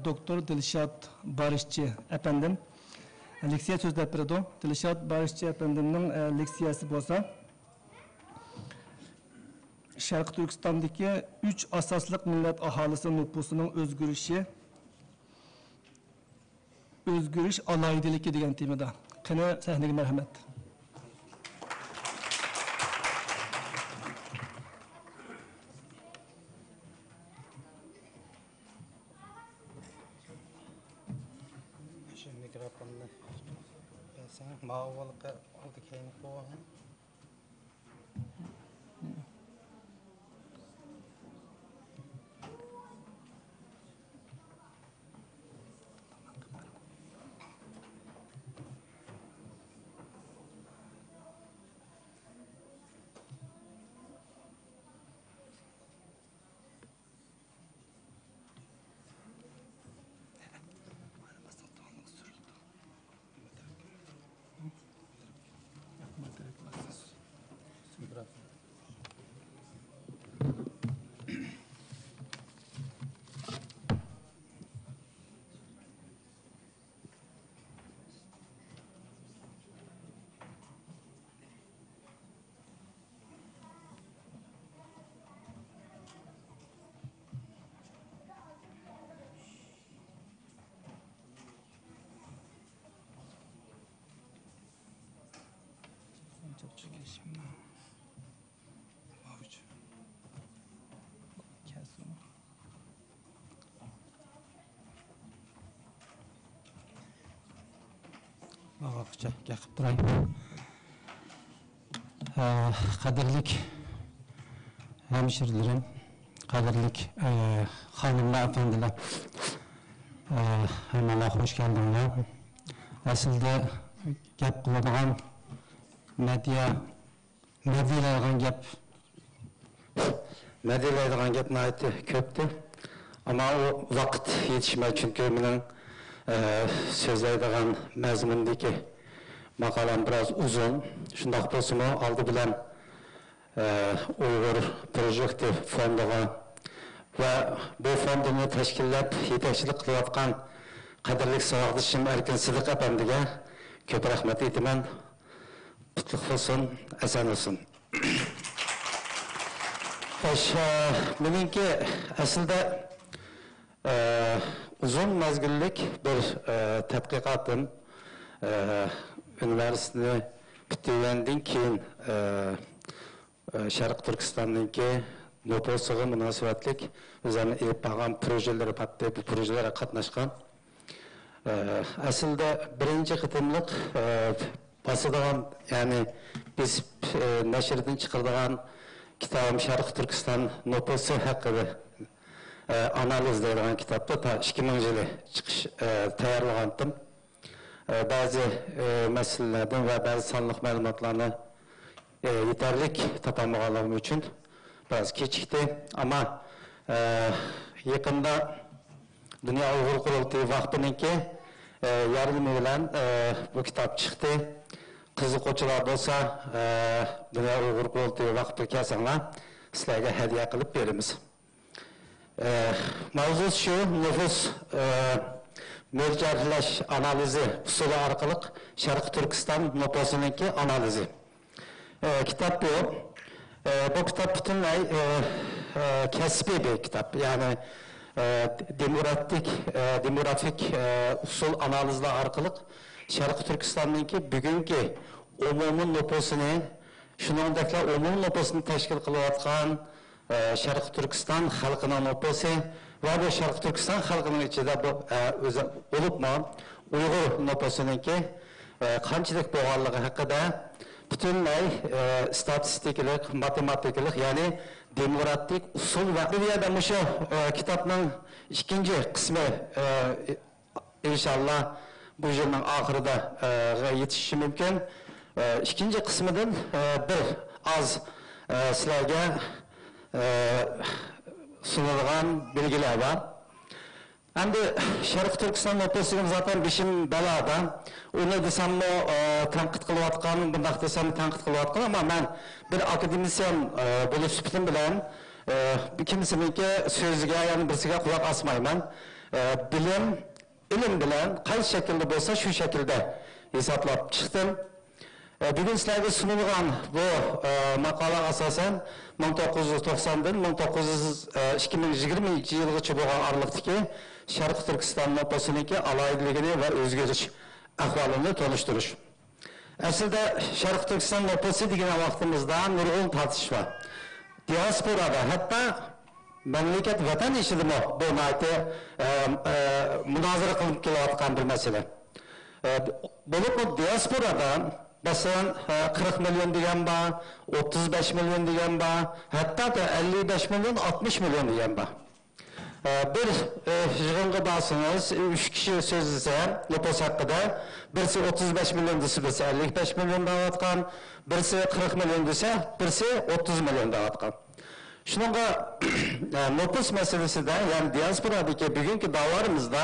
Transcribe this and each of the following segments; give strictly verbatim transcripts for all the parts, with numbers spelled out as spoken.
دوكتور دىلشات بارىشچى ئەپەندىم لېكسىيە سۆزلەپ بېرىدۇ. دىلشات بارىشچى ئەپەندىمنىڭ، ئە، لېكسىيەسى بولسا، شەرقىي تۈركىستاندىكى ئۈچ ئاساسلىق مىللەت ئاھالىسى نوپۇسىنىڭ ئۆزگىرىشى، ئۆزگىرىش ئالاھىدىلىكى دېگەن تېمىدا. قېنى، سەھنىگە مەرھەمەت. شۇ مىكروفوننى بەرسەڭ، ماۋۇ بولقا ئالدى كەينى قويۇڭ. ماۋۇچە گەپ قىلىپ تۇراي. ئە، قەدىرلىك ھەمشىرىلىرىم، قەدىرلىك، ئە، خانىملار، ئەپەندىلەر، ئە، ھەممىڭلار خوش كەلدىڭلار. ئەسلىدە گەپ قىلىدىغان مەدھىيە مەدھىيەلەيدىغان گەپ، مەدھىيەلەيدىغان گەپ ناھايىتى كۆپتى. ئەمما ئۇ ۋاقىت يېتىشمەي، چۈنكى مېنىڭ، ئە، سۆزلەيدىغان مەزمۇندىكى ماقالەم بىراز ئۇزۇن. شۇنداق بولسىمۇ، ئالدى بىلەن، ئە، ئۇيغۇر پروژېكتى فوندىغا ۋە بۇ فوندىنى تەشكىللەپ، يېتەكچىلىك قىلىۋاتقان قەدىرلىك ساۋاقدىشىم ئەركىن سىدىق ئەپەندىگە كۆپ رەھمەت ئېيتىمەن. قۇتلۇق بولسۇن، ئەسەن بولسۇن. خوش، ئە، مېنىڭكى ئەسلىدە، ئە، ئۇزۇن مەزگىللىك بىر، ئە، تەتقىقاتىم، ئە، ئۇنىۋېرسىتېتنى پۈتتۈرگەندىن كېيىن، ئە، ئە، شەرقىي تۈركىستاننىڭكى نوپۇسىغا مۇناسىۋەتلىك ئۆزلەرنىڭ ئېلىپ بارغان پروژىلىرى بارتتى، بۇ پروژىلەرگە قاتناشقان. ئە، ئەسلىدە بىرىنچى قېتىملىق، ئە، باسىدىغان، يەنى بېسىپ، ئە، نەشردىن چىقىرىدىغان كىتابىم شەرقىي تۈركىستان نوپۇسى ھەققىدە، ئە، ئانالىز دەيدىغان كىتابتا تا ئىككى مىڭىنچى يىلى چىقىش، ئە، تەييارلىغانتىم. ئە، بەزى، ئە، مەسىلىلەردىن ۋە بەزى سانلىق مەلۇماتلارنى، ئە، يېتەرلىك تاپالمىغانلىقىم ئۈچۈن بىراز كېچىكتى. ئەمما، ئە، يېقىندا دۇنيا ئۇيغۇر قۇرۇلتىيى ۋاقپىنىڭكى، ئە، ياردىمى بىلەن، ئە، بۇ كىتاب چىقتى. قىزىققۇچىلار بولسا، ئە، دۇنيا ئۇيغۇر قۇرۇلتىيى ۋاقپىغا كەلسەڭلار، سىلەرگە ھەدىيە قىلىپ بېرىمىز. ئە، ماۋزۇسى شۇ، نوپۇس، ئە، مۆلچەرلەش ئانالىزى ئۇسۇلى ئارقىلىق شەرقىي تۈركىستان نوپۇسىنىڭكى ئانالىزى. ئە، كىتاب بۇ. ئە، بۇ كىتاب پۈتۈنلەي، ئە، ئە، كەسپىي بىر كىتاب. يەنى، ئە، دېموكراتىك، ئە، دېموگرافىك، ئە، ئۇسۇل ئانالىزلار ئارقىلىق شەرقىي تۈركىستاننىڭكى بۈگۈنكى ئومۇمىي نوپۇسىنى، شۇنىڭدەكلا ئومۇمىي نوپۇسنى تەشكىل قىلىۋاتقان ئە، شەرقىي تۈركىستان خەلقىنىڭ نوپۇسى ۋە بۇ شەرقىي تۈركىستان خەلقىنىڭ ئىچىدە بۇ، ئە، ئۆزى بولۇپمۇ ئۇيغۇر نوپۇسىنىڭكى، ئە، قانچىلىك بولغانلىقى ھەققىدە پۈتۈنلەي، ئە، ئىستاتىستىكىلىق، ماتېماتىكىلىق، يەنى دېموكراتىك ئۇسۇل ۋە بۇ يەردە مۇشۇ، ئە، كىتابنىڭ ئىككىنچى قىسمى، ئە، ئىنشاللا بۇ يىلنىڭ ئاخىرىدا، ئە، يېتىشىشى مۇمكىن. ئە، ئىككىنچى قىسمىدىن، ئە، بىر ئاز، ئە، سىلەرگە، ئە، سۇنىدىغان بىلگىلەر بار. ئەمدى شەرقىي تۈركىستان نوپۇسى دېگەن زاتەن بېشىم بەلادا. ئۇنى دېسەممۇ، ئە، تەنقىد قىلىۋاتقان، بۇنداق دېسەم تەنقىد قىلىۋاتقان، ئەمما مەن بىر ئاكادېمىسىيەن، ئە، بولۇش سۈپىتىم بىلەن، ئە، كىمسىنىڭكى سۆزىگە، يەنى بىرسىگە قۇلاق ئاسمايمەن. ئە، بىلىم، ئىلىم بىلەن قايسى شەكىلدە بولسا، شۇ شەكىلدە ھېسابلاپ چىقتىم. ئە، بۈگۈن سىلەرگە سۇنۇلغان بۇ، ئە، ماقالە ئاساسەن مىڭ توققۇز يۈز توقساندىن مىڭ توققۇز يۈز، ئە، ئىككى مىڭ يىگىرمىنچى يىلغىچە بولغان ئارىلىقتىكى شەرقىي تۈركىستان نوپۇسىنىڭكى ئالاھىدىلىكىنى ۋە ئۆزگىرىش ئەھۋالىنى تونۇشتۇرۇش. ئەسلىدە شەرقىي تۈركىستان نوپۇسى دېگەن ۋاقتىمىزدا نۇرغۇن تارتىشىش بار. دىئاسپورادا، ھەتتا مەملىكەت، ۋەتەن ئىچىدىمۇ بۇ ناھايىتى، ئە، ئە، مۇنازىرە قىلىنىپ كېلىۋاتقان بىر مەسىلە. ئە، بولۇپمۇ دىئاسپورادا، مەسىلەن، ئە، قىرىق مىليون دېگەن بار، ئوتتۇز بەش مىليون دېگەن بار، ھەتتا ئەللىك بەش مىليون، ئاتمىش مىليون دېگەن بار. ئە، بىر، ئە، يىغىنغا بارسىڭىز، ئۈچ كىشى سۆزلىسە نوپۇس ھەققىدە، بىرسى ئوتتۇز بەش مىليون دېسە، بىرسى ئەللىك بەش مىليون دەۋاتقان، بىرسى قىرىق مىليون دېسە، بىرسى ئوتتۇز مىليون دەۋاتقان. شۇنىڭغا، ئە، نوپۇس مەسىلىسىدە، يەنى دىئاسپورادىكى بۈگۈنكى داۋالىرىمىزدا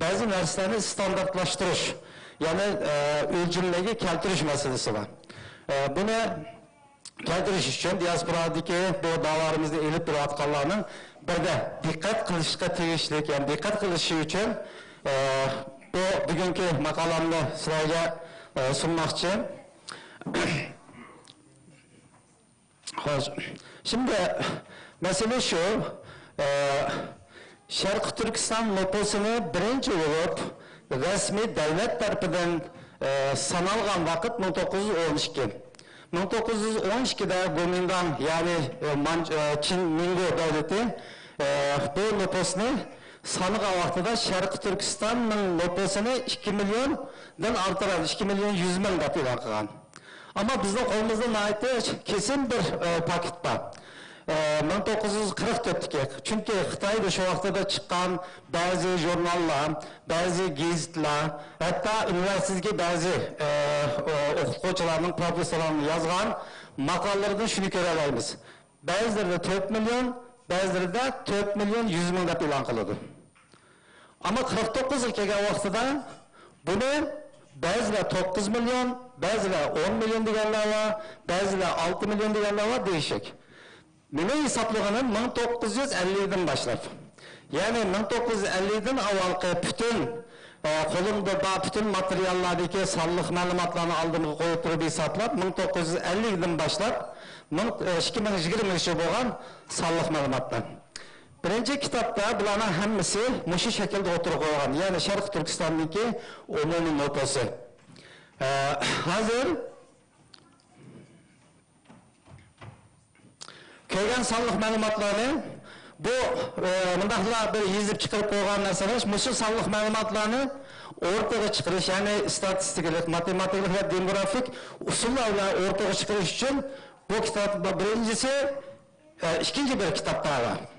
بەزى نەرسىلەرنى ئىستاندارتلاشتۇرۇش، يەنى، ئە، ئۆلچەملەرگە كەلتۈرۈش مەسىلىسى بار. ئە، بۇنى كەلتۈرۈش ئۈچۈن دىئاسپورادىكى بۇ داۋالىرىمىزنى ئېلىپ بېرىۋاتقانلارنىڭ بىردە دىققەت قىلىشقا تېگىشلىك، يەنى دىققەت قىلىشى ئۈچۈن، ئە، بۇ بۈگۈنكى ماقالەمنى سىلەرگە، ئە، سۇنماقچى. خوش. شىمدى مەسىلە شۇ، ئە، شەرقىي تۈركىستان نوپۇسىنى بىرىنچى بولۇپ رەسمىي دەۋلەت تەرىپىدىن، ئە، سانالغان ۋاقىت مىڭ توققۇز يۈز ئون ئىككى. مىڭ توققۇز يۈز ئون ئىككىدە گومىنداڭ، يەنى، ئە، مان-، ئە، چىن مىڭگو دۆلىتى، ئە، بۇ نوپۇسنى سانىغان ۋاقتىدا شەرقىي تۈركىستاننىڭ نوپۇسىنى ئىككى مىليوندىن ئارتۇق، ئىككى مىليون يۈز مىڭ دەپ ئېلان قىلغان. ئەمما بىزنىڭ قولىمىزدا ناھايىتى كېسىن بىر، ئە، پاكىت بار. ئە، مىڭ توققۇز يۈز قىرىق تۆتتىكى. چۈنكى خىتايدا شۇ ۋاقتىدا چىققان بەزى ژۇرناللار، بەزى گېزىتلەر، ھەتتا ئۇنىۋېرسىتېتتىكى بەزى، ئە، ئوقۇتقۇچىلارنىڭ، پروفېسسورلارنىڭ يازغان ماقالىلىرىدىن شۇنى كۆرەلەيمىز. بەزىلىرىدە تۆت مىليون، بەزىلىرىدە تۆت مىليون يۈز مىڭ دەپ ئېلان قىلىدۇ. ئەمما قىرىق توققۇزغا كەلگەن ۋاقتىدا بۇنى بەزىلەر توققۇز مىليون، بەزىلەر ئون مىليون دېگەنلەر بار، بەزىلەر ئالتە مىليون دېگەنلەر بار، دېيىشىك. مېنىڭ ھېسابلىغىنىم مىڭ توققۇز يۈز ئەللىكتىن باشلاپ. يەنى مىڭ توققۇز يۈز ئەللىكتىن ئاۋۋالقى پۈتۈن، ئە، قولۇمدا بار پۈتۈن ماتېرىياللاردىكى سانلىق مەلۇماتلارنى ئالدىمغا قويۇپ تۇرۇپ ھېسابلاپ، مىڭ توققۇز يۈز ئەللىكتىن باشلاپ، مىڭ، ئە، ئىككى مىڭ يىگىرمىگىچە بولغان سانلىق مەلۇماتلار. بىرىنچى كىتابتا بۇلارنىڭ ھەممىسى مۇشۇ شەكىلدە ئوتتۇرىغا قويۇلغان، يەنى شەرقىي تۈركىستاندىكى ئومۇمىي نوپۇسى. ئە، ھازىر كۆرگەن سانلىق مەلۇماتلارنى بۇ، ئە، مۇنداقلا بىر يېزىپ چىقىرىپ قويغان نەرسە ئەمەس، مۇشۇ سانلىق مەلۇماتلارنى ئورتىغا چىقىرىش، يەنى ئىستاتىستىكىلىق، ماتېماتىكىلىق ۋە دېموگرافىك ئۇسۇللار بىلەن ئورتىغا چىقىرىش ئۈچۈن بۇ كىتاب بىرىنچىسى، ئە، ئىككىنچى بىر كىتاب تەييارلاپ،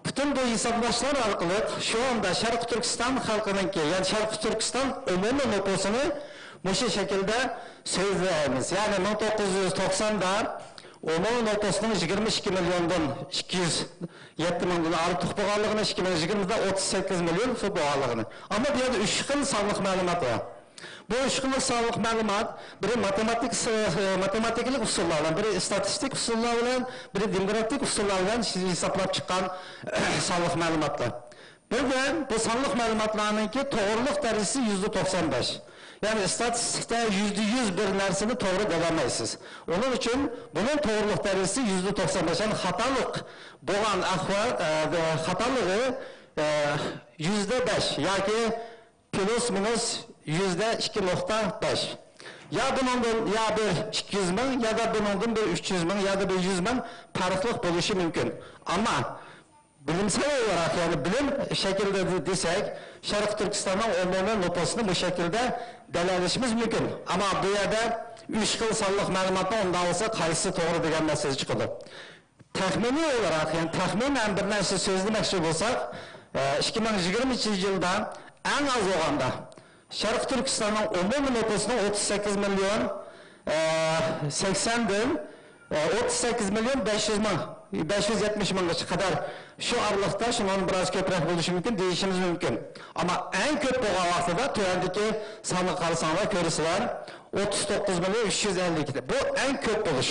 پۈتۈن بۇ ھېسابلاشلار ئارقىلىق شۇ ئاندا شەرقىي تۈركىستان خەلقىنىڭكى، يەنى شەرقىي تۈركىستان ئومۇمىي نوپۇسىنى مۇشۇ شەكىلدە سۆزلەيمىز. يەنى مىڭ توققۇز يۈز توقساندا ئومۇمىي نوپۇسنىڭ يىگىرمە ئىككى مىليوندىن ئىككى يۈز يەتتە مىڭدىن ئارتۇق بولغانلىقىنى، ئىككى مىڭ يىگىرمىدا ئوتتۇز سەككىز مىليون بولغانلىقىنى. ئەمما بۇ يەردە ئۈچ خىل سانلىق مەلۇمات بار. بۇ ئۈچ خىل سانلىق مەلۇمات، بىرى ماتېماتىك، ماتېماتىكىلىق ئۇسۇللار بىلەن، بىرى ئىستاتىستىك ئۇسۇللار بىلەن، بىرى دېموگرافىك ئۇسۇللار بىلەن ھېسابلاپ چىققان سانلىق مەلۇماتلار. بىردىن، بۇ سانلىق مەلۇماتلارنىڭكى توغرىلىق دەرىجىسى يۈزدە توقسان بەش. يەنى ئىستاتىستىكىدا يۈزدە يۈز بىر نەرسىنى توغرا دېيەلمەيسىز. ئۇنىڭ ئۈچۈن بۇنىڭ توغرىلىق دەرىجىسى يۈزدە توقسان بەش. يەنى خاتالىق بولغان ئەھۋال، ئە، خاتالىقى، ئە، يۈزدە بەش ياكى پلۇس مىنۇس يۈزدە ئىككى نۇقتا بەش. يا بۇنىڭدىن يا بىر ئىككى يۈز مىڭ، يا دا بۇنىڭدىن بىر ئۈچ يۈز مىڭ، يا دا بىر يۈز مىڭ پەرقلىق بولۇشى مۇمكىن. ئەمما بىلىمسەل ئولاراق، يەنى بىلىم شەكلىدە دېسەك، شەرقىي تۈركىستاننىڭ ئومۇمىي نوپۇسىنى بۇ شەكىلدە دەلىللىشىمىز مۇمكىن. ئەمما بۇ يەردە ئۈچ خىل سانلىق مەلۇماتنى ئۇنداق بولسا قايسىسى توغرا دېگەن مەسىلە چىقىدۇ. تەخمىنىي ئولاراق، يەنى تەخمىنەن بىر نەرسە سۆزلىمەكچى بولساق، ئىككى مىڭ يىگىرمىنچى يىلدا ئەڭ ئاز بولغاندا شەرقىي تۈركىستاننىڭ ئومۇمىي نوپۇسىنىڭ ئوتتۇز سەككىز مىليون سەكسەندىن ئوتتۇز سەككىز مىليون بەش يۈز مىڭ، بەش يۈز يەتمىش مىڭغىچە قەدەر، شۇ ئارىلىقتا، شۇنىڭدىن بىراز كۆپرەك بولۇشى مۇمكىن دېيىشىمىز مۇمكىن. ئەمما ئەڭ كۆپ بولغان ۋاقتىدا تۆۋەندىكى سانغا قارىساڭلار كۆرىسىلەر، ئوتتۇز توققۇز مىليون ئۈچ يۈز ئەللىك. بۇ ئەڭ كۆپ بولۇش.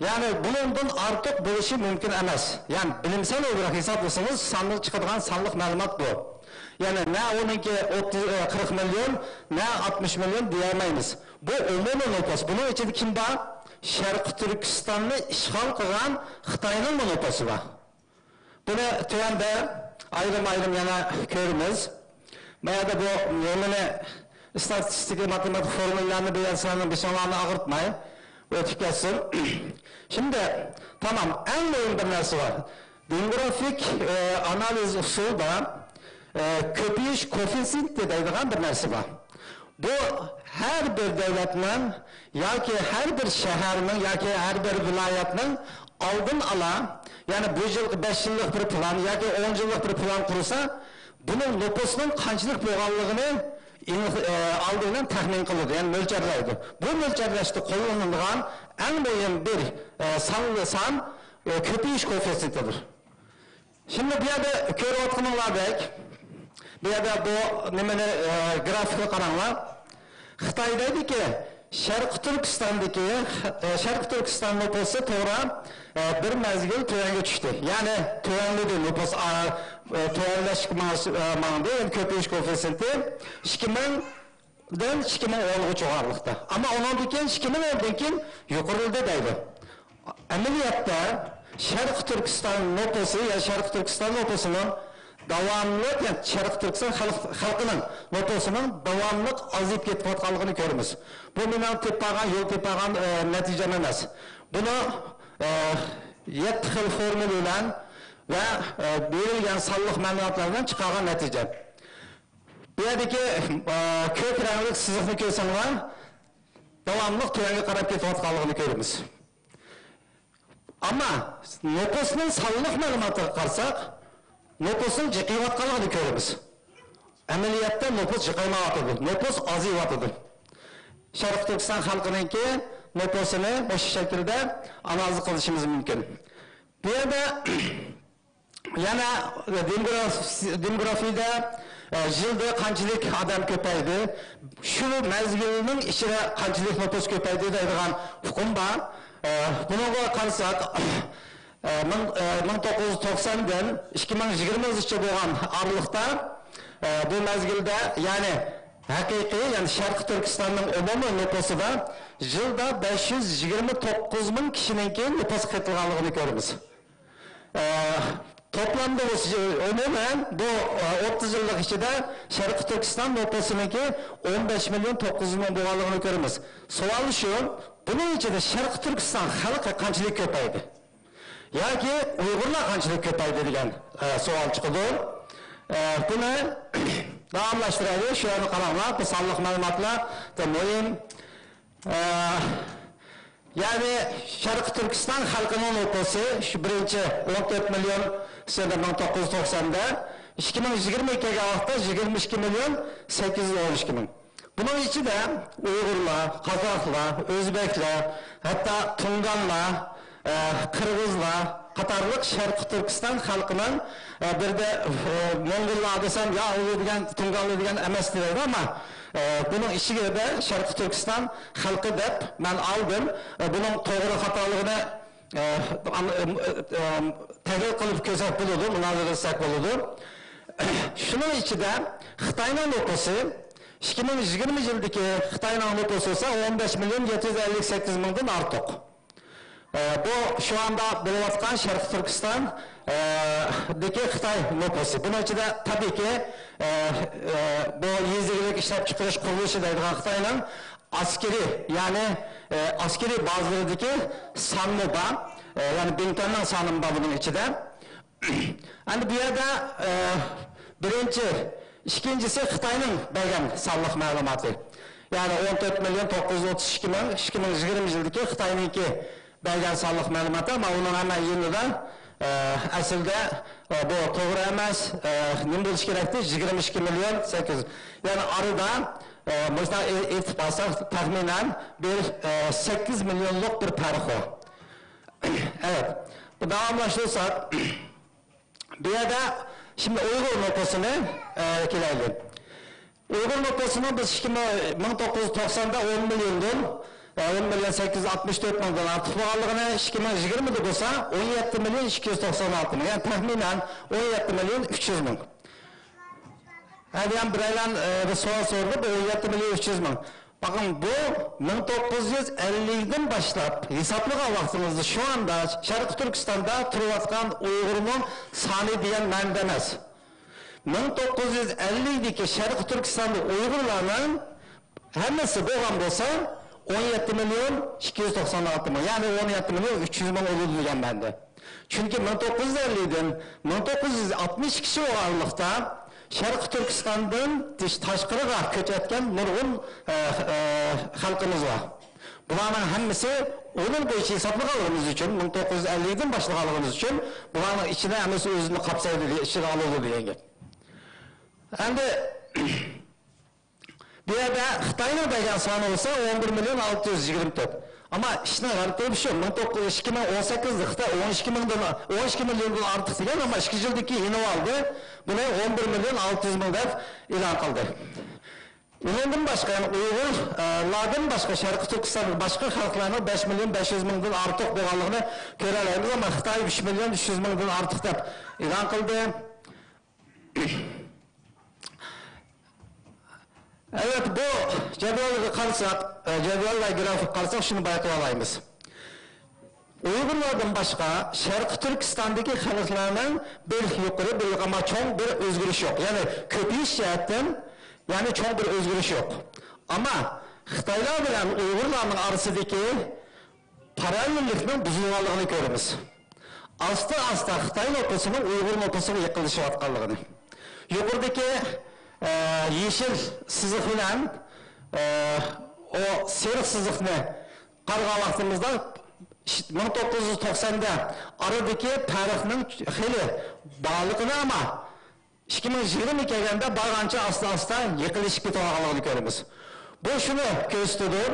يەنى بۇنىڭدىن ئارتۇق بولۇشى مۇمكىن ئەمەس. يەنى بىلىمسەل ئولاراق ھېسابلىسىڭىز، ساننى چىقىدىغان سانلىق مەلۇمات بۇ. يەنى نە ئۇنىڭكى ئوتتۇز، ئە، قىرىق مىليون، نە ئاتمىش مىليون دېيەلمەيمىز. بۇ ئومۇمىي نوپۇس. بۇنىڭ ئىچىدە كىم بار؟ شەرقىي تۈركىستاننى ئىشغال قىلغان خىتاينىڭمۇ نوپۇسى بار. بۇنى تۆۋەندە ئايرىم-ئايرىم يەنە كۆرىمىز. ما يەردە بۇ نېمىنى، ئىستاتىستىكا، ماتېماتىكا فورمۇلىلارنى بۇ يەردە سىلەرنىڭ بېشىڭلارنى ئاغرىتماي ئۆتۈپ كەتسۇن. شىمدى، تامام، ئەڭ مۇھىم بىر نەرسە بار. دېموگرافىك، ئە، ئانالىز ئۇسۇلىدا، ئە، كۆپىيىش كوئېففىتسېنتى دەيدىغان بىر نەرسە بار. بۇ ھەر بىر دۆلەتنىڭ ياكى ھەر بىر شەھەرنىڭ ياكى ھەر بىر ۋىلايەتنىڭ ئالدىن ئالا، يەنى بۇ يىلقى بەش يىللىق بىر پىلان ياكى ئون يىللىق بىر پىلان قۇرسا، بۇنىڭ نوپۇسىنىڭ قانچىلىك بولغانلىقىنى ئېنىق، ئە، ئالدى بىلەن تەخمىن قىلىدۇ، يەنى مۆلچەرلەيدۇ. بۇ مۆلچەرلەشتە قوللىنىلىدىغان ئەڭ مۇھىم بىر، ئە، سانلى سان، ئە، كۆپىيىش كوئېففىتسېنتىدۇر. شىمدى بۇ يەردە كۆرۈۋاتقىنىڭلاردەك، بۇ يەردە بۇ نېمىنى، ئە، گرافىكىغا قاراڭلار. خىتاي دەيدىكى، شەرقىي تۈركىستاندىكى، ئە، شەرقىي تۈركىستان نوپۇسى توغرا، ئە، بىر مەزگىل تۆۋەنگە چۈشتى. يەنى تۆۋەنلىدى نوپۇس، ئا، ئە، تۆۋەنلەشكە ماڭ-، ئە، ماڭدى، يەنى كۆپىيىش كوئېففىتسېنتى ئىككى مىڭ دىن ئىككى مىڭ ئونغىچە جوغارلىقتا. ئەمما ئۇنىڭدىن كېيىن ئىككى مىڭ ئوندىن كېيىن يۇقىرىلىدى دەيدۇ. ئەمەلىيەتتە شەرقىي تۈركىستان نوپۇسى، يا شەرقىي تۈركىستان نوپۇسىنىڭ داۋاملىق، يا شەرقىي تۈركىستان خەلق، خەلقىنىڭ نوپۇسىنىڭ داۋاملىق ئازىيىپ كېتىۋاتقانلىقىنى كۆرىمىز. بۇ مېنىڭ تېپىپ بارغان، يول تېپىپ بارغان، ئە، نەتىجەم ئەمەس. بۇنى، ئە، يەتتە خىل فورمۇلا بىلەن ۋە، ئە، بېرىلگەن سانلىق مەلۇماتلار بىلەن چىقارغان نەتىجە. بۇ يەردىكى، ئە، كۆك رەڭلىك سىزىقنى كۆرسەڭلار، داۋاملىق تۆۋەنگە قاراپ كېتىۋاتقانلىقىنى كۆرىمىز. ئەمما نوپۇسنىڭ سانلىق مەلۇماتىغا قارىساق، نوپۇسنىڭ جىقىيىۋاتقانلىقىنى كۆرىمىز. ئەمەلىيەتتە نوپۇس جىقايمايۋاتىدۇ، نوپۇس ئازىيىۋاتىدۇ. شەرقىي تۈركىستان خەلقىنىڭكى نوپۇسىنى مۇشۇ شەكىلدە ئانالىز قىلىشىمىز مۇمكىن. بۇ يەردە يەنە دېموگراف-، دېموگرافىيەدە، ئە، يىلدا قانچىلىك ئادەم كۆپەيدى، شۇ مەزگىلنىڭ ئىچىدە قانچىلىك نوپۇس كۆپەيدى دەيدىغان ئۇقۇم بار. ئە، بۇنىڭغا قارىساق، ئە، مىڭ، ئە، مىڭ توققۇز يۈز توقساندىن ئىككى مىڭ يىگىرمە يىلغىچە بولغان ئارىلىقتا، ئە، بۇ مەزگىلدە، يەنى ھەقىقىي، يەنى شەرقىي تۈركىستاننىڭ ئومۇمىي نوپۇسىدا يىلدا بەش يۈز يىگىرمە توققۇز مىڭ كىشىنىڭكى نوپۇس قېتىلغانلىقىنى كۆرىمىز. ئە، توپلامدا بولسا، ئومۇمەن بۇ، ئە، ئوتتۇز يىللىق ئىچىدە شەرقىي تۈركىستان نوپۇسىنىڭكى ئون بەش مىليون توققۇز يۈز مىڭ بولغانلىقىنى كۆرىمىز. سوئال شۇ، بۇنىڭ ئىچىدە شەرقىي تۈركىستان خەلقى قانچىلىك كۆپەيدى؟ ياكى ئۇيغۇرلار قانچىلىك كۆپەيدى دېگەن، ئە، سوئال چىقىدۇ. ئە، بۇنى داۋاملاشتۇرايلى، شۇ يەرنى قاراڭلار، بۇ سانلىق مەلۇماتلار مۇھىم. ئە، يەنى شەرقىي تۈركىستان خەلقىنىڭ نوپۇسى شۇ بىرىنچى ئون تۆت مىليون سېنى مىڭ توققۇز يۈز توقساندا، ئىككى مىڭ يىگىرمە ئىككىگە كەلگەن ۋاقىتتا يىگىرمە ئىككى مىليون سەككىز يۈز ئون ئىككى مىڭ. بۇنىڭ ئىچىدە ئۇيغۇرلار، قازاقلار، ئۆزبەكلەر، ھەتتا تۇڭگانلار، ئە، قىرغىزلار قاتارلىق شەرقىي تۈركىستان خەلقىنىڭ، ئە، بىردە، ئە، موڭغۇللار دېسەم، يا ئۇ دېگەن تۇڭگانلار دېگەن ئەمەس دەيدۇ، ئەمما، ئە، بۇنىڭ ئىچىدە شەرقىي تۈركىستان خەلقى دەپ مەن ئالدىم. ئە، بۇنىڭ توغرا خاتالىقىنى، ئە، ئان-، ئە، ئە، تەھلىل قىلىپ كۆرسەك بولىدۇ، مۇنازىرە قىلساق بولىدۇ. شۇنىڭ ئىچىدە خىتاينىڭ نوپۇسى، ئىككى مىڭ يىگىرمە يىلدىكى خىتاينىڭ نوپۇسى بولسا ئون بەش مىليون يەتتە يۈز ئەللىك سەككىز مىڭدىن ئارتۇق. ئە، بۇ شۇ ئاندا بولۇۋاتقان شەرقىي تۈركىستان، ئە، دىكى خىتاي نوپۇسى. بۇنىڭ ئىچىدە تەبىئىيكى، ئە، ئە، بۇ يېزا ئىگىلىك ئىشلەپچىقىرىش قۇرۇلۇشى دەيدىغان خىتاينىڭ ئەسكىرىي، يەنى، ئە، ئەسكىرىي بازىلىرىدىكى سانمۇ بار، ئە، يەنى بىڭتۈەننىڭ سانىمۇ بار بۇنىڭ ئىچىدە. ئەمدى بۇ يەردە، ئە، بىرىنچى، ئىككىنچىسى خىتاينىڭ بەرگەن سانلىق مەلۇماتى. يەنى ئون تۆت مىليون توققۇز يۈز ئوتتۇز ئىككى مىڭ، ئىككى مىڭ يىگىرمە يىلدىكى خىتاينىڭكى بەرگەن سانلىق مەلۇماتى، ئەمما ئۇنىڭ ھەممە يىلىدا، ئە، ئەسلىدە، ئە، بۇ توغرا ئەمەس، ئە، نېمە بولۇشى كېرەكتى؟ يىگىرمە ئىككى مىليون سەككىز يۈز. يەنى ئارىدا، ئە، مۇشۇنداق ئېيتىپ قالساق، تەخمىنەن بىر، ئە، سەككىز مىليونلۇق بىر پەرق بار. ئەۋەت، بۇ داۋاملاشتۇرساق، بۇ يەردە شىمدى ئۇيغۇر نوپۇسىنى، ئە، كېلەيلى. ئۇيغۇر نوپۇسىنى بىز ئىككى مىڭ، مىڭ توققۇز يۈز توقساندا ئون مىليوندىن، ئە، ئون مىليون سەككىز يۈز ئاتمىش تۆت مىڭدىن ئارتۇق بولغانلىقىنى، ئىككى مىڭ يىگىرمىدە بولسا ئون يەتتە مىليون ئىككى يۈز توقسان ئالتە مىڭ، يەنى تەخمىنەن ئون يەتتە مىليون ئۈچ يۈز مىڭ. ھەدىيەم بىرەيلەن، ئە، بىر سوئال سورىدى، بۇ ئون يەتتە مىليون ئۈچ يۈز مىڭ. باقىڭ، بۇ مىڭ توققۇز يۈز ئەللىكتىن باشلاپ ھېسابلىغان ۋاقتىڭىزدا شۇ ئاندا شەرقىي تۈركىستاندا تۇرۇۋاتقان ئۇيغۇرنىڭ سانى دېگەن مەنىدە ئەمەس. مىڭ توققۇز يۈز ئەللىكتىكى شەرقىي تۈركىستاندا ئۇيغۇرلارنىڭ ھەممىسى بولغان بولسا، ئون يەتتە مىليون ئىككى يۈز توقسان ئالتە مىڭ، يەنى ئون يەتتە مىليون ئۈچ يۈز مىڭ بولىدۇ دېگەن مەنىدە. چۈنكى مىڭ توققۇز يۈز ئەللىكتىن مىڭ توققۇز يۈز ئاتمىش ئىككىگىچە بولغانلىقتا، شەرقىي تۈركىستاندىن تىش-، تاشقىرىغا كۆچۈۋەتكەن نۇرغۇن، ئە، ئە، خەلقىمىز بار. بۇلارنىڭ ھەممىسى ئۇنىڭ بويىچە ھېسابلىغانلىقىمىز ئۈچۈن، مىڭ توققۇز يۈز ئەللىكتىن باشلىغانلىقىمىز ئۈچۈن، بۇلارنىڭ ئىچىدە ھەممىسى ئۆزىنى قاپسايدۇ، ئىچىگە ئالىدۇ دېگەن گەپ. ئەمدى بۇ يەردە خىتاينىڭ بەرگەن سانى بولسا ئون بىر مىليون ئالتە يۈز يىگىرمە تۆت. ئەمما ئىشنىڭ غەلىتە تېپىشى، مىڭ توققۇز يۈز، ئىككى مىڭ ئون سەككىزدە خىتاي ئون ئىككى مىڭدىن، ئون ئىككى مىليوندىن ئارتۇق دېگەن، ئەمما ئىككى يىلدىن كېيىن يېنىۋالدى. بۇنى ئون بىر مىليون ئالتە يۈز مىڭ دەپ ئېلان قىلدى. ئۇنىڭدىن باشقا، يەنى ئۇيغۇرلاردىن باشقا شەرقىي تۈركىستاندىكى باشقا خەلقلەرنىڭ بەش مىليون بەش يۈز مىڭدىن ئارتۇق بولغانلىقىنى كۆرەلەيمىز، ئەمما خىتاي ئۈچ مىليون ئۈچ يۈز مىڭدىن ئارتۇق دەپ ئېلان قىلدى. ئەلۋەتتە، بۇ جەدۋەلگە قارىساق، ئە، جەدۋەل ۋە گرافىكقا قارىساق، شۇنى بايقىيالايمىز. ئۇيغۇرلاردىن باشقا شەرقىي تۈركىستاندىكى خەلقلەرنىڭ بىر يۇقىرى، بىر، ئەمما چوڭ بىر ئۆزگىرىش يوق. يەنى كۆپىيىش جەھەتتىن، يەنى چوڭ بىر ئۆزگىرىش يوق. ئەمما خىتايلار بىلەن ئۇيغۇرلارنىڭ ئارىسىدىكى پاراللېللىكنىڭ بۇزۇلغانلىقىنى كۆرىمىز. ئاستا-ئاستا خىتاي نوپۇسىنىڭ ئۇيغۇر نوپۇسىغا يېقىنلىشىۋاتقانلىقىنى. يۇقىرىدىكى، ئە، يېشىل سىزىق بىلەن، ئە، ئۇ سېرىق سىزىقنى قارىغان ۋاقتىمىزدا، مىڭ توققۇز يۈز توقساندا ئارىدىكى پەرقنىڭ خېلى بارلىقىنى، ئەمما ئىككى مىڭ يىگىرمە كەلگەندە بارغانچە ئاستا-ئاستا يېقىنلىشىپ كېتىۋاتقانلىقىنى كۆرىمىز. بۇ شۇنى كۆرسىتىدۇ،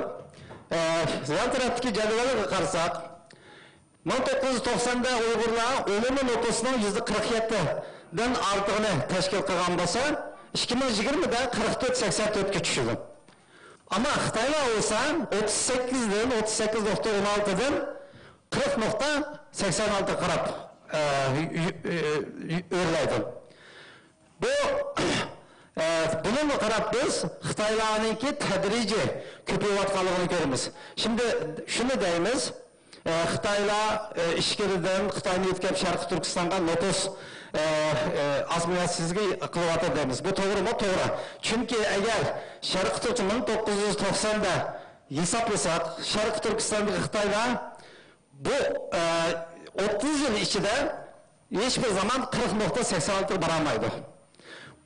ئە، يان تەرەپتىكى جەدۋەلگە قارىساق، مىڭ توققۇز يۈز توقساندا ئۇيغۇرلار ئومۇمىي نوپۇسنىڭ يۈزدە قىرىق يەتتىدىن ئارتۇقىنى تەشكىل قىلغان بولسا، ئىككى مىڭ يىگىرمىدە قىرىق تۆت سەكسەن تۆتكە چۈشىدۇ. ئەمما خىتايلار بولسا ئوتتۇز سەككىزدىن، ئوتتۇز سەككىز نۇقتا ئون ئالتىدىن قىرىق نۇقتا سەكسەن ئالتىغا قاراپ، ئە، يۈ-، يۈ-، ئۆرلەيدۇ. بۇ، ئە، بۇنىڭغا قاراپ بىز خىتايلارنىڭكى تەدرىجىي كۆپىيىۋاتقانلىقىنى كۆرىمىز. شىمدى شۇنى دەيمىز، ئە، خىتايلار، ئە، ئىچكىرىدىن خىتاينى يۆتكەپ شەرقىي تۈركىستانغا نوپۇس، ئە، ئە، ئاسسىمىلياتسىيىسىگە قىلىۋاتىدۇ دەيمىز. بۇ توغرىمۇ؟ توغرا. چۈنكى ئەگەر شەرقىي تۈركىي مىڭ توققۇز يۈز توقساندا ھېسابلىساق، شەرقىي تۈركىستاندىكى خىتايلار بۇ، ئە، ئوتتۇز يىل ئىچىدە ھېچبىر زامان قىرىق نۇقتا سەكسەن ئالتىغا بارالمايدۇ.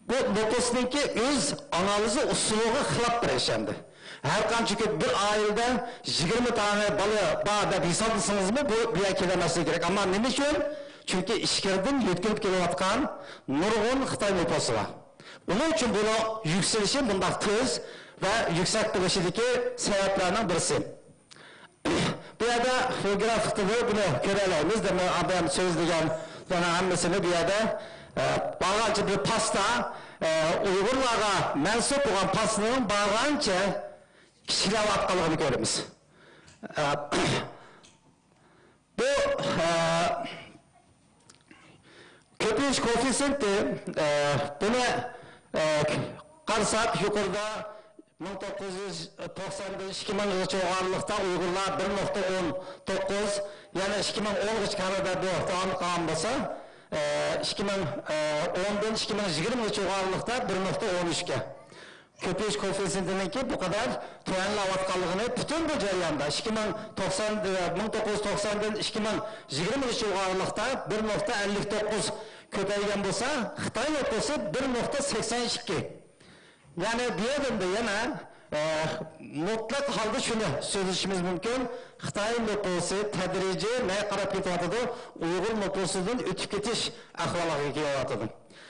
بۇ نوپۇسنىڭكى ئۆز ئانالىزى ئۇسۇلىغا خىلاپ بىر ئىش ئەمدى. ھەر قانچە كۆپ بىر ئائىلىدە يىگىرمە دانە بالا بار دەپ ھېسابلىسىڭىزمۇ، بۇ، بۇ يەرگە كېلەلمەسلىكى كېرەك. ئەمما نېمە ئۈچۈن؟ چۈنكى ئىچكىرىدىن يۆتكىلىپ كېلىۋاتقان نۇرغۇن خىتاي نوپۇسى بار. ئۇنىڭ ئۈچۈن بۇنىڭ يۈكسىلىشى بۇنداق تېز ۋە يۈكسەك بولۇشىدىكى سەۋەبلەرنىڭ بىرسى. بۇ يەردە گرافىكتىمۇ بۇنى كۆرەلەيمىز. دېمەك، ئادەم سۆزلىگەن، يەنە ھەممىسىنى بۇ يەردە، ئە، بارغانچە بىر پاستا، ئە، ئۇيغۇرلارغا مەنسۇپ بولغان پاستىنىڭ بارغانچە كىچىكلەۋاتقانلىقىنى كۆرىمىز. ئە، بۇ، ئە، كۆپىيىش كوئېففىتسېنتى، ئە، بۇنى، ئە، قارىساق، يۇقىرىدا مىڭ توققۇز يۈز توقساندىن ئىككى مىڭغىچە بولغانلىقتا ئۇيغۇرلار بىر نۇقتا ئون توققۇز، يەنى ئىككى مىڭ ئونغىچە قەدەر بۇ داۋام قىلغان بولسا، ئە، ئىككى مىڭ ئوندىن ئىككى مىڭ يىگىرمىغىچە بولغانلىقتا بىر نۇقتا ئون ئۈچكە. كۆپىيىش كوئېففىتسېنتىنىڭكى بۇ قەدەر تۆۋەنلەۋاتقانلىقىنى پۈتۈن بۇ جەرياندا، ئىككى مىڭ توقسان، مىڭ توققۇز يۈز توقساندىن ئىككى مىڭ يىگىرمىگىچە بولغانلىقتا بىر نۇقتا ئەللىك توققۇز كۆپەيگەن بولسا، خىتاي نوپۇسى بىر نۇقتا سەكسەن ئىككى. يەنى بۇ يەردىن يەنە، ئە، مۇتلەق ھالدا شۇنى سۆزلىشىمىز مۇمكىن، خىتاي نوپۇسى تەدرىجىي نەگە قاراپ كېتىۋاتىدۇ؟ ئۇيغۇر نوپۇسىدىن ئۆتۈپ كېتىش ئەھۋالىغا كېلىۋاتىدۇ.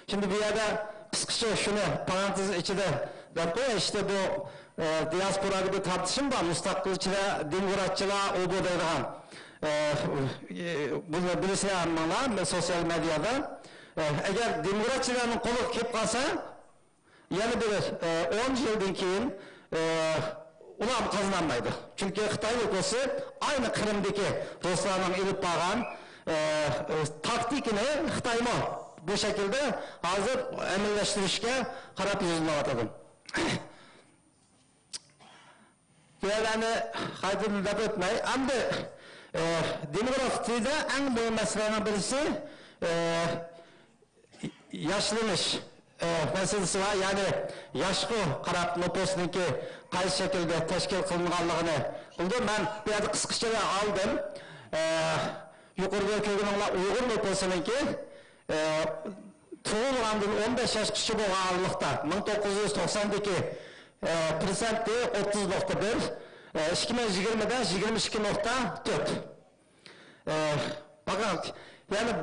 شۇندى بۇ يەردە قىسقىچە شۇنى پارانتېز ئىچىدە دەپ قوياي، ئىشتە بۇ، ئە، دىياسپورادا بىر تارتىشىم بار، مۇستەقىلچىلار، دېموكراتچىلار، ئۇ بۇ دەيدىغان. ئە، بۇنى بىلىسىلەر ھەممىڭلار سوتسىيال مېدىيادا. ئە، ئەگەر دېموكراتچىلارنىڭ قولىغا كېلىپ قالسا، يەنە بىر، ئە، ئون يىلدىن كېيىن، ئە، ئۇلارمۇ قازىنالمايدۇ. چۈنكى خىتاي نوپۇسى ئاينى قىرىمدىكى رۇسلارنىڭ ئېلىپ بارغان، ئە، ئە، تاكتىكىنى خىتايمۇ بۇ شەكىلدە ھازىر ئەمەلىيلەشتۈرۈشكە قاراپ يۈزلىنىۋاتىدۇ. بۇ يەرلەرنى قايتىدىن دەپ ئۆتمەي، ئەمدى، ئە، دېموگرافىيەدە ئەڭ مۇھىم مەسىلىنىڭ بىرسى، ئە، ياشلىنىش، ئە، مەسىلىسى بار. يەنى ياشقا قاراپ نوپۇسنىڭكى قايسى شەكىلدە تەشكىل قىلىنغانلىقىنى قىلدى. مەن بۇ يەردە قىسقىچە ئالدىم. ئە، يۇقىرىدا كۆرگىنىڭلار ئۇيغۇر نوپۇسىنىڭكى، ئە، تۇغۇلغاندىن ئون بەش ياشقىچە بولغان ئارىلىقتا مىڭ توققۇز يۈز توقساندىكى، ئە، پىرسەنتى ئوتتۇز نۇقتا بىر، ئە، ئىككى مىڭ يىگىرمىدە يىگىرمە ئىككى نۇقتا تۆت. ئە، باقىڭ، يەنى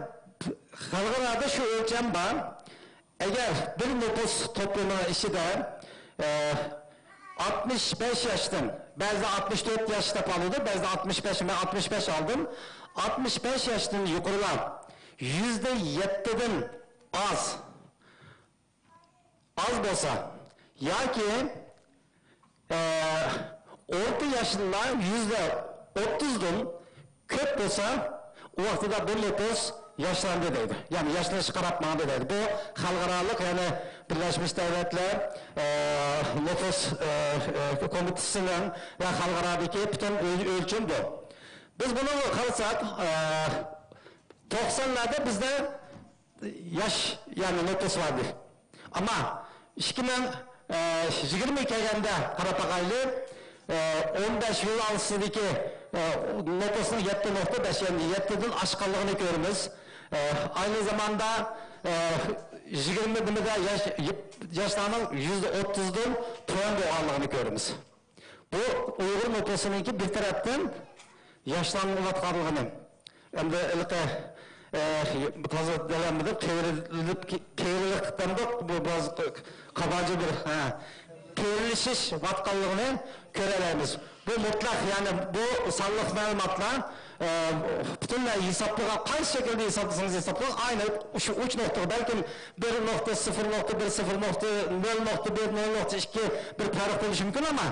خەلقئارادا شۇ ئۆلچەم بار. ئەگەر بىر نوپۇس توپلىمىنىڭ ئىچىدە، ئە، ئاتمىش بەش ياشتىن، بەزىدە ئاتمىش تۆت ياش دەپ ئالىدۇ، بەزىدە ئاتمىش بەش، مەن ئاتمىش بەش ئالدىم. ئاتمىش بەش ياشتىن يۇقىرىلار يۈزدە يەتتىدىن ئاز، ئاز بولسا ياكى، ئە، ئورتا ياشلىلار يۈزدە ئوتتۇزدىن كۆپ بولسا، ئۇ ۋاقتىدا بۇ نوپۇس ياشلاندى دەيدۇ. يەنى ياشلىنىشقا قاراپ ماڭدى دەيدۇ. بۇ خەلقئارالىق، يەنى بىرلەشمىش دەۋلەتلەر، ئە، نوپۇس، ئە، ئە، كومىتېتىسىنىڭ ۋە خەلقئارادىكى پۈتۈن ئۆل-، ئۆلچىمى بۇ. بىز بۇنى قارىساق، ئە، توقسانلاردا بىزدە ياش، يەنى نوپۇس بار ئىدى. ئەمما ئىككى مىڭ يىگىرمە كەلگەندە قاراپ باقايلى، ئون بەش يىل ئارىسىدىكى نوپۇسنىڭ يەتتە نۇقتا بەش، يەنى يەتتىدىن ئاشقانلىقىنى كۆرىمىز. ئاينى زاماندا يىگىرمە نېمىدە ياش، ياشلارنىڭ يۈزدە ئوتتۇزدىن تۆۋەن بولغانلىقىنى كۆرىمىز. بۇ ئۇيغۇر نوپۇسىنىڭكى بىر تەرەپتىن ياشلانمايۋاتقانلىقىنى، ئەمدى ھېلىقى، ئە، تازا دېيەلمىدىم، قېرىلىپ، قېرىلىق دېدۇق، بۇ بىراز قابارجا بىر، ھە، قېرىلىشىشىۋاتقانلىقىنى كۆرەلەيمىز. بۇ مۇتلەق، يەنى بۇ سانلىق مەلۇماتلار، ئە، پۈتۈنلەي ھېسابلىغان، قايسى شەكىلدە ھېسابلىسىڭىز ھېسابلاڭ، ئاينى شۇ ئۇچ نۇقتىغا، بەلكىم بىر نۇقتا سىفىر نۇقتا بىر، سىفىر نۇقتا نۆل نۇقتا بىر، نۆل نۇقتا ئىككى بىر پەرق بولۇشى مۇمكىن، ئەمما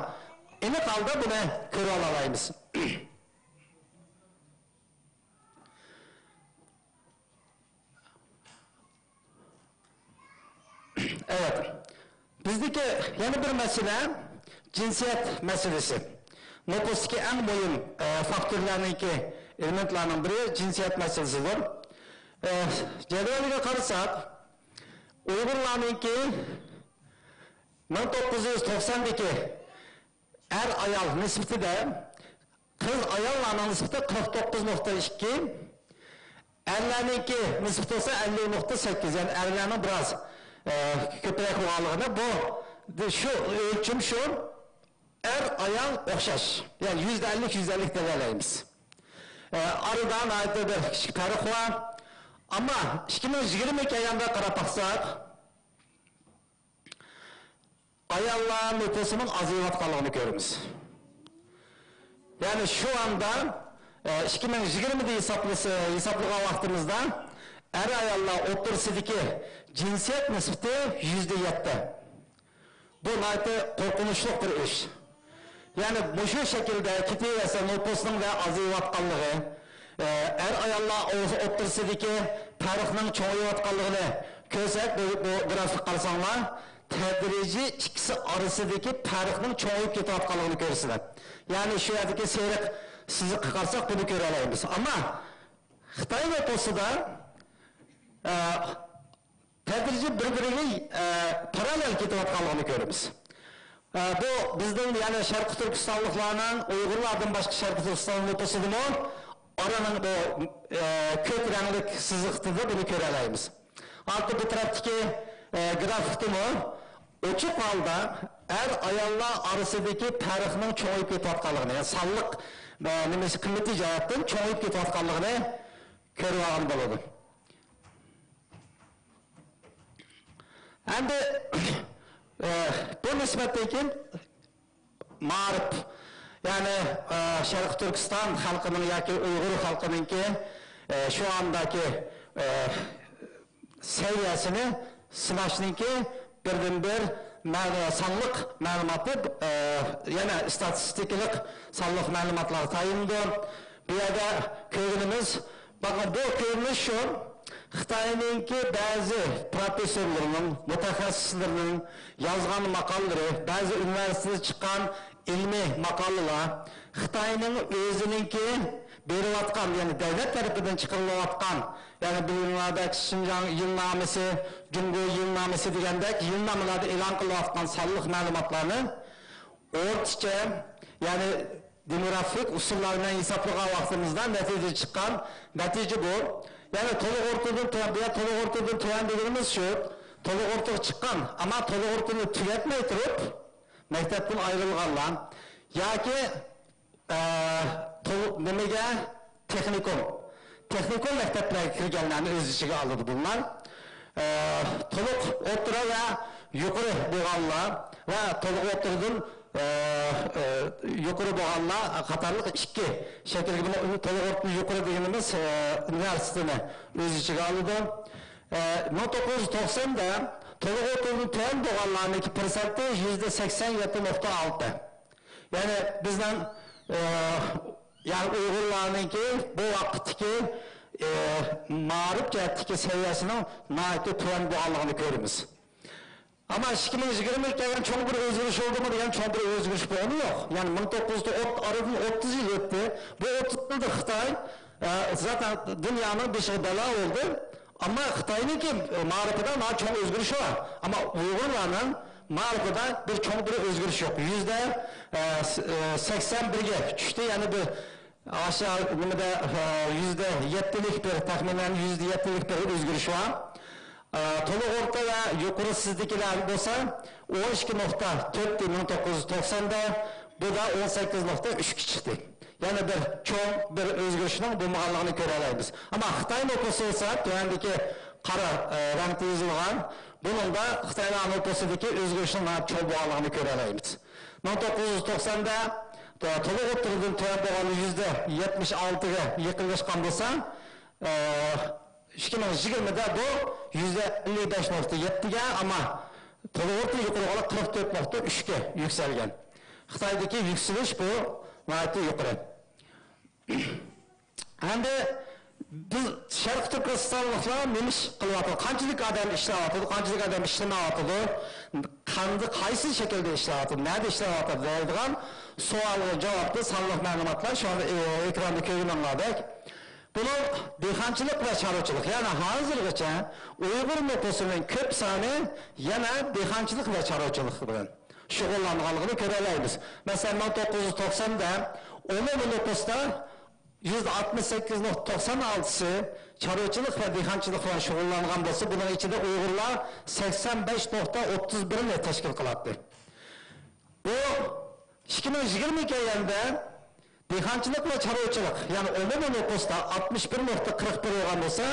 ئېنىق ھالدا بۇنى كۆرۈۋالالايمىز. ئەۋەت. بىزدىكى يەنە بىر مەسىلە جىنسىيەت مەسىلىسى. نوپۇستىكى ئەڭ مۇھىم، ئە، فاكتورلارنىڭكى، ئېلېمېنتلارنىڭ بىرى جىنسىيەت مەسىلىسىدۇر. ئە، جەدۋەلگە قارىساق، ئۇيغۇرلارنىڭكى مىڭ توققۇز يۈز توقساندىكى ئەر-ئايال نىسبىتىدە قىز-ئاياللارنىڭ نىسبىتى قىرىق توققۇز نۇقتا ئىككى، ئەرلەرنىڭكى نىسبىتى بولسا ئەللىك نۇقتا سەككىز، يەنى ئەرلەرنىڭ بىراز، ئە، كۆپرەك بولغانلىقىنى، بۇ، شۇ ئۆلچىمى شۇ، ئەر-ئايال ئوخشاش، يەنى يۈزدە ئەللىك، يۈزدە ئەللىك دېيەلەيمىز. ئە، ئارىدا ناھايىتى بىر كىچىك پەرق بار. ئەمما ئىككى مىڭ يىگىرمە كەلگەندە قاراپ باقساق، ئاياللار نوپۇسىنىڭ ئازىيىۋاتقانلىقىنى كۆرىمىز. يەنى شۇ ئاندا، ئە، ئىككى مىڭ يىگىرمىدە ھېسابلىسا، ھېسابلىغان ۋاقتىمىزدا ئەر-ئاياللار ئوتتۇرىسىدىكى جىنسىيەت نىسبىتى يۈزدە يەتتە. بۇ ناھايىتى قورقۇنچلۇق بىر ئىش. يەنى مۇشۇ شەكىلدە كېتىۋەرسە نوپۇسنىڭ ۋە ئازىيىۋاتقانلىقى، ئە، ئەر-ئاياللار ئوتتۇرىسىدىكى پەرقنىڭ چوڭىيىۋاتقانلىقىنى كۆرسەك، بۇ، بۇ گرافىك قارىساڭلار، تەدرىجىي ئىككىسى ئارىسىدىكى پەرقنىڭ چوڭىيىپ كېتىۋاتقانلىقىنى كۆرىسىلەر. يەنى شۇ يەردىكى سېرىق سىزىققا قارىساق بۇنى كۆرەلەيمىز. ئەمما خىتاي نوپۇسىدا، ئە، تەدرىجىي بىر-بىرىگە، ئە، پاراللېل كېتىۋاتقانلىقىنى كۆرىمىز. ئە، بۇ بىزنىڭ، يەنى شەرقىي تۈركىستانلىقلارنىڭ ئۇيغۇرلاردىن باشقا شەرقىي تۈركىستان نوپۇسىدىمۇ ئارىنىڭ بۇ، ئە، كۆك رەڭلىك سىزىقىدا بۇنى كۆرەلەيمىز. ھالبۇكى بۇ تەرەپتىكى، ئە، گرافىكتىمۇ ئوچۇق ھالدا ئەر-ئاياللار ئارىسىدىكى پەرقنىڭ چوڭىيىپ كېتىۋاتقانلىقىنى، يەنى سانلىق، ئە، نېمىسى، قىممىتى جەھەتتىن چوڭىيىپ كېتىۋاتقانلىقىنى كۆرۈۋالغىلى بولىدۇ. ئەمدى، ئە، بۇ نىسبەتتىن كېيىن مائارىپ، يەنى، ئە، شەرقىي تۈركىستان خەلقىنىڭ ياكى ئۇيغۇر خەلقىنىڭكى، ئە، شۇ ئانداكى، ئە، سەۋىيەسىنى سىناشنىڭكى بىردىنبىر مە-، سانلىق مەلۇماتى، ئە، يەنە ئىستاتىستىكىلىق سانلىق مەلۇماتلارغا تايىنىدۇ. بۇ يەردە كۆرگىنىمىز، باقىڭ، بۇ كۆرۈنۈش شۇ. خىتاينىڭكى بەزى پروفېسسورلىرىنىڭ، مۇتەخەسسىسلىرىنىڭ يازغان ماقالىلىرى، بەزى ئۇنىۋېرسىتېتتا چىققان ئىلمىي ماقالىلار خىتاينىڭ ئۆزىنىڭكى بېرىۋاتقان، يەنى دۆلەت تەرىپىدىن چىقىرىلىۋاتقان، يەنى بۇ يىللاردەك شىنجاڭ يىلنامىسى، جۇڭگو يىلنامىسى دېگەندەك يىلنامىلاردا ئېلان قىلىۋاتقان سانلىق مەلۇماتلارنى ئوردىچە، يەنى دېموگرافىك ئۇسۇللار بىلەن ھېسابلىغان ۋاقتىمىزدا نەتىجە چىققان نەتىجە بۇ. يەنى تولۇق ئوتتۇرىدىن تۆۋەن، بۇ يەر تولۇق ئوتتۇرىدىن تۆۋەن دېگىنىمىز شۇ، تولۇق ئوتتۇرىغا چىققان، ئەمما تولۇق ئوتتۇرىنى تۈگەتمەي تۇرۇپ، مەكتەپتىن ئايرىلغانلار ياكى، ئە، تولۇق نېمىگە، تېخنىكوم، تېخنىكوم مەكتەپلەرگە كىرگەنلەرنى ئۆز ئىچىگە ئالىدۇ بۇلار. ئە، تولۇق ئوتتۇرا ۋە يۇقىرى بولغانلار ۋە تولۇق ئوتتۇرىدىن، ئە، ئە، يۇقىرى بولغانلار قاتارلىق ئىككى شەكىلگە، بۇنى تولۇق ئوتتۇرىدىن يۇقىرى دېگىنىمىز، ئە، ئۇنىۋېرسىتېتنى ئۆز ئىچىگە ئالىدۇ. ئە، مىڭ توققۇز يۈز توقساندا تولۇق ئوتتۇرىدىن تۆۋەن بولغانلارنىڭكى پىرسەنتى يۈزدە سەكسەن يەتتە نۇقتا ئالتە. يەنى بىزنىڭ، ئە، يەنى ئۇيغۇرلارنىڭكى بۇ ۋاقىتتىكى، ئە، مائارىپ جەھەتتىكى سەۋىيەسىنىڭ ناھايىتى تۆۋەن بولغانلىقىنى كۆرىمىز. ئەمما ئىككى مىڭ يىگىرمىگە كەلگەن چوڭ بىر ئۆزگىرىش بولدىمۇ دېگەن، چوڭ بىر ئۆزگىرىش بولغىنى يوق. يەنى مىڭ توققۇز يۈز ئوت-، ئارىدىن ئوتتۇز يىل ئۆتتى. بۇ ئوتتۇز يىلدا خىتاي، ئە، زاتەن دۇنيانىڭ بېشىغا بەلا بولدى. ئەمما خىتاينىڭكى مائارىپىدا ناھايىتى چوڭ ئۆزگىرىش بار. ئەمما ئۇيغۇرلارنىڭ مائارىپىدا بىر چوڭ بىر ئۆزگىرىش يوق. يۈزدە، ئە، س-، ئە، سەكسەن بىرگە چۈشتى. يەنى بىر ئاشۇ نېمىدە، ئە، يۈزدە يەتتىلىك بىر، تەخمىنەن يۈزدە يەتتىلىك بىر ئۆزگىرىش بار. ئە، تولۇق ئوتتۇرا ۋە يۇقىرى سىزدىكىلەر بولسا ئون ئىككى نۇقتا تۆتتى مىڭ توققۇز يۈز توقساندا، بۇ دا ئون سەككىز نۇقتا ئۈچكە چىقتى. يەنە بىر چوڭ بىر ئۆزگىرىشنىڭ بولمىغانلىقىنى كۆرەلەيمىز. ئەمما خىتاي نوپۇسى بولسا تۆۋەندىكى قارا، ئە، رەڭدە يېزىلغان، بۇنىڭدا خىتايلار نوپۇسىدىكى ئۆزگىرىشنىڭ ناھايىتى چوڭ بولغانلىقىنى كۆرەلەيمىز. مىڭ توققۇز يۈز توقساندا تولۇق ئوتتۇرىدىن تۆۋەن بولغان يۈزدە يەتمىش ئالتىگە يېقىنلاشقان بولسا، ئە، ئىككى مىڭ يىگىرمىدە بۇ يۈزدە ئەللىك بەش نۇقتا يەتتىگە، ئەمما تولۇق ئوتتۇرا يۇقىرى بولغان قىرىق تۆت نۇقتا ئۈچكە يۈكسەلگەن. خىتايدىكى يۈكسىلىش بۇ ناھايىتى يۇقىرى. ئەمدى بىز شەرقىي تۈركىستانلىقلار نېمە ئىش قىلىۋاتىدۇ، قانچىلىك ئادەم ئىشلەۋاتىدۇ، قانچىلىك ئادەم ئىشلىمەيۋاتىدۇ، قانداق، قايسى شەكىلدە ئىشلەۋاتىدۇ، نەدە ئىشلەۋاتىدۇ دەيدىغان سوئالغا جاۋابتا سانلىق مەلۇماتلار شۇ، ئېكراندا كۆرگىنىڭلاردەك. بۇنىڭ دېھقانچىلىق ۋە چارۋىچىلىق، يەنى ھازىرغىچە ئۇيغۇر نوپۇسىنىڭ كۆپ سانى يەنە دېھقانچىلىق ۋە چارۋىچىلىق بىلەن شۇغۇللانغانلىقىنى كۆرەلەيمىز. مەسىلەن، مىڭ توققۇز يۈز توقساندا ئومۇمىي نوپۇستا يۈزدە ئاتمىش سەككىز نۇقتا توقسان ئالتىسى چارۋىچىلىق ۋە دېھقانچىلىق بىلەن شۇغۇللانغان بولسا، بۇنىڭ ئىچىدە ئۇيغۇرلار سەكسەن بەش نۇقتا ئوتتۇز بىرنى تەشكىل قىلاتتى. بۇ ئىككى مىڭ يىگىرمىگە كەلگەندە دېھقانچىلىق ۋە چارۋىچىلىق، يەنى ئومۇمىي نوپۇستا ئاتمىش بىر نۇقتا قىرىق بىر بولغان بولسا،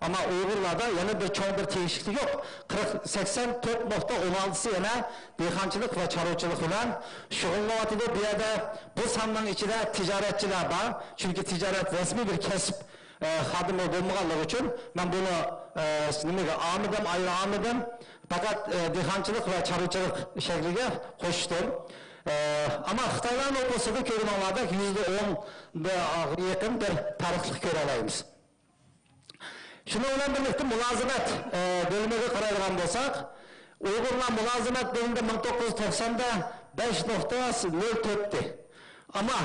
ئەمما ئۇيغۇرلاردا يەنە بىر چوڭ بىر تېگىشلىكلىك يوق. قىرىق، سەكسەن تۆت نۇقتا ئون ئالتىسى يەنە دېھقانچىلىق ۋە چارۋىچىلىق بىلەن شۇغۇللىنىۋاتىدۇ. بۇ يەردە بۇ ساننىڭ ئىچىدە تىجارەتچىلەر بار. چۈنكى تىجارەت رەسمىي بىر كەسىپ، ئە، خادىمى بولمىغانلىقى ئۈچۈن مەن بۇنى، ئە، نېمىگە ئالمىدىم، ئايرى ئالمىدىم. پەقەت، ئە، دېھقانچىلىق ۋە چارۋىچىلىق شەكلىگە قوشتۇم. ئە، ئەمما خىتايلار نوپۇسىدا كۆرگىنىڭلاردەك يۈزدە ئونغا يېقىن بىر پەرقلىق كۆرەلەيمىز. شۇنىڭ بىلەن بىرلىكتە مۇلازىمەت، ئە، بۆلۈمىگە قارايدىغان بولساق، ئۇيغۇرلار مۇلازىمەت بۆلۈمىدە مىڭ توققۇز يۈز توقساندا بەش نۇقتا نۆل تۆتتى. ئەمما،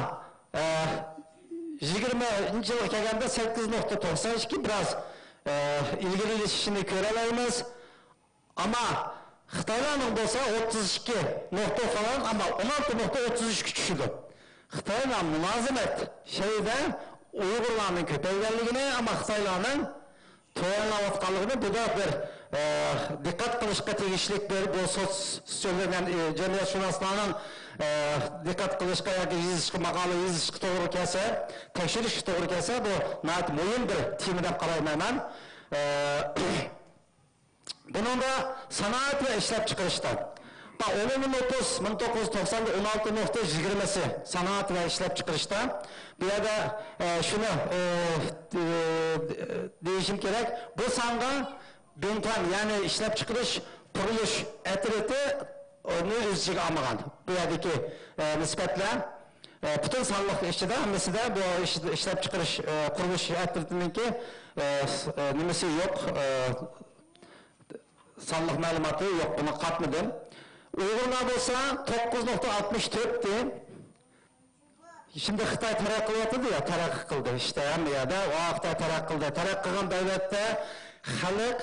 ئە، يىگىرمىنچى يىلغا كەلگەندە سەككىز نۇقتا توقسان ئىككى، بىراز، ئە، ئىلگىرىلىشىشىنى كۆرەلەيمىز. ئەمما خىتايلارنىڭ بولسا ئوتتۇز ئىككى نۇقتا فالان، ئەمما ئون ئالتە نۇقتا ئوتتۇز ئۈچكە چۈشىدۇ. خىتايلار مۇلازىمەت شەيدە ئۇيغۇرلارنىڭ كۆپەيگەنلىكىنى، ئەمما خىتايلارنىڭ تۆۋەنلەۋاتقانلىقىنى، بۇ دا بىر، ئە، دىققەت قىلىشقا تېگىشلىك بىر، بۇ سوت-، سۆزلەنگەن، ئە، جەمئىيەتشۇناسلارنىڭ، ئە، دىققەت قىلىشقا ياكى يېزىشقا، ماقالە يېزىشقا توغرا كەلسە، تەكشۈرۈشكە توغرا كەلسە، بۇ ناھايىتى مۇھىم بىر تېما دەپ قارايمەن مەن. ئە، بۇنىڭدا سانائەت ۋە ئىشلەپچىقىرىشتا، ئومۇمىي نوپۇس مىڭ توققۇز يۈز توقساندا ئون ئالتە نۇقتا يىگىرمىسى سانائەت ۋە ئىشلەپچىقىرىشتا. بۇ يەردە، ئە، شۇنى، ئە، ئە، دېيىشىم كېرەك، بۇ سانغا بىڭتۈەن، يەنى ئىشلەپچىقىرىش قۇرۇلۇش ئەترىتى، ئۇنى ئۆز ئىچىگە ئالمىغان. بۇ يەردىكى، ئە، نىسبەتلەر. ئە، پۈتۈن سانلىق ئىچىدە ھەممىسىدە بۇ ئىش-، ئىشلەپچىقىرىش، ئە، قۇرۇلۇش ئەترىتىنىڭكى، ئە، س-، ئە، نېمىسى يوق، ئە، سانلىق مەلۇماتى يوق، بۇنى قاتمىدىم. ئۇيغۇرلار بولسا توققۇز نۇقتا ئاتمىش تۆتتى. شۇنداق خىتاي تەرەققىي قىلىۋاتىدۇ يا، تەرەققىي قىلدى. ئىشتە ھەممە يەردە، ۋا، خىتاي تەرەققىي قىلدى. تەرەققىي قىلغان دۆلەتتە خەلق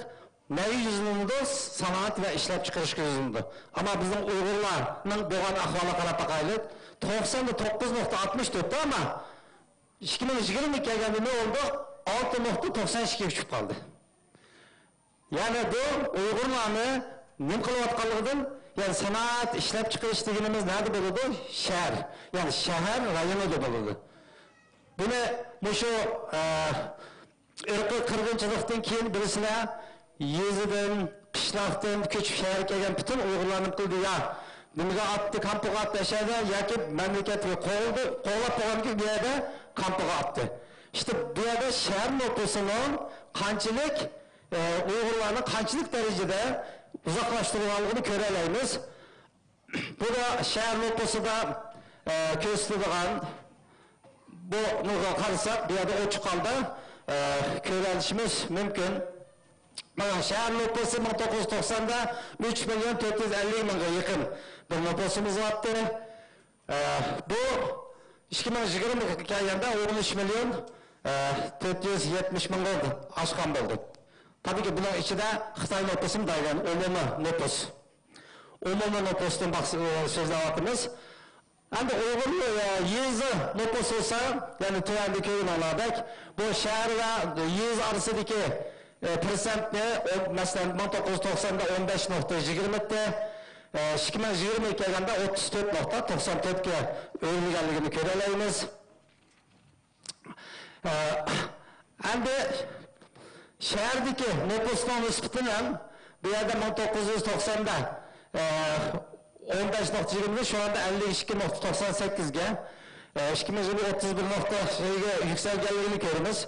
نەگە يۈزلىنىدۇ؟ سانائەت ۋە ئىشلەپچىقىرىشقا يۈزلىنىدۇ. ئەمما بىزنىڭ ئۇيغۇرلارنىڭ بولغان ئەھۋالىغا قاراپ باقايلى. توقساندا توققۇز نۇقتا ئاتمىش تۆت، ئەمما ئىككى مىڭ يىگىرمە كەلگەندە نېمە بولدى؟ ئالتە نۇقتا توقسان ئىككىگە چۈشۈپ قالدى. يەنى بۇ ئۇيغۇرلارنى نېمە قىلىۋاتقانلىقىدىن، يەنى سانائەت، ئىشلەپچىقىرىش دېگىنىمىز نەدە بولىدۇ؟ شەھەر، يەنى شەھەر رايونىدا بولىدۇ. بۇنى مۇشۇ، ئە، ئىرقىي قىرغىنچىلىقتىن كېيىن بىرسىلەر يېزىدىن، قىشلاقتىن كۆچۈپ شەھەرگە كەلگەن پۈتۈن ئۇيغۇرلارنى قىلدى يا، نېمىگە ئاتتى، كامپىغا ئاتتى ئەشەدە ياكى مەملىكەتكە قوغلىدى، قوغلاپ بولغاندىن كېيىن بۇ يەردە كامپىغا ئاتتى. ئىشتە بۇ يەردە شەھەر نوپۇسىنىڭ قانچىلىك، ئە، ئۇيغۇرلارنى قانچىلىك دەرىجىدە ئۇزاقلاشتۇرغانلىقىنى كۆرەلەيمىز. بۇ دا شەھەر نوپۇسىدا، ئە، كۆرسىتىدىغان، بۇنىڭغا قارىساق، بۇ يەردە ئوچۇق ھالدا، ئە، كۆرۈۋېلىشىمىز مۇمكىن. مانا، شەھەر نوپۇسى مىڭ توققۇز يۈز توقساندا ئۈچ مىليون تۆت يۈز ئەللىك مىڭغا يېقىن بىر نوپۇسىمىز بارتتى. ئە، بۇ ئىككى مىڭ يىگىرمىگە كەلگەندە ئون ئۈچ مىليون، ئە، تۆت يۈز يەتمىش مىڭغا ئاشقان بولدى. تەبىئىيكى، بۇنىڭ ئىچىدە خىتاي نوپۇسىمۇ دەيدىغان ئومۇمىي نوپۇس. ئومۇمىي نوپۇستىن باق-، ئە، سۆزلەۋاتىمىز. ئەمدى ئۇيغۇر، ئە، يېزا نوپۇسى بولسا، يەنى تۆۋەندە كۆرگىنىڭلاردەك، بۇ شەھەر ۋە يېزا ئارىسىدىكى، ئە، پىرسەنتنى، ئون، مەسىلەن، مىڭ توققۇز يۈز توقساندا ئون بەش نۇقتا يىگىرمە ئىدى، ئە، ئىككى مىڭ يىگىرمە ئىككىگە كەلگەندە ئوتتۇز تۆت نۇقتا توقسان تۆتكە ئۆرلىگەنلىكىنى كۆرەلەيمىز. ئە، ئەمدى شەھەردىكى نوپۇسنىڭ نىسبىتىنى ھەم بۇ يەردە مىڭ توققۇز يۈز توقساندا، ئە، ئون بەش نۇقتا يىگىرمە، شۇ ئاندا ئەللىك ئىككى نۇقتا توقسان سەككىزگە، ئە، ئىككى مىڭ يىگىرمە ئوتتۇز بىر نۇقتا شەيگە يۈكسەلگەنلىكىنى كۆرىمىز.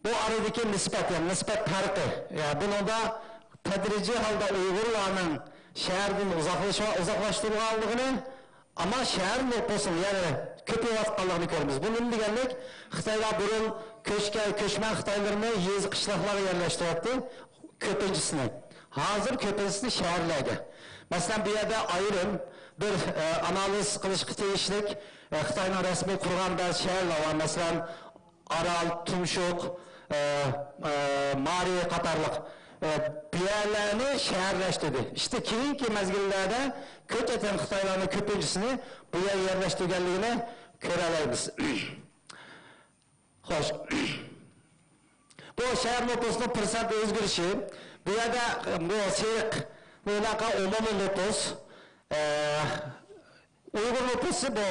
بۇ ئارىدىكى نىسبەت، يەنى نىسبەت پەرقى، يەنى بۇنىڭدا تەدرىجىي ھالدا ئۇيغۇرلارنىڭ شەھەردىن ئۇزاقلىشىۋ-، ئۇزاقلاشتۇرۇلغانلىقىنى، ئەمما شەھەر نوپۇسىنىڭ، يەنى كۆپىيىۋاتقانلىقىنى كۆرىمىز. بۇ نېمە دېگەنلىك؟ خىتايلار بۇرۇن كۆچكە-، كۆچمەن خىتايلىرىنى يېزا، قىشلاقلارغا يەرلەشتۈرەتتى. كۆپىنچىسىنى. ھازىر كۆپىنچىسىنى شەھەرلەرگە. مەسىلەن، بۇ يەردە ئايرىم بىر، ئە، ئانالىز قىلىشقا تېگىشلىك، ئە، خىتاينىڭ رەسمىي قۇرغان بەزى شەھەرلەر بار. مەسىلەن، ئارال، تۇمشۇق، ئە، ئە، مارى قاتارلىق، ئە، بۇ يەرلەرنى شەھەرلەشتۈردى. ئىشتە كېيىنكى مەزگىللەردە كۆچەتەن خىتايلارنىڭ كۆپىنچىسىنى بۇ يەرگە يەرلەشتۈرگەنلىكىنى كۆرەلەيمىز. خوش. بۇ شەھەر نوپۇسىنىڭ پىرسەنت ئۆزگىرىشى. بۇ يەردە، ئە، بۇ سېرىق، بۇ ھېلىقى ئومۇمىي نوپۇس. ئە، ئۇيغۇر نوپۇسى بۇ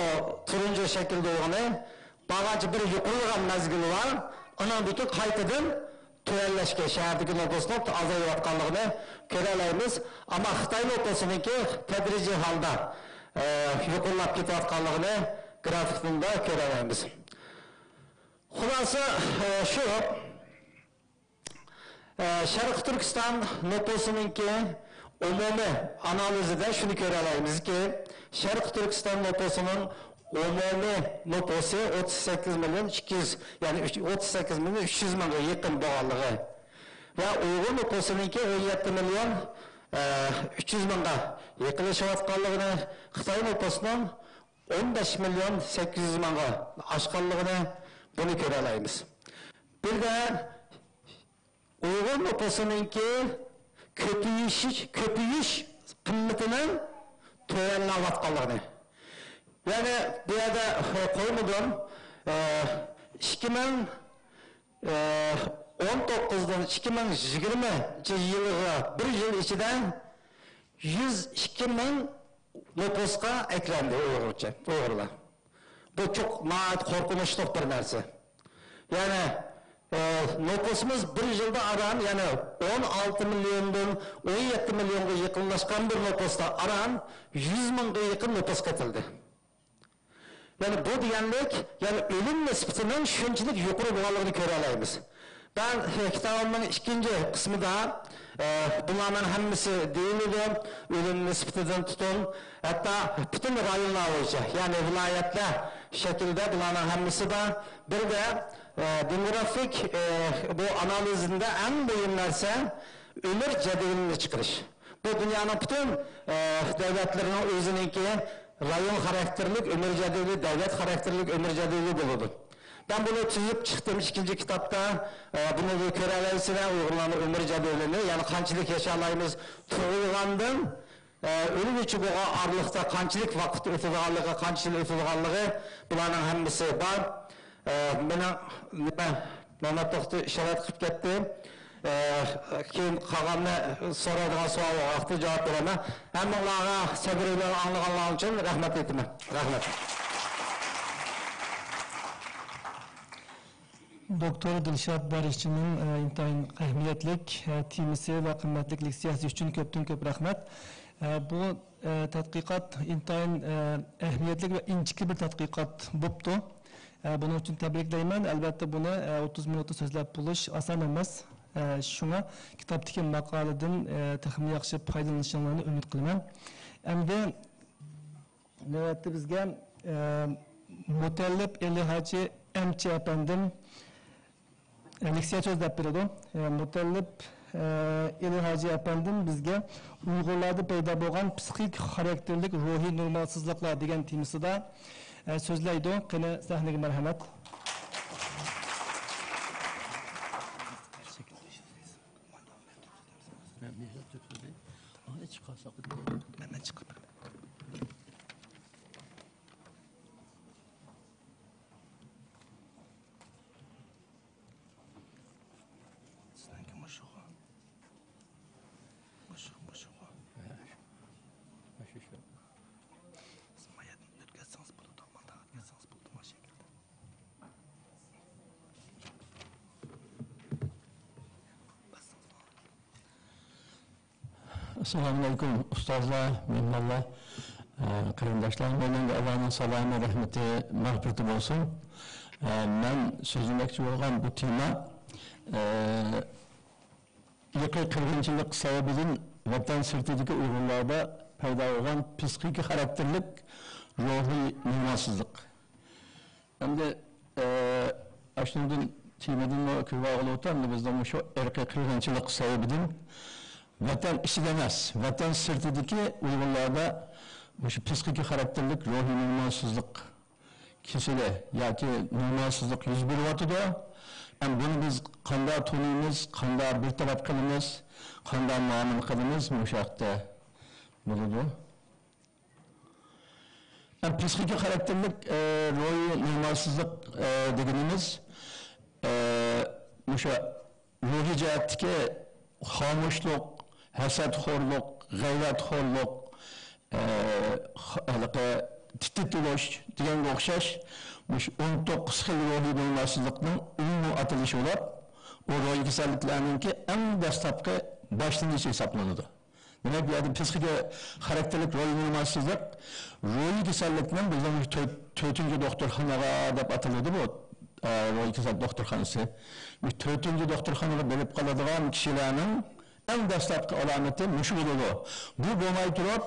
تۇرۇنچى شەكىلدە بولغىنى، بارغانچە بىر يۇقىرىلىغان مەزگىلى بار، ئۇنىڭدىن كېيىن قايتىدىن تۆۋەنلەشكە، شەھەردىكى نوپۇسنىڭ ئازايىۋاتقانلىقىنى كۆرەلەيمىز. ئەمما خىتاي نوپۇسىنىڭكى تەدرىجىي ھالدا، ئە، يۇقىرىلاپ كېتىۋاتقانلىقىنى گرافتىن كۆرەلەيمىز. خۇلاسە، ئە، شۇ. ئە، شەرقىي تۈركىستان نوپۇسىنىڭكى ئومۇمىي ئانالىزىدە شۇنى كۆرەلەيمىزكى، شەرقىي تۈركىستان نوپۇسىنىڭ ئومۇمىي نوپۇسى ئوتتۇز سەككىز مىليون ئىككى يۈز، يەنى ئۈچ، ئوتتۇز سەككىز مىليون ئۈچ يۈز مىڭغا يېقىن بولغانلىقى ۋە ئۇيغۇر نوپۇسىنىڭكى ئون يەتتە مىليون، ئە، ئۈچ يۈز مىڭغا يېقىنلىشىۋاتقانلىقىنى، خىتاي نوپۇسىنىڭ ئون بەش مىليون سەككىز يۈز مىڭغا ئاشقانلىقىنى بۇنى كۆرەلەيمىز. بىردە ئۇيغۇر نوپۇسىنىڭكى كۆپىيىش، كۆپىيىش قىممىتىنىڭ تۆۋەنلەۋاتقانلىقىنى. يەنى بۇ يەردە، ئە، قويمىدىم. ئە، ئىككى مىڭ، ئە، ئون توققۇزدىن ئىككى مىڭ يىگىرمىنچى يىلغا بىر يىل ئىچىدە يۈز ئىككى مىڭ نوپۇسقا ئەكلەندى ئۇيغۇرچە، ئۇيغۇرلار. بۇ چوق ناھايىتى قورقۇنچلۇق بىر نەرسە. يەنى، ئە، نوپۇسىمىز بىر يىلدا ئاران، يەنى ئون ئالتە مىليوندىن ئون يەتتە مىليونغا يېقىنلاشقان بىر نوپۇستا ئاران يۈز مىڭغا يېقىن نوپۇس قېتىلدى. يەنى بۇ دېگەنلىك، يەنى ئۆلۈم نىسبىتىنىڭ شۇنچىلىك يۇقىرى بولغانلىقىنى كۆرەلەيمىز. مەن، ئە، كىتابىمنىڭ ئىككىنچى قىسمىدا، ئە، بۇلارنىڭ ھەممىسى دېيىلىدۇ، ئۆلۈم نىسبىتىدىن تۇتۇن، ھەتتا پۈتۈن رايونلار بويىچە، يەنى ۋىلايەتلەر، شەكىلدە بۇلارنىڭ ھەممىسى بار. بىر دە، ئە، دېموگرافىك، ئە، بۇ ئانالىزىندە ئەڭ مۇھىم نەرسە ئۆمۈر جەدۋىلىنى چىقىرىش. بۇ دۇنيانىڭ پۈتۈن، ئە، دۆلەتلىرىنىڭ ئۆزىنىڭكى رايون خاراكتېرلىك ئۆمۈر جەدۋىلى، دۆلەت خاراكتېرلىك ئۆمۈر جەدۋىلى بولىدۇ. مەن بۇنى تۈزۈپ چىقتىم ئىككىنچى كىتابتا. ئە، بۇنى كۆرەلەيسىلەر، ئۇيغۇرلارنىڭ ئۆمۈر جەدۋىلىنى، يەنى قانچىلىك ياشالايمىز، تۇغۇلغاندىن ئە، ئۆلگۈچە بولغان ئارىلىقتا قانچىلىك ۋاقىت ئۆتىدىغانلىقى، قانچە يىل ئۆتىدىغانلىقى، بۇلارنىڭ ھەممىسى بار. ئە، مېنىڭ نېمە، مەمەت دوختۇر ئىشارەت قىلىپ كەتتى. ئە، كېيىن قالغاننى سورايدىغان سوئال بولغان ۋاقىتتا جاۋاب بېرەرمەن. ھەممىڭلارغا سەبرى بىلەن ئاڭلىغانلىرىڭ ئۈچۈن رەھمەت ئېيتىمەن. رەھمەت. دوكتور دىلشات بارىشچىنىڭ، ئە، ئىنتايىن ئەھمىيەتلىك، ئە، تېمىسى ۋە قىممەتلىك لېكسىيەسى ئۈچۈن كۆپتىن كۆپ رەھمەت. ئە، بۇ، ئە، تەتقىقات ئىنتايىن، ئە، ئەھمىيەتلىك ۋە ئىنچىكە بىر تەتقىقات بوپتۇ. ئە، بۇنىڭ ئۈچۈن تەبرىكلەيمەن. ئەلۋەتتە، بۇنى، ئە، ئوتتۇز مىنۇتتا سۆزلەپ بولۇش ئاسان ئەمەس. ئە، شۇڭا كىتابتىكى ماقالىدىن، ئە، تېخىمۇ ياخشى پايدىلىنىشىڭلارنى ئۈمىد قىلىمەن. ئەمدى نۆۋەتتە بىزگە، ئە، مۇتەللىپ ئېلى ھاجى ئەمچى ئەپەندىم، ئە، لېكسىيە سۆزلەپ بېرىدۇ. ئە، مۇتەللىپ، ئە، ئېلى ھاجى ئەپەندىم بىزگە ئۇيغۇرلاردا پەيدا بولغان پسىخىك خاراكتېرلىك روھىي نورمالسىزلىقلار دېگەن تېمىسىدا، ئە، سۆزلەيدۇ. قېنى، سەھنىگە مەرھەمەت. مەن، مەن چىقىپ بېرىمەن. سىزنىڭكى مۇشۇغۇ. مۇشۇ، مۇشۇغۇ. ھە، شۇ. مۇشۇ، شۇ. سىز ما يەردىن ئۆتكۈزسىڭىز بولىدۇ، مانداق ئۆتكۈزسىڭىز بولىدۇ، ما شەكىلدە. باسسىڭىز بولىدۇ. ئەسسالامۇئەلەيكۇم، ئۇستازلار، مېھمانلار، ئە، قېرىنداشلار، ھەممىڭلارغا ئاللانىڭ سالامى، رەھمىتى، مەغپىرىتى بولسۇن. ئە، مەن سۆزلىمەكچى بولغان بۇ تېما، ئە، ئىرقىي قىرغىنچىلىق سەۋەبىدىن ۋەتەن سىرتىدىكى ئۇيغۇرلاردا پەيدا بولغان پسىخىكا خاراكتېرلىك روھىي نورمالسىزلىق. ئەمدى، ئە، ئاشۇنىڭدىن تېمىدىنمۇ كۆرۈۋالغىلى بولىدۇ. ئەمدى بىزنىڭ مۇشۇ ئىرقىي قىرغىنچىلىق سەۋەبىدىن ۋەتەن ئىچىدە ئەمەس، ۋەتەن سىرتىدىكى ئۇيغۇرلاردا مۇشۇ پسىخىكا خاراكتېرلىك روھىي نورمالسىزلىق كېسىلى ياكى نورمالسىزلىق يۈز بېرىۋاتىدۇ. ئەمدى بۇنى بىز قانداق تونۇيمىز، قانداق بىر تەرەپ قىلىمىز، قانداق مۇئامىلە قىلىمىز، مۇشۇ ھەقتە بولىدۇ. پسىخىكا خاراكتېرلىك، ئە، روھىي نورمالسىزلىق، ئە، دېگىنىمىز، ئە، مۇشۇ روھىي جەھەتتىكى خامۇشلۇق، ھەسەتخورلۇق، غەيۋەتخورلۇق، ئە، خ-، ھېلىقى تىت-تىت بولۇش دېگەنگە ئوخشاش مۇشۇ ئون توققۇز خىل روھىي نورمالسىزلىقنىڭ ئومۇمىي ئاتىلىشى بولۇپ، ئۇ روھىي كېسەللىكلەرنىڭكى ئەڭ دەسلەپكى باشلىنىشى ھېسابلىنىدۇ. دېمەك، بۇ يەردە پسىخىكا خاراكتېرلىك روھىي نورمالسىزلىق، روھىي كېسەللىكنىڭ بىزنىڭ تۆت، تۆتىنچى دوختۇرخانىغا دەپ ئاتىلىدۇ بۇ، ئە، روھىي كېسەللىك دوختۇرخانىسى. بۇ تۆتىنچى دوختۇرخانىغا بېرىپ قالىدىغان كىشىلەرنىڭ ئەڭ دەسلەپكى ئالامىتى مۇشۇ بولىدۇ. بۇ بولماي تۇرۇپ،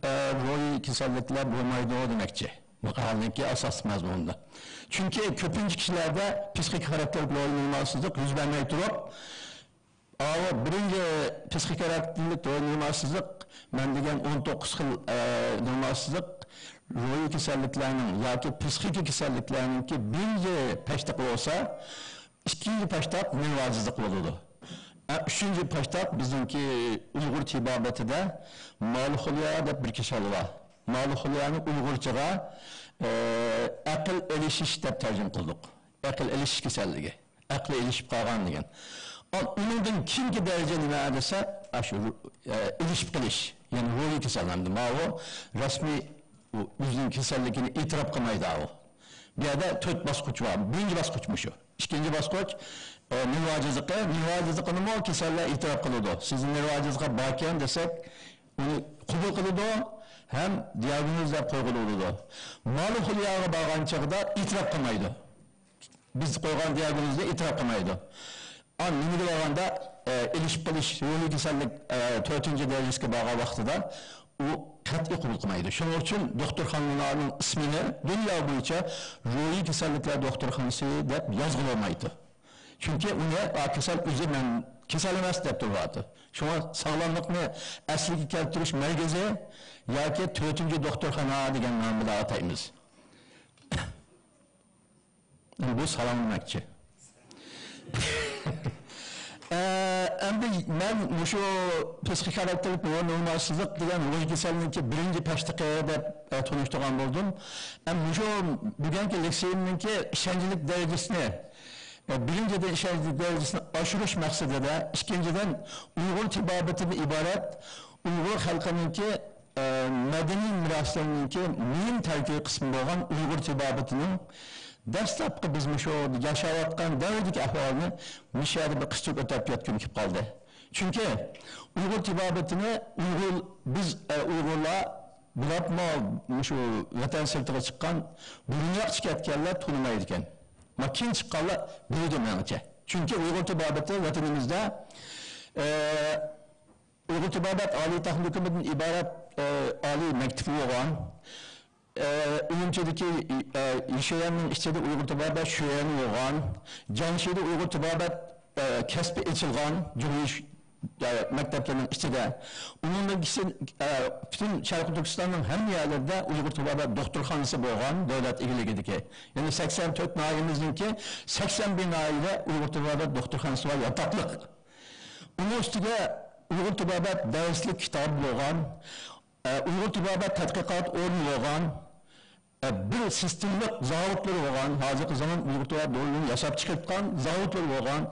ئە، روھىي كېسەللىكلەر بولمايدۇ دېمەكچى. ماقالىنىڭكى ئاساسلىق مەزمۇنىدا. چۈنكى كۆپىنچە كىشىلەردە پسىخىك خاراكتېرلىك روھىي نورمالسىزلىق يۈز بەرمەي تۇرۇپ، ئاۋۇ بىرىنچى پسىخىك خاراكتېرلىك روھىي نورمالسىزلىق، مەن دېگەن ئون توققۇز خىل، ئە، نورمالسىزلىق روھىي كېسەللىكلەرنىڭ ياكى پسىخىكا كېسەللىكلەرنىڭكى بىرىنچى پەشتىقى بولسا، ئىككىنچى پەشتاق نېرۋا ئاجىزلىقى بولىدۇ. ئە، ئۈچىنچى پەشتاق بىزنىڭكى ئۇيغۇر تېبابىتىدە مالىخوليا دەپ بىر كېسەل بار. مالىخوليانى ئۇيغۇرچىغا، ئە، ئەقىل ئېلىشىش دەپ تەرجىمە قىلدۇق. ئەقىل ئېلىشىش كېسەللىكى. ئەقلى ئېلىشىپ قالغان دېگەن. ئا، ئۇنىڭدىن كېيىنكى دەرىجە نېمە دېسە، ئاشۇ، ئە، ئېلىشىپ قېلىش. يەنى روھىي كېسەل ئەمدى. ماۋۇ رەسمىي ئۇ ئۆزىنىڭ كېسەللىكىنى ئېتىراپ قىلمايدۇ ئۇ. بۇ يەردە تۆت باسقۇچ بار. بىرىنچى باسقۇچ مۇشۇ. ئىككىنچى باسقۇچ، ئە، نېرۋا ئاجىزلىقى. نېرۋا ئاجىزلىقىنىمۇ كېسەللەر ئېتىراپ قىلىدۇ. سىزنىڭ نېرۋا ئاجىزلىقى باركەن دېسەك، ئۇنى قوبۇل قىلىدۇ ھەم دىياگنوز دەپ قويغىلى بولىدۇ. مالىخولياغا بارغان چېغىدا ئېتىراپ قىلمايدۇ. بىز قويغان دىياگنوزنى ئېتىراپ قىلمايدۇ. ئا، نېمىگە بارغاندا، ئە، ئېلىشىپ قېلىش روھىي كېسەللىك، ئە، تۆتىنچى دەرىجىسىگە بارغان ۋاقتىدا ئۇ قەتئىي قوبۇل قىلمايدۇ. شۇنىڭ ئۈچۈن دوختۇرخانىلارنىڭ ئىسمىنى دۇنيا بويىچە روھىي كېسەللىكلەر دوختۇرخانىسى دەپ يازغىلى بولمايدۇ. چۈنكى ئۇنى، ئا، كېسەل ئۆزى مەن كېسەل ئەمەس دەپ تۇرۇۋاتىدۇ. شۇڭا ساغلاملىقنى ئەسلىگە كەلتۈرۈش مەركىزى ياكى تۆتىنچى دوختۇرخانا دېگەن نام بىلەن ئاتايمىز. بۇ سالام دېمەكچى. ئە، ئەمدى مەن مۇشۇ پسىخىك خاراكتېرلىك نورمالسىزلىق دېگەن روھىي كېسەلنىڭكى بىرىنچى پەشتىقى دەپ، ئە، تونۇشتۇرغان بولدۇم. ئە، مۇشۇ بۈگۈنكى لېكسىيەمنىڭكى ئىشەنچلىك دەرىجىسىنى، ئە، بىرىنچىدىن، ئىشەنچلىك دەرىجىسىنى ئاشۇرۇش مەقسىتىدە، ئىككىنچىدىن، ئۇيغۇر تېبابىتىدىن ئىبارەت ئۇيغۇر خەلقىنىڭكى، ئە، مەدەنىي مىراسلىرىنىڭكى مۇھىم تەركىبىي قىسمى بولغان ئۇيغۇر تېبابىتىنىڭ دەسلەپكى بىز مۇشۇ ياشاۋاتقان دەۋردىكى ئەھۋالىنى مۇشۇ يەردە بىر قىستۇرۇپ ئۆتۈپ يەتكۈم كېلىپ قالدى. چۈنكى ئۇيغۇر تېبابىتىنى ئۇيغۇر، بىز، ئە، ئۇيغۇرلار بولۇپمۇ مۇشۇ ۋەتەن سىرتىغا چىققان، بۇرۇنراقچە كەتكەنلەر تونۇمايدىكەن. ما كېيىن چىققانلار بىلىدۇ مېنىڭچە. چۈنكى ئۇيغۇر تېبابىتى ۋەتىنىمىزدە، ئە، ئۇيغۇر تېبابەت ئالىي تېخنىكومىدىن ئىبارەت، ئە، ئالىي مەكتىپى بولغان. ئە، ئۈرۈمچىدىكى، ئە، يىشيەننىڭ ئىچىدە ئۇيغۇر تېبابەت شۆيۈەنى بولغان. جياڭشىدا ئۇيغۇر تېبابەت، ئە، كەسپى ئېچىلغان جۇڭيى، ئە، مەكتەپلىرىنىڭ ئىچىدە. ئۇنىڭدىن كېيىن، ئە، پۈتۈن شەرقىي تۈركىستاننىڭ ھەممە يەرلىرىدە ئۇيغۇر تېبابەت دوختۇرخانىسى بولغان دۆلەت ئىگىلىكىدىكى. يەنى سەكسەن تۆت ناھىيەمىزنىڭكى سەكسەن بىر ناھىيەدە ئۇيغۇر تېبابەت دوختۇرخانىسى بار، ياتاقلىق. ئۇنىڭ ئۈستىگە ئۇيغۇر تېبابەت دەرسلىك كىتابى بولغان، ئە، ئۇيغۇر تېبابەت تەتقىقات ئورنى بولغان، ئە، بىر سىستېمىلىق زاۋۇتلىرى بولغان، ھازىرقى زامان ئۇيغۇر تېبابەت دورىلىرىنى ياساپ چىقىرىدىغان زاۋۇتلىرى بولغان،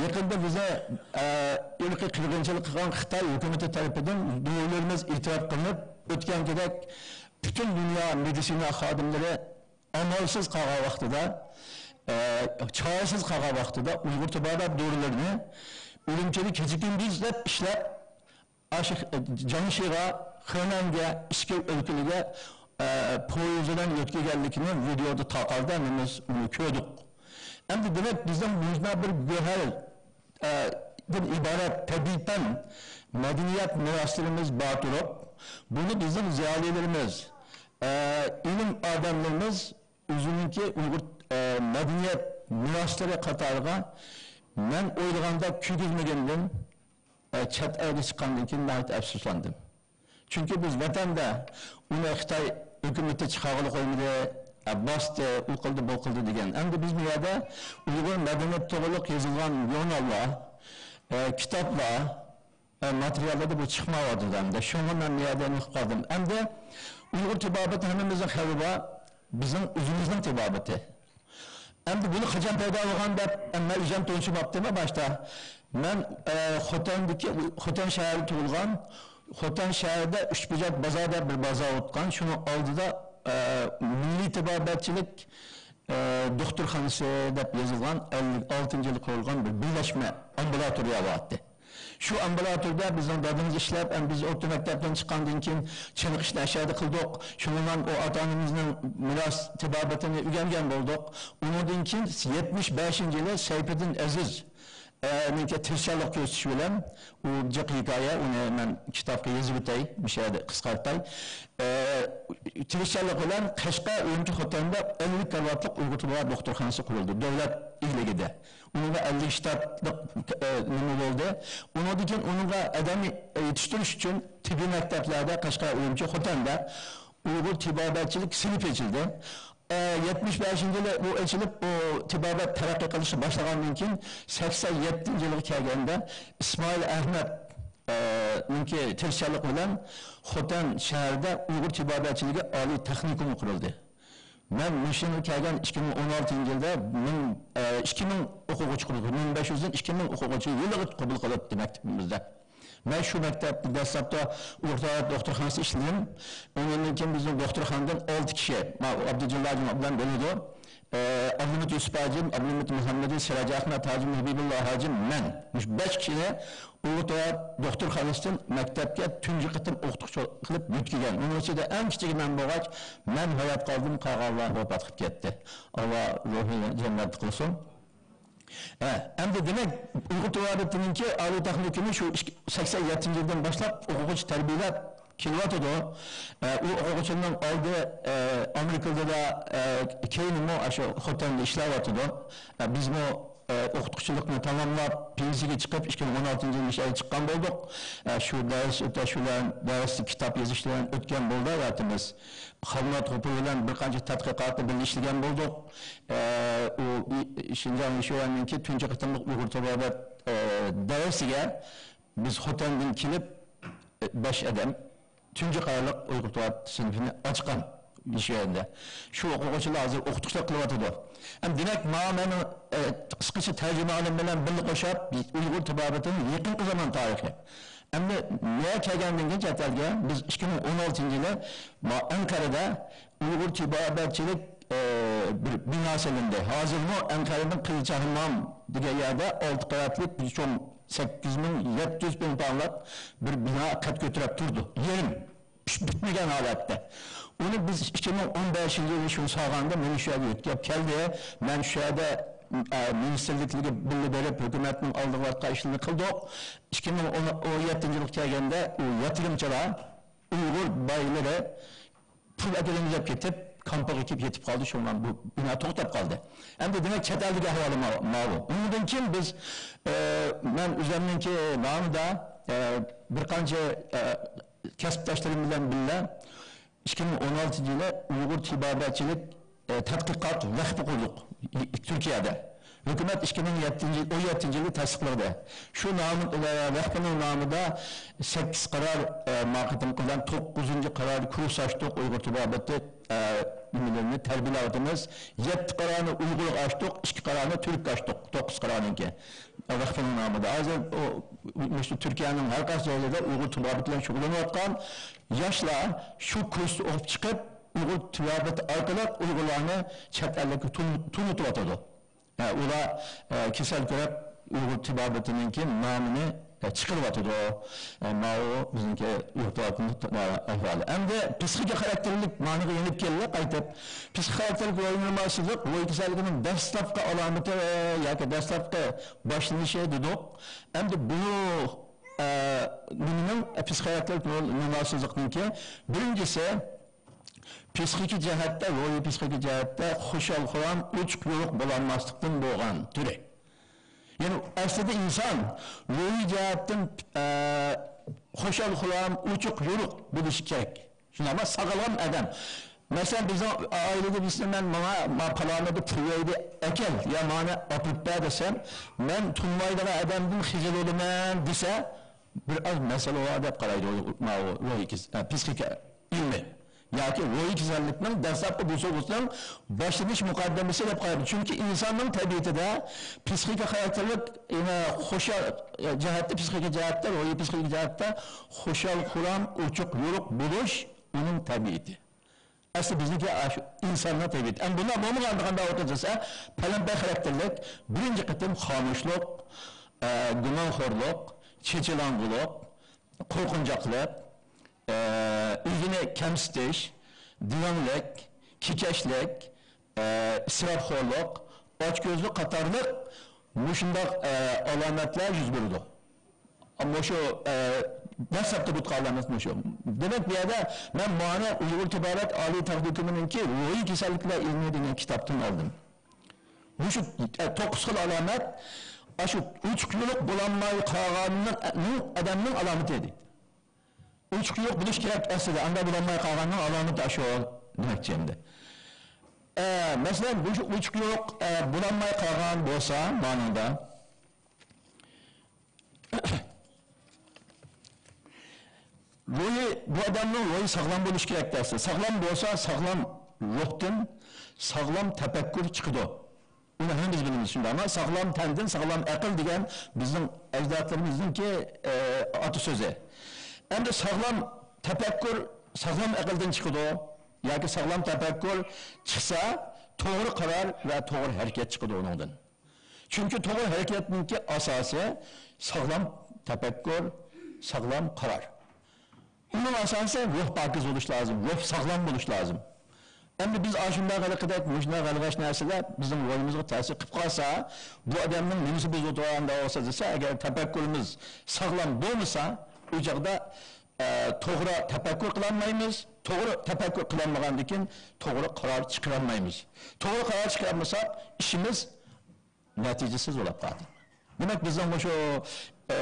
يېقىندا بىزنى، ئە، ئىرقىي قىرغىنچىلىق قىلغان خىتاي ھۆكۈمىتى تەرىپىدىن دورىلىرىمىز ئېتىراپ قىلىنىپ، ئۆتكەنكىدەك پۈتۈن دۇنيا مېدىتسىنا خادىملىرى ئامالسىز قالغان ۋاقتىدا، ئە، چارىسىز قالغان ۋاقتىدا ئۇيغۇر تېبابەت دورىلىرىنى ئۈرۈمچىدە كېچە-كۈندۈز دەپ ئىشلەپ، ئاشۇ، ئە، جياڭشىغا، خېنەنگە، ئىچكىرى ئۆلكىلىرىگە، ئە، پويىز بىلەن يۆتكىگەنلىكىنى ۋىدېئودا تارقالدى، ھەممىمىز ئۇنى كۆردۇق. ئەمدى دېمەك، بىزنىڭ مۇشۇنداق بىر گۆھەر، ئە، دىن ئىبارەت تەبىئىي پەن، مەدەنىيەت مىراسلىرىمىز بار تۇرۇپ، بۇنى بىزنىڭ زىيالىيلىرىمىز، ئە، ئىلىم ئادەملىرىمىز ئۆزىنىڭكى ئۇيغۇر، ئە، مەدەنىيەت مىراسلىرى قاتارىغا مەن ئويلىغاندەك كىرگۈزمىگەندىن، ئە، چەت ئەلگە چىققاندىن كېيىن ناھايىتى ئەپسۇسلاندىم. چۈنكى بىز ۋەتەندە ئۇنى خىتاي ھۆكۈمىتى چىقارغىلى قويمىدى، ئە، باستى، ئۇ قىلدى، بۇ قىلدى دېگەن. ئەمدى بىز بۇ يەردە ئۇيغۇر مەدەنىيىتى توغرىلىق يېزىلغان ژۇرناللار، ئە، كىتابلار، ئە، ماتېرىياللاردا بۇ چىقمايۋاتىدۇ ئەمدى. شۇڭا مەن بۇ يەردە نېمە قىلىپ قالدىم. ئەمدى ئۇيغۇر تېبابىتى ھەممىمىزنىڭ خەۋىرى بار، بىزنىڭ ئۆزىمىزنىڭ تېبابىتى. ئەمدى بۇنى قاچان پەيدا بولغان دەپ، مەن ئۆزۈم تونۇشماپتىمەن باشتا. مەن، ئە، خوتەندىكى، خوتەن شەھىرىدە تۇغۇلغان، خوتەن شەھىرىدە ئۈچ بۇجاق بازار دەپ بىر بازار ئوتقان، شۇنىڭ ئالدىدا، ئە، مىللىي تېبابەتچىلىك، ئە، دوختۇرخانىسى دەپ يېزىلغان، ئەللىك ئالتىنچى يىلى قۇرۇلغان بىر بىرلەشمە ئامبۇلاتورىيە بارتتى. شۇ ئامبۇلاتوردا بىزنىڭ دادىمىز ئىشلەپ، ئەم، بىز ئوتتۇرا مەكتەپتىن چىققاندىن كېيىن چېنىقىشنى ئەشەدە قىلدۇق. شۇنىڭ بىلەن ئۇ ئاتا-ئانىمىزنىڭ مىراس تېبابىتىنى ئۆگەنگەن بولدۇق. ئۇنىڭدىن كېيىن يەتمىش بەشىنچى يىلى سەيپىدىن ئەزىز، ئە، نىڭكى تىرىشچانلىق كۆرسىتىشى بىلەن، ئۇ جىق ھېكايە، ئۇنى مەن كىتابقا يېزىپ ئۆتەي، مۇشۇ يەردە قىسقارتاي. ئە، تىرىشچانلىق بىلەن قەشقەر، ئۈرۈمچى، خوتەندە ئەللىك كارىۋاتلىق ئۇيغۇر تېبابەت دوختۇرخانىسى قۇرۇلدى، دۆلەت ئىگىلىكىدە. ئۇنىڭغا ئەللىك شتاتلىق، ئە، نېمە بولدى. ئۇنىڭدىن كېيىن ئۇنىڭغا ئادەم يېتىشتۈرۈش ئۈچۈن تېببىي مەكتەپلەردە، قەشقەر، ئۈرۈمچى، خوتەندە ئۇيغۇر تېبابەتچىلىك سىنىپى ئېچىلدى. ئە، يەتمىش بەشىنچى يىلى ئۇ ئېچىلىپ، ئۇ تېبابەت تەرەققىي قىلىشنى باشلىغاندىن كېيىن، سەكسەن يەتتىنچى يىلغا كەلگەندە، ئىسمائىل ئەھمەد، ئە، نىڭكى تىرىشچانلىقى بىلەن خوتەن شەھىرىدە ئۇيغۇر تېبابەتچىلىكى ئالىي تېخنىكومى قۇرۇلدى. مەن مۇشۇ يىلغا كەلگەن ئىككى مىڭ ئون ئالتىنچى يىلدا مىڭ، ئە، ئىككى مىڭ ئوقۇغۇچى قوبۇل قىلدى، مىڭ بەش يۈزدىن ئىككى مىڭ ئوقۇغۇچى يىللىق قوبۇل قىلىپتۇ مەكتىپىمىزدە. مەن شۇ مەكتەپتە دەسلەپتە ئوتتۇرا دوختۇرخانىسىدا ئىشلىدىم. ئۇنىڭدىن كېيىن بىزنىڭ دوختۇرخانىدىن ئالتە كىشى، ما-، ئابدۇلجەلىل ھاجىم بىلەن بولىدۇ. ئە، ئابلىمىت يۈسۈپ ھاجىم، ئابلىمىت مۇھەممىدى، سىراج ئەخمەت ھاجىم، ھەبىبۇللا ھاجىم، مەن. مۇشۇ بەش كىشىنى ئۇيغۇر تېبابەت دوختۇرخانىسىدىن مەكتەپكە تۇنجى قېتىم ئوقۇتقۇچى قىلىپ يۆتكىگەن. ئۇنىڭ ئىچىدە ئەڭ كىچىكى مەن بولغاچ، مەن ھايات قالدىم، قالغانلار ۋاپات قىلىپ كەتتى. ئاللا روھىنى جەننەت قىلسۇن. ھە، ئەمدى دېمەك، ئۇيغۇر تېبابىتىنىڭكى ئالىي تېخنىكومى شۇ ئىككى، سەكسەن يەتتىنچى يىلدىن باشلاپ ئوقۇغۇچى تەربىيەلەپ كېلىۋاتىدۇ. ئە، ئۇ ئوقۇغۇچىنىڭ ئالدى، ئە، ئامېرىكىدىلا، ئە، كەينىمۇ ئاشۇ خوتەندە ئىشلەۋاتىدۇ. ئە، بىزمۇ، ئە، ئوقۇتقۇچىلىقنى تاماملاپ، پېنسىيەگە چىقىپ، ئىككى مىڭ ئون ئالتىنچى يىلى مۇشۇ يەرگە چىققان بولدۇق. ئە، شۇ دەرس ئۆتەش بىلەن، دەرسلىك كىتاب يېزىش بىلەن ئۆتكەن بولدى ھاياتىمىز. خالمۇرات غوپۇر بىلەن بىر قانچە تەتقىقاتتا بىللە ئىشلىگەن بولدۇق. ئە، ئۇ ئى-، شىنجاڭ يىشۈەننىڭكى تۇنجى قېتىملىق ئۇيغۇر تېبابەت، ئە، دەرسىگە بىز خوتەندىن كېلىپ، ئە، بەش ئادەم تۇنجى قېتىملىق ئۇيغۇر تېبابەت سىنىپىنى ئاچقان يىشۈەندە. شۇ ئوقۇغۇچىلار ھازىر ئوقۇتقۇچىلىق قىلىۋاتىدۇ. ئەمدى دېمەك، مانا مېنىڭ، ئە، قىسقىچە تەرجىمىھالىم بىلەن بىللە قوشۇپ، ئۇيغۇر تېبابىتىنىڭ يېقىنقى زامان تارىخى. ئەمدى نەگە كەلگەندىن كېيىن چەت ئەلگە بىز ئىككى مىڭ ئون ئالتىنچى يىلى ما-، ئەنقەرىدە ئۇيغۇر تېبابەتچىلىك، ئە، بىر بىنا سېلىندى. ھازىرمۇ ئەنقەرىنىڭ قىزىل چاھمام دېگەن يەردە ئالتە قەۋەتلىك بىر چوڭ سەككىز مىڭ يەتتە يۈز پىڭ پاڭلىق بىر بىنا قەد كۆتۈرۈپ تۇرىدۇ. يېرىم پۈت-، پۈتمىگەن ھالەتتە. ئۇنى بىز ئىككى مىڭ ئون بەشىنچى يىلى شۇنى سالغاندا مېنى شۇ يەرگە يۆتكەپ كەلدى. مەن شۇ يەردە، ئە، مىنىستىرلىكلەرگە بىللە بېرىپ، ھۆكۈمەتنىڭ ئالدىغا ئىشلىرىنى قىلدۇق. ئىككى مىڭ ئون يەتتىنچى يىلغا كەلگەندە ئۇ ياتىرىمچىلار، ئۇيغۇر بايلىرى پۇل ئەكېلىمىز دەپ كېتىپ، كامپىغا كېلىپ يېتىپ قالدى، شۇڭا بۇ بىنا توختاپ قالدى. ئەمدى دېمەك، چەت ئەلدىكى ئەھۋالى ما-، ماۋۇ. ئۇنىڭدىن كېيىن بىز، ئە، مەن ئۆزۈمنىڭكى نامىدا، ئە، بىر قانچە، ئە، كەسىپداشلىرىم بىلەن بىللە ئىككى مىڭ ئون ئالتىنچى يىلى ئۇيغۇر تېبابەتچىلىك، ئە، تەتقىقات ۋەقپى قۇردۇق، تۈركىيەدە. ھۆكۈمەت ئىككى مىڭ يەتتىنچى، ئون يەتتىنچى يىلى تەستىقلىدى. شۇ نام-، ۋەقپىنىڭ نامىدا سەككىز قارار، ئە، ما قېتىمقى بىلەن توققۇزىنچى قارار كۇرس ئاچتۇق، ئۇيغۇر تېبابىتى، ئە، نېمىلىرىنى تەربىيەلەۋاتىمىز. يەتتە قارارنى ئۇيغۇرغا ئاچتۇق، ئىككى قارارنى تۈرككە ئاچتۇق، توققۇز قارارنىڭكى. ۋەقپىنىڭ نامىدا. ھازىر ئۇ، مۇشۇ تۈركىيەنىڭ ھەر قايسى جايلىرىدا ئۇيغۇر تېبابىتى بىلەن شۇغۇللىنىۋاتقان ياشلار شۇ كۇرستا ئوقۇپ چىقىپ، ئۇيغۇر تېبابىتى ئارقىلىق ئۇيغۇرلارنى چەت ئەللىككە تون-، تونۇتۇۋاتىدۇ. ھە، ئۇلار، ئە، كېسەل كۆرۈپ، ئۇيغۇر تېبابىتىنىڭكى نامىنى، ئە، چىقىرىۋاتىدۇ. ئە، ماۋۇ بىزنىڭكى ئۇيغۇر تېبابىتىنىڭ، ئە، ئەھۋالى. ئەمدى پسىخىكا خاراكتېرلىك مانىغا يېنىپ كەلدى قايتىپ. پسىخىكا خاراكتېرلىك روھىي نورمالسىزلىق روھىي كېسەللىكنىڭ دەسلەپكى ئالامىتى ياكى دەسلەپكى باشلىنىشى دېدۇق. ئەمدى بۇ، ئە، نېمىنىڭ، پسىخىكا خاراكتېرلىك نورمالسىزلىقنىڭكى بىرىنچىسى، پسىخىكا جەھەتتە، روھىي پسىخىكا جەھەتتە خۇشال-خۇرام، ئوچۇق-يورۇق بولالماسلىقتىن بولغان تۈرى. يەنى ئەسلىدە ئىنسان روھىي جەھەتتىن، ئە، خۇشال-خۇرام، ئوچۇق-يورۇق بولۇشى كېرەك. شۇنداقمۇ؟ ساغلام ئادەم. مەسىلەن، بىزنىڭ ئائىلىدە بىزنى مەن ماڭا، ما پالانىدا پۇل بەردى، ئەكەل، يا مانا ئاپىرىپ بەر دېسەم، مەن تونۇمايدىغان ئادەمدىن خىجىل بولىمەن دېسە، بىر ئاز مەسىلە بار دەپ قارايدۇ ماۋۇ روھىي كېس-، ئە، پسىخىكا ئىلمى ياكى روھىي كېسەللىكنىڭ دەسلەپكى بوسۇغىسىنىڭ باشلىنىش مۇقەددىمىسى دەپ قارايدۇ. چۈنكى ئىنساننىڭ تەبىئىتىدە پسىخىكا خاراكتېرلىك، يەنە خۇشال، جەھەتتە، پسىخىكا جەھەتتە، روھىي پسىخىكا جەھەتتە خۇشال-خۇرام، ئوچۇق-يورۇق بولۇش ئۇنىڭ تەبىئىتى. ئەسلى بىزنىڭكى ئاشۇ ئىنساننىڭ تەبىئىتى. ئەمما بۇنداق بولمىغاندا قانداق بولىدۇ دېسە، پەلەمپەي خاراكتېرلىك بىرىنچى قېتىم خامۇشلۇق، ئە، گۇمانخورلۇق، چېچىلاڭغۇلۇق، قورقۇنچاقلىق، ئە، ئۆزىنى كەمسىتىش، دېڭىڭلىك، كېكەچلىك، ئە، ئىسراپخورلۇق، ئاچكۆزلۈك قاتارلىق مۇشۇنداق، ئە، ئالامەتلەر يۈز بېرىدۇ. مۇشۇ، ئە، دەسلەپتە بۇتقا ئالامەت مۇشۇ. دېمەك، بۇ يەردە مەن مانا ئۇيغۇر تېبابەت ئالىي تېخنىكومىنىڭكى روھىي كېسەللىكلەر ئىلمى دېگەن كىتابتىن ئالدىم. مۇشۇ، ئە، توققۇز خىل ئالامەت، ئاشۇ ئوچۇق-يورۇق بولالماي قالغاننىڭ، ئادەمنىڭ ئالامىتى دەيدۇ. ئوچۇق-يورۇق بولۇش كېرەك ئەسلىدە، ئانداق بولالماي قالغاننىڭ ئالامىتى ئاشۇ دېمەكچى ئەمدى. ئە، مەسىلەن، مۇشۇ ئوچۇق-يورۇق، ئە، بولالماي قالغان بولسا، مانىڭدا، روھى، بۇ ئادەمنىڭ روھى ساغلام بولۇشى كېرەك دەرسى. ساغلام بولسا، ساغلام روھتىن ساغلام تەپەككۇر چىقىدۇ. ئۇنى ھەممىمىز بىلىمىز، شۇنداقمۇ؟ ساغلام تەندىن ساغلام ئەقىل دېگەن بىزنىڭ ئەجدادلىرىمىزنىڭكى، ئە، ئاتا سۆزى. ئەمدى ساغلام تەپەككۇر ساغلام ئەقىلدىن چىقىدۇ ياكى ساغلام تەپەككۇر چىقسا، توغرا قارار ۋە توغرا ھەرىكەت چىقىدۇ ئۇنىڭدىن. چۈنكى توغرا ھەرىكەتنىڭكى ئاساسى ساغلام تەپەككۇر، ساغلام قارار. ئۇنىڭ ئاساسى روھ پاكىز بولۇش لازىم، روھ ساغلام بولۇش لازىم. ئەمدى بىز ئاشۇنداق ھېلىقىدەك، مۇشۇنداق غەلۋەش نەرسىلەر بىزنىڭ روھىمىزغا تەسىر قىلىپ قالسا، بۇ ئادەمنىڭ نېمىسى بۇزۇلۇپ تۇرغان دەۋالسا دېسە، ئەگەر تەپەككۇرىمىز ساغلام بولمىسا، ئۇ چاغدا ئە، توغرا تەپەككۇر قىلالمايمىز. توغرا تەپەككۇر قىلالمىغاندىن كېيىن توغرا قارار چىقىرالمايمىز. توغرا قارار چىقىرالمىساق، ئىشىمىز نەتىجىسىز بولاپ قالدى. دېمەك، بىزنىڭ مۇشۇ، ئە،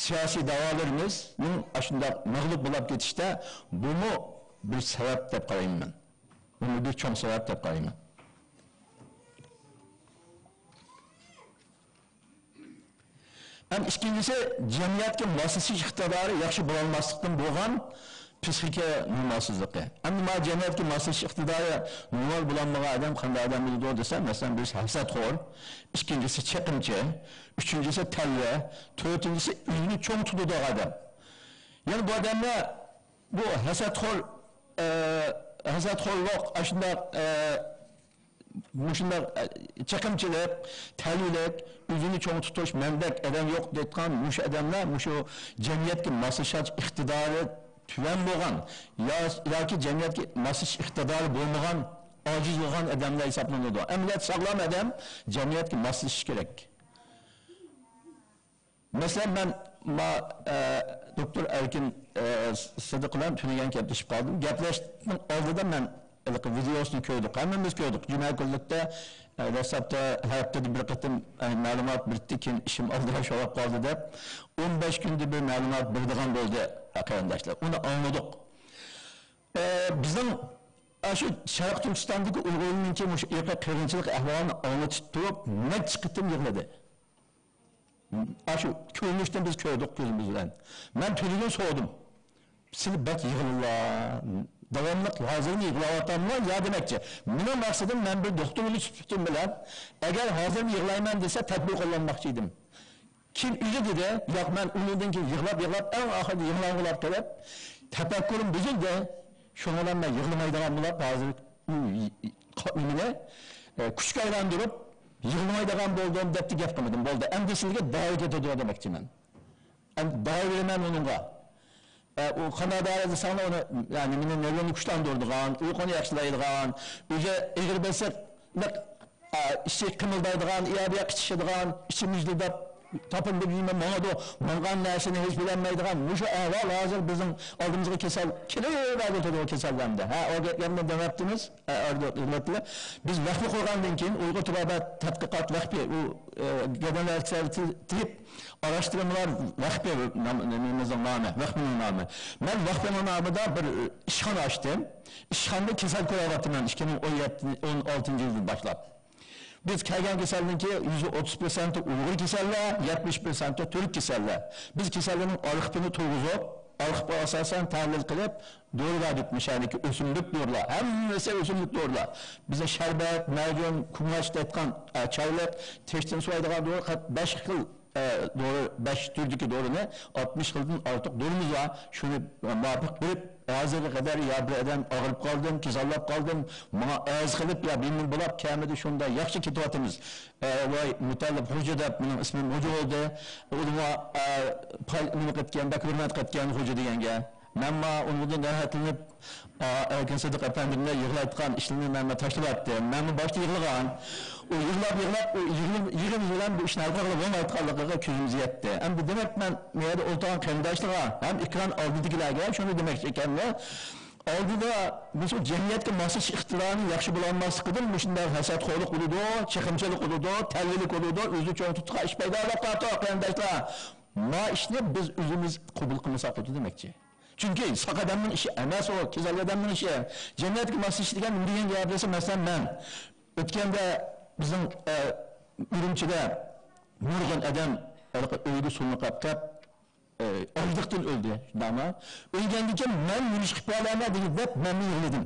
سىياسىي دەۋالىرىمىزنىڭ ئاشۇنداق مەغلۇپ بولاپ كېتىشتە بۇمۇ بىر سەۋەب دەپ قارايمەن مەن. بۇمۇ بىر چوڭ سەۋەب دەپ قارايمەن. ھەم ئىككىنچىسى، جەمئىيەتكە ماسلىشىش ئىقتىدارى ياخشى بولالماسلىقتىن بولغان پسىخىكا نورمالسىزلىقى. ئەمدى مانا جەمئىيەتكە ماسلىشىش ئىقتىدارى نورمال بولالمىغان ئادەم قانداق ئادەم بولىدۇ دېسە، مەسىلەن، بىرسى ھەسەتخور، ئىككىنچىسى چېقىمچى، ئۈچىنچىسى تەلۋە، تۆتىنچىسى ئۆزىنى چوڭ تۇتىدىغان ئادەم. يەنى بۇ ئادەملەر بۇ ھەسەتخور، ئە، ھەسەتخورلۇق، ئاشۇنداق، ئە، مۇشۇنداق، ئە، چېقىمچىلىق، تەلۋىلىك، ئۆزىنى چوڭ تۇتۇش، مەندەك ئادەم يوق دەيدىغان مۇشۇ ئادەملەر مۇشۇ جەمئىيەتكە ماسلىشاش ئىقتىدارى تۆۋەن بولغان يا، ياكى جەمئىيەتكە ماسلىشىش ئىقتىدارى بولمىغان، ئاجىز بولغان ئادەملەر ھېسابلىنىدۇ. ئەمەلىيەتتە ساغلام ئادەم جەمئىيەتكە ماسلىشىشى كېرەك. مەسىلەن، مەن ما، ئە، دوكتور ئەركىن، ئە، سىدىق بىلەن تۈنۈگۈن گەپلىشىپ قالدىم. گەپلەشنىڭ ئالدىدا مەن ھېلىقى ۋىدېئوسىنى كۆردۇق. ھەممىمىز كۆردۇق. جۈمە كۈنلۈكتە، ئە، ۋاتساپتا ھەپتىدە بىر قېتىم، ئە، مەلۇمات بېرىتتى، كېيىن ئىشىم ئالدىراش بولۇپ قالدى دەپ، ئون بەش كۈندە بىر مەلۇمات بېرىدىغان بولدى، قېرىنداشلار. ئۇنى ئاڭلىدۇق. ئە، بىزنىڭ ئاشۇ شەرقىي تۈركىستاندىكى ئۇيغۇرنىڭكى مۇشۇ ئىرقىي قىرغىنچىلىق ئەھۋالىنى ئاڭلىتىپ تۇرۇپ، نەچچە قېتىم يىغلىدى. ئاشۇ كۆرۈنۈشتىن بىز كۆردۇق كۆزىمىز بىلەن. مەن تۈنۈگۈن سورىدىم. سىلەر بەك يىغلىلا، داۋاملىق ھازىرمۇ يىغلاۋاتاملا يا دېمەكچى. مېنىڭ مەقسىتىم، مەن بىر دوختۇر بولۇش سۈپىتىم بىلەن، ئەگەر ھازىرمۇ يىغلايمەن دېسە، تەدبىر قوللانماقچى ئىدىم. كېيىن ئۆزى دېدى، ياق، مەن ئۇنىڭدىن كېيىن يىغلاپ، يىغلاپ، ئەڭ ئاخىرىدا يىغلاڭغۇلاپ قېلىپ، تەپەككۇرۇم بۇزۇلدى. شۇنىڭ بىلەن مەن يىغلىمايدىغان بولۇپ، ھازىر ئۇ نېمىنى، ئە، كۈچكە ئايلاندۇرۇپ، يىغلىمايدىغان بولدۇم دەپتۇ، گەپ قىلمىدىم. بولدى، ئەمدى سىلىگە دارى كېتىدۇ دېمەكچىمەن. ئەمدى دارى بېرىمەن ئۇنىڭغا. ئە، ئۇ قانداق دارى دېسەڭلار، ئۇنى، يەنى نېمىنى، نېرۋىنى كۈچلەندۈرىدىغان، ئۇيقۇنى ياخشىلايدىغان، ئۆزى ئېغىر بېسىقلىق، ئە، ئىچى قىمىلدايدىغان، ئۇياق-بۇياق قىچىشىدىغان، ئىچى مىجىلداپ، تاپىنىپ يۈرمەي ماڭىدۇ، ماڭغان نەرسىنى ھېس بىلەلمەيدىغان مۇشۇ ئەھۋال ھازىر بىزنىڭ ئالدىمىزغا كېسەل كېلىۋېرىدۇ، كېسەللەردە. ھە، ئۇ گەپنى دېمەپتىمىز. ئە، ئەردوغ ئىللەتلەر. بىز ۋەقپە قۇرغاندىن كېيىن، ئۇيغۇر تېبابەت تەتقىقات ۋەقپى، ئۇ، ئە، گەدەنلەر كېسەللىرى تېۋىپ ئاراشتۇرمىلار ۋەقپى نام-، نېمىمىزنىڭ نامى، ۋەقپىنىڭ نامى. مەن ۋەقپىنىڭ نامىدا بىر، ئە، ئىشخانا ئاچتىم. ئىشخانىدا كېسەل كۆرۈۋاتىمەن، ئىككى مىڭ ئون يەتتە، ئون ئالتىنچى يىلدىن باشلاپ. بىز كەلگەن كېسەلنىڭكى يۈزدە ئوتتۇز پىرسەنتى ئۇيغۇر كېسەللەر، يەتمىش پىرسەنتى تۈرك كېسەللەر. بىز كېسەللەرنىڭ ئارقا پېتىنى تۇرغۇزۇپ، ئارقا پېتىگە ئاساسەن تەھلىل قىلىپ، دورىلار دېدۇق، مۇشۇ يەردىكى ئۆسۈملۈك دورىلار، ھەممىسى ئۆسۈملۈك دورىلار. بىزنىڭ شەربەت، مەجۈن، كۆڭەچ دەيدىغان، ئە، چايلىق، تېشىدىن سۇۋايدىغان دورا، بەش خىل ئە، دورا، بەش تۈردىكى دورىنى، ئاتمىش خىلدىن ئارتۇق دورىمىز بار. شۇنى مۇۋاپىق بېرىپ، ھازىرغا قەدەر يا بىر ئادەم ئاغرىپ قالدىم، كېسەللەپ قالدىم، ماڭا ئەرز قىلىپ يا بىمۇ بولاپ كەلمىدى، شۇنداق ياخشى كېتىۋاتىمىز. ئە، ۋاي، مۇتەللىپ خوجا دەپ، مېنىڭ ئىسمىم خوجا بولدى. ئۇنىڭغا، ئە، پاي-، نېمە قىلىدىكەن، بەك ھۆرمەت قىلىدىكەن خوجا دېگەنگە. مەنمۇ ئۇنىڭدىن رەھەتلىنىپ، ئا، ئەركىن سىدىق ئەپەندىمنى يىغلايدىغان ئىشلىرىنى مەنمۇ تاشلىۋەتتىم. مەنمۇ باشتا يىغلىغان. ئۇ يىغلاپ، يىغلاپ، ئۇ يىغلىم-، يىغىمىز بىلەن بۇ ئىشنى ھەل قىلغىلى بولمايدىغانلىقىغا كۆزىمىز يەتتى. ئەمدى دېمەك، مەن بۇ يەردە ئولتۇرغان قېرىنداشلارغا ھەم ئېكران ئالدىدىكىلەرگە شۇنى دېمەكچى ئىكەنمەن. ئالدىدا بىز بۇ جەمئىيەتكە ماسلىشىش ئىقتىدارىنىڭ ياخشى بولالماسلىقىدىن مۇشۇنداق ھەسەتخورلۇق بولىدۇ، چېقىمچىلىق بولىدۇ، تەلۋىلىك بولىدۇ، ئۆزىنى چوڭ تۇتىدىغان ئىش پەيدا بولۇپ قالىدۇ، قېرىنداشلار. ما ئىشنى بىز ئۆزىمىز قوبۇل قىلمىساق بولىدۇ دېمەكچى. چۈنكى ساق ئادەمنىڭ ئىشى ئەمەس ئۇ، كېسەل ئادەمنىڭ ئىشى. جەمئىيەتكە ماسلىشىش دېگەن نېمە دېگەن گەپ دېسە، مەسىلەن، مەن ئۆتكەندە بىزنىڭ، ئە، ئۈرۈمچىدە نۇرغۇن ئادەم ھېلىقى ئۆيىگە سۇلىنىپ قېلىپ، ئە، ئاچلىقتىن ئۆلدى، شۇنداقمۇ؟ ئۆلگەندىن كېيىن مەن نېمە ئىش قىلىپ بېرەلەيمەن دېگەن دەپ مەنمۇ يىغلىدىم.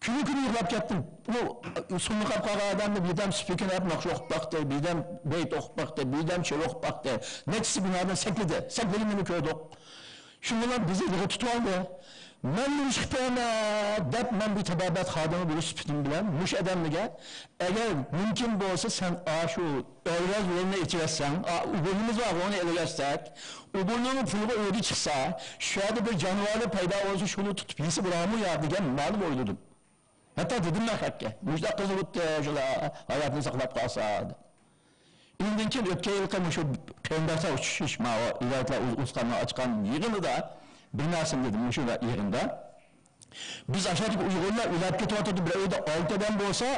كۈنى كۈنى يىغلاپ كەتتىم. ئۇ سۇلىنىپ قالغان ئادەمنى بىردەم سپىكىنى ئەپ ناخشا ئوقۇپ باقتى، بىردەم بەيت ئوقۇپ باقتى، بىردەم شېئىر ئوقۇپ باقتى. نەچچىسى بىنادىن سەكرىدى. سەكرىگىنىنى كۆردۇق. شۇنىڭ بىلەن بىزنى يىغا تۇتۇۋالدى. مەن نېمە ئىش قىلىپ بېرەيمەن دەپ، مەن بىر تېبابەت خادىمى بولۇش سۈپىتىم بىلەن مۇشۇ ئادەملەرگە، ئەگەر مۇمكىن بولسا، سەن ئاشۇ ئەۋرەز ئورنىنى ئېچىۋەتسەڭ، ئا، ئۇ بۇرنىمىز بار، ئۇنى ئېلىۋەتسەك، ئۇ بۇرنىنىڭ پۇلىغا ئۆرگە چىقسا، شۇ يەردە بىر جانىۋارلار پەيدا بولسا، شۇنى تۇتۇپ يېسە بولامۇ يا دېگەن مەنىمۇ ئويلىدىم. ھەتتا دېدىم مەن خەققە، مۇشۇنداق قىزىق ئۆتتى، شۇلار ھاياتىنى ساقلاپ قالسا، دەپ. ئۇنىڭدىن كېيىن ئۆتكەن يىلقى مۇشۇ قېرىنداشلار ئۇچرىشىش، ماۋۇ ۋىلايەتلەر ئۇ-، ئۇستانلىرى ئاچقان يىغىنىدا بىر نەرسىنى دېدىم مۇشۇ يىغىندا. بىز ئاشۇ يەردىكى ئۇيغۇرلار ئۆلۈپ كېتىۋاتىدۇ، بىر ئۆيدە ئالتە ئادەم بولسا،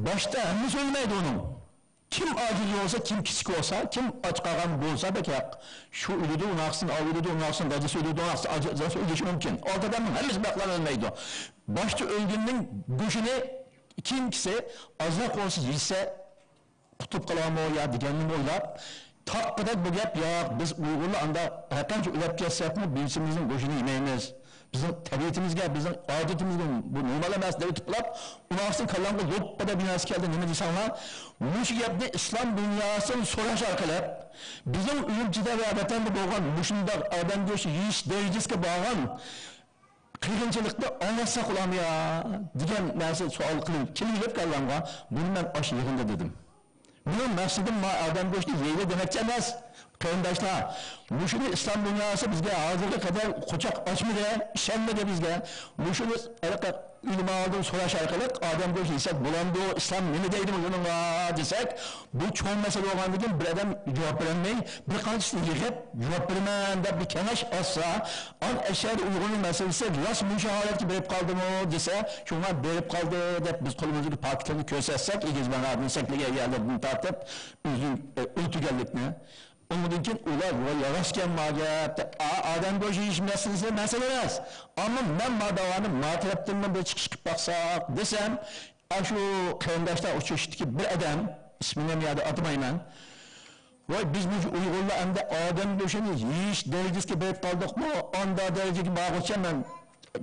باشتا ھەممىسى ئۆلمەيدۇ ئۇنىڭ. كىم ئاجىز بولسا، كىم كىچىك بولسا، كىم ئاچ قالغان بولسا بەك ھەق. شۇ ئۆلىدۇ، ئۇنىڭ ئاقسىنى ئاۋۇ ئۆلىدۇ، ئۇنىڭ ئاقسىنى دادىسى ئۆلىدۇ، ئۇنىڭ ئاقسىنى ئاجىزى ئۆلۈشى مۇمكىن. ئالتە ئادەمنىڭ ھەممىسى بەقلەر ئۆلمەيدۇ. باشتا ئۆلگىنىنىڭ گۆشىنى كېيىنكىسى ئازراق بولسا يېسە، قۇتۇلۇپ قالارمۇ يا دېگەننى ئويلاپ، تاققىدەك بۇ گەپ، ياق، بىز ئۇيغۇرلار ئاندا ھەرقانچە ئۆلۈپ كەتسەكمۇ، بىۋىسىمىزنىڭ گۆشىنى يېمەيمىز. بىزنىڭ تەبىئىتىمىزگە، بىزنىڭ ئادىتىمىزگە بۇ نورمال ئەمەس دەپ ئېيتىپلا، ئۇنىڭ ئۈستىگە كاللامغا لوپپىدە بىر نەرسە كەلدى. نېمە دېسەڭلار، مۇشۇ گەپنى ئىسلام دۇنياسىدىن سوراش ئارقىلىق، بىزنىڭ ئۈرۈمچىدە ۋە ۋەتەندە بولغان مۇشۇنداق ئادەم گۆشى يېيىش دەرىجىسىگە بارغان قىرغىنچىلىقنى ئاڭلاتساق بولامدۇ يا دېگەن نەرسە سوئال قىلىپ كېلىپ كاللامغا، بۇنى مەن ئاشۇ يىغىندا دېدىم. مېنىڭ مەقسىتىم ما ئادەم گۆشىنى يەيلى دېمەكچى ئەمەس، قېرىنداشلار. مۇشۇنى ئىسلام دۇنياسى بىزگە ھازىرغا قەدەر قۇچاق ئاچمىدى، ئىشەنمىدى بىزگە. مۇشۇنى ھېلىقى ئۆلىمالاردىن سوراش ئارقىلىق ئادەم گۆشى يېسەك بولامدۇ، ئىسلام نېمە دەيدۇ بۇنىڭغا دېسەك، بۇ چوڭ مەسىلە بولغاندىن كېيىن بىر ئادەم جاۋاب بېرەلمەي، بىر قانچىسىنى يىغىپ جاۋاب بېرىمەن دەپ بىر كېڭەش ئاچسا، ئەشەدە ئۇيغۇرنىڭ مەسىلىسى راست مۇشۇ ھالەتكە بېرىپ قالدىمۇ دېسە، شۇڭا بېرىپ قالدى دەپ بىز قولىمىزدىكى پاكىتلارنى كۆرسەتسەك، ئېگىز مەنادىن سەكرىگەن يەرلىرىدىن تارتىپ ئۆزىنى، ئە، ئۆلتۈرگەنلىكنى. ئۇنىڭدىن كېيىن ئۇلار، ۋاي، راستكەن ما گەپ دەپ، ئا، ئادەم گۆشى يېيىش مەسىلىسى مەسىلە ئەمەس. ئەمما مەن ما داۋانى ما تەرەپتىنمۇ بىر چىقىش قىلىپ باقساق دېسەم، ئاشۇ قېرىنداشلار ئۇچرىشىشتىكى بىر ئادەم، ئىسمىنى يەنە ئاتىمايمەن، ۋاي، بىز مۇشۇ ئۇيغۇرلار ئەمدى ئادەم گۆشىنى يېيىش دەرىجىسىگە بېرىپ قالدۇقمۇ؟ ئاندا دەرىجىگە بارغۇچە مەن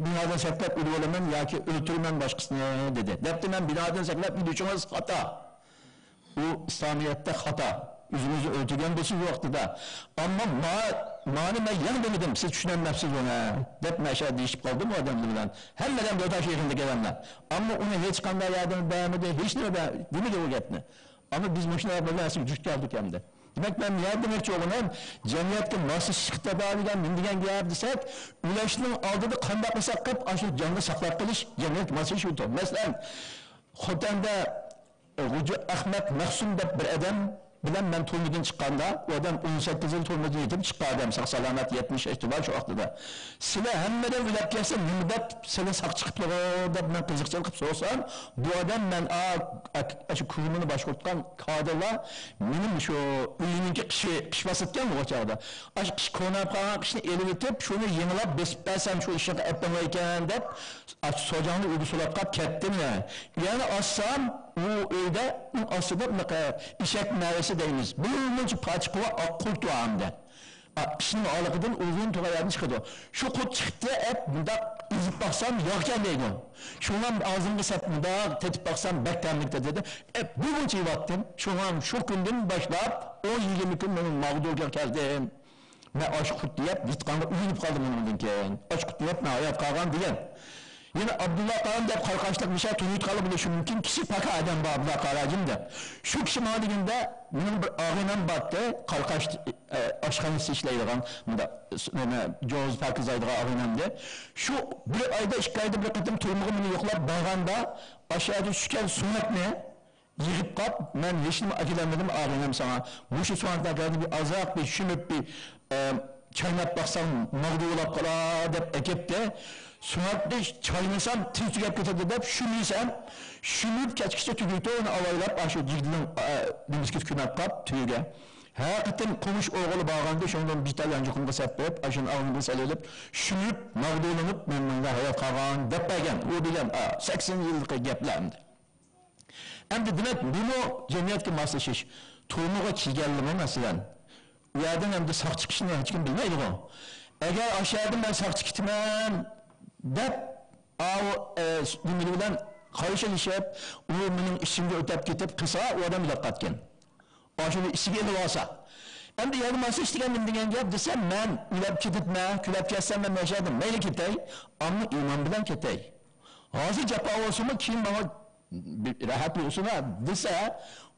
بىنادىن سەكرەپ ئۆلۈۋالىمەن ياكى ئۆلتۈرىمەن باشقىسىنى، دېدى. دەپتۇ، مەن بىنادىن سەكرەپ ئۆلۈشىڭىز خاتا. ئۇ ئىسلامىيەتتە خاتا. ئۆزىڭىزنى ئۆلتۈرگەن بولسىڭىز ۋاقتىدا. ئەمما ما-، مانى مەن يەنە دېمىدىم، سىز چۈشىنەلمەپسىز ئۇنى، دەپ مەشە دېيىشىپ قالدىم ئۇ ئادەملەر بىلەن. ھەممە ئادەم بىر تاش يىغىندىكى ئادەملەر. ئەمما ئۇنى ھېچقانداق ياردەم بەرمىدى، ھېچنېمە بەر-، دېمىدى ئۇ گەپنى. ئەمما بىز مۇشۇنداق بىر نەرسىگە دۇچ كەلدۇق ئەمدى. دېمەك، مەن نېمە دېمەكچى بولغىنىم، جەمئىيەتكە ماسلىشىشقا تەبە دېگەن نېمە دېگەن گەپ دېسەك، ئۆلۈشنىڭ ئالدىدا قانداق قىلساق قىلىپ، ئاشۇ جاننى ساقلاپ قېلىش جەمئىيەتكە ماسلىشىش ئۇ. مەسىلەن، خوتەندە، ئە، غوجا ئەخمەت مەخسۇم دەپ بىر ئادەم بىلەن مەن تۈرمىدىن چىققاندا، ئۇ ئادەم ئون سەككىز يىل تۈرمىدىن يېتىپ چىققان ئادەم، ساق سالامەت، يەتمىش ياشتا بار شۇ ۋاقتىدا. سىلەر ھەممىدىن ئۆلۈپ كەتسە نېمە دەپ سىلەر ساقچى قىپلىغۇ دەپ مەن قىزىقچىلىق قىلىپ سورىسام، بۇ ئادەم مەن ئا-، ئا-، ئاشۇ كۇرۇمىنى باشقۇرتقان كادىرلار مېنىڭ شۇ ئۆينىڭكى قىشى، قىش باسىدىكەن بۇ چاغدا. ئاشۇ قىش كوناپ قالغان قىشنى ئېلىۋېتىپ، شۇنى يېڭىلاپ بېسىپ بەرسەم شۇ ئىشقا ئەپلىمەيكەن دەپ، ئاشۇ سوجاڭنى ئۆيگە سولاپ قاپ كەتتىم. يەنە ئاچسام، ئۇ ئۆيدە ئۇ ئاستىدا بۇناقا ئېشەك مەۋىسى دەيمىز. بىر مۇنچە پاچىقى بار، ئاق قۇرت بار ئەمدى. ئا، قىشنىڭ ھالقىدىن ئۇزۇن تۇرغان يەردىن چىقىدۇ. شۇ قۇرت چىقىپتۇ، ئەپ، مۇنداق ئېزىپ باقسام، ياغكەن دەيدۇ. شۇڭا ئاغزىمغا سەپ مۇنداق تېتىپ باقسام، بەك تەملىكتە دېدى. ئەپ، بىر مۇنچە يەۋاتتىم. شۇڭا شۇ كۈندىن باشلاپ ئون يىگىرمە كۈن مەن ماغدۇرغا كەلدىم. مەن ئاش قۇرت يەپ، يىتقانغا ئۆگىنىپ قالدىم ئۇنىڭدىن كېيىن. ئاش قۇرت يەپ، مەن ھايات قالغان دېگەن. يەنە ئابدۇللا قارىم دەپ قاراقاشلىق مىشە تونۇيدىغانلار بىلىشى مۇمكىن، كىچىك پاكا ئادەم بار، ئابدۇللا قارى ھاجىم دەپ. شۇ كىشى ماڭا دېگەندە، مېنىڭ بىر ئاغىنەم بارتتى، قاراقاش، ئە، ئاشخانىسى ئىشلەيدىغان، مۇنداق، نېمە، جوز پاكىز دەيدىغان ئاغىنەمدى. شۇ بىر ئايدا، ئىككى ئايدا بىر قېتىم تۈرمىگە مېنى يوقلاپ بارغاندا، ئاشۇ يەردە چۈشكەن سۆڭەكنى يىغىپ قاپ، مەن ھېچنېمە ئەكېلەلمىدىم، ئاغىنەم ساڭا مۇشۇ سۆڭەكنى ئەكەلدىم، بىر ئازراق بىر شۈمۈپ بىر، ئە، چايناپ باقساڭ ماغدۇر بولاپ قالار دەپ ئەكەپتۇ. سۆڭەكنى چاينىسام تېز تۈگەپ كېتىدۇ دەپ شۈمىسەم، شۈمۈپ كەچكىچە تۈگىدۇ، ئۇنى ئاۋايلاپ ئاشۇ جىگدىنىڭ، ئە، نېمىسىگە كۆمەپ قاپ تۈگىگە. ھەر قېتىم قومۇش ئوغلى بارغاندا شۇنىڭدىن بىر تال يانچۇقۇمغا سەپ بېرىپ، ئاشۇنى ئاغزىمغا سېلىۋېلىپ، شۈمۈپ، ماغدۇرلىنىپ، مەن مۇنداق ھايات قالغان دەپ بەرگەن. ئۇ دېگەن، ئا، سەكسەن يىللىقى گەپلەر ئەمدى. ئەمدى دېمەك، بۇمۇ جەمئىيەتكە ماسلىشىش. تۈرمىگە كىرگەنلىمۇ، مەسىلەن، ئۇ يەردىن ئەمدى ساقچى چىقىشنى ھېچكىم بىلمەيدىغۇ. ئەگەر ئاشۇ يەردىن مەن ساقچى كېتىمەن دەپ، ئاۋۇ، ئە، نېمە بىلەن قارشىلىشىپ، ئۇ مېنىڭ ئىچىمگە ئۆتەپ كېتىپ قىلسا، ئۇ ئادەم ئۆلۈپ قالىدىكەن. ئاشۇنى ئىچىگە ئېلىۋالسا. ئەمدى يەنە ماسلىشىش دېگەن نېمە دېگەن گەپ دېسە، مەن ئۆلۈپ كېتىپمەن، كۆلەپ كەتسەم مەن مەشەدە مەيلى كېتەي، ئەمما ئىمان بىلەن كېتەي. ھازىر جاپا بولسىمۇ، كېيىن ماڭا بىر راھەت بولسۇن دېسە،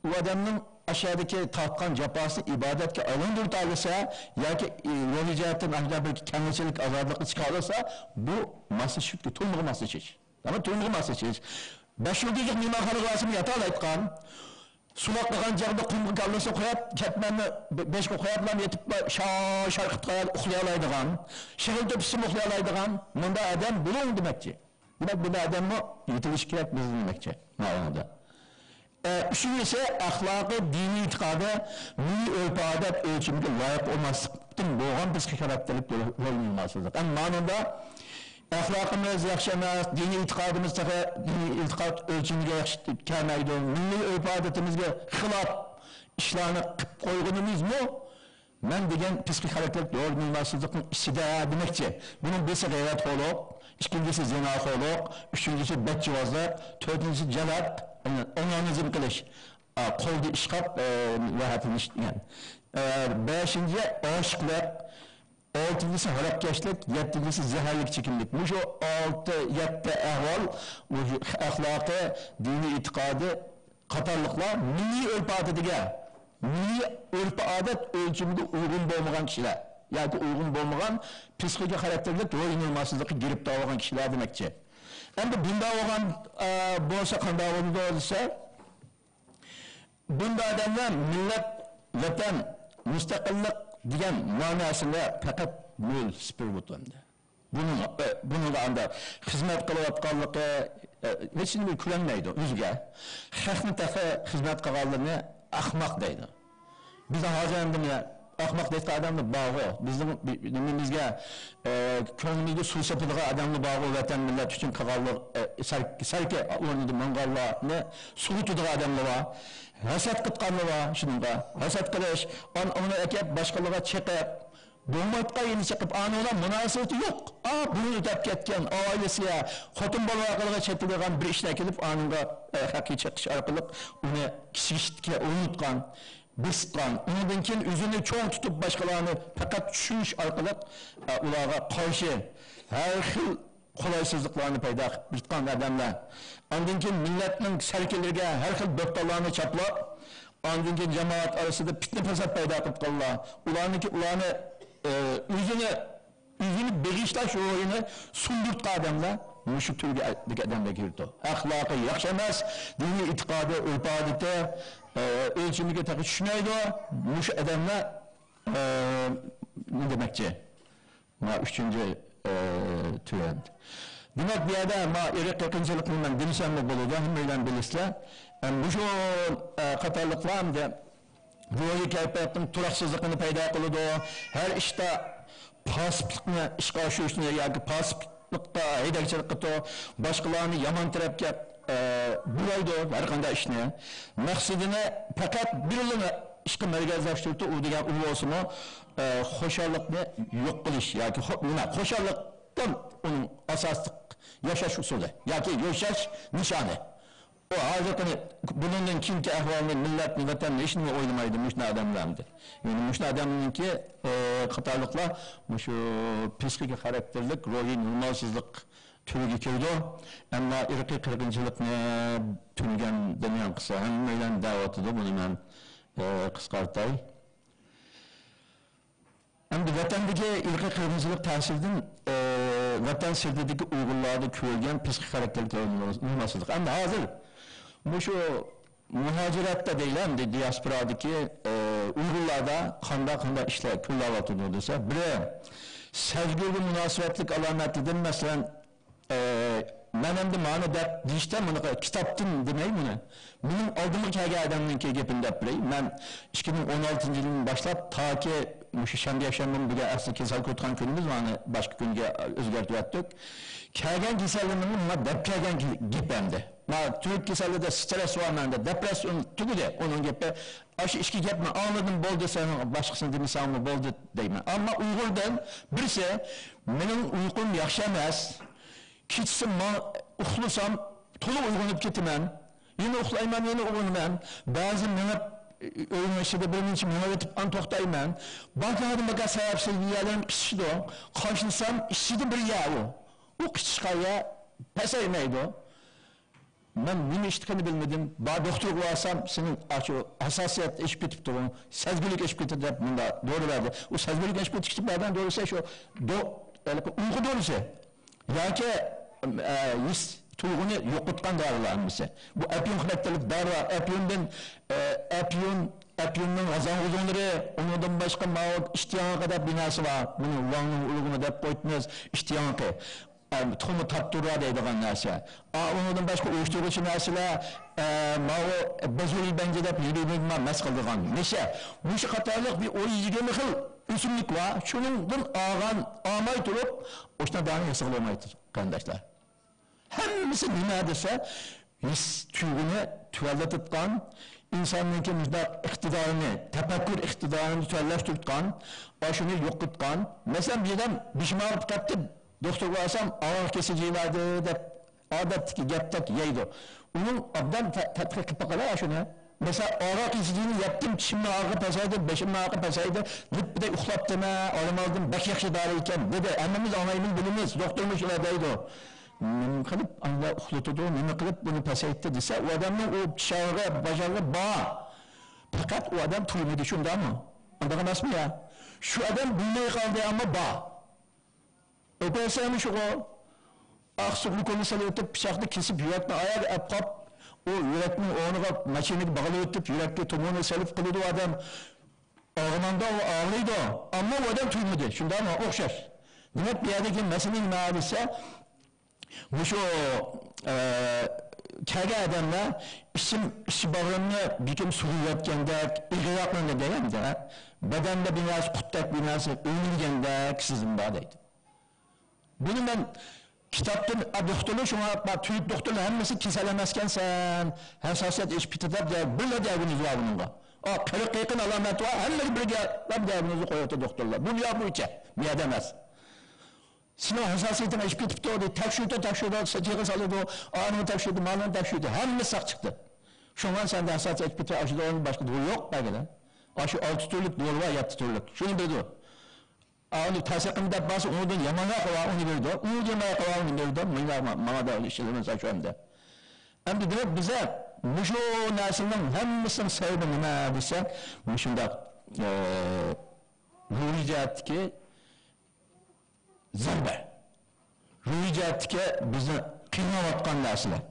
ئۇ ئادەمنىڭ ئاشۇ يەردىكى تارتقان جاپاسىنى ئىبادەتكە ئايلاندۇرۇۋېتەلىسە ياكى، ئى، روھىي جەھەتتىن ئاشۇنداق بىر كەڭچىلىك، ئازادلىققا چىقالىسا، بۇ ماسلىشىش، تۈرمىگە ماسلىشىش. ئەمما تۈرمىگە ماسلىشىش. بەش يىلدىكى مېھمانخانىغا بارسىمۇ ياتالايتقان. سۇلاپ قالغان چاغدا قۇمغا كاللىسىنى قويۇپ، كەتمەننى بېشىغا قويۇپلا يېتىپ، شا-، شارقىتقا ئۇخلىيالايدىغان، شېغىل تۆپىسىمۇ ئۇخلىيالايدىغان مۇنداق ئادەم بولۇڭ دېمەكچى. دېمەك، بۇنداق ئادەممۇ يېتىلىشى كېرەك بىزدە دېمەكچى. ماۋۇدا. ئە، ئۈچىنچىسى، ئەخلاقى، دىنىي ئېتىقادى مىللىي ئۆرپ-ئادەت ئۆلچىمىگە لايىق بولماسلىقتىن بولغان پىسخىك خاراكتېرلىك رول ئوينىماسلىق. ئەمما مانىدا ئەخلاقىمىز ياخشى ئەمەس، دىنىي ئېتىقادىمىز تېخى دىنىي ئېتىقاد ئۆلچىمىگە ياخشى كەلمەيدۇ، مىللىي ئۆرپ-ئادىتىمىزگە خىلاپ ئىشلارنى قىلىپ قويغىنىمىزمۇ مەن دېگەن پىسخىك خاراكتېرلىك رول ئوينىماسلىقنىڭ ئىچىدە دېمەكچى. بۇنىڭ بىرسى غەيۋەتخورلۇق، ئىككىنچىسى زىناخورلۇق، ئۈچىنچىسى بەتجۇۋازلىق، تۆتىنچىسى جالاق، ئونانىزم قىلىش، ئا، قولدا ئىشقاپ، ئە، راھەتلىنىش دېگەن. ئە، بەشىنچى ئاشىقلىق، ئالتىنچىسى ھاراقكەشلىك، يەتتىنچىسى زەھەرلىك چېكىملىك. مۇشۇ ئالتە، يەتتە ئەھۋال، مۇشۇ ئەخلاقى، دىنىي ئېتىقادى قاتارلىقلار مىللىي ئۆرپ-ئادىتىگە، مىللىي ئۆرپ-ئادەت ئۆلچىمىگە ئۇيغۇن بولمىغان كىشىلەر ياكى ئۇيغۇن بولمىغان پسىخىكا خاراكتېرلىك روھىي نورمالسىزلىققا گىرىپتار بولغان كىشىلەر دېمەكچى. ئەمدى بۇنداق بولغان، ئە، بولسا قانداق بولىدۇ دېسە، بۇنداق ئادەملەر مىللەت، ۋەتەن، مۇستەقىللىق دېگەن مەنىسىنى پەقەت نۆل، سىفىر بۇتۇندى. بۇنىڭ، ئە، بۇنىڭغا ئانداق خىزمەت قىلىۋاتقانلىقى، ئە، ھېچنېمە كۆرۈنمەيدۇ ئۆزىگە. خەقنى تېخى خىزمەت قىلغانلىرىنى ئەخمەق دەيدۇ. بىزنىڭ ھازىر ئەمدى مانا ئەخمەق دەيدىغان ئادەملەر بارغۇ. بىزنىڭ بى-، نېمىمىزگە، ئە، كۆڭلىمىزگە سۇ سېپىدىغان ئادەملەر بارغۇ، ۋەتەن، مىللەت ئۈچۈن قىلغانلىق، ئە، سەر-، سەركە ئورنىدا ماڭغانلارنى سوۋۇتىدىغان ئادەملەر بار. ھەسەت قىلىدىغانلار بار، شۇنىڭغا. ھەسەت قىلىش، ئان-، ئۇنى ئەكەپ باشقىلارغا چېقىپ، بولمايدىغان يېنى چېقىپ، ئانىڭ بىلەن مۇناسىۋىتى يوق. ئا، بۇرۇن ئۆتەپ كەتكەن ئائىلىسىگە، خوتۇن بالا ۋەقەلىرىگە چېتىلىدىغان بىر ئىشنى ئەكېلىپ، ئانىڭغا، ئە، ھەققى چېقىش ئارقىلىق ئۇنى كىچىكلىككە ئۇرۇنۇتقان، بېسىتقان. ئۇنىڭدىن كېيىن ئۆزىنى چوڭ تۇتۇپ، باشقىلارنى پەقەت چۈشۈرۈش ئارقىلىق، ئە، ئۇلارغا قارشى ھەر خىل قولايسىزلىقلارنى پەيدا قىلىپ بېرىدىغان ئادەملەر. ئاندىن كېيىن مىللەتنىڭ سەركىلىرىگە ھەر خىل بۆھتانلارنى چاپلاپ، ئاندىن كېيىن جامائەت ئارىسىدا پىتنە-پاسات پەيدا قىلىپ قالىدۇ. ئۇلارنىڭكى، ئۇلارنى، ئە، ئۆزىنى، ئۆزىنى بېغىشلاش روھىنى سۇندۇرتقان ئادەملەر مۇشۇ تۈردىكى ئادەملەرگە كىرىدۇ. ئەخلاقى ياخشى ئەمەس، دىنىي ئېتىقادى، ئۆرپ-ئادىتى، ئە، ئۆلچىمىگە تېخى چۈشمەيدۇ. مۇشۇ ئادەملەر، ئە، نېمە دېمەكچى؟ مانا ئۈچىنچى، ئە، تۈرەم. دېمەك، بۇ يەردە مانا ئىرقىي قىرغىنچىلىقنى مەن دېمىسەممۇ بولىدۇ، ھەممەيلەن بىلىسىلەر. ئە، مۇشۇ، ئە، قاتارلىقلار ئەمدى روھىي كەيپىياتنىڭ تۇراقسىزلىقىنى پەيدا قىلىدۇ. ھەر ئىشتا پاسىپلىقنى ئىشقا ئاشۇرۇشنى ياكى پاسىپلىققا ھەيدەكچىلىك قىلىدۇ. باشقىلارنى يامان تەرەپكە، ئە، بۇرايدۇ ھەر قانداق ئىشنى. مەقسىتىنى پەقەت بىرلا ئىشقا مەركەزلەشتۈرۈپ، ئۇ دېگەن ئۇ بولسىمۇ، ئە، خۇشاللىقنى يوق قىلىش ياكى خۇ-، نېمە، خۇشاللىق ئۇنىڭ ئاساسلىق ياشاش ئۇسۇلى ياكى ياشاش نىشانى. ئۇ ھازىرقى بۇنىڭدىن كېيىنكى ئەھۋالنى، مىللەتنى، ۋەتەننى ھېچنېمە ئويلىمايدۇ مۇشۇنداق ئادەملەر ئەمدى. يەنى مۇشۇنداق ئادەمنىڭكى، ئە، قاتارلىقلار مۇشۇ پسىخىكا خاراكتېرلىك روھىي نورمالسىزلىق تۈرىگە كىرىدۇ. ئەمما ئىرقىي قىرغىنچىلىقنى تۈنىگەن دەنيان قىلسا ھەممەيلەن دەۋاتىدۇ، بۇنى مەن، ئە، قىسقارتاي. ئەمدى ۋەتەندىكى ئىرقىي قىرغىنچىلىق تەسىرىدىن، ئە، ۋەتەن سىرتىدىكى ئۇيغۇرلاردا كۆرۈلگەن پسىخىك خاراكتېرلىك نورمالسىزلىق. ئەمدى ھازىر مۇشۇ مۇھاجىرەتتە دەيلى، ئەمدى دىياسپورادىكى، ئە، ئۇيغۇرلاردا قانداق، قانداق ئىشلار كۆرۈلۈۋاتىدۇ دېسە، بىرى، سەزگۈرگە مۇناسىۋەتلىك ئالامەتلىرىدىن، مەسىلەن، ئە، مەن ئەمدى مانا دەپ دېيىشتە، مانا كىتابتىن دېمەي بۇنى. مېنىڭ ئالدىمغا كەلگەن ئادەمنىڭكى گېپىنى دەپ بېرەي. مەن ئىككى مىڭ ئون ئالتىنچى يىلدىن باشلاپ تاكى مۇشۇ شەنبە، يەكشەنبە بۈگۈن ئەسلى كېسەل كۆرۈۋاتقان كۈنىمىز، مانا باشقا كۈنگە ئۆزگەرتىۋەتتۇق. كەلگەن كېسەللىرىمنىڭ مانا دەپ كەلگەن گېپى ئەمدى. مانا تۈرك كېسەللىدە سترېس بار مەندە، دېپرېسسىيە تۈگىدى ئۇنىڭ گېپى. ئاشۇ ئىككى گەپنى ئاڭلىدىم، بولدى، سەن باشقىسىنى دېمىسەڭمۇ بولدى دەيمەن. ئەمما ئۇيغۇردىن بىرسى، مېنىڭ ئۇيقۇم ياخشى ئەمەس، كېچىسى ما-، ئۇخلىسام تولا ئويغىنىپ كېتىمەن، يەنە ئۇخلايمەن، يەنە ئويغىنىمەن. بەزى مېڭىپ، ئۆينىڭ ئىچىدە بىر نەچچە مېڭىۋېتىپ ئان توختايمەن. باكادىن باكا سەۋەبسىز يەرلىرىم قىچىشىدۇ. قاشلىسام ئىچىدە بىر يەر ئۇ. ئۇ قىچىشقان يەر پەسەيمەيدۇ. مەن نېمە ئىشتىكىنى بىلمىدىم. بار دوختۇرغا بارسام، سېنىڭ ئاشۇ ھەسساسىيەت ئېشىپ كېتىپتۇ، سەزگۈرلۈك ئېشىپ كېتىپتۇ دەپ مۇنداق دورا بەردى. ئۇ سەزگۈرلۈك ئېشىپ كېتىشتىن بەرگەن دورىسى شۇ دو-، ھېلىقى ئۇيقۇ دورىسى. ياكى، ئە، ھېس تۇيغۇنى يوقىتقان دارىلار ھەممىسى. بۇ ئەپيۈن خاراكتېرلىك دارىلار، ئەپيۈندىن، ئە، ئەپيۈن، ئەپيۈننىڭ غازاڭغۇزۇڭلىرى، ئۇنىڭدىن باشقا ماۋۇ ئىشتىياڭقى دەپ بىر نەرسە بار. بۇنى ۋاڭنىڭ ئۇرۇغىنى دەپ قويدىمىز، ئىشتىياڭقى. ئە، تۇخۇمى تاپتۇرا دەيدىغان نەرسە. ئا، ئۇنىڭدىن باشقا ئۇيۇشتۇرغۇچى نەرسىلەر، ئە، ماۋۇ بەزۇل بەنجە دەپ يېمەكلىك بار، مەس قىلىدىغان نەشە. مۇشۇ قاتارلىق بىر ئون يىگىرمە خىل ئۆسۈملۈك بار. شۇنىڭدىن ئالغان، ئالماي تۇرۇپ، ئوشنا دارىنى ھېس قىلالمايدۇ، قېرىنداشلار. ھەممىسى نېمە دېسە، ھېس تۇيغۇنى تۆۋەنلىتىۋاتقان، ئىنساننىڭكى مۇشۇنداق ئىقتىدارىنى، تەپەككۇر ئىقتىدارىنى تۆۋەنلەشتۈرۈۋاتقان، ئاشۇنى يوقىتىۋاتقان. مەسىلەن، بىر ئادەم بېشىم ئاغرىپ كەتتى، دوختۇرغا بارسام، ئاغرىق كېسىجى بەردى دەپ، ئادەتتىكى گەپتەك يەيدۇ. ئۇنىڭ ئوبدان تە-، تەتقىق قىلىپ باقايلى شۇنى. مەسىلەن، ئاغرىق كېسىجىنى يەپتىم، چىشىمنىڭ ئاغرىقى پەسەيدى، بېشىمنىڭ ئاغرىقى پەسەيدى، لىپپىدەك ئۇخلاپتىمەن، ئالىمالدىم، بەك ياخشى دارى ئىكەن، دېدى. ھەممىمىز ئاڭلايمىز، بىلىمىز، دوختۇرمۇ شۇنداق دەيدۇ. نېمە قىلىپ ئانداق ئۇخلىتىدۇ، نېمە قىلىپ بۇنى پەسەيتتى دېسە، ئۇ ئادەمنىڭ ئۇ چىشارغا، باشارغا بار. پەقەت ئۇ ئادەم تۇيمىدى، شۇنداقمۇ؟ ئۇنداق ئەمەسمۇ يا؟ شۇ ئادەم بىلمەي قالدى، ئەمما بار. ئوپېراتسىيەمۇ شۇغۇ. ئاقسۇ ئوكۇلنى سېلىۋېتىپ، پىچاقنى كېسىپ، يۈرەكنى ئاياغى ئەپ قاپ، ئۇ يۈرەكنىڭ ئورنىغا ماشىنىگە باغلىۋېتىپ، يۈرەككە تومۇرنى سېلىپ قىلىدۇ ئادەم. ئاغرىمامدا ئۇ ئاغرىيدۇ، ئەمما ئۇ ئادەم تۇيمىدى. شۇنداقمۇ؟ ئوخشاش. دېمەك، بۇ يەردىكى مەسىلە نېمە دېسە، مۇشۇ، ئە، كەلگەن ئادەملەر ئىچىم، ئىچ باغرىمنى بىكىم سۇغۇرۇۋەتكەندەك، ئېغىرراقلىنىدۇ دېگەندە، بەدەندە بىر نەرسە، قۇتتەك بىر نەرسە ئۆرۈلگەندەك سېزىم بار دەيدۇ. بۇنى مەن كىتابتىن، ئا، دوختۇرلار شۇڭا، تۈرك دوختۇرلار ھەممىسى كېسەل ئەمەسكەنسەن، ھەسساسىيەت ئېشىپ كېتىدۇ دەپ، بىرلا دىئاگنوز بار بۇنىڭغا. ئا، قىرىققا يېقىن ئالامەت بار، ھەممىگە بىر دىئاگنوزنى قويۇۋېتىدۇ دوختۇرلار. بۇ دۇنيا بويىچە، بۇ يەردە ئەمەس. سېنىڭ ھەسساسىيىتىڭ ئېشىپ كېتىپتۇ، دەيدۇ. تەكشۈرتە، تەكشۈرتە، سىتىغا سالىدۇ، ئانىنى تەكشۈردى، مانىنى تەكشۈردى، ھەممىسى ساق چىقتى. شۇڭا سەندە ھەسساسىيەت ئېشىپ كېتىدۇ، ئاشۇ دورىدىن باشقا دورا يوق بەرگىلى. ئاشۇ ئالتە تۈرلۈك دورا بار، يەتتە تۈرلۈك. شۇنى بىلىدۇ. ئا، ئۇنى تەسىر قىلما دەپ بارسا، ئۇنىڭدىن يامانراق قىلار، ئۇنى بېرىدۇ. ئۇنىڭدىن يامانراق قىلار، ئۇنى بېرىدۇ. مانا، مانا دا ئىشلىرىمىز شۇ ئەمدى. ئەمدى دېمەك، بىزە مۇشۇ نەرسىنىڭ ھەممىسىنىڭ سەۋەبى نېمە دېسەك، مۇشۇنداق، ئە، روھىي جەھەتتىكى زەربە. روھىي جەھەتتىكى بىزنى قىيناۋاتقان نەرسىلەر.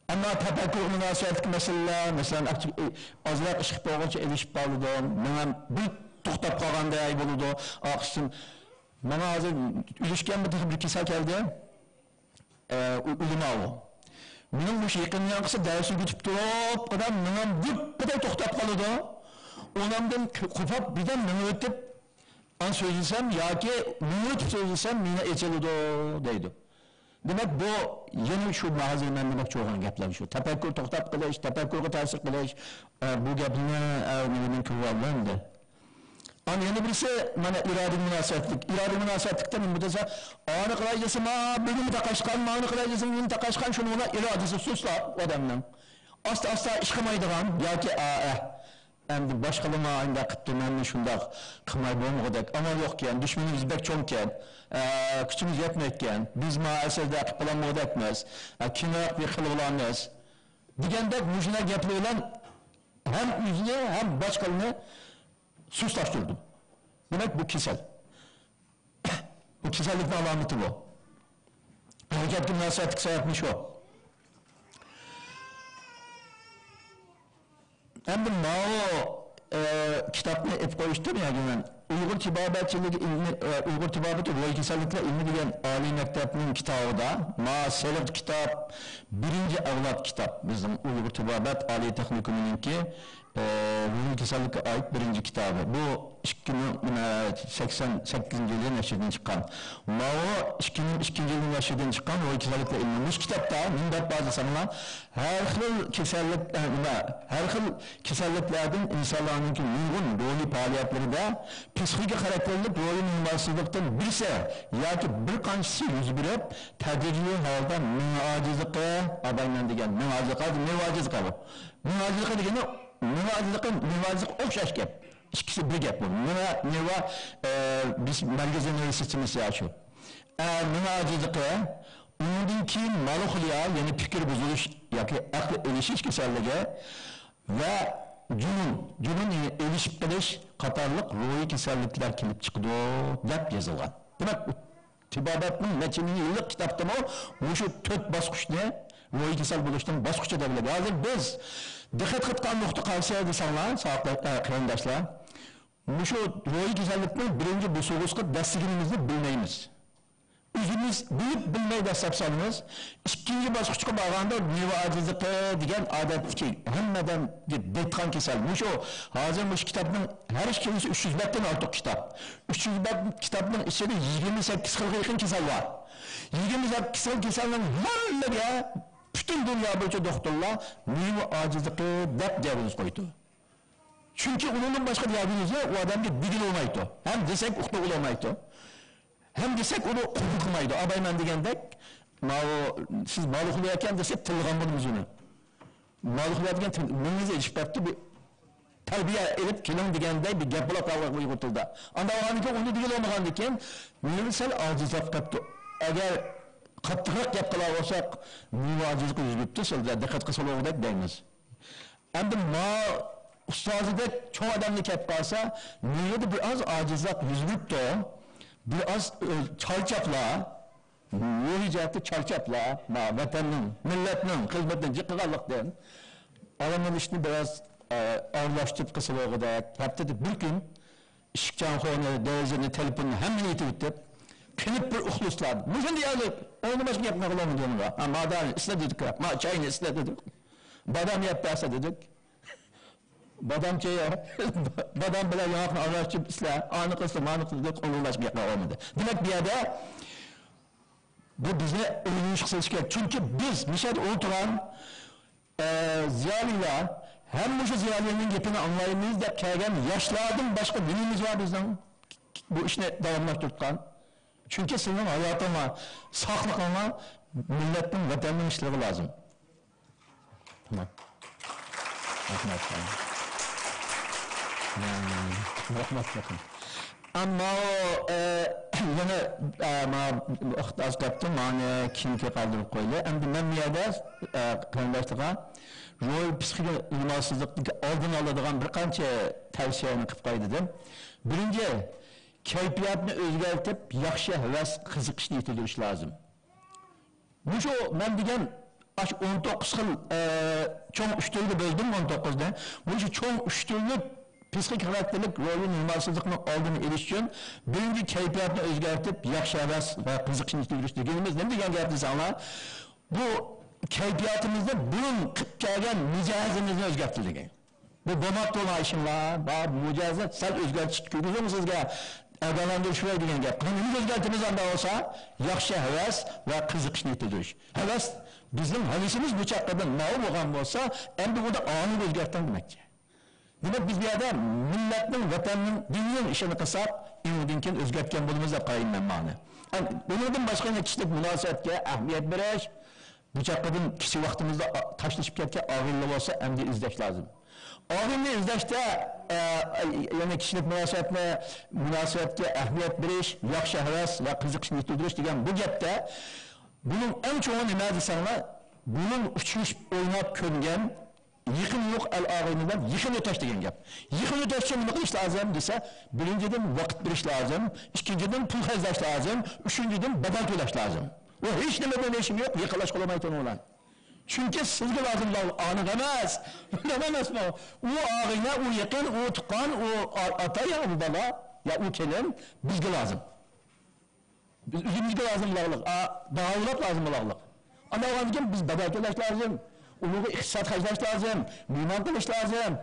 ئەمما تەپەككۇر مۇناسىۋەتلىك مەسىلىلەر، مەسىلەن، ئاكتىپ-، ئازراق ئىش قىلىپ بولغۇچە ئېلىشىپ قالىدۇ. مېڭەم بىر توختاپ قالغاندەك بولىدۇ. ئارقىسىدىن ماڭا ھازىر ئۈلۈشكەن بىر، بىر كېسەل كەلدى. ئە، ئۇ ئۆلىما ئۇ. مېنىڭ مۇشۇ يېقىن يانقىسى دەرسنى كۈتۈپ تۇرۇپ، ئادەم مېڭەم دۈپپىدە توختاپ قالىدۇ. ئۇنىڭدىن قوپۇپ، بىردەم مېڭىۋېتىپ، ئان سۆزلىسەم ياكى مېڭىۋېتىپ سۆزلىسەم، مېڭە ئېچىلىدۇ، دەيدۇ. دېمەك، بۇ يەنە شۇ ھازىر مەن دېمەكچى بولغان گەپلەر شۇ. تەپەككۇر توختاپ قېلىش، تەپەككۇرغا تەسىر قىلىش، ئە، بۇ گەپنى، ئە، نېمىدىن كۆرۈۋالدىم ئەمدى. ئانا يەنە بىرسى، مانا، ئىرادىگە مۇناسىۋەتلىك. ئىرادىگە مۇناسىۋەتلىكتە نېمە دېسە، ئانى قىلاي دېسە، ما بىلىمى تاقاشقان، مانى قىلاي دېسە، بىلىمى تاقاشقان، شۇنىڭ بىلەن ئىرادىسى سۇسلاپ ئادەمنىڭ. ئاستا-ئاستا ئىش قىلمايدىغان ياكى، ئا، ئە، ئەمدى باشقىلار ماڭا ئانداق قىپتۇ، مەنمۇ شۇنداق قىلماي بولمىغۇدەك، ئامال يوقكەن، دۈشمىنىمىز بەك چوڭكەن، ئە، كۈچىمىز يەتمەيدىكەن، بىز ما ئەسلىدە قىپ بولالمىغۇدەكمىز، ئە، كېيىنرەك بىر قىلىۋالارمىز دېگەندەك مۇشۇنداق گەپلەر بىلەن ھەم ئۆزىنى، ھەم باشقىلارنى سۇسلاشتۇرىدۇ. دېمەك، بۇ كېسەل. بۇ كېسەللىكنىڭ ئالامىتى بۇ. ھەرىكەتكە مۇناسىۋەتلىك سەۋەبمۇ شۇ. ئەمدى ماۋۇ، ئە، كىتابنى ئېلىپ قويۇشتۇم ياكى مەن ئۇيغۇر تېبابەتچىلىكى ئىلمى، ئە، ئۇيغۇر تېبابىتى روھىي كېسەللىكلەر ئىلمى دېگەن ئالىي مەكتەپنىڭ كىتابىدا، ما سېرىق كىتاب، بىرىنچى ئەۋلاد كىتاب، بىزنىڭ ئۇيغۇر تېبابەت ئالىي تېخنىكومىنىڭكى، ئە، روھىي كېسەللىككە ئائىت بىرىنچى كىتابى. بۇ ئىككى مىڭ، ئە، سەكسەن سەككىزىنچى يىلى نەشردىن چىققان. ماۋۇ ئىككى مىڭ ئىككىنچى يىلى نەشردىن چىققان روھىي كېسەللىكلەر ئىلمى. مۇشۇ كىتابتا نېمە دەپ بار دېسەڭلار، ھەر خىل كېسەللىك، ئە، نېمە، ھەر خىل كېسەللىكلەردىن ئىنسانلارنىڭكى نۇرغۇن روھىي پائالىيەتلىرىدە پسىخىكا خاراكتېرلىك روھىي نورمالسىزلىقتىن بىرسى ياكى بىر قانچىسى يۈز بېرىپ، تەدرىجىي ھالدا مېڭە ئاجىزلىقى، ئابايمەن دېگەن مېڭە ئاجىزلىقى، نېرۋا ئاجىزلىقى بۇ. مېڭە ئاجىزلىقى دېگىنى، مېڭە ئاجىزلىقى، نېرۋا ئاجىزلىقى ئوخشاش گەپ. ئىككىسى بىر گەپ بۇ. مېڭە، نېرۋا، ئە، بىز مەركىزىي نېرۋا سىستېمىسى يا شۇ. ئە، مېڭە ئاجىزلىقى، ئۇنىڭدىن كېيىن مالوخولىيا، يەنى پىكىر بۇزۇلۇش ياكى ئەقلى ئېلىشىش كېسەللىكى ۋە جۇنۇن، جۇنۇن، يەنى ئېلىشىپ قېلىش قاتارلىق روھىي كېسەللىكلەر كېلىپ چىقىدۇ، دەپ يېزىلغان. دېمەك، تېبابەتنىڭ نەچچە مىڭ يىللىق كىتابتىمۇ مۇشۇ تۆت باسقۇچنى، روھىي كېسەل بولۇشنىڭ باسقۇچى دەپ بىلىدۇ. ھازىر بىز دىققەت قىلىدىغان نۇقتا قايسى دېسەڭلار، ساۋاقداش، ئە، قېرىنداشلار، مۇشۇ روھىي كېسەللىكنىڭ بىرىنچى بوسۇغىسىغا دەسسىگىنىمىزنى بىلمەيمىز. ئۆزىمىز بىلىپ بىلمەي دەسسەپ سالىمىز. ئىككىنچى باسقۇچقا بارغاندا نېرۋا ئاجىزلىقى دېگەن ئادەتتىكى ھەممە ئادەمگە دەيدىغان كېسەل. مۇشۇ ھازىر مۇشۇ كىتابنىڭ ھەر ئىككىلىسى ئۈچ يۈز بەتتىن ئارتۇق كىتاب. ئۈچ يۈز بەت كىتابنىڭ ئىچىدە يىگىرمە سەككىز خىلغا يېقىن كېسەل بار. يىگىرمە سەككىز خىل كېسەلنىڭ ھەممىگە پۈتۈن دۇنيا بويىچە دوختۇرلار نېرۋا ئاجىزلىقى دەپ دىئاگنوز قويىدۇ. چۈنكى ئۇنىڭدىن باشقا دىئاگنوزنى ئۇ ئادەمگە دېگىلى بولمايدۇ. ھەم دېسەك ئۇقتۇرغىلى بولمايدۇ. ھەم دېسەك ئۇنى قوبۇل قىلمايدۇ. ئابايمەن دېگەندەك، ماۋۇ سىز مالۇخلۇ ئىكەن دېسەك تىللىغان بولىمىز ئۇنى. مالۇخلۇ دېگەن تىل، مېڭىسى ئېلىشىپ كەتتى، بىر تەربىيە ئېلىپ كېلىڭ دېگەندەك بىر گەپ بولا قالغان ئۇيغۇر تىلىدا. ئانداق بولغاندىكىن ئۇنى دېگىلى بولمىغاندىكىن مېڭىسى سەل ئاجىزلاپ قاپتۇ. ئەگەر قاتتىقراق گەپ قىلار بولساق، نېرۋا ئاجىزلىقى يۈز بېرىپتۇ، سىلەر دىققەت قىلسىلا بولغۇدەك دەيمىز. ئەمدى ما ئۇستازىدەك چوڭ ئادەمنى كەپ قالسا، نېرۋىدا بىر ئاز ئاجىزلىق يۈز بېرىپتۇ، بىر ئاز، ئۆ، چارچاپلا، روھىي جەھەتتە چارچاپلا، ما ۋەتەننىڭ، مىللەتنىڭ خىزمىتىنى جىق قىلغانلىقتىن، ئارام ئېلىشنى بىر ئاز، ئە، ئارىلاشتۇرۇپ قىلسا بولغۇدەك، ھەپتىدە بىر كۈن ئىشىكچانخونى، دېرىزىنى، تېلېفوننى ھەممىنى يېپىۋېتىپ، قېنىپ بىر ئۇخلىسىلا. مۇشۇنداق يەرلىك ئوينىماشقا گەپ قىلغان بولدى ئۇنىڭغا. ھە، مادامنى ئىسلا دېدۇق، ما چاينى ئىسلا دېدۇق. بادام يەپ بەرسە دېدۇق. بادام چېيى، بادام بىلەن ياڭاقنى ئارىلاشتۇرۇپ ئىسلا، ئانى قىلسا، مانى قىلسا دەپ ئويلىماشقا گەپ قىلغان بولدى. دېمەك، بۇ يەردە بۇ بىزنى ئويلىنىشقا سېلىش كېرەك. چۈنكى بىز مۇشۇ يەردە ئولتۇرغان، ئە، زىيالىيلار ھەم مۇشۇ زىيالىينىڭ گېپىنى ئاڭلايمىز دەپ كەلگەن ياشلاردىن باشقا نېمىمىز بار بىزنىڭ بۇ ئىشنى داۋاملاشتۇرۇۋاتقان؟ چۈنكى سىزنىڭ ھاياتىڭلار، ساقلىقىڭلار مىللەتنىڭ، ۋەتەننىڭ ئىشلىرىغا لازىم. تامام. رەھمەت. رەھمەت، رەھمەت. ئەمما، ئە، يەنە، ئە، ما، ۋاقىت ئاز قاپتۇ، مانى كېيىنكى قالدۇرۇپ قويىلى. ئەمدى مەن بۇ يەردە، ئە، قېرىنداشلارغا روھىي پسىخىك نورمالسىزلىقتىكى ئالدىنى ئالىدىغان بىر قانچە تەۋسىيەنى قىلىپ قوياي دېدىم. بىرىنچى، كەيپىياتنى ئۆزگەرتىپ، ياخشى ھەۋەس، قىزىقىشنى يېتىلدۈرۈش لازىم. مۇشۇ مەن دېگەن ئاشۇ ئون توققۇز خىل، ئە، چوڭ ئۈچ تۈرگە بۆلدۈم ئون توققۇزنى. مۇشۇ چوڭ ئۈچ تۈرلۈك پسىخىك خاراكتېرلىك روھىي نورمالسىزلىقنىڭ ئالدىنى ئېلىش ئۈچۈن بىرىنچى كەيپىياتنى ئۆزگەرتىپ، ياخشى ھەۋەس ۋە قىزىقىشنى يېتىلدۈرۈش دېگىنىمىز نېمە دېگەن گەپ دېسەڭلار، بۇ كەيپىياتىمىزنى بۇرۇن قىلىپ كەلگەن مىجەزىمىزنى ئۆزگەرتىدۇ دېگەن. بۇ بولماپتۇ ئىشىڭلار، بار مىجەزنى سەل ئۆزگەرتىش كىرگۈزۈڭ سىزگە، ئاگاھلاندۇرۇش بېرەي دېگەن گەپ. قېنى نېمىنى ئۆزگەرتىمىز ئاندا بولسا؟ ياخشى ھەۋەس ۋە قىزىقىشنى يېتىلدۈرۈش. ھەۋەس، بىزنىڭ ھەۋىسىمىز بۇ چاغقىدىن ماۋۇ بولغان بولسا، ئەمدى ئۇنى ئاڭلىق ئۆزگەرتىڭ دېمەكچى. دېمەك، بىز بۇ يەردە مىللەتنىڭ، ۋەتەننىڭ، دىننىڭ ئىشىنى قىلساق، ئېڭىدىن كېيىن ئۆزگەرتكەن بولىمىز دەپ قارايمەن مەن مانا. ئەن-، بۇنىڭدىن باشقا يەنە كىشىلىك مۇناسىۋەتكە ئەھمىيەت بېرىش، بۇ چاغقىدىن كىچىك ۋاقتىمىزدا ئا-، تاشلىشىپ كەتكەن ئاغىنىلەر بولسا، ئەمدى ئىزدەش لازىم. ئاغىنىنى ئىزدەشتە، ئە، يەنە كىشىلىك مۇناسىۋەتنى، مۇناسىۋەتكە ئەھمىيەت بېرىش، ياخشى ھەۋەس ۋە قىزىقىشنى يېتىلدۈرۈش دېگەن بۇ گەپتە، بۇنىڭ ئەڭ چوڭى نېمە دېسەڭلار، بۇرۇن ئۇچرىشىپ ئويناپ كۆنگەن يېقىن يۇق ئەل ئاغىنىلەر يېقىن ئۆتەش دېگەن گەپ. يېقىن ئۆتەش ئۈچۈن نېمە قىلىش لازىم دېسە، بىرىنچىدىن، ۋاقىت بېرىش لازىم، ئىككىنچىدىن، پۇل خەجلەش لازىم، ئۈچىنچىدىن، بەدەل تۆلەش لازىم. ئۇ ھېچ نېمە بىلەن ئىشىم يوق، يېقىنلاشقىلى بولمايدۇ ئۇنىڭ بىلەن. چۈنكى سىزگە لازىم ئانىڭ ئەمەس. مەن ئەمەسمۇ؟ ئۇ ئاغىنە، ئۇ يېقىن، ئۇ تۇغقان، ئۇ ئا-، ئاتا يا ئۇ بالا يا ئۇ كېلىن بىزگە لازىم. بىز ئۆزىمىزگە لازىم بولغانلىق، ئا، داۋالاپ لازىم بولغانلىق. ئانداق بولغاندىكىن بىز بەدەل تۆلەش لازىم، ئۇنىڭغا ئىقتىساد خەجلەش لازىم، مېھمان قىلىش لازىم،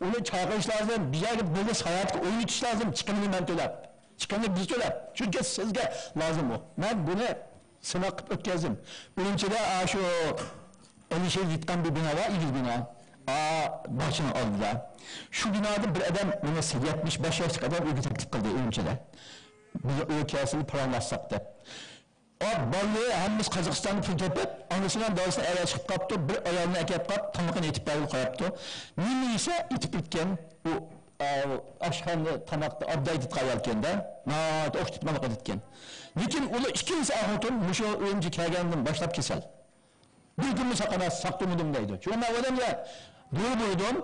ئۇنى چاقىرىش لازىم، بىر يەرگە بىللە ساياھەتكە ئوينىتىش لازىم، چىقىمىنى مەن تۆلەپ، چىقىمنى بىز تۆلەپ. چۈنكى سىزگە لازىم ئۇ. مەن بۇنى سىناق قىلىپ ئۆتكەزدىم. ئۈرۈمچىدە ئاشۇ ئەلىشىر ئېيتقان بىر بىنا بار، ئېگىز بىنا. ئا، باغچىنىڭ ئالدىدا. شۇ بىنادا بىر ئادەم، مانا، يەتمىش بەش ياشلىق ئادەم ئۆيگە تەكلىپ قىلدى ئۈرۈمچىدە. بىز ئۆيگە كەلسىلا پاراڭلاشساق دەپ. ئا، بالىلىرى ھەممىسى قازاقىستاندا پۇل تېپىپ، ئانىسى بىلەن دادىسىنى ئەۋەتىپ قاپتۇ، بىر ئايالنى ئەكەپ قاپ، تامىقىنى ئېتىپ بەرگىلى قويۇپتۇ. نېمە يېسە ئېتىپ ئۆتكەن. ئۇ، ئا، ئاشخانىدا تاماقتا ئابداي تۇتقان ئايالكەن-دە، ناھايىتى ئوخشىتىپ تاماق ئېتىدىكەن. لېكىن ئۇلار ئىككىلىسى ئەر-خوتۇن مۇشۇ ئۈرۈمچىگە كەلگەندىن باشلاپ كېسەل. بىر كۈنمۇ ساق ئەمەس، ساق تۇرمىدىم دەيدۇ. چۈنكى مەن ئۇ ئادەمگە دورا بۇيرۇدۇم.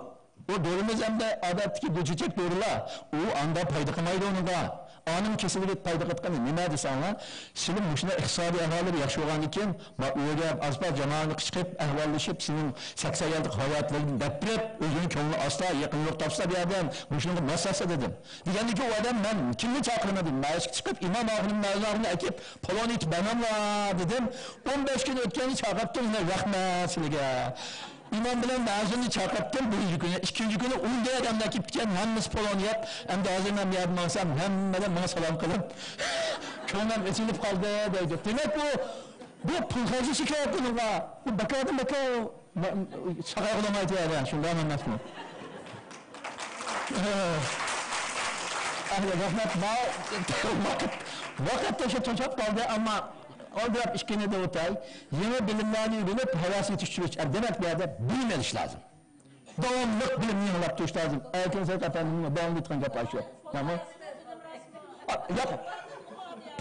ئۇ دورىمىز ئەمدى ئادەتتىكى گۈلچېچەك دورىلار. ئۇ ئاندا پايدا قىلمايدۇ ئۇنىڭغا. ئانىڭ كېسىلىگە پايدا قىلىدىغىنى نېمە دېسەڭلار، سىلى مۇشۇنداق ئىقتىسادىي ئەھۋاللىرى ياخشى بولغاندىكىن، ما ئۆيگە ئاز-پاز جامائەتكە چىقىپ، ئەھۋاللىشىپ، سېنىڭ سەكسەن يىللىق ھاياتلىرىڭنى دەپ بېرىپ، ئۆزىنىڭ كۆڭلى ئاچسا، يېقىنلىق تاپسا بۇ يەردىن، مۇشۇنىڭغا ماسلاشسا دېدىم. دېگەندىكىن ئۇ ئادەم، مەن كىمنى چاقىرىمەن دېدىم. مەسچىتكە چىقىپ، ئىمام ئاخۇنۇم مەۋزۇنى ئەكىپ، پالون ئېيتىپ بەرمەڭلار دېدىم. ئون بەش كۈن ئۆتكەندە چاقىرتتىم، رەھمەت سىلىگە. ئىمام بىلەن مەزۇننى چاقىرتتىم بىرىنچى كۈنى، ئىككىنچى كۈنى ئۇنداق ئادەملەر كېلىپ كەتكەن، ھەممىسى پالون يەپ، ئەمدى ھازىر مەن بۇ يەردىن ماڭسام، ھەممىدىن ماڭا سالام قىلىپ، كۆڭلۈم ئېچىلىپ قالدى دەيدۇ. دېمەك، بۇ، بۇ پۇل خەجلىشى كېرەك بۇنىڭغا. بۇ بىكاردىن بىكار ساقايغۇ بولمايدۇ يەنە، شۇنداق ئەمەسمۇ؟ ئەھلى رەھمەت، ما-، ۋاقىت، ۋاقىت تېخى توشۇپ قالدى، ئەمما ئالدىراپ ئىككىنى دەپ ئۆتەي. يېڭى بىلىملەرنى ئۆگىنىپ، ھەۋەسنى تىكلەش، دېمەك، بۇ يەردە بىلىم ئېلىش لازىم. داۋاملىق بىلىمنى يېڭىلاپ تۇرۇش لازىم. ئەركىن سەيىت ئەپەندىمنىڭ داۋاملىق ئېيتقان گەپ ئاشۇ. يامان. ئا، ياق.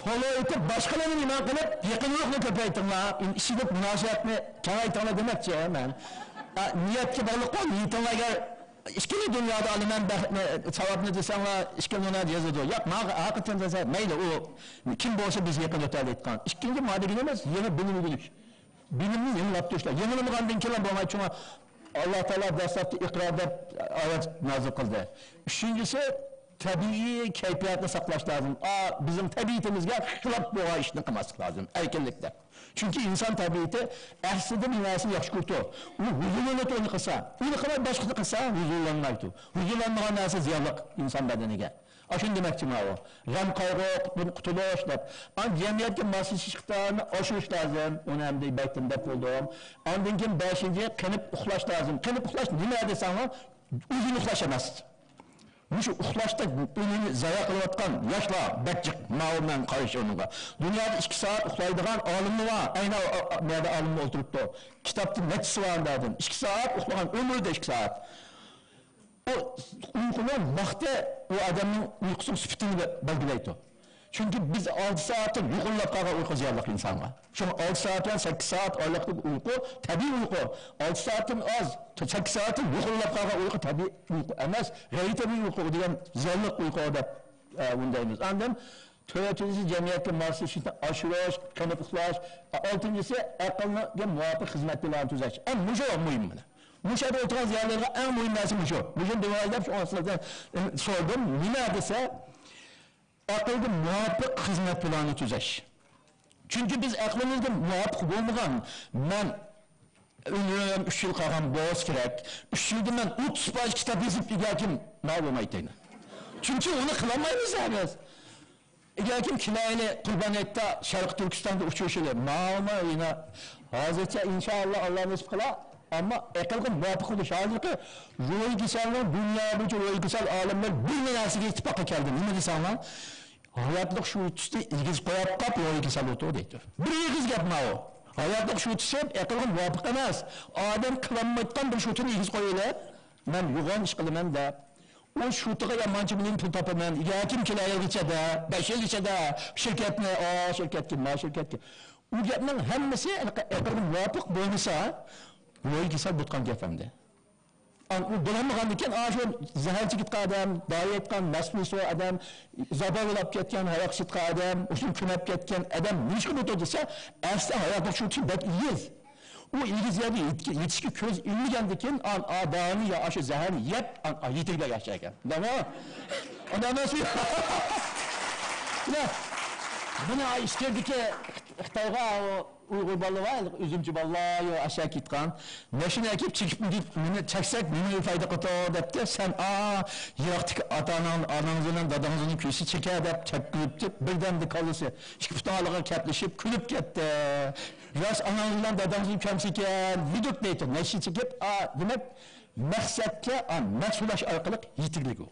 پولو ئېيتىپ، باشقىلارنى نېمە قىلىپ، يېقىنلىقنى كۆپەيتىڭلار. ئىچىدە مۇناسىۋەتنى كېڭەيتىڭلار دېمەكچى مەن. ئا، نىيەتكە باغلىققۇ، نىيىتىڭلار ئەگەر ئىككىنچى دۇنيادا ئالىمەن بەختنى، ساۋابنى دېسەڭلار، ئىككىنچى دۇنيادا يازىدۇ. ياق، ماڭا ھەقىقەتەن دېسە، مەيلى، ئۇ كىم بولسا بىز يېقىن ئۆتەلەيدىغان. ئىككىنچى ما دېگىنى ئەمەس، يېڭى بىلىم ئۆگىنىش. بىلىمنى يېڭىلاپ تۇرۇشتا. يېڭىلىمىغاندىن كېيىن بولمايدۇ. شۇڭا ئاللا تائالا دەسلەپتە ئىقرا دەپ ئايەت نازىل قىلدى. ئۈچىنچىسى، تەبىئىي كەيپىياتنى ساقلاش لازىم. ئا، بىزنىڭ تەبىئىتىمىزگە خىلاپ بولغان ئىشنى قىلماسلىق لازىم. ئەركىنلىكتە. چۈنكى ئىنسان تەبىئىتى ئەسلىدە بىر نەرسىنى ياخشى كۆرىدۇ. ئۇ ھۇزۇرلىنىدۇ ئۇنى قىلسا. ئۇنى قىلماي باشقىسىنى قىلسا، ھۇزۇرلانمايدۇ. ھۇزۇرلانمىغان نەرسە زىيانلىق ئىنسان بەدىنىگە. ئاشۇنى دېمەكچىمەن ئۇ. غەم-قايغۇ، قۇتۇلۇش دەپ. ئەمما جەمئىيەتكە ماسلىشىش ئىقتىدارىنى ئاشۇرۇش لازىم. ئۇنى ئەمدى بەكتىن دەپ بولدۇم. ئاندىن كېيىن بەشىنچى، قېنىپ ئۇخلاش لازىم. قېنىپ ئۇخلاش نېمە دېسەڭلار، ئۇزۇن ئۇخلاش ئەمەس. مۇشۇ ئۇخلاشتا ئۆمرىنى زايە قىلىۋاتقان ياشلار بەك جىق. ماۋۇ مەن قارىشى ئۇنىڭغا. دۇنيادا ئىككى سائەت ئۇخلايدىغان ئالىممۇ بار؟ ئەينى ئۇ، ئۇ، مۇ يەردە ئالىممۇ ئولتۇرۇپتۇ. كىتابتا نەچچىسى بار ئانداقتىن. ئىككى سائەت ئۇخلىغان، ئۆمرىدە ئىككى سائەت. ئۇ ئۇيقۇنىڭ ۋاقتى ئۇ ئادەمنىڭ ئۇيقۇسىنىڭ سۈپىتىنى بەلگىلەيدۇ. چۈنكى بىز ئالتە سائەتتىن يۇقىرىلاپ قالغان ئۇيقۇ زىيانلىق ئىنسانغا. شۇڭا ئالتە سائەت بىلەن سەككىز سائەت ئارىلىقتىكى ئۇيقۇ تەبىئىي ئۇيقۇ. ئالتە سائەتتىن ئاز، سەككىز سائەتتىن يۇقىرىلاپ قالغان ئۇيقۇ تەبىئىي ئۇيقۇ ئەمەس، غەيرىي تەبىئىي ئۇيقۇ دېگەن زىيانلىق ئۇيقۇ دەپ، ئە، ئۇندايمىز. ئاندىن تۆتىنچىسى، جەمئىيەتكە ماسلىشىشنى ئاشۇرۇش، قېنىپ ئۇخلاش. ئالتىنچىسى، ئەقىلگە مۇۋاپىق خىزمەت پىلانى تۈزەش. ئەڭ مۇشۇ مۇھىم مانا. مۇشۇ يەردە ئولتۇرغان زىيالىيلارغا ئەڭ مۇھىم نەرسە مۇشۇ. مۇشۇنى دېۋاي دەپ شۇ ئاستىدا، ئە، سورىدىم. نېمە دېسە، ئەقىلگە مۇۋاپىق خىزمەت پىلانى تۈزەش. چۈنكى بىز ئەقلىمىزگە مۇۋاپىق بولمىغان، مەن ئۆمرۈم ئۈچ يىل قالغان بولسا كېرەك، ئۈچ يىلدا مەن ئوتتۇز پائىز كىتاب يېزىپ ئىگەكىم ما بولمايتتى. چۈنكى ئۇنى قىلالمايمىز بىز. ئىگەكىم كېلەيلى، قۇربان ھېيتتا شەرقىي تۈركىستاندا ئۇچرىشىلى. ماۋۇ يەنە ھازىرچە ئىنشائاللا، ئاللا نېسىپ قىلا. ئەمما ئەقىلگە مۇۋاپىق بولۇش. ھازىرقى روھىي كېسەلنىڭ دۇنيا بويىچە روھىي كېسەل ئالىملىرى بىر نەرسىگە ئىتتىپاققا كەلدى. نېمە دېسەڭلار؟ ھاياتلىق شۇتىسىنى ئېگىز قويۇپ قاپ روھىي كېسەل ئولتۇر دەيدۇ. بىر ئېغىز گەپ ماۋۇ. ھاياتلىق شۇتىسى ئەقىلگە مۇۋاپىق ئەمەس. ئادەم قىلالمايدىغان بىر شۇتىنى ئېگىز قويۇۋېلىپ، مەن يوغان ئىش قىلىمەن دەپ. ئۇ شۇتىغا يامانچە مىليون پۇل تاپىمەن، ياكىم كېلەر يىلغىچە دەپ، بەش يىلغىچە دەپ، شىركەتنى، ئا شىركەتكە، ما شىركەتكە. ئۇ گەپنىڭ ھەممىسى ئەقىلگە مۇۋاپىق بولمىسا، روھىي كېسەل بولىدىغان گەپ ئەمدى. ئان-، ئۇ بولالمىغاندىكىن، ئاشۇ زەھەر چېكىتقان ئادەم، داۋا ئېيتقان، مەست بولۇپ ئادەم، زاپاۋلاپ كەتكەن، ھاراق ئىچىدىغان ئادەم، ئۇشۇ كۆنۈپ كەتكەن ئادەم نېمىشقا بولىدۇ دېسە، ئەسلى ھاياتلىق شۇتى بەك ئېگىز. ئۇ ئېگىز يەرگە يېتىشكە كۆز ئىلمىگەندىكىن، ئان-، ئا، دانى يا ئاشۇ زەھەرنى يەپ، ئان-، ئا، يېتىگە ياشايدىكەن. ئۇنداقمۇ؟ ئۇنداق ئەمەسمۇ؟ بۇنى ئىچكىرىدىكى خىتايغا ئۇ ئۇيغۇر بالىلار بار، ئۈزۈمچى بالىلار، يو، ئاشۇ كېتىدىغان. ماشىنا ئەكىپ چېكىپ، مېنى چەكسەك، نېمە پايدا قىلىدۇ دەپتۇ. سەن، ئا، يىراقتىكى ئاتا-ئاناڭ، ئاناڭىز بىلەن داداڭىزنىڭ كۆزى چېكە دەپ چەككۈزۈپتۇ. بىردەمدە كاللىسى ئىككى پۇتىنىڭ ئالدىغا كەپلىشىپ كۈلۈپ كەتتى. راست ئاناڭىز بىلەن داداڭىزنى كۆرمىسىكەن، ۋىدۇك دەيتتى. ماشىنا چېكىپ، ئا، دېمەك، مەقسەتكە، ئا، مەھسۇللاش ئارقىلىق يېتىگلىك ئۇ.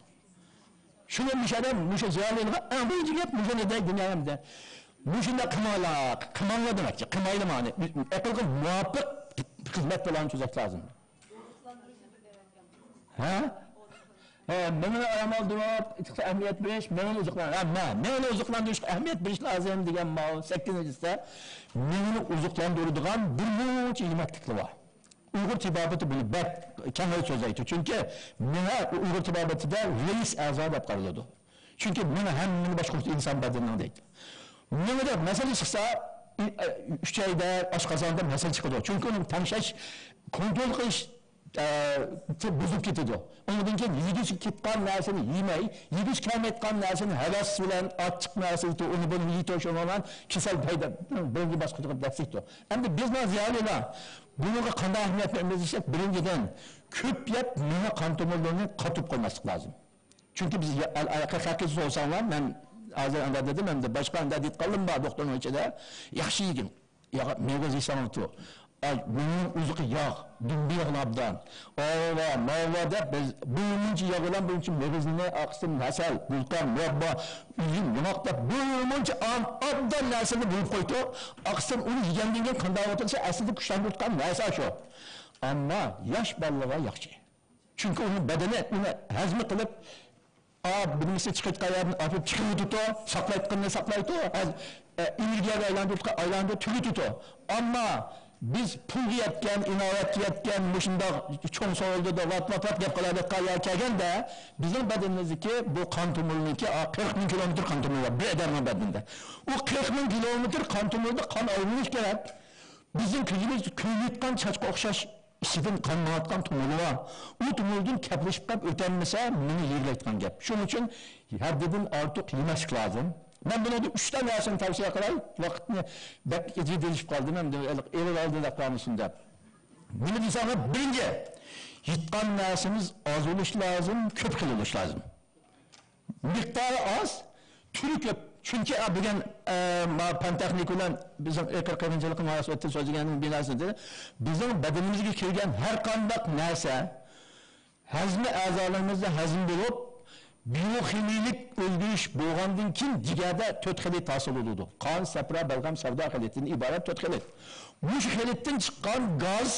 شۇنى مۇشۇ ئادەم، مۇشۇ زىيالىيلارغا ئەڭ بىرىنچى گەپ مۇشۇنى دەي دۇنيا ئەمدى. مۇشۇنداق قىلماڭلار، قىلماڭلار دېمەكچى، قىلمايلى مانا. ئەقىلگە مۇۋاپىق خىزمەت پىلانى تۈزەش لازىم. ھە؟ ھە، مېڭىنى ئارام ئالدۇرۇپ، ئەھمىيەت بېرىش، مېڭىنى ئوزۇقلان-، ھە، مە-، مېڭىنى ئوزۇقلاندۇرۇشقا ئەھمىيەت بېرىش لازىم دېگەن ماۋۇ سەككىزىنچىسى. مېڭىنى ئوزۇقلاندۇرىدىغان بىر مۇنچە يېمەكلىكلەر بار. ئۇيغۇر تېبابىتى بۇنى بەك كەڭرى سۆزلەيدۇ. چۈنكى مېڭە ئۇيغۇر تېبابىتىدە رەئىس ئەزا دەپ قارىلىدۇ. چۈنكى مېڭە ھەممىنى باشقۇرىدۇ ئىنسان بەدىنىنىڭ دەيدۇ. مېڭىدە مەسىلە چىقسا، ئۈچەيدە، ئاشقازاندا مەسىلە چىقىدۇ. چۈنكى ئۇنىڭ تەڭشەش، كونترول قىلىش، ئە، بۇزۇلۇپ كېتىدۇ. ئۇنىڭدىن كېيىن يېگۈسى كېتىدىغان نەرسىنى يېمەي، يېگۈسى كەلمەيدىغان نەرسىنى ھەۋەس بىلەن، ئاچچىق نەرسە يېتىۋ، ئۇنى بۇنى يېتىۋ، شۇنىڭ بىلەن كېسەل پەيدا، بىرىنچى باسقۇچقا دەسسەيدۇ. ئەمدى بىز مانا زىيالىيلار بۇنىڭغا قانداق ئەھمىيەت بېرىمىز دېسەك، بىرىنچىدىن، كۆپ يەپ مېڭە قان تومۇرلىرىنى قاتۇرۇپ قويماسلىق لازىم. چۈنكى بىز يا-، ئەل-، ھەقىقىي سورىساڭلار، مەن ھازىر ئاندا دېدىم، ئەمدى باشقا ئاندا دېيىتقانلىرىم بار دوختۇرنىڭ ئىچىدە، ياخشى يېگىن. ياغ، مېغىز يېسەڭلار تۇ. ئاي، مېڭىنىڭ ئۆزىگە ياغ، دۈمبە ياغنى ئابدان. ئاۋا، ماۋا دەپ بىز بىر مۇنچە ياغ بىلەن بىر مۇنچە مېغىزنى، ئاقسىن ھەسەل، گۈلقەن، مۇراببا، ئۈزۈم، ياڭاق دەپ بىر مۇنچە ئاب-، ئابدان نەرسىنى بۆلۈپ قويدۇق. ئاقسىن ئۇنى يېگەندىن كېيىن قانداق ئولتۇرسا، ئەسلىدە كۈچلەندۈرۈۋاتقان نەرسە شۇ. ئەمما ياش بالىلارغا ياخشى. چۈنكى ئۇنىڭ بەدىنى ئۇنى ھەزىم قىلىپ، ئا، نېمىسى چىقىۋاتقان يەردىن ئاپىرىپ چىقىرىۋېتىدۇ، ساقلايدىغىنىنى ساقلايدۇ، ھەز-، ئە، ئېنېرگىيەگە ئايلاندۇرىدۇ، ئايلاندۇرۇپ تۈگىتىدۇ. ئەمما بىز پۇلغا يەتكەن، ئىناۋەتكە يەتكەن مۇشۇنداق چوڭ سورۇندا ۋات، ۋات، ۋات گەپ قىلىۋاتقان يەرگە كەلگەندە، بىزنىڭ بەدىنىمىزدىكى بۇ قان تومۇرىنىڭكى، ئا، قىرىق مىڭ كىلومېتىر قان تومۇرى بار بىر ئادەمنىڭ بەدىنىدە. ئۇ قىرىق مىڭ كىلومېتىر قان تومۇردا قان ئايلىنىش كېرەك. بىزنىڭ كۆزىمىز كۆيۈۋاتقان چاچقا ئوخشاش ئىچىدىن قان ماڭىدىغان تومۇرلار بار. ئۇ تومۇردىن كەپلىشىپ قېلىپ ئۆتەلمىسە، مېڭە يېرىلەيدىغان گەپ. شۇنىڭ ئۈچۈن ھەددىدىن ئارتۇق يېمەسلىك لازىم. مەن بۇنىڭدا ئۈچ دانە نەرسىنى تەۋسىيە قىلاي. ۋاقىتنى بەك جىددىيلىشىپ قالدىم، ئەمدى ئېلىپ ئالدى دەپ قالمىسۇن دەپ. نېمە دېسەڭلار، بىرىنچى، يەيدىغان نەرسىمىز ئاز بولۇشى لازىم، كۆپ خىل بولۇشى لازىم. مىقدارى ئاز، تۈرى كۆپ. چۈنكى، ئا، بۈگۈن، ئە، ما پەن تېخنىكا بىلەن بىزنىڭ ئېقىر قېرىنچىلىقى مۇناسىۋەتتە سۆزلىگەننىڭ بىناسىدا بىزنىڭ بەدىنىمىزگە كىرگەن ھەر قانداق نەرسە ھەزمى ئەزالىرىمىزدا ھەزىم بولۇپ، بىيوخىمىيىلىك ئۆزگىرىش بولغاندىن كېيىن جىگەردە تۆت خىلىت ھاسىل بولىدۇ. قان، سەپرا، بەلغەم، سەۋدا خىلىتىدىن ئىبارەت تۆت خىلىت. مۇشۇ خىلىتتىن چىققان گاز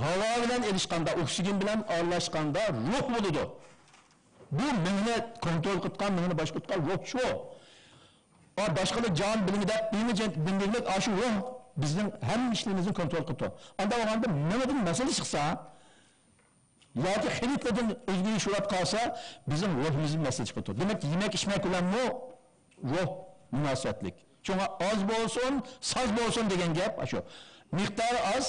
ھاۋا بىلەن ئېلىشقاندا، ئوكسىگېن بىلەن ئارىلاشقاندا روھ بولىدۇ. بۇ مېڭىنى كونترول قىلىدىغان، مېڭىنى باشقۇرىدىغان روھ شۇ. ئا، باشقىلار جان بىلىمى دەپ، بىلىمى جان-، بىلىملىك ئاشۇ روھ بىزنىڭ ھەممە ئىشلىرىمىزنى كونترول قىلىدۇ. ئانداق بولغاندا مېڭىدىن مەسىلە چىقسا، ياكى خىلىتلىرىدىن ئۆزگىرىش بولۇپ قالسا، بىزنىڭ روھىمىزدىن مەسىلە چىقىدۇ. دېمەك، يېمەك ئىچمەك بىلەنمۇ روھ مۇناسىۋەتلىك. شۇڭا ئاز بولسۇن، ساز بولسۇن دېگەن گەپ ئاشۇ. مىقدارى ئاز،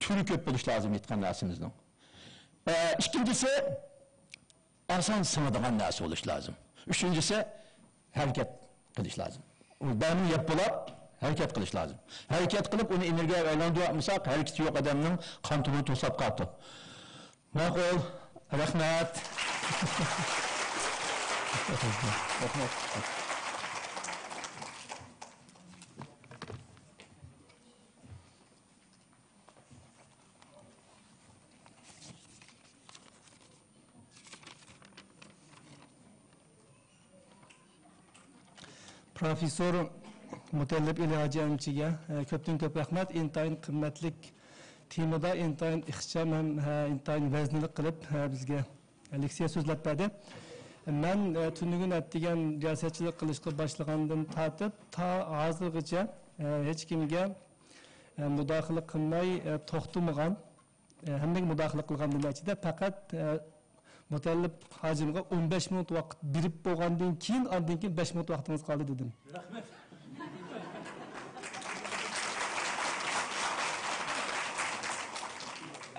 تۈرى كۆپ بولۇش لازىم ئېيتقان نەرسىمىزنىڭ. ئە، ئىككىنچىسى، ئاسان سىڭىدىغان نەرسە بولۇش لازىم. ئۈچىنچىسى، ھەرىكەت قىلىش لازىم. بەرنى يەپ بولاپ، ھەرىكەت قىلىش لازىم. ھەرىكەت قىلىپ، ئۇنى ئېنېرگىيەگە ئايلاندۇرۇۋاتمىساق، ھەرىكىتى يوق ئادەمنىڭ قان تومۇرى توسۇلۇپ قالىدۇ. ماقۇل. رەھمەت. رەھمەت. پروفېسسور مۇتەللىپ ئېلى ھاجى ئەمچىگە، ئە، كۆپتىن كۆپ رەھمەت. ئىنتايىن قىممەتلىك تېمىدا ئىنتايىن ئىخچام ھەم، ئە، ئىنتايىن ۋەزنىلىك قىلىپ، ئە، بىزگە لېكسىيە سۆزلەپ بەردى. مەن، ئە، تۈنۈگۈن ئەتىگەن رىياسەتچىلىك قىلىشقا باشلىغاندىن تارتىپ تا ھازىرغىچە، ئە، ھېچكىمگە، ئە، مۇداخىلە قىلماي، ئە، توختىمىغان، ئە، ھەممىگە مۇداخىلە قىلغاندىن ئىچىدە پەقەت، ئە، مۇتەللىپ ھاجىمغا ئون بەش مىنۇت ۋاقىت بېرىپ بولغاندىن كېيىن، ئاندىن كېيىن بەش مىنۇت ۋاقتىڭىز قالدى دېدىم. رەھمەت.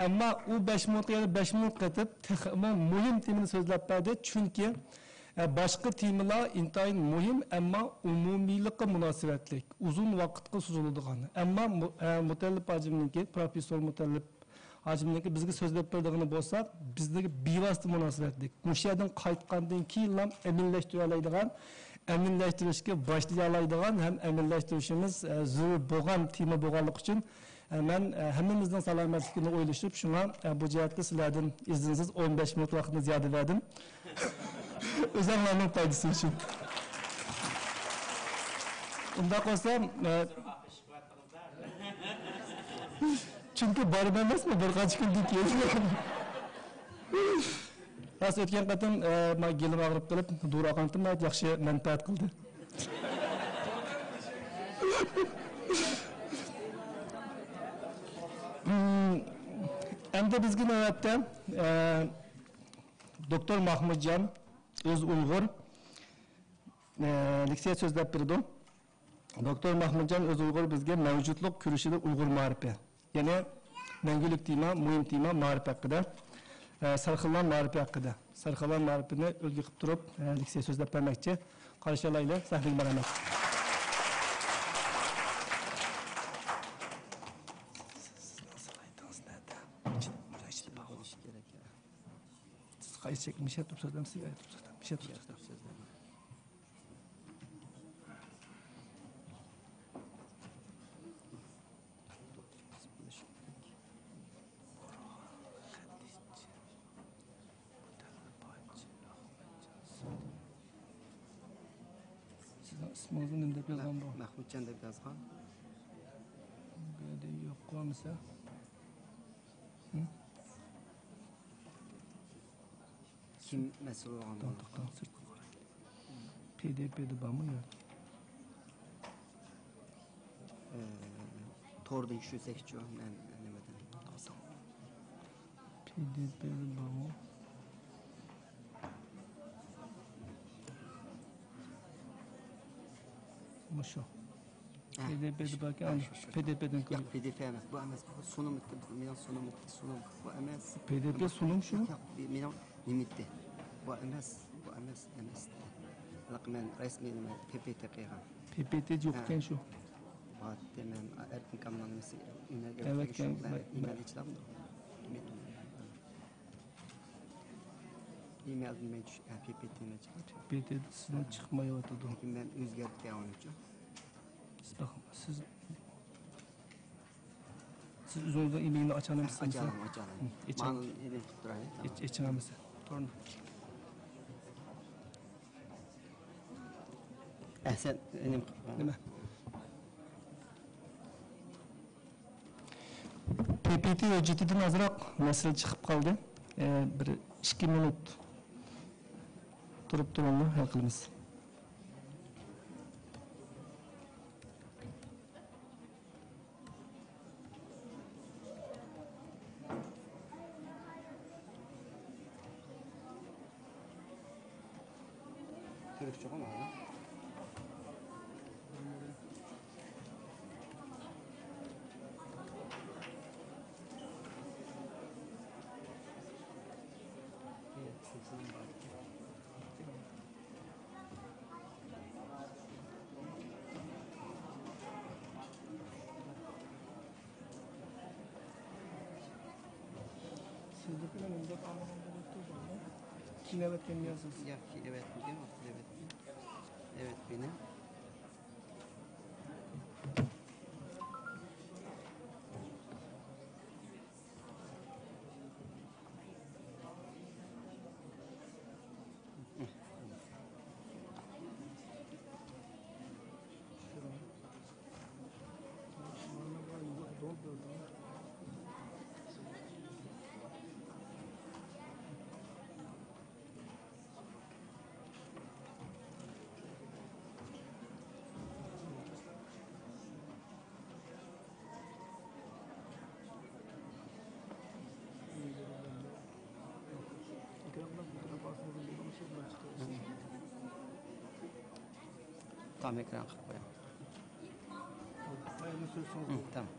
ئەمما ئۇ بەش مىنۇتقا يەنە بەش مىنۇت قېتىپ، تېخىمۇ مۇھىم تېمىنى سۆزلەپ بەردى. چۈنكى، ئە، باشقا تېمىلار ئىنتايىن مۇھىم، ئەمما ئومۇمىيلىققا مۇناسىۋەتلىك، ئۇزۇن ۋاقىتقا سوزۇلىدىغان. ئەمما مۇ-، ئە، مۇتەللىپ ھاجىمنىڭكى، پروفېسسور مۇتەللىپ ھاجىمنىڭكى بىزگە سۆزلەپ بېرىدىغىنى بولسا، بىزگە بىۋاسىتە مۇناسىۋەتلىك. مۇشۇ يەردىن قايتقاندىن كېيىنلا ئەمەلىيلەشتۈرەلەيدىغان، ئەمەلىيلەشتۈرۈشكە باشلىيالايدىغان ھەم ئەمەلىيلەشتۈرۈشىمىز، ئە، زۆرۈر بولغان تېما بولغانلىقى ئۈچۈن، ئە، مەن، ئە، ھەممىمىزنىڭ سالامەتلىكىنى ئويلىشىپ، شۇڭا، ئە، بۇ جەھەتتە سىلەردىن ئىزنىڭىز ئون بەش مىنۇت ۋاقىتنى زىيادە بەردىم. ئۆزۈڭلارنىڭ پايدىسى ئۈچۈن. ئۇنداق بولسا، ئە، چۈنكى بارىمەن ئەمەسمۇ، بىر قانچە كۈندىن كېيىن. راست ئۆتكەن قېتىم، ئە، ما گېلىم ئاغرىپ قېلىپ، دورا ئالغانتىم، ناھايىتى ياخشى مەنپەئەت قىلدى. ئەمدى بىزگە نۆۋەتتە، ئە، دوكتور ماخمۇتجان، ئۆزى ئۇيغۇر، ئە، لېكسىيە سۆزلەپ بېرىدۇ. دوكتور ماخمۇتجان ئۆزئۇيغۇر بىزگە مەۋجۇتلۇق كۈرىشىدە ئۇيغۇر مائارىپى، يەنى مەڭگۈلۈك تېما، مۇھىم تېما مائارىپ ھەققىدە، ئە، سەرخىللار مائارىپى ھەققىدە، سەرخىللار مائارىپىنى ئۈلگە قىلىپ تۇرۇپ، ئە، لېكسىيە سۆزلەپ بەرمەكچى. قارشى ئالايلى، سەھنىگە مەرھەمەت. سىز قايسى چەك-، مىشە تۇرۇپ سۆزلەمسىز، ئە، تۇرۇپ سۆزلەڭ، مىشە تۇرۇپ سۆزلەڭ. سىزنىڭ ئىسمىڭىزنى نېمە دەپ يازغان بۇ؟ مەخمۇتجان دەپ يازغان. بۇ يەردە يوق قويمىسا. كىم مەسئۇل بولغان؟ توختاڭ، توختاڭ، سىرتقا قاراڭ. پى دې پې دە بارمۇ ياكى؟ ئە، توردىن چۈشۈرسەكچۇ، مەن نېمىدىن؟ پى دې پې دە بارمۇ؟ مۇشۇ. ھە. پى دې پې دە باركەن، ھە، شۇ، شۇ. پى دې پې دىن ياق، كۆرۈڭ. پى دې پې ئەمەس، بۇ ئەمەس، بۇ سۇنۇم، مېنىڭ سۇنۇم، سۇنۇم، بۇ ئەمەس. پى دې پې سۇنۇم شۇ؟ ياق، ياق، مېنىڭ نېمە ئىدى؟ بۇ ئەمەس، بۇ ئەمەس، ئەمەس. مەن رەسمىي نېمە، پې پې تې قىلغان. پې پې تې يوق ئىكەن شۇ. بارتتى، مەن ئەركىن كامىلنىڭ نېمىسى، ئىمەل ئەۋەتكەن، ئىمەل ئېچىلامدۇ؟ ئىمەلدىن مەن چۈش-، ھە، پې پې تېنى چىقىپ. پې پې تې سىزنىڭ چىقمايۋاتىدۇ. لېكىن مەن ئۆزگەرتكەن ئۇنىچۇ. سىز بېقىڭ، سىز، سىز ئۆزىڭىزنىڭ ئىمېيلىنى ئاچالامسىز؟ ئاچالام، ئاچالام. ئېچىڭ. مانا ئىمېيل قىلىپ تۇرايلى. ئېچ-، ئېچىڭ ئەمىسە. تورنى. ئەھسەن، نېمە قىلىپ؟ نېمە؟ پې پې تې ھۆججىتىدىن ئازراق مەسىلە چىقىپ قالدى. ئە، بىر ئىككى مىنۇت تۇرۇپ تۇرۇڭلار، ھەل قىلىمىز. تۈركچىغۇ مانا. سىزدىكىنى مۇنداق ئاڭلىغان بولۇپ تۇردۇم. كېيىن ئەۋەتكەننى يازىسىز. ياق، كېيىن ئەۋەتمىگەن، ۋاقتىدا ئەۋەتمىگەن. ئەۋەتمىگەن. تامام، ئېكران قىلىپ قويۇڭ. ھە، تامام.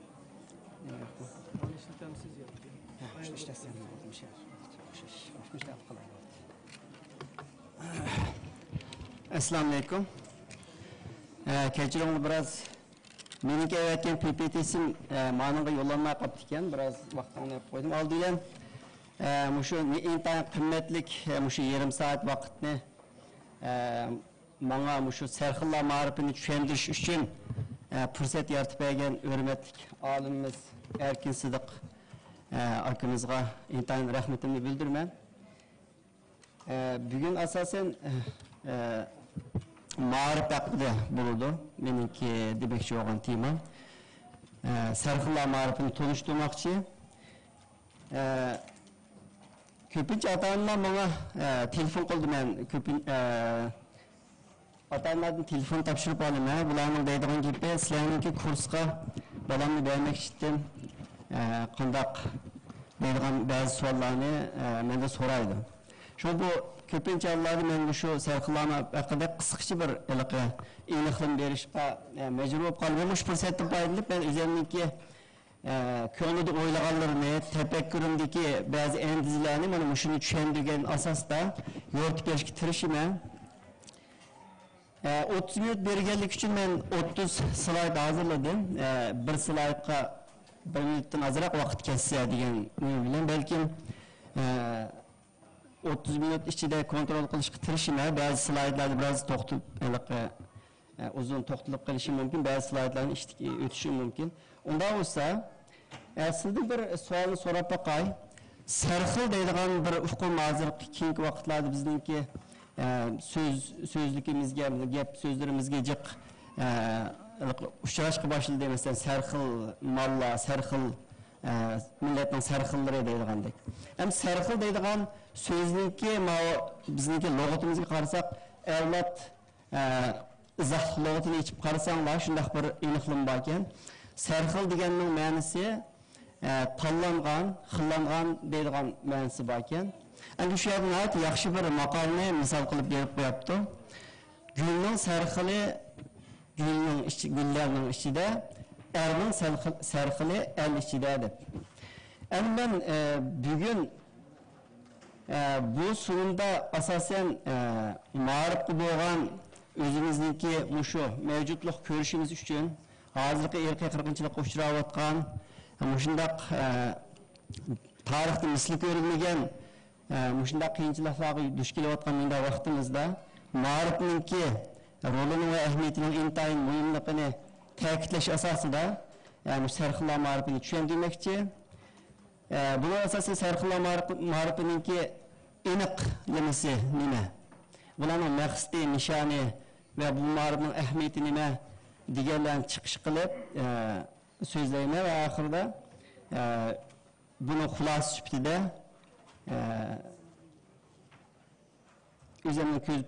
ئەسسالامۇ ئەلەيكۇم. ئە، كەچۈرۈڭلار، بىراز مېنىڭكى ئەۋەتكەن پى پى تىسىم، ئە، مانىڭغا يوللانماي قاپتىكەن. بىراز ۋاقتىڭنى ئېلىپ قويدۇم. ئالدى بىلەن، ئە، مۇشۇ نى-، ئىنتايىن قىممەتلىك، ئە، مۇشۇ يېرىم سائەت ۋاقىتنى، ئە، ماڭا مۇشۇ سەرخىللار مائارىپىنى چۈشەندۈرۈش ئۈچۈن، ئە، پۇرسەت يارىتىپ بەرگەن ھۆرمەتلىك ئالىمىمىز ئەركىن سىدىق، ئە، ئاكىمىزغا ئىنتايىن رەھمىتىمنى بىلدۈرىمەن. ئە، بۈگۈن ئاساسەن، ئە، مائارىپ ھەققىدە بولىدۇ مېنىڭكى دېمەكچى بولغان تېما. ئە، سەرخىللار مائارىپىنى تونۇشتۇرماقچى. ئە، كۆپىنچە ئاتا-ئانىلار ماڭا، ئە، تېلېفون قىلدى، مەن كۆپىن-، ئە، ئاتا-ئانىلاردىن تېلېفون تاپشۇرۇپ ئالىمەن. ھە، بۇلارنىڭ دەيدىغان گېپى، سىلەرنىڭكى كۇرسقا بالامنى بەرمەكچىدىم، ئە، قانداق دەيدىغان بەزى سوئاللارنى، ئە، مەندىن سورايدۇ. شۇڭا بۇ كۆپىنچە ھاللاردا مەن مۇشۇ سەرخىللارنىڭ ھەققىدە قىسقىچە بىر ھېلىقى ئېنىقلىما بېرىشقا، ئە، مەجبۇر بولۇپ قالدىم. مۇشۇ پۇرسەتتىن پايدىلىنىپ، مەن ئۆزۈمنىڭكى، ئە، كۆڭلىدە ئويلىغانلىرىنى، تەپەككۇرۇمدىكى بەزى ئەندىزىلەرنى مانا مۇشۇنى چۈشەندۈرگەن ئاساستا يورۇتۇپ بېرىشكە تىرىشىمەن. ئە، ئوتتۇز مىنۇت بەرگەنلىكى ئۈچۈن مەن ئوتتۇز سلايد ھازىرلىدىم. ئە، بىر سلايدقا بىر مىنۇتتىن ئازراق ۋاقىت كەتسە دېگەن ئوي بىلەن، بەلكىم، ئە، ئوتتۇز مىنۇت ئىچىدە كونترول قىلىشقا تىرىشىمەن. بەزى سلايدلاردا بىراز توختىلىپ، ھېلىقى، ئە، ئۇزۇن توختىلىپ قېلىشىم مۇمكىن، بەزى سلايدلارنى ئىشتىكى ئۆتۈشۈم مۇمكىن. ئۇنداق بولسا، ئە، سىزدىن بىر سوئالنى سوراپ باقاي. سەرخىل دەيدىغان بىر ئۇقۇم ھازىرقى كېيىنكى ۋاقىتلاردا بىزنىڭكى، ئە، سۆز، سۆزلۈكىمىزگە، گەپ سۆزلىرىمىزگە جىق، ئە، ئۇچراشقا باشلىدى. مەسىلەن، سەرخىل ماللار، سەرخىل، ئە، مىللەتنىڭ سەرخىللىرى دەيدىغاندەك. ئەمدى سەرخىل دەيدىغان سۆزنىڭكى ماۋۇ بىزنىڭكى لۇغىتىمىزگە قارىساق، ئەۋلاد ئە، ئىزاھ لۇغىتىنى ئېچىپ قارىساڭلار، شۇنداق بىر ئېنىقلىما باركەن. سەرخىل دېگەننىڭ مەنىسى، ئە، تاللانغان، خىللانغان دەيدىغان مەنىسى باركەن. ئەمدى شۇ يەردە ناھايىتى ياخشى بىر ماقالنى مىسال قىلىپ بېرىپ قوياپتۇ. گۈلنىڭ سەرخىلى گۈلنىڭ ئىچى، گۈللەرنىڭ ئىچىدە، ئەرنىڭ سەرخىل-، سەرخىلى ئەل ئىچىدە دەپ. ئەمدى مەن، ئە، بۈگۈن ئە، بۇ سۇنۇمدا ئاساسەن، ئە، مائارىپقا بولغان ئۆزىمىزنىڭكى مۇشۇ مەۋجۇتلۇق كۆرۈشىمىز ئۈچۈن، ھازىرقى ئىرقىي قىرغىنچىلىققا ئۇچراۋاتقان، مۇشۇنداق، ئە، تارىختا مىسلى كۆرۈلمىگەن، ئە، مۇشۇنداق قىيىنچىلىقلارغا دۇچ كېلىۋاتقان مۇنداق ۋاقتىمىزدا، مائارىپنىڭكى رولىنىڭ ۋە ئەھمىيىتىنىڭ ئىنتايىن مۇھىملىقىنى تەكىتلەش ئاساسىدا، ئە، مۇشۇ سەرخىللار مائارىپىنى چۈشەندۈرمەكچى. ئە، بۇنىڭ ئاساسىي سەرخىللار مائارىپ-، مائارىپىنىڭكى ئېنىقلىمىسى نېمە؟ بۇلارنىڭ مەقسىتى، نىشانى ۋە بۇ مائارىپنىڭ ئەھمىيىتى نېمە؟ دېگەنلەرنى چىقىش قىلىپ، ئە، سۆزلەيمەن ۋە ئاخىرىدا، ئە، بۇنىڭ خۇلاسە سۈپىتىدە، ئە، ئۆزۈمنىڭ كۆز،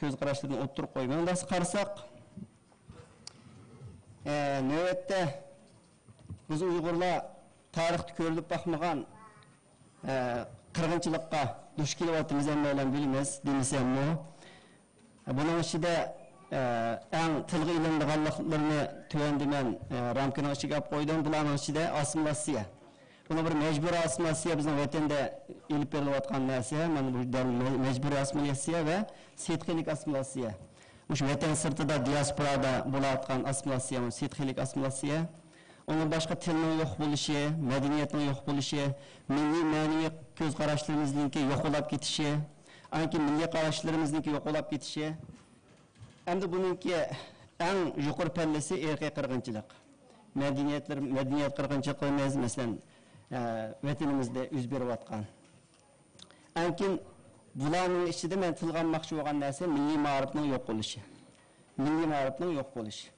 كۆز قاراشلىرىنى ئوتتۇرىغا قويىمەن. ئۇنداق قارىساق، ئە، نۆۋەتتە بىز ئۇيغۇرلار تارىختا كۆرۈلۈپ باقمىغان، ئە، قىرغىنچىلىققا دۇچ كېلىۋاتىمىز، ھەممەيلەن بىلىمىز دېمىسەممۇ. بۇنىڭ ئىچىدە، ئە، ئەڭ تىلغا ئېلىنىدىغانلىقلىرىنى تۆۋەندە مەن، ئە، رامكىنىڭ ئىچىگە ئېلىپ قويدۇم. بۇلارنىڭ ئىچىدە ئاسسىمىلياتسىيە. بۇنىڭ بىر مەجبۇرىي ئاسسىمىلياتسىيە بىزنىڭ ۋەتەندە ئېلىپ بېرىلىۋاتقان نەرسە. مانا بۇ دەل مە-، مەجبۇرىي ئاسسىمىلياتسىيە ۋە سىدقىيلىك ئاسسىمىلياتسىيە. مۇشۇ ۋەتەن سىرتىدا، دىياسپورادا بولۇۋاتقان ئاسسىمىلياتسىيە، مۇشۇ سىدقىيلىك ئاسسىمىلياتسىيە. ئۇنىڭدىن باشقا تىلنىڭ يوق بولۇشى، مەدەنىيەتنىڭ يوق بولۇشى، مىللىي مەنىۋى كۆز قاراشلىرىمىزنىڭكى يوقىلاپ كېتىشى، ئاندىن كېيىن مىللىي قاراشلىرىمىزنىڭكى يوقىلاپ كېتىشى. ئەمدى بۇنىڭكى ئەڭ يۇقىرى پەللىسى ئىرقىي قىرغىنچىلىق. مەدەنىيەتلىرى، مەدەنىيەت قىرغىنچىلىقىمىز، مەسىلەن، ئە، ۋەتىنىمىزدە يۈز بېرىۋاتقان. ئەنكىن بۇلارنىڭ ئىچىدە مەن تىلغا ئالماقچى بولغان نەرسە مىللىي مائارىپنىڭ يوق بولۇشى. مىللىي مائارىپنىڭ يوق بولۇشى.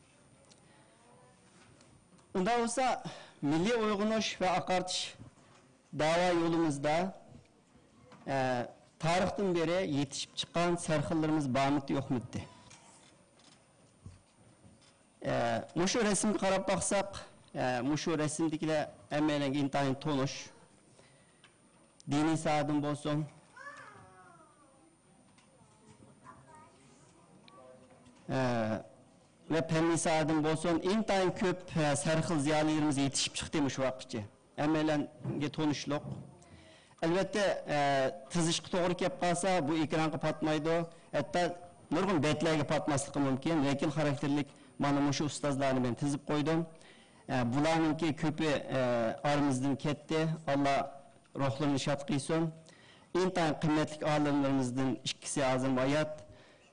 ئۇنداق بولسا، مىللىي ئويغىنىش ۋە ئاقارتىش داۋا يولىمىزدا، ئە، تارىختىن بېرى يېتىشىپ چىققان سەرخىللىرىمىز بارمىدى، يوقمىدى؟ ئە، مۇشۇ رەسىمگە قاراپ باقساق، ئە، مۇشۇ رەسىمدىكىلەر ھەممەيلەنگە ئىنتايىن تونۇش. دىنىي ساھەدىن بولسۇن، ئە، ۋە پەننىي ساھەدىن بولسۇن، ئىنتايىن كۆپ، ئە، سەرخىل زىيالىيلىرىمىز يېتىشىپ چىقتى مۇشۇ ۋاقىتقىچە. ھەممەيلەنگە تونۇشلۇق. ئەلۋەتتە، ئە، تىزىشقا توغرا كەپ قالسا، بۇ ئېكرانغا پاتمايدۇ. ھەتتا نۇرغۇن بەتلەرگە پاتماسلىقى مۇمكىن. ۋەكىل خاراكتېرلىك مانا مۇشۇ ئۇستازلارنى مەن تىزىپ قويدۇم. ئە، بۇلارنىڭكى كۆپى، ئە، ئارىمىزدىن كەتتى. ئاللا روھلىرىنى شاد قىلسۇن. ئىنتايىن قىممەتلىك ئالىملىرىمىزدىن ئىككىسى ھازىرمۇ ھايات.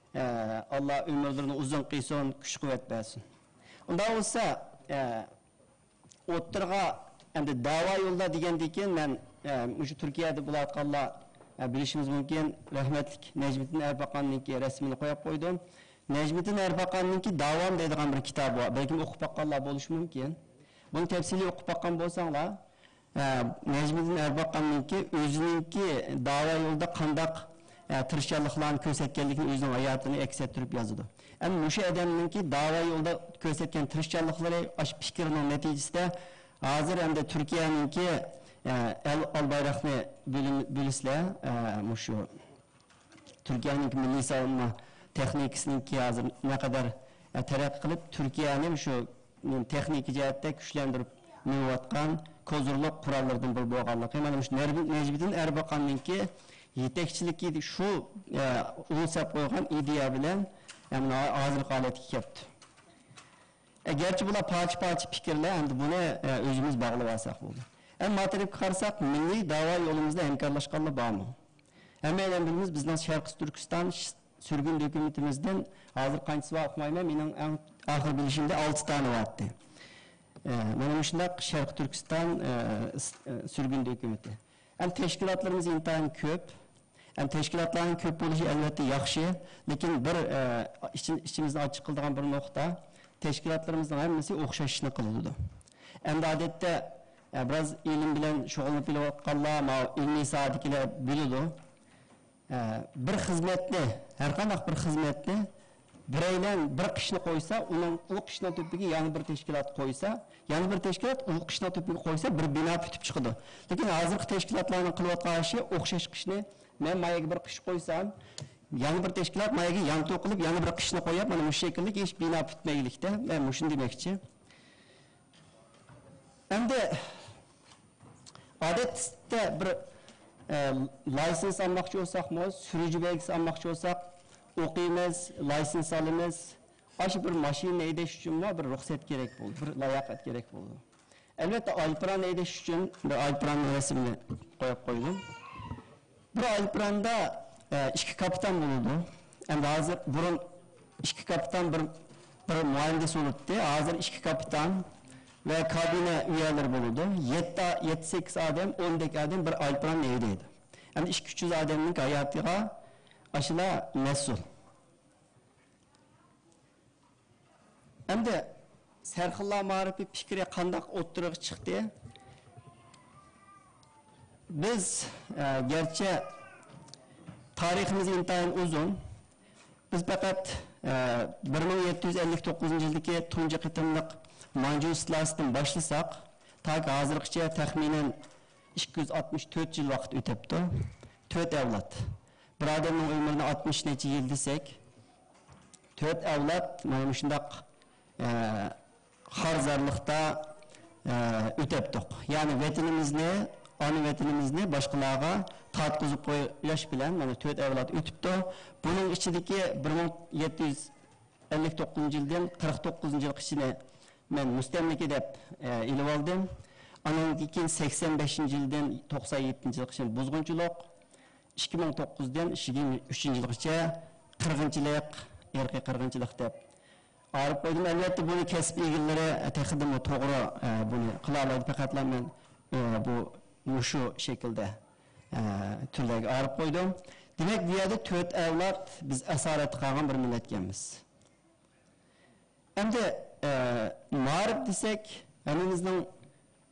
ئە، ئاللا ئۆمۈرلىرىنى ئۇزۇن قىلسۇن، كۈچ-قۇۋۋەت بەرسۇن. ئۇنداق بولسا، ئە، ئوتتۇرىغا ئەمدى داۋا يولىدا دېگەندىن كېيىن مەن، ئە، مۇشۇ تۈركىيەدە بولۇۋاتقانلار، ئە، بىلىشىمىز مۇمكىن، رەھمەتلىك نەجمىدىن ئەرباقاننىڭكى رەسىمىنى قويۇپ قويدۇم. نەجمىدىن ئەرباقاننىڭكى داۋام دەيدىغان بىر كىتابى بار. بەلكىم ئوقۇپ باققانلار بولۇشى مۇمكىن. بۇنى تەپسىلىي ئوقۇپ باققان بولساڭلار، ئە، نەجمىدىن ئەرباقاننىڭكى ئۆزىنىڭكى داۋا يولىدا قانداق، ئە، تىرىشچانلىقلارنى كۆرسەتكەنلىكىنى ئۆزىنىڭ ھاياتىنى ئەكس ئەتتۈرۈپ يازىدۇ. ئەمما مۇشۇ ئادەمنىڭكى داۋا يولىدا كۆرسەتكەن تىرىشچانلىقلىرى، ئاشۇ پىكرىنىڭ نەتىجىسىدە ھازىر ئەمدى تۈركىيەنىڭكى، ئە، ئەل، ئال بايراقنى بىلىم-، بىلىسىلەر، ئە، مۇشۇ تۈركىيەنىڭكى مىللىي ساۋۇنما تېخنىكىسىنىڭكى ھازىر نەقەدەر، ئە، تەرەققىي قىلىپ، تۈركىيەنى شۇ، م، تېخنىكا جەھەتتە كۈچلەندۈرۈپ مېڭىۋاتقان كوزۇرلۇق قوراللىرىدىن بىرى بولغانلىقى، مانا مۇشۇ نەربىن-، نەجمىدىن ئەربەقاننىڭكى يېتەكچىلىكى شۇ، ئە، ئۇل سەپ قويغان ئىدىيە بىلەن، ئە، مانا ھازىرقى ھالەتكە كەپتۇ. ئەگەرچە بۇلار پارچە-پارچە پىكىرلەر، ئەمدى بۇنى، ئە، ئۆزىمىز باغلىۋالساق بولدى. ئەمما ما تەرەپكە قارىساق، مىللىي داۋا يولىمىزدا ھەمكارلاشقانلار بارمۇ؟ ھەممەيلەن بىلىمىز، بىزنىڭ شەرقىي تۈركىستان ش-، سۈرگۈن ھۆكۈمىتىمىزدىن ھازىر قانچىسى بار ئۇقمايمەن، مېنىڭ ئەڭ ئاخىر بىلىشىمدە ئالتە دانە بارتى. ئە، مانا مۇشۇنداق شەرقىي تۈركىستان، ئە، س-، ئە، سۈرگۈن ھۆكۈمىتى. ئەمدى تەشكىلاتلىرىمىز ئىنتايىن كۆپ. ئەمدى تەشكىلاتلارنىڭ كۆپ بولۇشى ئەلۋەتتە ياخشى، لېكىن بىر، ئە، ئىچىم-، ئىچىمىزنى ئاچچىق قىلىدىغان بىر نۇقتا، تەشكىلاتلىرىمىزنىڭ ھەممىسى ئوخشاش ئىشنى قىلىدۇ. ئەمدى ئادەتتە، ئە، بىراز ئىلىم بىلەن شۇغۇللىنىپ كېلىۋاتقانلار، ماۋۇ ئىلمىي ساھەدىكىلەر بىلىدۇ. ئە، بىر خىزمەتنى، ھەرقانداق بىر خىزمەتنى بىرەيلەن بىر قىشنى قويسا، ئۇنىڭ، ئۇ قىشنىڭ تۆپىگە يەنە بىر تەشكىلات قويسا، يەنە بىر تەشكىلات ئۇ قىشنىڭ تۆپىگە قويسا، بىر بىنا پۈتۈپ چىقىدۇ. لېكىن ھازىرقى تەشكىلاتلارنىڭ قىلىۋاتقان ئىشى ئوخشاش قىشنى، مەن ما يەرگە بىر قىش قويسام، يەنە بىر تەشكىلات ما يەرگە يانتۇ قىلىپ، يەنە بىر قىشنى قويۇپ، مانا مۇشۇ شەكىلدىكى ھېچ بىنا پۈتمەيلىكتە. مەن مۇشۇنى دېمەكچى. ئەمدى ئادەتتە بىر، ئە، لايسېنس ئالماقچى بولساقمۇ، سۈرۈشى بەلگىسى ئالماقچى بولساق، ئوقۇيمىز، لايسېنس ئالىمىز. ئاشۇ بىر ماشىنا ھەيدەش ئۈچۈنمۇ بىر رۇخسەت كېرەك بولىدۇ، بىر لاياقەت كېرەك بولىدۇ. ئەلۋەتتە، ئايروپىلان ھەيدەش ئۈچۈن بىر ئايروپىلاننىڭ رەسىمىنى قويۇپ قويدۇم. بىر ئايروپىلاندا، ئە، ئىككى كاپىتان بولىدۇ. ئەمدى ھازىر، بۇرۇن ئىككى كاپىتان، بىر، بىر مۇھەندىس بولاتتى. ھازىر ئىككى كاپىتان ۋە كابىنا ئۈيەلىرى بولىدۇ. يەتتە، يەتتە، سەككىز ئادەم، ئوندەك ئادەم بىر ئايروپىلاننى ھەيدەيدۇ. ئەمدى ئىككى، ئۈچ يۈز ئادەمنىڭ ھاياتىغا ئاشۇلار مەسئۇل. ئەمدى سەرخىللار مائارىپى پىكرى قانداق ئوتتۇرىغا چىقتى؟ بىز، ئە، گەرچە تارىخىمىز ئىنتايىن ئۇزۇن، بىز پەقەت، ئە، بىر مىڭ يەتتە يۈز ئەللىك توققۇزىنچى يىلدىكى تۇنجى قېتىملىق مانجۇ ئىستىلاسىدىن باشلىساق، تاكى ھازىرغىچە تەخمىنەن ئىككى يۈز ئاتمىش تۆت يىل ۋاقىت ئۆتۈپتۇ. تۆت ئەۋلاد. بىر ئادەمنىڭ ئۆمرىنى ئاتمىش نەچچە يىل دېسەك، تۆت ئەۋلاد مانا مۇشۇنداق، ئە، خار-زارلىقتا، ئە، ئۆتەپتۇق. يەنى ۋەتىنىمىزنى، ئانا ۋەتىنىمىزنى باشقىلارغا تارتقۇزۇپ قويۇش بىلەن مانا تۆت ئەۋلاد ئۆتۈپتۇ. بۇنىڭ ئىچىدىكى بىر مىڭ يەتتە يۈز ئەللىك توققۇزىنچى يىلدىن قىرىق توققۇزىنچى يىلغىچىنى مەن مۇستەملىكە دەپ، ئە، ئېلىۋالدىم. ئانىڭدىن كېيىن سەكسەن بەشىنچى يىلدىن توقسان يەتتىنچى يىلغىچە بۇزغۇنچىلىق، ئىككى مىڭ توققۇزدىن يىگىرمە ئۈچىنچى يىلغىچە قىرغىنچىلىق، ئىرقىي قىرغىنچىلىق دەپ ئايرىپ قويدۇم. ئەلۋەتتە، بۇنى كەسىپ ئىگىلىرى تېخىدىنمۇ توغرا، ئە، بۇنى قىلالايدۇ. پەقەتلا مەن، ئە، بۇ، مۇشۇ شەكىلدە، ئە، تۈرلەرگە ئايرىپ قويدۇم. دېمەك، بۇ يەردە تۆت ئەۋلاد بىز ئاسارەتتە قالغان بىر مىللەتكەنمىز. ئەمدى، ئە، مائارىپ دېسەك، ھەممىمىزنىڭ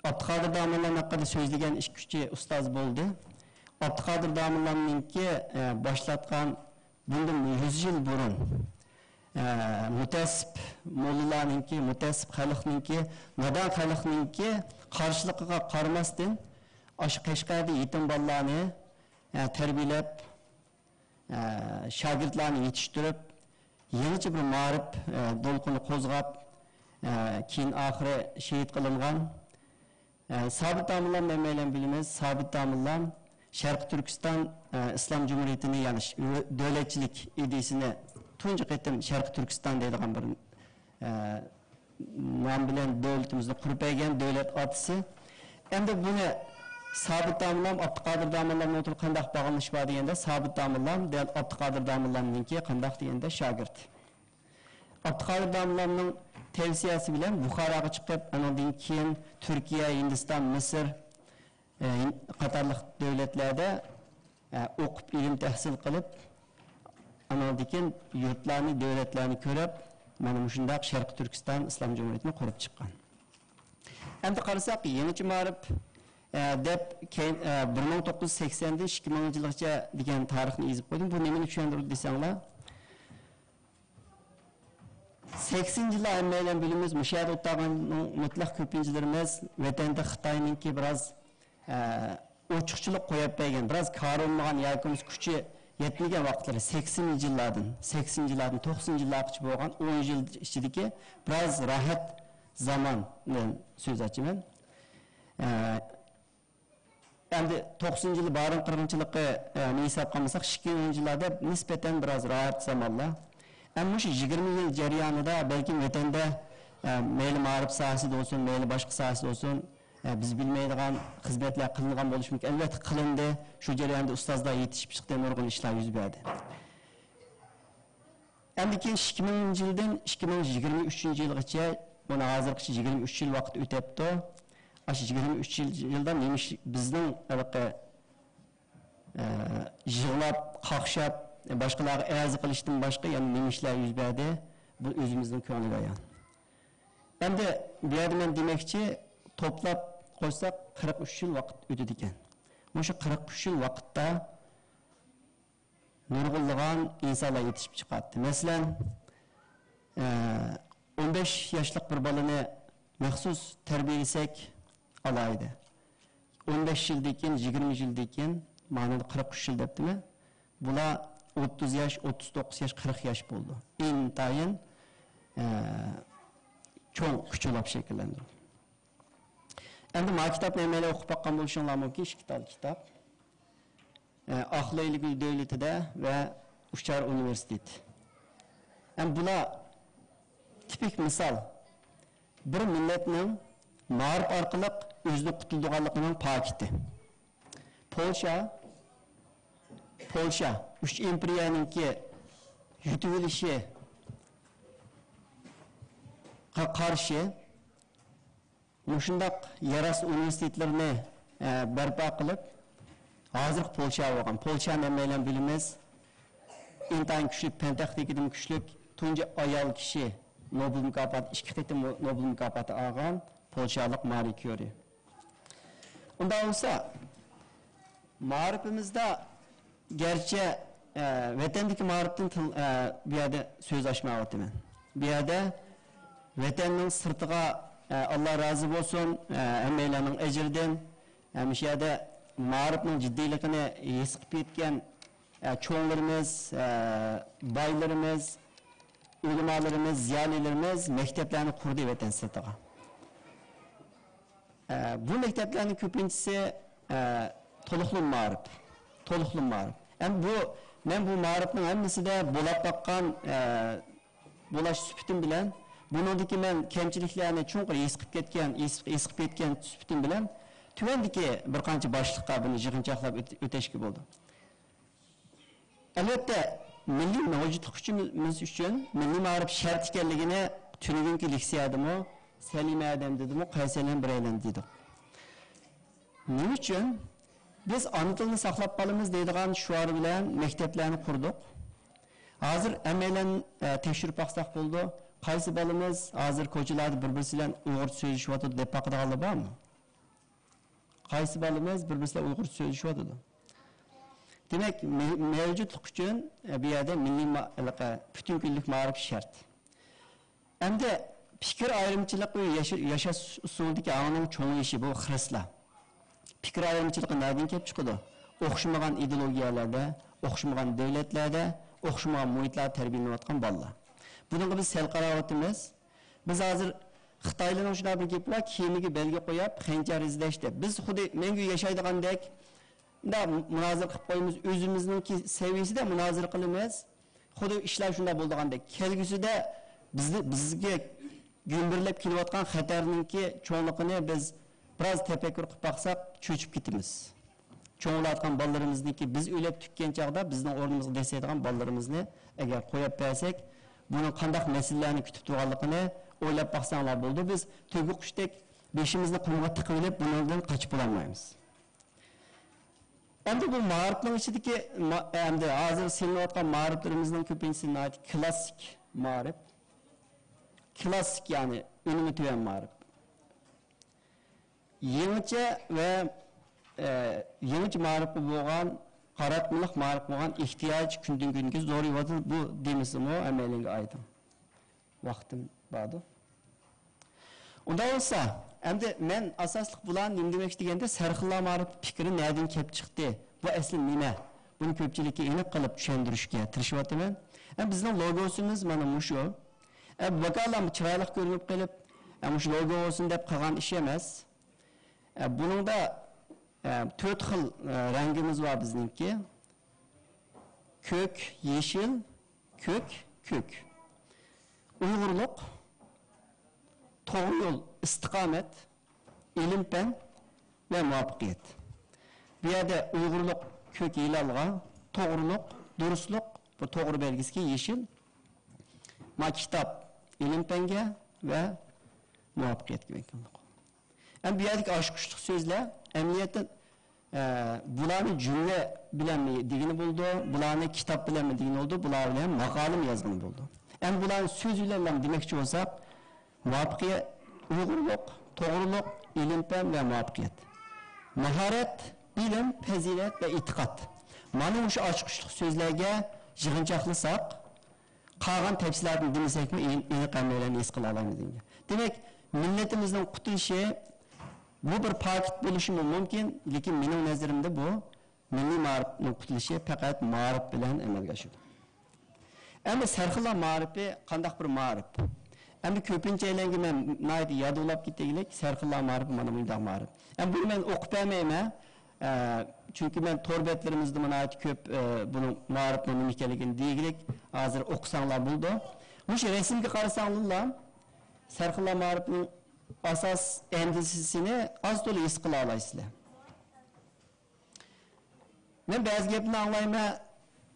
ئابدۇقادىر داموللام ھەققىدە سۆزلىگەن ئىككى، ئۈچى ئۇستاز بولدى. ئابدۇقادىر داموللامنىڭكى، ئە، باشلاتقان بۇندىن يۈز يىل بۇرۇن، ئە، مۇتەئەسسىپ موللىلارنىڭكى، مۇتەئەسسىپ خەلقنىڭكى، نادان خەلقنىڭكى قارشىلىقىغا قارىماستىن، ئاشۇ قەشقەردە يېتىم بالىلارنى، ئە، تەربىيەلەپ، ئە، شاگىرتلارنى يېتىشتۈرۈپ، يېڭىچە بىر مائارىپ، ئە، دولقۇنى قوزغاپ، ئە، كېيىن ئاخىرى شېھىت قىلىنغان. ئە، سابىت داموللام ھەممەيلەن بىلىمىز، سابىت داموللام شەرقىي تۈركىستان، ئە، ئىسلام جۇمھۇرىيىتىنى، يەنى ش-، دۆلەتچىلىك ئىدىيىسىنى تۇنجى قېتىم شەرقىي تۈركىستان دەيدىغان بىر، ئە، نام بىلەن دۆلىتىمىزنى قۇرۇپ بەرگەن دۆلەت ئاتىسى. ئەمدى بۇنى سابىت داموللام، ئابدۇقادىر داموللامنىڭ ئوتتۇرىدا قانداق باغلىنىش بار دېگەندە، سابىت داموللام دەل ئابدۇقادىر داموللامنىڭكى قانداق دېگەندە شاگىرت. ئابدۇقادىر داموللامنىڭ تەۋسىيەسى بىلەن بۇخاراغا چىقىپ، ئانىڭدىن كېيىن تۈركىيە، ھىندىستان، مىسىر، ئە، قاتارلىق دۆلەتلەردە، ئە، ئوقۇپ، ئىلىم تەھسىل قىلىپ، ئانىڭدىن كېيىن يۇرتلارنى، دۆلەتلەرنى كۆرۈپ، مانا مۇشۇنداق شەرقىي تۈركىستان ئىسلام جۇمھۇرىيىتىنى قۇرۇپ چىققان. ئەمدى قارىساق، يېڭىچە مائارىپ، ئە، دەپ كەينى، ئە، بىر مىڭ توققۇز يۈز سەكسەندىن ئىككى مىڭىنچى يىلغىچە دېگەن تارىخنى يېزىپ قويدۇم. بۇ نېمىنى چۈشەندۈرىدۇ دېسەڭلار، سەكسىنچى يىللار ھەممەيلەن بىلىمىز، مۇشۇ يەردە ئولتۇرغاننىڭ مۇتلەق كۆپىنچىلىرىمىز ۋەتەندە خىتاينىڭكى بىراز، ئە، ئوچۇقچىلىق قويۇپ بەرگەن، بىراز كارى بولمىغان ياكى بولمىسا كۈچى يەتمىگەن ۋاقىتلىرى سەكسىنىنچى يىللاردىن، سەكسىنىنچى يىللاردىن توقسىنىنچى يىللارغىچە بولغان ئون يىل ئىچىدىكى بىراز راھەت زاماندىن سۆز ئاچىمەن. ئە، ئەمدى توقسىنىنچى يىلى بارىن قىرغىنچىلىقىنى ھېسابقا ئالمىساق، ئىككى مىڭىنچى يىللاردا نىسبەتەن بىراز راھەت زامانلار. ئەمما مۇشۇ يىگىرمە يىل جەريانىدا بەلكىم ۋەتەندە، ئە، مەيلى مائارىپ ساھەسىدە بولسۇن، مەيلى باشقا ساھەسىدە بولسۇن، ئە، بىز بىلمەيدىغان خىزمەتلەر قىلىنغان بولۇشى مۇمكىن. ئەلۋەتتە قىلىندى. شۇ جەرياندا ئۇستازلار يېتىشىپ چىقتى، نۇرغۇن ئىشلار يۈز بەردى. ئەمدى كېيىن ئىككى مىڭىنچى يىلدىن ئىككى مىڭ يىگىرمە ئۈچىنچى يىلغىچە، مانا ھازىرغىچە يىگىرمە ئۈچ يىل ۋاقىت ئۆتەپتۇ. ئاشۇ يىگىرمە ئۈچ يىل، يىلدا نېمە ئىش، بىزنىڭ ھېلىقى، ئە، يىغلاپ، قاقشاپ، باشقىلارغا ئەرز قىلىشتىن باشقا يەنە نېمە ئىشلار يۈز بەردى؟ بۇ ئۆزىمىزنىڭ كۆڭلىگە ئايان. ئەمدى بۇ يەردە مەن دېمەكچى، توپلاپ قويساق، قىرىق ئۈچ يىل ۋاقىت ئۆتىدىكەن. مۇشۇ قىرىق ئۈچ يىل ۋاقىتتا نۇرغۇنلىغان ئىنسانلار يېتىشىپ چىقاتتى. مەسىلەن، ئە، ئون بەش ياشلىق بىر بالىنى مەخسۇس تەربىيەلىسەك ئالاھىدە. ئون بەش يىلدىن كېيىن، يىگىرمە يىلدىن كېيىن، مانا قىرىق ئۈچ يىل دەپتىمەن. بۇلار ئوتتۇز ياش، ئوتتۇز توققۇز ياش، قىرىق ياش بولىدۇ. ئىنتايىن، ئە، چوڭ كۈچ ئۇلاپ شەكىللەندۈرىدۇ. ئەمدى ما كىتابنى ھەممەيلەن ئوقۇپ باققان بولۇشۇڭلار مۇمكىن، ئىككى تال كىتاب. ئە، ئاق لەيلىگۈل دۆلىتىدە ۋە ئۇچار ئۇنىۋېرسىتېتى. ئەمدى بۇلار تىپىك مىسال. بىر مىللەتنىڭ مائارىپ ئارقىلىق ئۆزىنى قۇتۇلدۇرغانلىقىنىڭ پاكىتى. پولشا، پولشا ئۈچ ئىمپېرىيەنىڭكى يۇتۇۋېلىشىغا قارشى مۇشۇنداق يەر ئاستى ئۇنىۋېرسىتېتلىرىنى، ئە، بەرپا قىلىپ، ھازىرقى پولشا بولغان. پولشانى ھەممەيلەن بىلىمىز. ئىنتايىن كۈچلۈك، پەن تېخنىكىدىمۇ كۈچلۈك. تۇنجى ئايال كىشى نوبېل مۇكاپاتى، ئىككى قېتىم نوبېل مۇكاپاتى ئالغان پولشالىق مارى كيۇرى. ئۇنداق بولسا، مائارىپىمىزدا گەرچە، ئە، ۋەتەندىكى مائارىپتىن تىل-، ئە، بۇ يەردە سۆز ئاچمايۋاتىمەن. بۇ يەردە ۋەتەننىڭ سىرتىغا، ئە، ئاللا رازى بولسۇن، ئە، ھەممەيلەننىڭ ئەجرىدىن، ئە، مۇشۇ يەردە مائارىپنىڭ جىددىيلىقىنى ھېس قىلىپ يەتكەن، ئە، چوڭلىرىمىز، ئە، بايلىرىمىز، ئۆلىمالىرىمىز، زىيالىيلىرىمىز مەكتەپلەرنى قۇردى ۋەتەن سىرتىغا. ئە، بۇ مەكتەپلەرنىڭ كۆپىنچىسى، ئە، تولۇقلىما مائارىپ. تولۇقلىما مائارىپ. ئەمدى بۇ، مەن بۇ مائارىپنىڭ ھەممىسىدە بولاپ باققان، ئە، بولاش سۈپىتىم بىلەن، بۇنىڭدىكى مەن كەمچىلىكلەرنى چوڭقۇر ھېس قىلىپ كەتكەن، ھېس، ھېس قىلىپ يەتكەن سۈپىتىم بىلەن، تۆۋەندىكى بىر قانچە باشلىققا بۇنى يىغىنچاقلاپ ئۆت-، ئۆتەشكە بولىدۇ. ئەلۋەتتە، مىللىي مەۋجۇتلۇق كۈچىمىز ئۈچۈن مىللىي مائارىپ شەرت ئىكەنلىكىنى تۈنۈگۈنكى لېكسىيەدىمۇ سەلىمە ھەدەم دېدىمۇ، قەيسەرلەن بىرەيلەن دېدۇق. نېمە ئۈچۈن؟ بىز ئانا تىلنى ساقلاپ قالىمىز دەيدىغان شوئار بىلەن مەكتەپلەرنى قۇردۇق. ھازىر ھەممەيلەن، ئە، تەكشۈرۈپ باقساق بولىدۇ. قايسى بالىمىز ھازىر كوچىلاردا بىر-بىرسى بىلەن ئۇيغۇرچە سۆزلىشىۋاتىدۇ دەپ باقىدىغانلار بارمۇ؟ قايسى بالىمىز بىر-بىرسى بىلەن ئۇيغۇرچە سۆزلىشىۋاتىدۇ؟ دېمەك، مە-، مەۋجۇتلۇق ئۈچۈن، ئە، بۇ يەردە مىللىي ما-، ھېلىقى پۈتۈن كۈنلۈك مائارىپ شەرت. ئەمدى پىكىر ئايرىمچىلىقى ۋە ياشا-، ياشاش ئۇسۇلىدىكى ئاڭنىڭ چوڭىيىشى، بۇ خىرىسلار. پىكىر ئايرىمچىلىقى نەدىن كېلىپ چىقىدۇ؟ ئوخشىمىغان ئىدېئولوگىيەلەردە، ئوخشىمىغان دۆلەتلەردە، ئوخشىمىغان مۇھىتلاردا تەربىيەلىنىۋاتقان بالىلار. بۇنىڭغا بىز سەل قاراۋاتىمىز. بىز ھازىر خىتايلارنىڭ شۇنداق بىر گېپى بار، كېمىگە بەلگە قويۇپ، خەنجەر ئىزدەش دەپ. بىز خۇددى مەڭگۈ ياشايدىغاندەك، مۇنداق مۇنازىرە قىلىپ قويىمىز، ئۆزىمىزنىڭكى سەۋىيەسىدە مۇنازىرە قىلىمىز. خۇددى ئىشلار شۇنداق بولىدىغاندەك، كەلگۈسىدە بىزنى، بىزگە گۈمبۈرلەپ كېلىۋاتقان خەتەرنىڭكى چوڭلۇقىنى بىز بىراز تەپەككۇر قىلىپ باقساق، چۆچۈپ كېتىمىز. چوڭ بولۇۋاتقان بالىلىرىمىزنىڭكى، بىز ئۆلۈپ تۈگىگەن چاغدا بىزنىڭ ئورنىمىزغا دەسسەيدىغان بالىلىرىمىزنى ئەگەر قويۇپ بەرسەك، بۇنىڭ قانداق مەسىلىلەرنى كۈتۈپ تۇرغانلىقىنى ئويلاپ باقساڭلار بولىدۇ. بىز تۆگە قۇشتەك بېشىمىزنى قۇمغا تىقىۋېلىپ، بۇنىڭدىن قاچىپ بولالمايمىز. ئەمدى بۇ مائارىپنىڭ ئىچىدىكى ما-، ئەمدى ھازىر سېلىنىۋاتقان مائارىپلىرىمىزنىڭ كۆپىنچىسى ناھايىتى كلاسسىك مائارىپ. كلاسسىك، يەنى ئۈنۈمى تۆۋەن مائارىپ. يېڭىچە ۋە، ئە، يېڭىچە مائارىپقا بولغان، قاراتمىلىق مائارىپقا بولغان ئېھتىياج كۈندىن-كۈنگە زورىيىۋاتىدۇ. بۇ دېمىسىمۇ ھەممەيلەنگە ئايدىڭ. ۋاقتىم باردۇ. ئۇنداق بولسا، ئەمدى مەن ئاساسلىق بۇلارنى نېمە دېمەكچى دېگەندە، سەرخىللار مائارىپى پىكرى نەدىن كەپ چىقتى؟ بۇ ئەسلى نېمە؟ بۇنى كۆپچىلىككە ئېنىق قىلىپ چۈشەندۈرۈشكە تىرىشىۋاتىمەن. ئە، بىزنىڭ لوگوسىمىز مانا مۇشۇ. ئە، بۇ ۋاكالام چىرايلىق كۆرۈنۈپ قېلىپ، ئە، مۇشۇ لوگو بولسۇن دەپ قىلغان ئىش ئەمەس. ئە، بۇنىڭدا، ئە، تۆت خىل، ئە، رەڭگىمىز بار بىزنىڭكى. كۆك، يېشىل، كۆك، كۆك. ئۇيغۇرلۇق، توغرا يول، ئىستىقامەت، ئىلىم-پەن ۋە مۇۋەپپەقىيەت. بۇ يەردە ئۇيغۇرلۇق كۆك ھىلالغا، توغرىلىق، دۇرۇسلۇق، بۇ توغرا بەلگىسىگە يېشىل، ما كىتاب، ئىلىم-پەنگە ۋە مۇۋەپپەقىيەتكە ۋەكىللىك. ئەمدى بۇ يەردىكى ئاچقۇچلۇق سۆزلەر ئەمەلىيەتتە، ئە، بۇلارنى جۈملە بىلەنمۇ دېگىلى بولىدۇ، بۇلارنى كىتاب بىلەنمۇ دېگىلى بولىدۇ، بۇلار بىلەن ماقالىمۇ يازغىلى بولىدۇ. ئەمدى بۇلارنى سۆز بىلەن دېمەكچى بولساق، مۇۋەپپەقىيەت، ئۇيغۇرلۇق، توغرىلىق، ئىلىم-پەن ۋە مۇۋەپپەقىيەت. ماھارەت، بىلىم، پەزىلەت ۋە ئېتىقاد. مانا مۇشۇ ئاچقۇچلۇق سۆزلەرگە يىغىنچاقلىساق، قالغان تەپسىلاتنى دېمىسەكمۇ، ئېن-، ئېنىق ھەممەيلەن ھېس قىلالايمىز دېگەن گەپ. دېمەك، مىللىتىمىزنىڭ قۇتۇلۇشى، بۇ بىر پاكىت بولۇشىمۇ مۇمكىن، لېكىن مېنىڭ نەزىرىمدە بۇ مىللىي مائارىپنىڭ قۇتۇلۇشى پەقەت مائارىپ بىلەن ئەمەلگە ئاشىدۇ. ئەمما سەرخىللار مائارىپى قانداق بىر مائارىپ؟ ئەمدى كۆپىنچەيلەنگە مەن ناھايىتى يادۇرلاپ كېتەيلىك، سەرخىللار مائارىپى مانا مۇنداق مائارىپ. ئەمما بۇنى مەن ئوقۇپ بەرمەيمەن. ئە، چۈنكى مەن تور بەتلىرىمىزدە ناھايىتى كۆپ، ئە، بۇنىڭ مائارىپنىڭ نېمە ئىكەنلىكىنى دېگۈدەك ھازىر ئوقۇساڭلار بولىدۇ. مۇشۇ رەسىمگە قارىساڭلار، سەرخىللار مائارىپىنىڭ ئاساس ئەندىزىسىنى ئاز تولا ھېس قىلالايسىلەر. مەن بەزى گەپنى ئاڭلايمەن،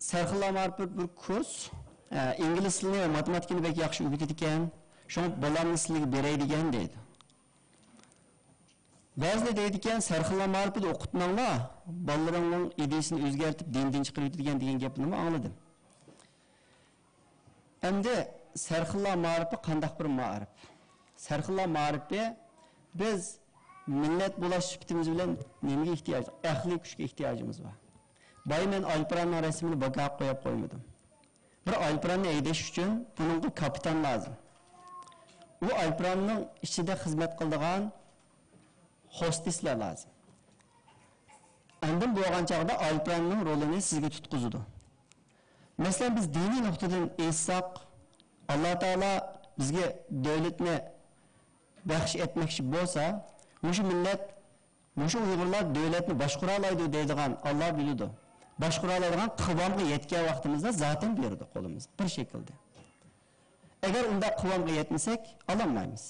سەرخىللار مائارىپى بىر كۇرس، ئە، ئىنگلىز تىلىنى ۋە ماتېماتىكىنى بەك ياخشى ئۆگىتىدىكەن، شۇڭا بالامنى سىلەرگە بېرەي دېگەن دەيدۇ. بەزىلەر دەيدىكەن، سەرخىللار مائارىپىدا ئوقۇتماڭلار، بالىلىرىڭنىڭ ئىدىيىسىنى ئۆزگەرتىپ، دىندىن چىقىرىۋېتىدىكەن دېگەن گەپنىمۇ ئاڭلىدىم. ئەمدى سەرخىللار مائارىپى قانداق بىر مائارىپ؟ سەرخىللار مائارىپى بىز مىللەت بولاش سۈپىتىمىز بىلەن نېمىگە ئېھتىياج؟ ئەقلىي كۈچكە ئېھتىياجىمىز بار. بايا مەن ئايروپىلاننىڭ رەسىمىنى بىكار قويۇپ قويمىدىم. بىر ئايروپىلاننى ھەيدەش ئۈچۈن بۇنىڭغا كاپىتان لازىم. ئۇ ئايروپىلاننىڭ ئىچىدە خىزمەت قىلىدىغان خوستېسلار لازىم. ئاندىن بولغان چاغدا ئايروپىلاننىڭ رولىنى سىزگە تۇتقۇزىدۇ. مەسىلەن، بىز دىنىي نۇقتىدىن ئېيتساق، ئاللا تائالا بىزگە دۆلەتنى بەخش ئەتمەكچى بولسا، مۇشۇ مىللەت، مۇشۇ ئۇيغۇرلار دۆلەتنى باشقۇرالايدۇ دەيدىغان ئاللا بىلىدۇ. باشقۇرالايدىغان قىۋامغا يەتكەن ۋاقتىمىزدا زاتەن بېرىدۇ قولىمىزغا بىر شەكىلدە. ئەگەر ئۇنداق قىۋامغا يەتمىسەك، ئالالمايمىز.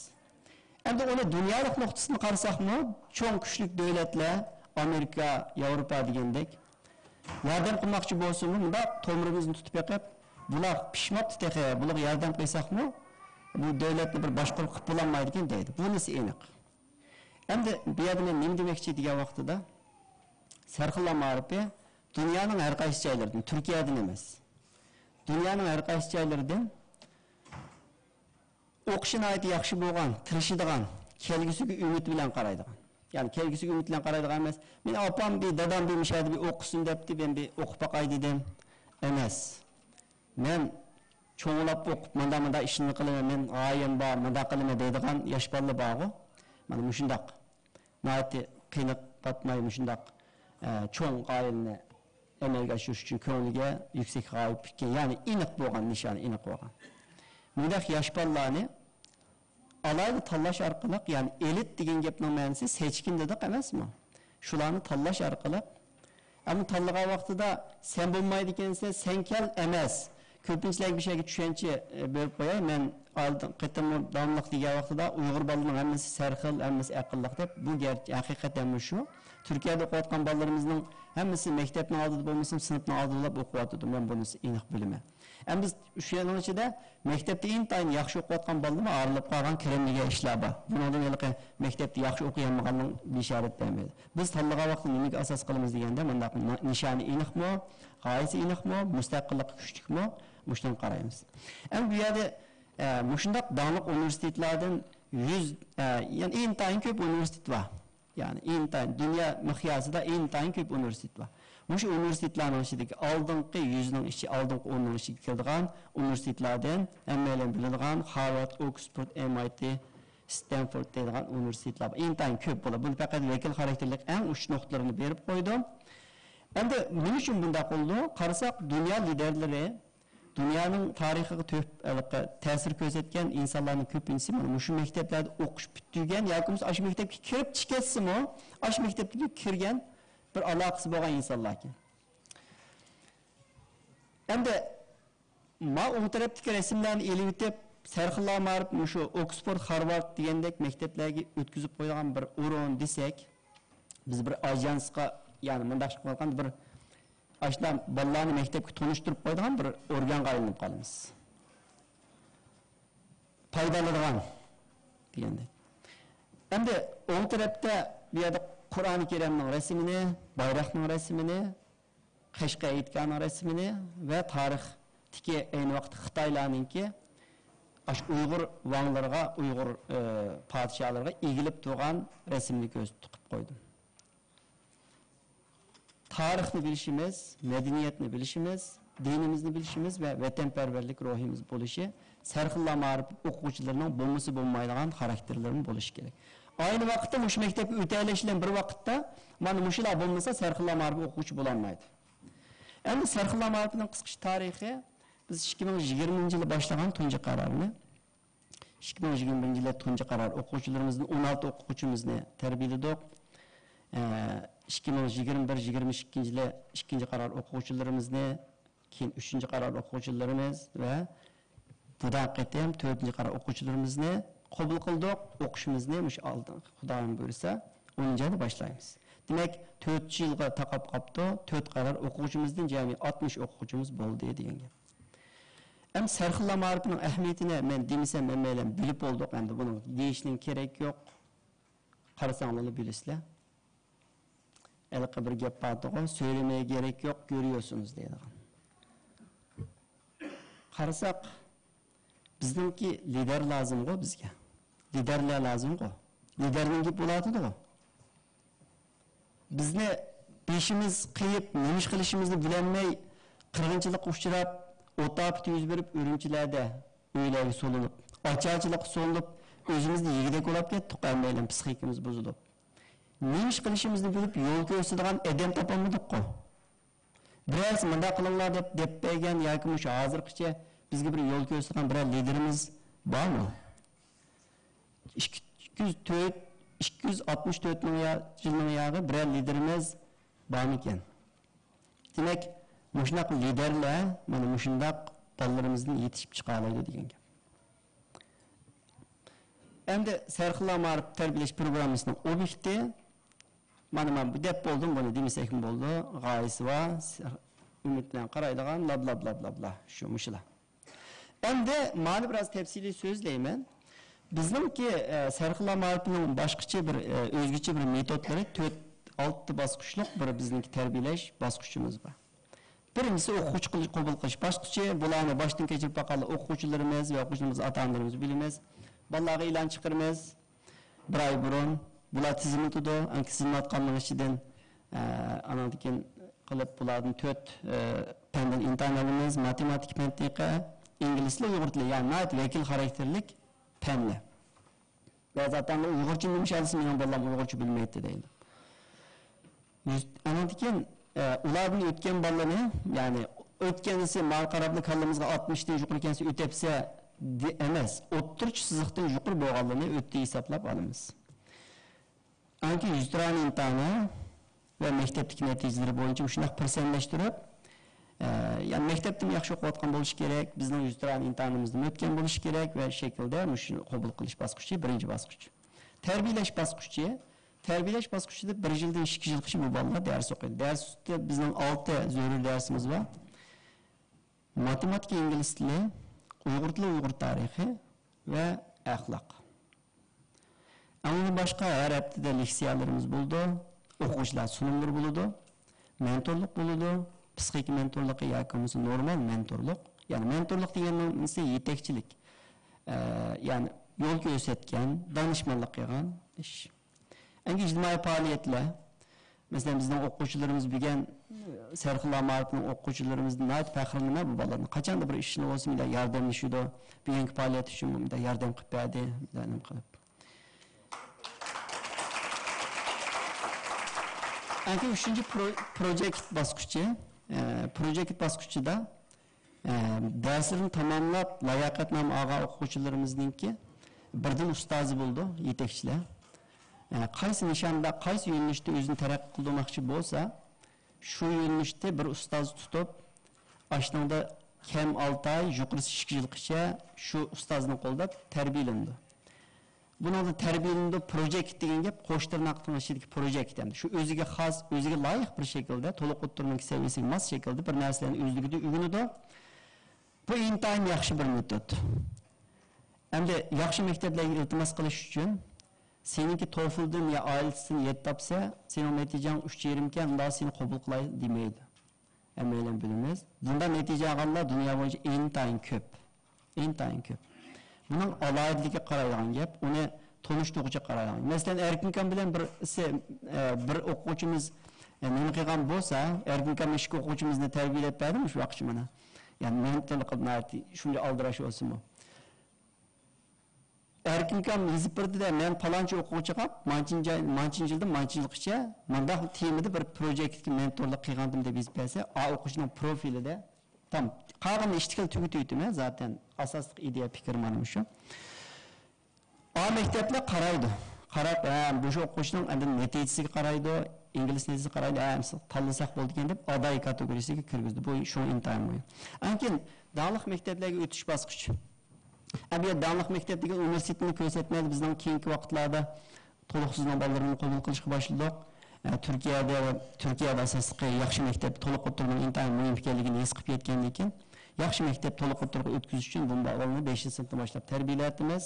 ئەمدى ئۇنى دۇنيالىق نۇقتىسىدىن قارىساقمۇ، چوڭ كۈچلۈك دۆلەتلەر، ئامېرىكا، ياۋروپا دېگەندەك، ياردەم قىلماقچى بولسىمۇ، مۇنداق تومۇرىمىزنى تۇتۇپ بېقىپ، بۇلار پىشماپتۇ تېخى، بۇلارغا ياردەم قىلساقمۇ، بۇ دۆلەتنى بىر باشقۇرۇپ قىلىپ بولالمايدىكەن دەيدۇ. بۇنىسى ئېنىق. ئەمدى بۇ يەردە مەن نېمە دېمەكچى دېگەن ۋاقتىدا، سەرخىللار مائارىپى دۇنيانىڭ ھەر قايسى جايلىرىدىن، تۈركىيەدىن ئەمەس، دۇنيانىڭ ھەر قايسى جايلىرىدىن ئوقۇشى ناھايىتى ياخشى بولغان، تىرىشىدىغان، كەلگۈسىگە ئۈمىد بىلەن قارايدىغان. يەنى كەلگۈسىگە ئۈمىد بىلەن قارايدىغان ئەمەس. مېنى ئاپام بىر، دادام بىر مۇشۇ يەردە بىر ئوقۇسۇن دەپتۇ، مەن بىر ئوقۇپ باقاي دېدىم. ئەمەس. مەن چوڭلاپ ئوقۇپ، مانداق، مانداق ئىشنى قىلىمەن، مەن غايەم بار، مانداق قىلىمەن دەيدىغان ياش بالىلار بارغۇ. مانا مۇشۇنداق. ناھايىتى قىينىق پاتماي مۇشۇنداق، ئە، چوڭ غايىلىنى ئەمەلگە ئاشۇرۇش ئۈچۈن كۆڭلىگە يۈكسەك غايە پۈتكەن، يەنى ئېنىق بولغان، نىشانى ئېنىق بولغان. مۇنداق ياش بالىلارنى ئالاھىدە تاللاش ئارقىلىق، يەنى ئېلىت دېگەن گەپنىڭ مەنىسى سېچكىن دېدۇق ئەمەسمۇ؟ شۇلارنى تاللاش ئارقىلىق، ئەمما تاللىغان ۋاقتىدا سەن بولمايدىكەنسەن، سەن كەل ئەمەس. كۆپىنچىلەرگە بىر شەيگە چۈشەنچە، ئە، بېرىپ قوياي. مەن ئالدىنقى قېتىممۇ داۋاملىق دېگەن ۋاقتىدا ئۇيغۇر بالىلىرىنىڭ ھەممىسى سەرخىل، ھەممىسى ئەقىللىق دەپ، بۇ گەر-، ھەقىقەتەنمۇ شۇ. تۈركىيەدە ئوقۇۋاتقان بالىلىرىمىزنىڭ ھەممىسى مەكتەپنىڭ ئالدىدا بولمىسىمۇ، سىنىپنىڭ ئالدىدا بولۇپ ئوقۇۋاتىدۇ. مەن بۇنىسى ئېنىق بىلىمەن. ئەمدى بىز شۇنىڭ ئىچىدە مەكتەپتە ئىنتايىن ياخشى ئوقۇۋاتقان بالىلىرىمۇ ئايرىلىپ قالغان، كىرەم دېگەن ئىشلار بار. بۇنىڭدىن ھېلىقى مەكتەپتە ياخشى ئوقۇيالمىغاننىڭ بېشارەت بەرمەيدۇ. بىز تاللىغان ۋاقىتتا نېمىگە ئاساس قىلىمىز دېگەندە، مۇنداق نا-، نىشانى ئېنىقمۇ، غايىسى ئېنىقمۇ، مۇستەقىللىقى كۈچلۈكمۇ، مۇشۇنىڭغا قارايمىز. ئەمدى بۇ يەردە، ئە، مۇشۇنداق داڭلىق ئۇنىۋېرسىتېتلاردىن يۈز، ئە، يەنى ئىنتايىن كۆپ ئۇنىۋېرسىتېت بار. يەنى ئىنتايىن، دۇنيا مىقياسىدا ئىنتايىن كۆپ ئۇنىۋېرسىتېت بار. مۇشۇ ئۇنىۋېرسىتېتلارنىڭ ئىچىدىكى ئالدىنقى يۈزنىڭ ئىچى، ئالدىنقى ئوننىڭ ئىچىگە كىرىدىغان ئۇنىۋېرسىتېتلاردىن ھەممەيلەن بىلىدىغان خارۋارد، ئوكسفورد، ئېم ئاي تى، ستەنفورد دەيدىغان ئۇنىۋېرسىتېتلار بار. ئىنتايىن كۆپ بۇلار. بۇنى پەقەت ۋەكىل خاراكتېرلىك ئەڭ ئۇچ نۇقتىلىرىنى بېرىپ قويدۇم. ئەمدى نېمە ئۈچۈن بۇنداق بولىدۇ؟ قارىساق، دۇنيا لىدەرلىرى، دۇنيانىڭ تارىخىغا تۆھپە، ھېلىقى تەسىر كۆرسەتكەن ئىنسانلارنىڭ كۆپىنچىسى مانا مۇشۇ مەكتەپلەردە ئوقۇش پۈتتۈرگەن ياكى بولمىسا ئاشۇ مەكتەپكە كىرىپ چىقىۋەتسىمۇ، ئاشۇ مەكتەپتىكى كىرگەن بىر ئالاقىسى بولغان ئىنسانلاركەن. ئەمدى ما ئوڭ تەرەپتىكى رەسىملەرنى ئېلىۋېتىپ، سەرخىللا مائارىپ مۇشۇ ئوكسفورد، خارۋارد دېگەندەك مەكتەپلەرگە ئۆتكۈزۈپ قويىدىغان بىر ئورۇن دېسەك، بىز بىر ئاژانسقا، يەنى مۇنداق قىلىپ قالغان بىر ئاشۇنداق بالىلارنى مەكتەپكە تونۇشتۇرۇپ قويىدىغان بىر ئورگانغا ئايلىنىپ قالىمىز. پايدا ئالىدىغان دېگەندەك. ئەمدى ئوڭ تەرەپتە بۇ يەردە قۇرئانى كەرىمنىڭ رەسىمىنى، بايراقنىڭ رەسىمىنى، قەشقەر ئېيتگاننىڭ رەسىمىنى ۋە تارىختىكى ئەينى ۋاقىتتا خىتايلارنىڭكى ئاشۇ ئۇيغۇر ۋاڭلىرىغا، ئۇيغۇر، ئى، پادىشاھلىرىغا ئېگىلىپ تۇرغان رەسىمنى كۆرسىتىپ قويدۇم. تارىخنى بىلىشىمىز، مەدەنىيەتنى بىلىشىمىز، دىنىمىزنى بىلىشىمىز ۋە ۋەتەنپەرۋەرلىك روھىمىز بولۇشى سەرخىللا مائارىپ ئوقۇغۇچىلىرىنىڭ بولمىسا بولمايدىغان خاراكتېرلىرىمۇ بولۇشى كېرەك. ئاينى ۋاقىتتا مۇشۇ مەكتەپكە ئۆتەلەش بىلەن بىر ۋاقىتتا مانا مۇشۇلار بولمىسا سەرخىللا مائارىپ ئوقۇغۇچى بولالمايدۇ. ئەمدى سەرخىللا مائارىپىنىڭ قىسقىچە تارىخى، بىز ئىككى مىڭ يىگىرمىنچى يىلى باشلىغان تۇنجى قارارنى، ئىككى مىڭ يىگىرمە بىرىنچى يىلى تۇنجى قارار ئوقۇغۇچىلىرىمىزدىن ئون ئالتە ئوقۇغۇچىمىزنى تەربىيەلىدۇق. ئىككى مىڭ يىگىرمە بىر، يىگىرمە ئىككىنچى يىلى ئىككىنچى قارار ئوقۇغۇچىلىرىمىزنى، كېيىن ئۈچىنچى قارار ئوقۇغۇچىلىرىمىز ۋە بۇدا قېتىم تۆتىنچى قارار ئوقۇغۇچىلىرىمىزنى قوبۇل قىلدۇق. ئوقۇشىمىزنى مۇشۇ ئالدىن، خۇدايىم بۇيرۇسا، ئونىنچى ئايدا باشلايمىز. دېمەك، تۆت يىلغا تاقاپ قاپتۇ. تۆت قارار ئوقۇغۇچىمىزدىن جەمئىي ئاتمىش ئوقۇغۇچىمىز بولدى دېگەن گەپ. ئەمدى سەرخىللا مائارىپىنىڭ ئەھمىيىتىنى مەن دېمىسەم، ھەممەيلەن بىلىپ بولدۇق. ئەمدى بۇنىڭ دېيىشنىڭ كېرەك يوق. قارىساڭلارلا بىلىسىلەر. ھېلىقى بىر گەپ بارتىغۇ، سۆيلىمەيگە گېرەك يوق، گۆرۈيوسىنىز دەيدىغان. قارىساق، بىزنىڭكى لىدەر لازىمغۇ بىزگە. لىدەرلەر لازىمغۇ. لىدەرنىڭ گېپى بولاتىدىغۇ. بىزنى بېشىمىز قېيىپ، نېمە ئىش قىلىشىمىزنى بىلەلمەي، قىرغىنچىلىققا ئۇچراپ، ئوت ئاپىتى يۈز بېرىپ، ئۈرۈمچىلەردە ئۆيلەرگە سولىنىپ، ئاچارچىلىققا سولىنىپ، ئۆزىمىزنى يېگۈدەك ئۇلاپ كەتتۇق، ھەممەيلەن پسىخىكىمىز بۇزۇلۇپ. نېمە ئىش قىلىشىمىزنى بىلىپ، يول كۆرسىتىدىغان ئادەم تاپالمىدۇققۇ. بىرەرسى مۇنداق قىلىڭلار دەپ، دەپ بەرگەن ياكى مۇشۇ ھازىرغىچە بىزگە بىر يول كۆرسىتىدىغان بىرەر لىدىرىمىز بارمۇ؟ ئىككى يۈز تۆت، ئىككى يۈز ئاتمىش تۆت مىڭ يا-، يىلنىڭ ياغى بىرەر لىدىرىمىز بارمىكەن؟ دېمەك، مۇشۇنداق لىدەرلەر مانا مۇشۇنداق بالىلىرىمىزدىن يېتىشىپ چىقالايدۇ دېگەن گەپ. ئەمدى سەرخىللا مائارىپ تەربىيەلەش پروگراممىسىنىڭ ئوبيېكتى، مانا مەن بۇ دەپ بولدۇم، بۇنى دېمىسەكمۇ بولىدۇ، غايىسى بار، ئۈمىد بىلەن قارايدىغان، بلا، بلا، بلا، بلا، بلا، شۇ، مۇشۇلار. ئەمدى مانى بىراز تەپسىلىي سۆزلەيمەن. بىزنىڭكى، ئە، سەرخىللا مائارىپىنىڭ باشقىچە بىر، ئە، ئۆزگىچە بىر مېتودلىرى، تۆت، ئالتە باسقۇچلۇق بىر بىزنىڭكى تەربىيەلەش باسقۇچىمىز بار. بىرىنچىسى ئوقۇغۇچى قىل-، قوبۇل قىلىش باسقۇچى. بۇلارنى باشتىن كەچۈرۈپ باققانلار ئوقۇغۇچىلىرىمىز ۋە ئوقۇغۇچىلىرىمىز ئاتا-ئانىلىرىمىز بىلىمىز. بالىلارغا ئېلان چىقىرىمىز. بىر ئاي بۇرۇن بۇلار تىزىملىتىدۇ. ئەنكى تىزىملاتقاننىڭ ئىچىدىن، ئە، ئانىڭدىن كېيىن قىلىپ بۇلاردىن تۆت، ئە، پەندىن ئىمتىھان ئالىمىز. ماتېماتىكا، پەن تېخنىكا، ئىنگلىز تىلى، ئۇيغۇر تىلى. يەنى ناھايىتى ۋەكىل خاراكتېرلىك پەنلەر. بەزى ئاتا-ئانىلار ئۇيغۇرچە نېمە ئىش ئالسا مېنىڭ بالام ئۇيغۇرچە بىلمەيتتى دەيدۇ. يۈز-، ئانىڭدىن كېيىن، ئە، ئۇلاردىن ئۆتكەن بالىنى، يەنى ئۆتكەنسى ماڭا قاراپلا كاللىمىزغا ئاتمىشتىن يۇقىرى كەلسە ئۆتەپسە دە-، ئەمەس، ئوتتۇرىچە سىزىقتىن يۇقىرى بولغانلىرىنى ئۆتتى ھېسابلاپ ئالىمىز. ئانكى يۈزتۇرانە ئىمتىھانى ۋە مەكتەپتىكى نەتىجىلىرى بويىچە مۇشۇنداق پىرسەنتلەشتۈرۈپ، ئە، يەنى مەكتەپتىمۇ ياخشى ئوقۇۋاتقان بولۇشى كېرەك، بىزنىڭ يۈزتۇرانە ئىمتىھانىمىزدىن ئۆتكەن بولۇشى كېرەك ۋە شەكىلدە مۇشۇ قوبۇل قىلىش باسقۇچى، بىرىنچى باسقۇچ. تەربىيەلەش باسقۇچى. تەربىيەلەش باسقۇچىدا بىر يىلدىن ئىككى يىلغىچە بۇ بالىلار دەرس ئوقۇيدۇ. دەرستە بىزنىڭ ئالتە زۆرۈر دەرسىمىز بار. ماتېماتىكا، ئىنگلىز تىلى، ئۇيغۇر تىلى، ئۇيغۇر تارىخى ۋە ئەخلاق. ئۇنىڭدىن باشقا ھەر ھەپتىدە لېكسىيەلىرىمىز بولىدۇ، ئوقۇغۇچىلار سۇنۇملىرى بولىدۇ، مېنتورلۇق بولىدۇ، پسىخىكا مېنتورلۇقى ياكى بولمىسا نورمال مېنتورلۇق. يەنى مېنتورلۇق دېگەننىڭ مەنىسى يېتەكچىلىك. ئە، يەنى يول كۆرسەتكەن، دانىشمەنلىق قىلغان ئىش. ئەنگە ئىجتىمائىي پائالىيەتلەر. مەسىلەن، بىزنىڭ ئوقۇغۇچىلىرىمىز بۈگۈن سەرخىللا مائارىپىنىڭ ئوقۇغۇچىلىرىمىزدىن ناھايىتى پەخىرلىنىمەن بۇ بالىلارنىڭ. قاچاندا بىر ئىشىنى بولسا مۇنداق ياردەملىشىدۇ. بۈگۈنكى پائالىيەت ئۈچۈن مۇنداق ياردەم قىلىپ بەردى، مۇنداق نېمە قىلىپ. ئەنكى ئۈچىنچى پرو-، پروجېكت باسقۇچى. ئە، پروجېكت باسقۇچىدا، ئە، دەرسلىرىنى تاماملاپ، لاياقەتنامە ئالغان ئوقۇغۇچىلىرىمىزنىڭكى بىردىن ئۇستازى بولىدۇ، يېتەكچىلەر. ئە، قايسى نىشاندا، قايسى يۆنىلىشتە ئۆزىنى تەرەققىي قىلدۇرماقچى بولسا، شۇ يۆنىلىشتە بىر ئۇستاز تۇتۇپ، ئاشۇنىڭدا كەم ئالتە ئاي، يۇقىرىسى ئىككى يىلغىچە شۇ ئۇستازنىڭ قولىدا تەربىيەلىنىدۇ. بۇنىڭدا تەربىيەلىنىدۇ، پروجېكت دېگەن گەپ قوش تىرناقنىڭ ئىچىدىكى پروجېكت ئەمدى. شۇ ئۆزىگە خاس، ئۆزىگە لايىق بىر شەكىلدە، تولۇق ئوتتۇرىنىڭ سەۋىيەسىگە ماس شەكىلدە بىر نەرسىلەرنى ئۆزلۈكىدە ئۆگىنىدۇ. بۇ ئىنتايىن ياخشى بىر مېتود. ئەمدى ياخشى مەكتەپلەرگە ئىلتىماس قىلىش ئۈچۈن، سېنىڭكى توفلدىن يا ئايلېتستىن يەتتە تاپسا، سېنىڭ نەتىجەڭ ئۈچ يېرىمكەن، ئۇنداق سېنى قوبۇل قىلاي دېمەيدۇ. ھەممەيلەن بىلىمىز. بۇنداق نەتىجە ئالغانلار دۇنيا بويىچە ئىنتايىن كۆپ. ئىنتايىن كۆپ. بۇنىڭ ئالاھىدىلىكىگە قارايدىغان گەپ، ئۇنى تونۇشتۇرغۇچە قارايدىغان. مەسىلەن، ئەركىن ئاكام بىلەن بىرسى، ئە، بىر ئوقۇغۇچىمىز، ئە، نېمە قىلغان بولسا، ئەركىن ئاكام ئىككى ئوقۇغۇچىمىزنى تەربىيەلەپ بەردى مۇشۇ ۋاقىتچە مانا. يەنى مەن تىلقىپ ناھايىتى شۇنچە ئالدىراش بولسىمۇ. ئەركىن ئاكام يېزىپ بەردى-دە، مەن پالانچى ئوقۇغۇچىغا مانچىنچى، مانچىنچى يىلدىن مانچىنچى يىلغىچە مانداق تېمىدا بىر پروجېكتكە مېنتورلۇق قىلغانتىم دەپ يېزىپ بەرسە، ئا ئوقۇغۇچىنىڭ پروفىلىدا تام قالغان ئىشتىكىلا تۈگىتىۋېتىمەن زاتەن. ئاساسلىق ئىدىيە پىكرى مانا مۇشۇ. ئا مەكتەپلەر قارايدۇ. قاراپ، ھە، مۇشۇ ئوقۇغۇچىنىڭ ئەمدى نەتىجىسىگە قارايدۇ، ئىنگلىز نەتىجىسىگە قارايدۇ، ھە، ئەمىسە تاللىساق بولىدىكەن دەپ ئاداي كاتېگورىيىسىگە كىرگۈزدى. بۇ شۇڭا ئىنتايىن مۇھىم. ئاندىن كېيىن داڭلىق مەكتەپلەرگە ئۆتۈش باسقۇچى. ئەمدى داڭلىق مەكتەپ دېگەن ئۇنىۋېرسىتېتنى كۆرسەتمەيلى، بىزنىڭ كېيىنكى ۋاقىتلاردا تولۇقسىزنىڭ بالىلىرىنى قوبۇل قىلىشقا باشلىدۇق. ئە، تۈركىيەدە، تۈركىيەدە ئاساسلىقى ياخشى مەكتەپ، تولۇق ئوتتۇرىنىڭ ئىنتايىن مۇھىم ئىكەنلىكىنى ھېس قىلىپ يەتكەندىن كېيىن، ياخشى مەكتەپ تولۇق ئوتتۇرىغا ئۆتكۈزۈش ئۈچۈن بۇ بالىنى بەشىنچى سىنىپتىن باشلاپ تەربىيەلەۋاتىمىز.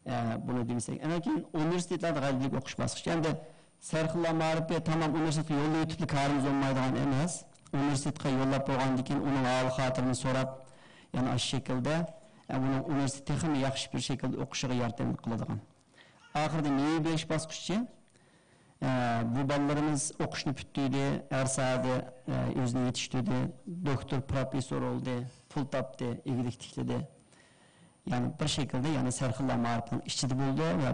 ئە، بۇنى دېمىسەك. ئاندىن كېيىن ئۇنىۋېرسىتېتلاردا غەلىبىلىك ئوقۇش باسقۇچى. ئەمدى سەرخىللار مائارىپى تامام ئۇنىۋېرسىتېتقا يوللىۋېتىپلا كارىمىز بولمايدىغان ئەمەس. ئۇنىۋېرسىتېتقا يوللاپ بولغاندىن كېيىن ئۇنىڭ ھال-خاتىرىنى سوراپ، يەنە ئاشۇ شەكىلدە، ئە، ئۇنىڭ ئۇنىۋېرسىتېت تېخىمۇ ياخشى بىر شەكىلدە ئوقۇشىغا ياردەم قىلىدىغان. ئاخىرىدا مېۋە بېرىش باسقۇچى. ئە، بۇ بالىلىرىمىز ئوقۇشنى پۈتتۈردى، ھەر ساھەدە، ئە، ئۆزىنى يېتىشتۈردى، دوكتور، پروفېسسور بولدى، پۇل تاپتى، ئىگىلىك تىكلىدى. يەنى بىر شەكىلدە يەنە سەرخىللار مائارىپىنىڭ ئىچىدە بولىدۇ ۋە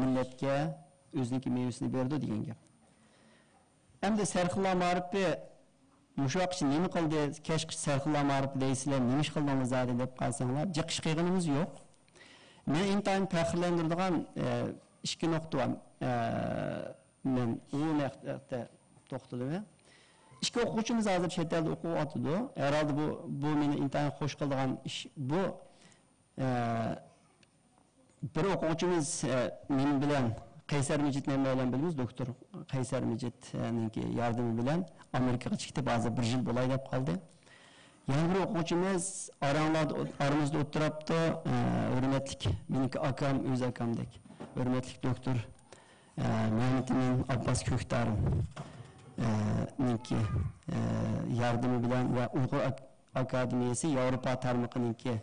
مىللەتكە ئۆزىنىڭكى مېۋىسىنى بېرىدۇ دېگەن گەپ. ئەمدى سەرخىللار مائارىپى مۇشۇ ۋاقىتقىچە نېمە قىلدى؟ كەچكىچە سەرخىللار مائارىپى دەيسىلەر، نېمە ئىش قىلدىڭلار زادى دەپ قالساڭلار، جىق ئىش قىلغىنىمىز يوق. مەن ئىنتايىن پەخىرلەندۈرىدىغان، ئە، ئىككى نۇقتا بار. ئە، مەن ئۇ نۇقتىدا توختىلىمەن. ئىككى ئوقۇغۇچىمىز ھازىر چەت ئەلدە ئوقۇۋاتىدۇ. ھەرھالدا بۇ، بۇ مېنى ئىنتايىن خۇش قىلىدىغان ئىش. بۇ، ئە، بىر ئوقۇغۇچىمىز، ئە، مېنىڭ بىلەن قەيسەر مىجىتنى ھەممەيلەن بىلىمىز، دوكتور قەيسەر مىجىتنىڭكى ياردىمى بىلەن ئامېرىكىغا چىقىپ ھازىر بىر يىل بولاي دەپ قالدى. يەنە بىر ئوقۇغۇچىمىز ئاراڭلاردا، ئارىمىزدا ئولتۇراپتۇ. ئە، ھۆرمەتلىك مېنىڭكى ئاكام، ئۆز ئاكامدەك. ھۆرمەتلىك دوكتور، ئە، مەمتىمىن ئابباس كۆكتارىم، ئە، نىڭكى، ئە، ياردىمى بىلەن ۋە ئۇيغۇر ئاك-، ئاكادېمىيەسى ياۋروپا تارمىقىنىڭكى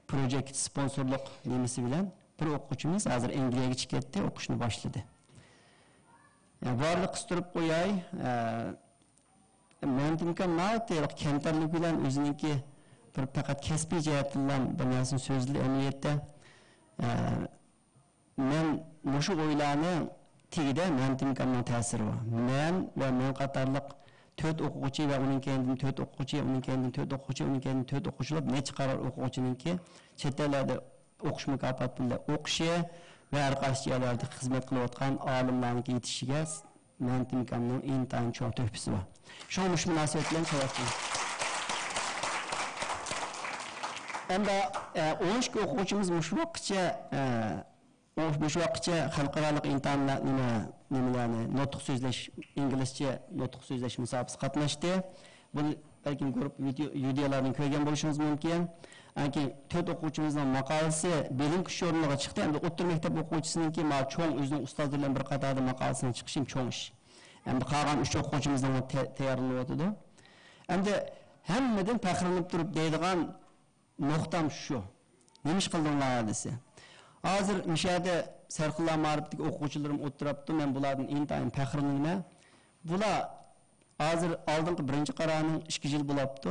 پروجېكت سپونسورلۇق نېمىسى بىلەن بىر ئوقۇغۇچىمىز ھازىر ئەنگلىيەگە چىقىپ كەتتى، ئوقۇشنى باشلىدى. يا، بۇ ئارىدا قىستۇرۇپ قوياي، ئە، مەمتىم ئاكام ناھايىتى كەمتەرلىك بىلەن ئۆزىنىڭكى بىر پەقەت كەسپىي جەھەتتىنلا بىر نەرسىنى سۆزلىدى ئەمەلىيەتتە. ئە، مەن مۇشۇ ئويلارنى تېگىدە مەمتىم ئاكامنىڭ تەسىرى بار. مەن ۋە مەن قاتارلىق تۆت ئوقۇغۇچى ۋە ئۇنىڭ كەينىدىن تۆت ئوقۇغۇچى، ئۇنىڭ كەينىدىن تۆت ئوقۇغۇچى، ئۇنىڭ كەينىدىن تۆت ئوقۇغۇچى بولۇپ نەچچە قاتار ئوقۇغۇچىنىڭكى چەت ئەللەردە ئوقۇش مۇكاپاتى بىلەن ئوقۇشى ۋە ھەر قايسى جايلاردا خىزمەت قىلىۋاتقان ئالىملارنىڭكى يېتىشىشىگە مەمتىم ئاكامنىڭ ئىنتايىن چوڭ تۆھپىسى بار. شۇڭا مۇشۇ مۇناسىۋەت بىلەن چاقىرىۋاتىمەن. ئەمدى، ئە، ئون ئىككى ئوقۇغۇچىمىز مۇشۇ ۋاقىتقىچە، ئە، ئۇ مۇشۇ ۋاقىتقىچە خەلقئارالىق ئىمتىھانلار، نېمە، نېمىلەرنى، نۇتۇق سۆزلەش، ئىنگلىزچە نۇتۇق سۆزلەش مۇسابىقىسىگە قاتناشتى. بۇنى بەلكىم گۇرۇپپا ۋىدېئو، ۋىدېئولاردىن كۆرگەن بولۇشىڭىز مۇمكىن. ئاندىن كېيىن تۆت ئوقۇغۇچىمىزنىڭ ماقالىسى بىلىم كۈچى ژۇرنىلىغا چىقتى. ئەمدى ئوتتۇرا مەكتەپ ئوقۇغۇچىسىنىڭكى مانا چوڭ، ئۆزىنىڭ ئۇستازلىرى بىلەن بىر قاتاردا ماقالىسىنىڭ چىقىشى چوڭ ئىش. ئەمدى قالغان ئۈچ ئوقۇغۇچىمىزنىڭ تە-، تەييارلىنىۋاتىدۇ. ئەمدى ھەممىدىن پەخىرلىنىپ تۇرۇپ دەيدىغان نۇقتام شۇ. نېمە ئىش قىلدىڭلار دېسە. ھازىر مۇشۇ يەردە سەرخىللار مائارىپىدىكى ئوقۇغۇچىلىرىم ئولتۇراپتۇ، مەن بۇلاردىن ئىنتايىن پەخىرلىنىمەن. بۇلار ھازىر ئالدىنقى بىرىنچى قارانىڭ ئىككى يىل بولاپتۇ.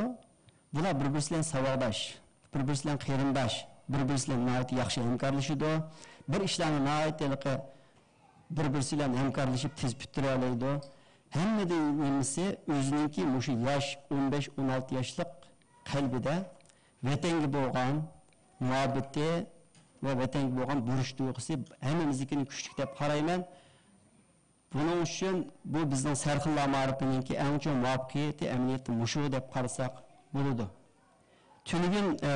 بۇلار بىر-بىرسى بىلەن ساۋاقداش، بىر-بىرسى بىلەن قېرىنداش، بىر-بىرسى بىلەن ناھايىتى ياخشى ھەمكارلىشىدۇ. بىر ئىشلارنى ناھايىتى ھېلىقى بىر-بىرسى بىلەن ھەمكارلىشىپ تېز پۈتتۈرەلەيدۇ. ھەممىدىن مۇھىمىسى ئۆزىنىڭكى مۇشۇ ياش، ئون بەش، ئون ئالتە ياشلىق قەلبىدە ۋەتەنگە بولغان مۇھەببىتى ۋە ۋەتەنگە بولغان بۇرچ تۇيغۇسى ھەممىمىزنىڭكىدىن كۈچلۈك دەپ قارايمەن. بۇنىڭ ئۈچۈن بۇ بىزنىڭ سەرخىللار مائارىپىنىڭكى ئەڭ چوڭ مۇۋەپپەقىيىتى ئەمەلىيەتتە مۇشۇ دەپ قارىساق بولىدۇ. تۈنۈگۈن، ئە،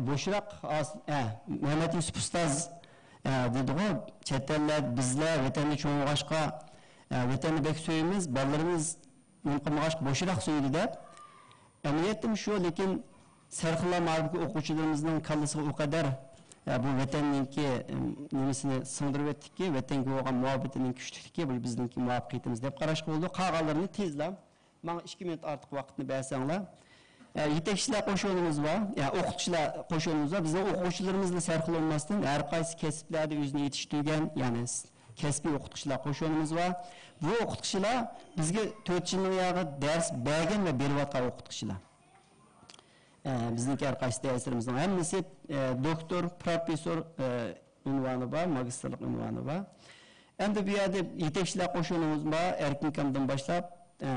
بوشراق ئاز-، ئە، مەمەت يۈسۈپ ئۇستاز، ئە، دېدىغۇ، چەت ئەللەر، بىزلەر ۋەتەندە چوڭ بولغاچقا، ئە، ۋەتەننى بەك سۆيىمىز، بالىلىرىمىز نېمە قىلمىغاچقا بوشراق سۆيىدۇ دەپ. ئەمەلىيەتتىمۇ شۇ، لېكىن سەرخىللار مائارىپىدىكى ئوقۇغۇچىلىرىمىزنىڭ كاللىسىغا ئۇ قەدەر، ئە، بۇ ۋەتەننىڭكى، ئىم، نېمىسىنى سىڭدۈرۈۋەتتىكى، ۋەتەنگە بولغان مۇھەببىتىنىڭ كۈچلۈكلۈكى، بۇ بىزنىڭكى مۇۋەپپەقىيىتىمىز دەپ قاراشقا بولىدۇ. قالغانلىرىنى تېزلا ماڭا ئىككى مىنۇت ئارتۇق ۋاقىتنى بەرسەڭلار. ئە، يېتەكچىلەر قوشۇنىمىز بار، يا، ئوقۇتقۇچىلار قوشۇنىمىز بار. بىزنىڭ ئوقۇغۇچىلىرىمىزلا سەرخىل بولماستىن، ھەر قايسى كەسىپلەردە ئۆزىنى يېتىشتۈرگەن، يەنى س-، كەسپىي ئوقۇتقۇچىلار قوشۇنىمىز بار. بۇ ئوقۇتقۇچىلار بىزگە تۆت يىلنىڭ ياغى دەرس بەرگەن ۋە بېرىۋاتقان ئوقۇتقۇچىلار. ئە، بىزنىڭكى ھەر قايسى دەرسلىرىمىزنىڭ ھەممىسى، ئە، دوكتور، پروفېسسور، ئە، ئۇنۋانى بار، ماگىستىرلىق ئۇنۋانى بار. ئەمدى بۇ يەردە يېتەكچىلەر قوشۇنىمىز بار، ئەركىن ئاكامدىن باشلاپ، ئە،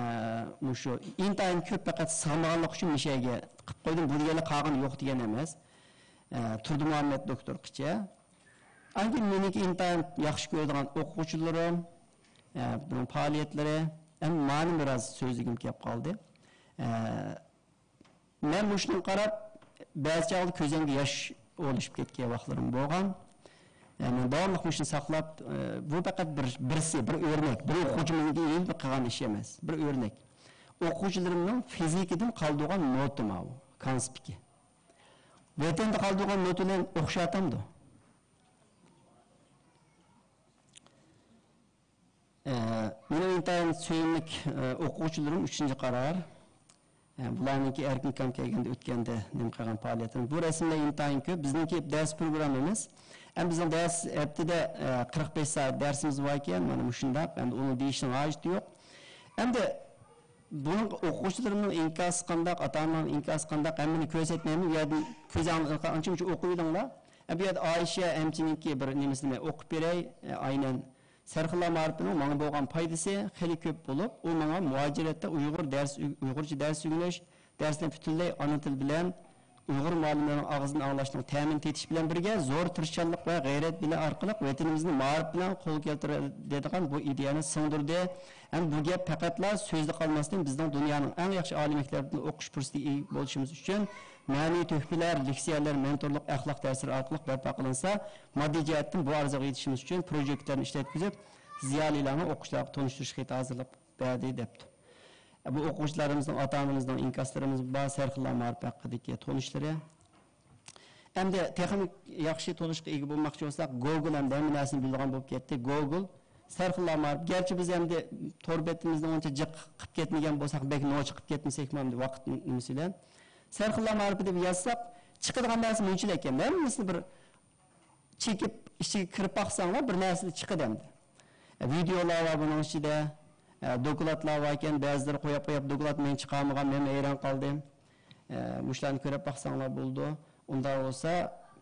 مۇشۇ ئىنتايىن كۆپ پەقەت سىغمىغانلىق ئۈچۈن مىشەگە قىلىپ قويدۇم. بۇ دېگەنلىك قالغىنى يوق دېگەن ئەمەس. ئە، تۇردىمۇھەممەت دوكتورغىچە. ئاندىن مېنىڭكى ئىنتايىن ياخشى كۆرىدىغان ئوقۇغۇچىلىرىم، ئە، بۇنىڭ پائالىيەتلىرى، ئەمدى مانا بىراز سۆزلىگۈم كېلىپ قالدى. ئە، مەن مۇشۇنىڭغا قاراپ، بەزى چاغدا كۆزۈمگە ياش ئولىشىپ كەتكەن ۋاقىتلىرىم بولغان. ئە، مەن داۋاملىق مۇشۇنى ساقلاپ، ئە، بۇ پەقەت بىر، بىرسى، بىر ئۆرنەك، بىر ئوقۇغۇچىمنىڭكى يېزىپ قىلغان ئىشى ئەمەس، بىر ئۆرنەك. ئوقۇغۇچىلىرىمنىڭ فىزىكىدىن قالدۇرغان نوتا ماۋۇ، كانسپىكى. ۋەتەندە قالدۇرغان نوتا بىلەن ئوخشاتامدۇ؟ ئە، مېنىڭ ئىنتايىن سۆيۈملۈك، ئە، ئوقۇغۇچىلىرىم ئۈچىنچى قارار. ئە، بۇلارنىڭكى ئەركىن ئاكام كەلگەندە ئۆتكەندە نېمە قىلغان پائالىيەتلىرىم. بۇ رەسىملەر ئىنتايىن كۆپ. بىزنىڭكى دەرس پروگراممىمىز، ئەمدى بىزنىڭ دەرس ھەپتىدە، ئە، قىرىق بەش سائەت دەرسىمىز بار ئىكەن، مانا مۇشۇنداق. ئەمدى ئۇنى دېيىشنىڭ ھاجىتى يوق. ئەمدى بۇنىڭ ئوقۇغۇچىلىرىمنىڭ ئىنكاسى قانداق، ئاتا-ئانىلارنىڭ ئىنكاسى قانداق، ھەممىنى كۆرسەتمەيمەن. بۇ يەردىن كۆزۈڭلار ئانچە-مۇنچە ئوقۇۋېلىڭلار. ئە، بۇ يەردە ئايشە ئەمچىنىڭكى بىر نېمىسىنى ئوقۇپ بېرەي. ئە، ئاينەن سەرخىللار مائارىپىنىڭ ماڭا بولغان پايدىسى خېلى كۆپ بولۇپ، ئۇ ماڭا مۇھاجىرەتتە ئۇيغۇر دەرس، ئۇيغۇرچە دەرس ئۆگىنىش، دەرسنى پۈتۈنلەي ئانا تىل بىلەن ئۇيغۇر مۇئەللىملىرىنىڭ ئاغزىدىن ئاڭلاشنىڭ تەمىنى تېتىش بىلەن بىرگە، زور تىرىشچانلىق ۋە غەيرەت بىلەن ئارقىلىق ۋەتىنىمىزنى مائارىپ بىلەن قولغا كەلتۈرەلەيدىغان بۇ ئىدىيەنى سىڭدۈردى. ھەم بۇ گەپ پەقەتلا سۆزدە قالماستىن، بىزنىڭ دۇنيانىڭ ئەڭ ياخشى ئالىي مەكتەپلىرىدە ئوقۇش پۇرسىتىگە ئىگە بولۇشىمىز ئۈچۈن مەنىۋى تۆھپىلەر، لېكسىيەلەر، مېنتورلۇق، ئەخلاق دەرسلىرى ئارقىلىق بەرپا قىلىنسا، ماددىي جەھەتتىن بۇ ئارزۇغا يېتىشىمىز ئۈچۈن پروژېكتورنى ئىشلەتكۈزۈپ، زىيالىيلارنى ئوقۇغۇچىلارغا تونۇشتۇرۇش خېتى ھازىرلاپ بەردى، دەپتۇ. بۇ ئوقۇغۇچىلىرىمىزنىڭ، ئاتا-ئانىمىزنىڭ ئىنكاسلىرىمىز بار، سەرخىللار مائارىپى ھەققىدىكى تونۇشلىرى. ئەمدى تېخىمۇ ياخشى تونۇشقا ئىگە بولماقچى بولساق، گوگل ئەمدى ھەممە نەرسىنى بىلىدىغان بولۇپ كەتتى. گوگل، سەرخىللار مائارىپى. گەرچە بىز ئەمدى تور بېتىمىزنى ئۇنچە جىق قىلىپ كەتمىگەن بولساق، بەك نوچى قىلىپ كەتمىسەكمۇ ئەمدى ۋاقىت نېمىسى بىلەن. سەرخىللار مائارىپى دەپ يازساق، چىقىدىغان نەرسە مۇنچىلىك ئىكەن. ھەممىسىنى بىر چېكىپ، ئىچىگە كىرىپ باقساڭلار، بىر نەرسىلەر چىقىدۇ ئەمدى. ئە، ۋىدېئولار بار بۇنىڭ ئىچىدە، ئە، دوكلاتلار بار ئىكەن، بەزىلىرى قويۇپ، قويۇپ، دوكلات مەن چىقارمىغان، مەن ھەيران قالدىم. ئە، مۇشۇلارنى كۆرۈپ باقساڭلار بولىدۇ. ئۇنداق بولسا،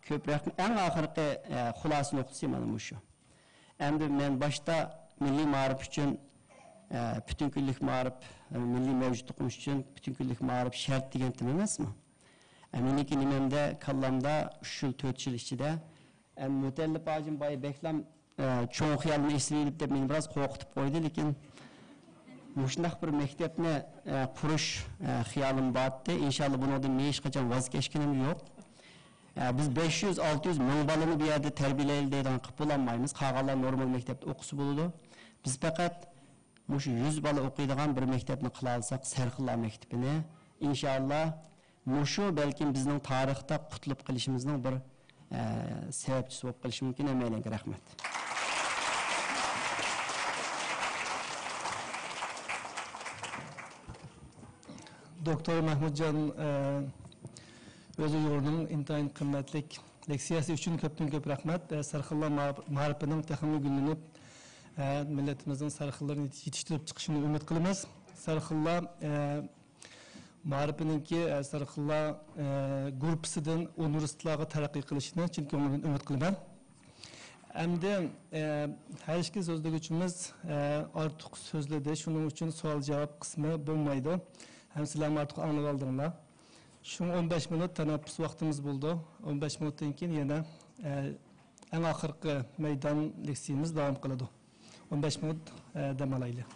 كۆپرەك، ئەڭ ئاخىرقى، ئە، خۇلاسە نۇقتىسى مانا مۇشۇ. ئەمدى مەن باشتا مىللىي مائارىپ ئۈچۈن، ئە، پۈتۈن كۈنلۈك مائارىپ، ئە، مىللىي مەۋجۇتلۇقىمىز ئۈچۈن پۈتۈن كۈنلۈك مائارىپ شەرت دېگەنتىم ئەمەسمۇ؟ ئە، مېنىڭكى نېمەمدە، كاللامدا ئۈچ يىل، تۆت يىل ئىچىدە، ئە، مۇتەللىپ ھاجىم بايا بەكلام، ئە، چوڭ خىيالنى ئېسىۋېلىپ دەپ مېنى بىراز قورقۇتۇپ قويدى، لېكىن مۇشۇنداق بىر مەكتەپنى، ئە، قۇرۇش، ئە، خىيالىم بارتتى. ئىنشاللا بۇنىڭدىن مېنىڭ ھېچقاچان ۋاز كەچكىنىم يوق. ئە، بىز بەش يۈز، ئالتە يۈز، مىڭ بالىنى بۇ يەردە تەربىيەلەيلى دەيدىغان قىلىپ بولالمايمىز. قالغانلار نورمال مەكتەپتە ئوقۇسا بولىدۇ. بىز پەقەت مۇشۇ يۈز بالا ئوقۇيدىغان بىر مەكتەپنى قىلالىساق، سەرخىللار مەكتىپىنى، ئىنشاللا مۇشۇ بەلكىم بىزنىڭ تارىختا قۇتۇلۇپ قېلىشىمىزنىڭ بىر، ئە، سەۋەبچىسى بولۇپ قېلىشى مۇمكىن. ھەممەيلەنگە رەھمەت. دوكتور مەھمۇتجان، ئە، ئۆزى ئۇيغۇرنىڭ ئىنتايىن قىممەتلىك لېكسىيەسى ئۈچۈن كۆپتىن كۆپ رەھمەت. ئە، سەرخىللار مائارىپىنىڭ تېخىمۇ گۈللىنىپ، ئە، مىللىتىمىزنىڭ سەرخىللىرىنى يېتىشتۈرۈپ چىقىشىنى ئۈمىد قىلىمىز. سەرخىللار، ئە، مائارىپىنىڭكى، ئە، سەرخىللار، ئە، گۇرۇپپىسىدىن ئۇنىۋېرسىتېتلارغا تەرەققىي قىلىشىنى چىن كۆڭلۈمدىن ئۈمىد قىلىمەن. ئەمدى، ئە، ھەر ئىككى سۆزلىگۈچىمىز، ئە، ئارتۇق سۆزلىدى، شۇنىڭ ئۈچۈن سوئال-جاۋاب قىسمى بولمايدۇ. ھەم سىلەرمۇ ئارتۇق ئاڭلىۋالدىڭلار. شۇڭا ئون بەش مىنۇت تەنەپپۇس ۋاقتىمىز بولىدۇ. ئون بەش مىنۇتتىن كېيىن يەنە، ئە، ئەڭ ئاخىرقى مەيدان لېكسىيىمىز داۋام قىلىدۇ. ئون بەش مىنۇت، ئە، دەم ئالايلى.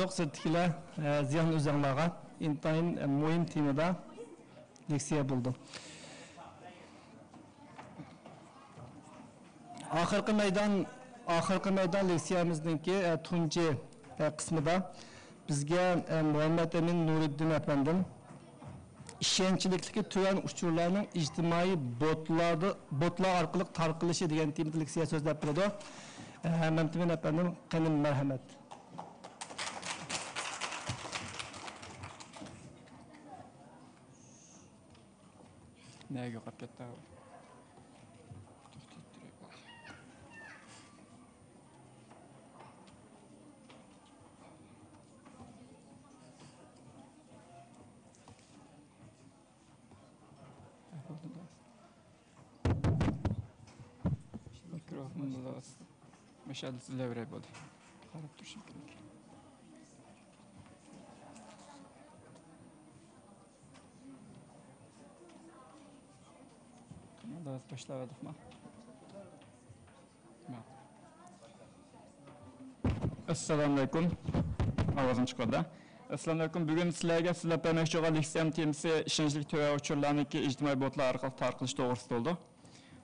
يوق، سىرتتىكىلەر، ئە، زىيان ئۆزۈڭلارغا. ئىنتايىن، ئە، مۇھىم تېمىدا لېكسىيە بولىدۇ. ئاخىرقى مەيدان، ئاخىرقى مەيدان لېكسىيەمىزنىڭكى، ئە، تۇنجى، ئە، قىسمىدا بىزگە، ئە، مۇھەممەت ئەمىن نۇرىدىن ئەپەندىم ئىشەنچلىكلىكى تۆۋەن ئۇچۇرلارنىڭ ئىجتىمائىي بوتلاردا، بوتلار ئارقىلىق تارقىلىشى دېگەن تېمىدا لېكسىيە سۆزلەپ بېرىدۇ. ئە، مەمتىمىن ئەپەندىم، قېنى مەرھەمەت. نەگە يوقاپ كەتتى؟ مىكروفون بولىدۇ. مۇشۇ يەردە سۆزلەۋېرەي بولدى. قاراپ تۇرۇشۇم كېرەك. قانداق باشلاۋاتىمىزمۇ؟ ئەسسالامۇئەلەيكۇم. ئاۋازىم چىقىۋاتىدۇ. ئەسسالامۇئەلەيكۇم. بۈگۈن سىلەرگە سۆزلەپ بەرمەكچى بولغان لېكسىيەم تېمىسى ئىشەنچلىك تۆۋەن ئۇچۇرلارنىڭكى ئىجتىمائىي بوتلار ئارقىلىق تارقىلىشى توغرىسىدا بولىدۇ.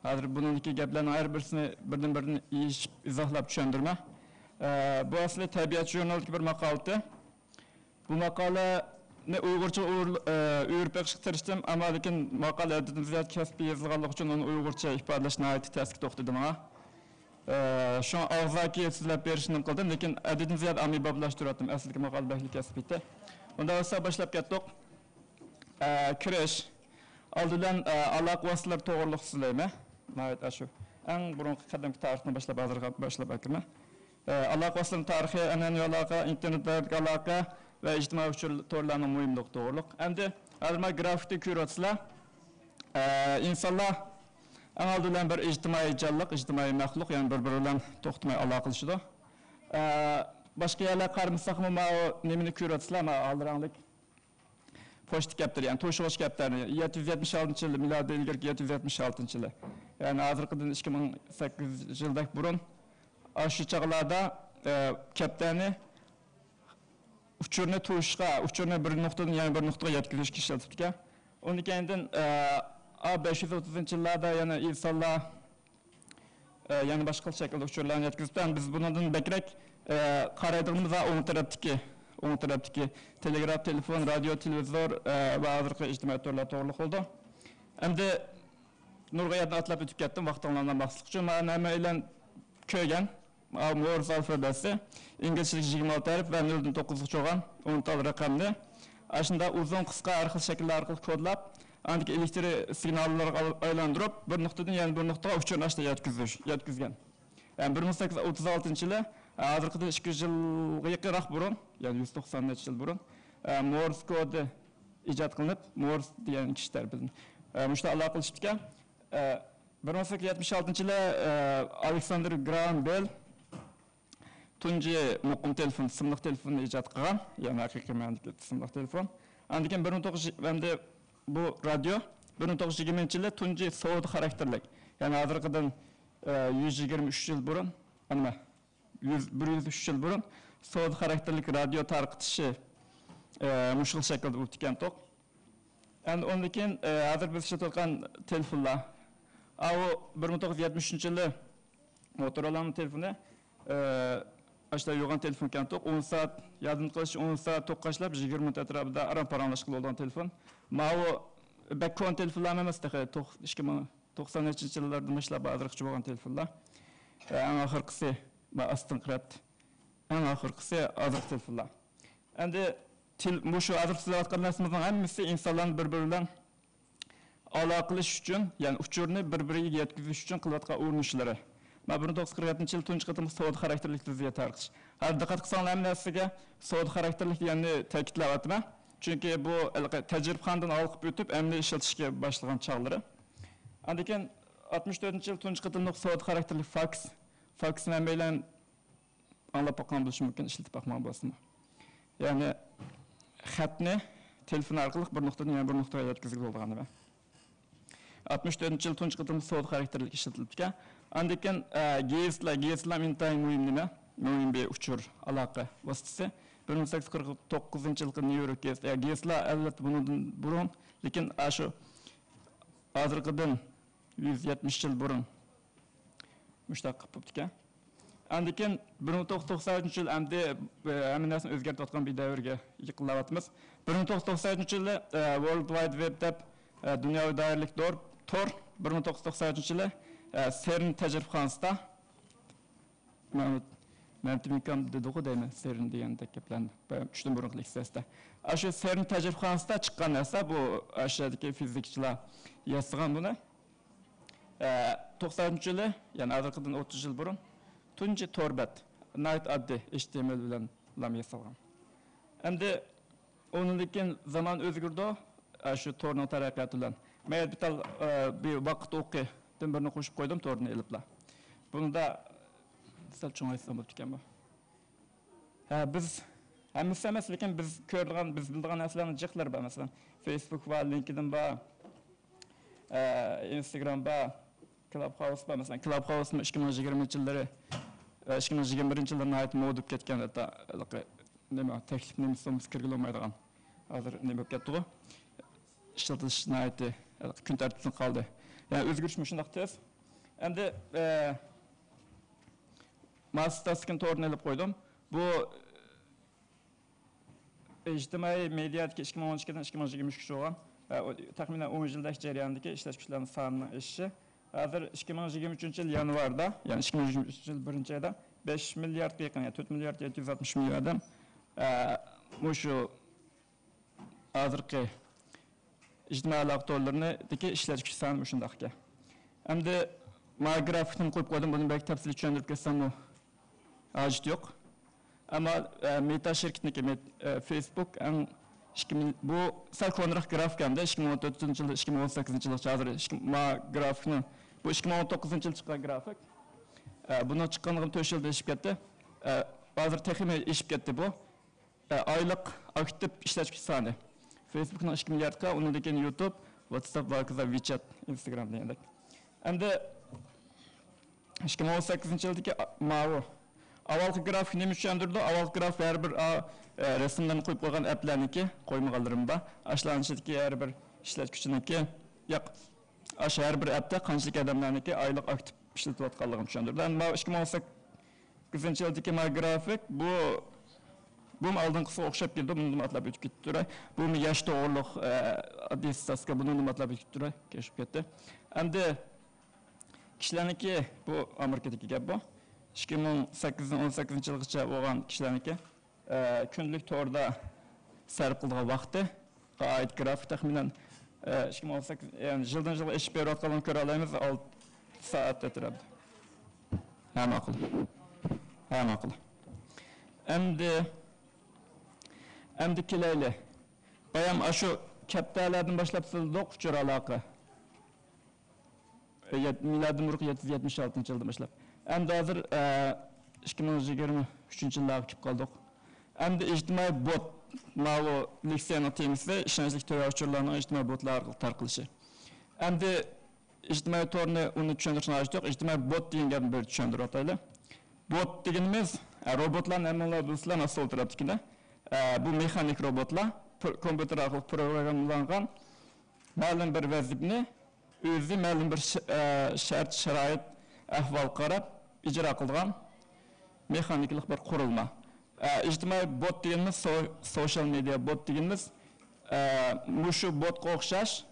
ھازىر بۇنىڭدىكى گەپلەرنىڭ ھەر بىرسىنى بىردىن-بىردىن يېشىپ ئىزاھلاپ چۈشەندۈرمە. ئە، بۇ ئەسلى تەبىئەت ژۇرنىلىدىكى بىر ماقالىتى. بۇ ماقالىنى ئۇيغۇرچىغا ئۇيغۇر-، ئە، ئۆرۈپ بېقىشقا تىرىشتىم، ئەمما لېكىن ماقالە ھەددىدىن زىيادە كەسپىي يېزىلغانلىقى ئۈچۈن ئۇنى ئۇيغۇرچە ئىپادىلەش ناھايىتى تەسكە توختىدى ماڭا. ئە، شۇڭا ئاغزاكى سۆزلەپ بېرىشنى قىلدىم، لېكىن ھەددىدىن زىيادە ئاممىبابلاشتۇرۇۋەتتىم. ئەسلىدىكى ماقالە بەكلا كەسپىيتى. ئۇنداق بولسا باشلاپ كەتتۇق. ئە، كىرىش. ئالدى بىلەن، ئە، ئالاقە ۋاسىتىلىرى توغرىلىق سۆزلەيمەن. ناھايىتى ئاشۇ ئەڭ بۇرۇنقى قەدىمكى تارىختىن باشلاپ ھازىرغا باشلاپ ئەكىرمەن. ئە، ئالاقە ۋاسىتىلىرىنىڭ تارىخى، ئەنئەنىۋى ئالاقە، ئىنتېرنېتتىكى ئالاقە ۋە ئىجتىمائىي ئۇچۇر تورلارنىڭ مۇھىملىقى توغرۇلۇق. ئەمدى ھازىر مانا گرافىكتا كۆرۈۋاتىسىلەر. ئە، ئىنسانلار ئەڭ ئالدى بىلەن بىر ئىجتىمائىي جانلىق، ئىجتىمائىي مەخلۇق، يەنى بىر-بىرى بىلەن توختىماي ئالاقىلىشىدۇ. ئە، باشقا يەرلەرگە قارىمىساقمۇ، ماۋۇ نېمىنى كۆرۈۋاتىسىلەر، ماۋۇ ھال رەڭلىك. پوچتا كەپتىرى، يەنى توشۇغۇچ كەپتەرنى، يەتتە يۈز يەتمىش ئالتىنچى يىلى، مىلادىي ئىلگىرىكى يەتتە يۈز يەتمىش ئالتىنچى يىلى، يەنى ھازىرقىدىن ئىككى مىڭ سەككىز يىلدەك بۇرۇن، ئاشۇ چاغلاردا، ئە، كەپتەرنى ئۇچۇرنى توشۇشقا، ئۇچۇرنى بىر نۇقتىدىن يەنە بىر نۇقتىغا يەتكۈزۈشكە ئىشلىتىپتىكەن. ئۇنىڭدىن كېيىندىن، ئە، ئا، بەش يۈز ئوتتۇزىنچى يىللاردا يەنە ئىنسانلار ئە، يەنە باشقا خىل شەكىلدە ئۇچۇرلارنى يەتكۈزۈپتۇ. ھەم بىز بۇنىڭدىن بەكرەك، ئە، قارايدىغىنىمىز ئوڭ تەرەپتىكى، ئوڭ تەرەپتىكى تېلېگراف، تېلېفون، رادىيو، تېلېۋىزور، ئە، ۋە ھازىرقى ئىجتىمائىي تورلار توغرىلىق بولىدۇ. ئەمدى نۇرغۇن يەردىن ئاتلاپ ئۆتۈپ كەتتىم، ۋاقتىڭلارنى ئالماسلىق ئۈچۈن. مانا ھەممەيلەن كۆرگەن، ماۋۇ مورس ئالفابېتى، ئىنگلىزچىلىك يىگىرمە ئالتە ھەرپ ۋە نۆلدىن توققۇزغىچە بولغان ئون تال رەقەمنى ئاشۇنداق ئۇزۇن، قىسقا ھەر خىل شەكىللەر ئارقىلىق كودلاپ، ئاندىكى ئېلېكتر سىگناللىرىغا ئايلاندۇرۇپ، بىر نۇقتىدىن يەنە بىر نۇقتىغا ئۇچۇرنى ئاشۇنداق يەتكۈزۈش، يەتكۈزگەن. يەنى بىر مىڭ سەككىز يۈز ئوتتۇز ئالتىنچى يىلى، ھازىرقىدىن ئىككى يۈز يىلغا يېقىنراق بۇرۇن، يەنى يۈز توقسان نەچچە يىل بۇرۇن، مورس كودى ئىجاد قىلىنىپ، مورس دېگەن كىشى تەرىپىدىن، مۇشۇنداق ئالاقىلىشىپتىكەن. بىر مىڭ سەككىز يۈز يەتمىش ئالتىنچى يىلى، ئالېكساندېر گراھام بېل تۇنجى مۇقىم تېلېفون، سىملىق تېلېفوننى ئىجاد قىلغان، يەنى ھەقىقىي مەنىدىكى سىملىق تېلېفون. ئاندىن كېيىن بىر مىڭ توققۇز يۈز، ئەمدى بۇ رادىيو بىر مىڭ توققۇز يۈز يىگىرمىنچى يىلى تۇنجى سودا خاراكتېرلىك، يەنى ھازىرقىدىن، ئە، يۈز يىگىرمە ئۈچ يىل بۇرۇن، ئەمما يۈز، بىر يۈز ئۈچ يىل بۇرۇن سودا خاراكتېرلىك رادىيو تارقىتىشى، ئە، مۇشۇ خىل شەكىلدە بولۇپتىكەن توق. ئەمدى ئۇندىن كېيىن، ئە، ھازىر بىز ئىشلىتىۋاتقان تېلېفونلار. ئاۋۇ بىر مىڭ توققۇز يۈز يەتمىش ئۈچىنچى يىلى موتورولانىڭ تېلېفونى، ئە، ئاشۇنداق يوغان تېلېفون ئىكەن توق. ئون سائەت، يادىمدا قېلىشىچە ئون سائەت توك قاچىلاپ، يىگىرمە مىنۇت ئەتراپىدا ئاران پاراڭلاشقىلى بولىدىغان تېلېفون. ماۋۇ بەك كونا تېلېفونلار ئەمەس تېخى، توق-، ئىككى مىڭ، توقسان نەچچىنچى يىللاردىن باشلاپ ھازىرغىچە بولغان تېلېفونلار. ئە، ئەڭ ئاخىرقىسى، ما، ئاستىنقى رەت. ئەڭ ئاخىرقىسى ھازىرقى تېلېفونلار. ئەمدى تېل-، مۇشۇ ھازىر سۆزلەۋاتقان نەرسىمىزنىڭ ھەممىسى ئىنسانلارنى بىر-بىرى بىلەن ئالاقىلىشىش ئۈچۈن، يەنى ئۇچۇرنى بىر-بىرىگە يەتكۈزۈش ئۈچۈن قىلىۋاتقان ئۇرۇنۇشلىرى. مانا بىر مىڭ توققۇز يۈز قىرىق يەتتىنچى يىلى تۇنجى قېتىم سودا خاراكتېرلىك دىزاين تارقىتىش. ھازىر دىققەت قىلساڭلار ھەممە نەرسىگە سودا خاراكتېرلىك دېگەننى تەكىتلەۋاتىمەن. چۈنكى بۇ ھېلىقى تەجرىبىخانىدىن ھالقىپ ئۆتۈپ، ئەمدى ئىشلىتىشكە باشلىغان چاغلىرى. ئاندىن كېيىن ئاتمىش تۆتىنچى يىلى تۇنجى قېتىملىق سودا خاراكتېرلىك فاكس. فاكسنى ھەممەيلەن ئاڭلاپ باققان بولۇشى مۇمكىن، ئىشلىتىپ باقمىغان بولسىمۇ. يەنى خەتنى تېلېفون ئارقىلىق بىر نۇقتىدىن يەنە بىر نۇقتىغا يەتكۈزگىلى بولىدىغان نېمە. ئاتمىش تۆتىنچى يىل تۇنجى قېتىم سودا خاراكتېرلىك ئىشلىتىلىپتىكەن. ئاندىن كېيىن، ئە، گېزىتلەر، گېزىتلەر ئىنتايىن مۇھىم نېمە، مۇھىم بىر ئۇچۇر ئالاقە ۋاسىتىسى. بىر مىڭ سەككىز يۈز قىرىق توققۇزىنچى يىلقى نيۇ يورك گېزىتى، يا، گېزىتلار، ئەلۋەتتە، بۇنىڭدىن بۇرۇن، لېكىن ئاشۇ ھازىرقىدىن يۈز يەتمىش يىل بۇرۇن مۇشۇنداق قىلىپ بوپتىكەن. ئاندىن كېيىن بىر مىڭ توققۇز يۈز توقسان ئۈچىنچى يىل ئەمدى، ئە، ھەممە نەرسىنى ئۆزگەرتىۋاتقان بىر دەۋرگە يېقىنلاۋاتىمىز. بىر مىڭ توققۇز يۈز توقسان ئۈچىنچى يىلى، ئە، ۋورلد ۋايد ۋېب دەپ، ئە، دۇنياۋى دائىرىلىك دور، تور، بىر مىڭ توققۇز يۈز توقسان ئۈچىنچى يىلى، ئە، سېرن تەجرىبىخانىسىدا، مەمتىمىن ئاكام دېدىغۇ دەيمەن، سېرن دېگەندەك گەپلەرنى، بە-، چۈشتىن بۇرۇنقى لېكسىيەسىدە. ئاشۇ سېرن تەجرىبىخانىسىدا چىققان نەرسە، بۇ ئاشۇ يەردىكى فىزىكچىلار ياسىغان بۇنى. ئە، توقسان ئۈچىنچى يىلى، يەنى ھازىرقىدىن ئوتتۇز يىل بۇرۇن، تۇنجى تور بەت، ناھايىتى ئاددىي، ئېچ تى ئېم ئېل بىلەن لام ياسالغان. ئەمدى ئۇنىڭدىن كېيىن زامان ئۆزگىرىدۇ، ئە، شۇ تورنىڭ تەرەققىياتى بىلەن. مەن بىر تال، ئە، بىر ۋاقىت ئوقى دىن بىرنى قوشۇپ قويدۇم، توردىن ئېلىپلا. بۇندا سەل چوڭايتسام بوپتىكەن بۇ. ھە، بىز ھەممىسى ئەمەس، لېكىن بىز كۆرىدىغان، بىز بىلىدىغان نەرسىلەرنىڭ جىقلىرى بار. مەسىلەن، فېيسبۇك بار، لىنكىدىن بار، ئە، ئىنستاگرام بار، كلاب خاوس بار. مەسىلەن، كلاب خاوسمۇ ئىككى مىڭ يىگىرمىنچى يىللىرى، ئە، ئىككى مىڭ يىگىرمە بىرىنچى يىللىرى ناھايىتى مودا بولۇپ كەتكەن، ھەتتا ھېلىقى نېمە، تەكلىپ نېمىسى بولمىسا كىرگىلى بولمايدىغان. ھازىر نېمە بولۇپ كەتتىغۇ؟ ئىشلىتىلىش ناھايىتى ھېلىقى كۈن تەرتىپتىن قالدى. يەنى ئۆزگىرىش مۇشۇنداق تېز. ئەمدى، ئە، ماستاسكىن تورىنى ئېلىپ قويدۇم. بۇ ئىجتىمائىي مېدىيادىكى ئىككى مىڭ ئون ئىككىدىن ئىككى مىڭ يىگىرمە ئۈچكىچە بولغان، ئە، ئۇ، تەخمىنەن ئون يىلدەك جەرياندىكى ئىشلەتكۈچىلەرنىڭ سانىنىڭ ئېشىشى. ھازىر ئىككى مىڭ يىگىرمە ئۈچىنچى يىل يانۋاردا، يەنى ئىككى مىڭ يىگىرمە ئۈچىنچى يىل بىرىنچى ئايدا بەش مىلياردقا يېقىن، يەنى تۆت مىليارد يەتتە يۈز ئاتمىش مىليون ئادەم، ئە، مۇشۇ ھازىرقى ئىجتىمائىي ئالاقە تورلىرىدىكى ئىشلەتكۈچى سانى مۇشۇنداق ئىكەن. ئەمدى مانا گرافىكنى قويۇپ قويدۇم، بۇنى بەك تەپسىلىي چۈشەندۈرۈپ كەتسەممۇ ھاجىتى يوق. ئەمما، ئە، مېتا شىركىتىنىڭكى مېت-، ئە، فېيسبۇك ئەڭ ئىككى مىل-، بۇ سەل كونىراق گرافىك ئەمدى، ئىككى مىڭ ئون تۆتىنچى يىلدا، ئىككى مىڭ ئون سەككىزىنچى يىلغىچە ھازىر ئىككى، ما گرافىكنى، بۇ ئىككى مىڭ ئون توققۇزىنچى يىلى چىققان گرافىك. ئە، بۇنىڭ چىققىنىغا تۆت يىلدىن ئېشىپ كەتتى. ئە، ھازىر تېخىمۇ ئېشىپ كەتتى بۇ. ئە، ئايلىق ئاكتىپ ئىشلەتكۈچى سانى. فېيسبۇكنىڭ ئىككى مىلياردقا، ئۇنىڭدىن كېيىن يۇتۇب، ۋاتساپ ۋە ھاكازا ۋىچات، ئىنستاگرام دېگەندەك. ئەمدى ئىككى مىڭ ئون سەككىزىنچى يىلدىكى ئا-، ماۋۇ. ئاۋۋالقى گرافىك نېمە چۈشەندۈرىدۇ؟ ئاۋۋالقى گرافىك ھەر بىر، ئا، ئە، رەسىملەرنى قويۇپ قويغان ئەپلەرنىڭكى، قويمىغانلىرىم بار. ئاشۇلارنىڭ ئىچىدىكى ھەر بىر ئىشلەتكۈچىنىڭكى، ياق، ئاشۇ ھەر بىر ئەپتە قانچىلىك ئادەملەرنىڭكى ئايلىق ئاكتىپ ئىشلىتىۋاتقانلىقىنى چۈشەندۈردى. ئەمما ئىككى مىڭ ئون سەككىزىنچى يىلدىكى ما گرافىك بۇ، بۇمۇ ئالدىنقىسىغا ئوخشاپ كېلىدۇ. بۇنىمۇ ئاتلاپ ئۆتۈپ كېتىپ تۇراي. بۇمۇ ياش توغرۇلۇق، ئە، ئاددىي ستاتىستىكا، بۇنىمۇ ئاتلاپ ئۆتۈپ تۇراي. كېلىشىپ كەتتى. ئەمدى كىشىلەرنىڭكى، بۇ ئامېرىكىدىكى گەپ بۇ. ئىككى مىڭ سەككىزدىن ئون سەككىزىنچى يىلغىچە بولغان كىشىلەرنىڭكى، ئە، كۈندىلىك توردا سەرپ قىلىدىغان ۋاقتى، قائىدە گرافىك تەخمىنەن، ئە، ئىككى مىڭ ئون سەككىز، يەنى يىلدىن يىلغا ئېشىپ بېرىۋاتقانلىقىنى كۆرەلەيمىز، ئالتە سائەت ئەتراپىدا. ھە، ماقۇل. ھە، ماقۇل. ئەمدى، ئەمدى كېلەيلى. بايام ئاشۇ كەپتەرلەردىن باشلاپ سىزىلدۇق، ئۇچۇر ئالاقە. يەت-، مىلادىي بۇرۇنقى يەتتە يۈز يەتمىش ئالتىنچى يىلدىن باشلاپ. ئەمدى ھازىر، ئە، ئىككى مىڭ يىگىرمە ئۈچىنچى يىللارغا كېلىپ قالدۇق. ئەمدى ئىجتىمائىي بوت، ماۋۇ لېكسىيەنىڭ تېمىسى ئىشەنچلىك تۆۋەن ئۇچۇرلارنىڭ ئىجتىمائىي بوتلار ئارقىلىق تارقىلىشى. ئەمدى ئىجتىمائىي تورنى، ئۇنى چۈشەندۈرۈشنىڭ ھاجىتى يوق. ئىجتىمائىي بوت دېگەن گەپنى بىر چۈشەندۈرۈۋاتايلى. بوت دېگىنىمىز، ئە، روبوتلارنى ھەممىڭلار بىلىسىلەر، مانا سول تەرەپتىكىنى. ئە، بۇ مېخانىك روبوتلار، پر-، كومپيۇتېر ئارقىلىق پروگراممىلانغان، مەلۇم بىر ۋەزىپىنى ئۆزى مەلۇم بىر ش-، ئە، شەرت، شارائىت، ئەھۋالغا قاراپ ئىجرا قىلىدىغان مېخانىكىلىق بىر قۇرۇلما. ئە، ئىجتىمائىي بوت دېگىنىمىز، سو-، سوشال مېدىيا بوت دېگىنىمىز، ئە، مۇشۇ بوتقا ئوخشاش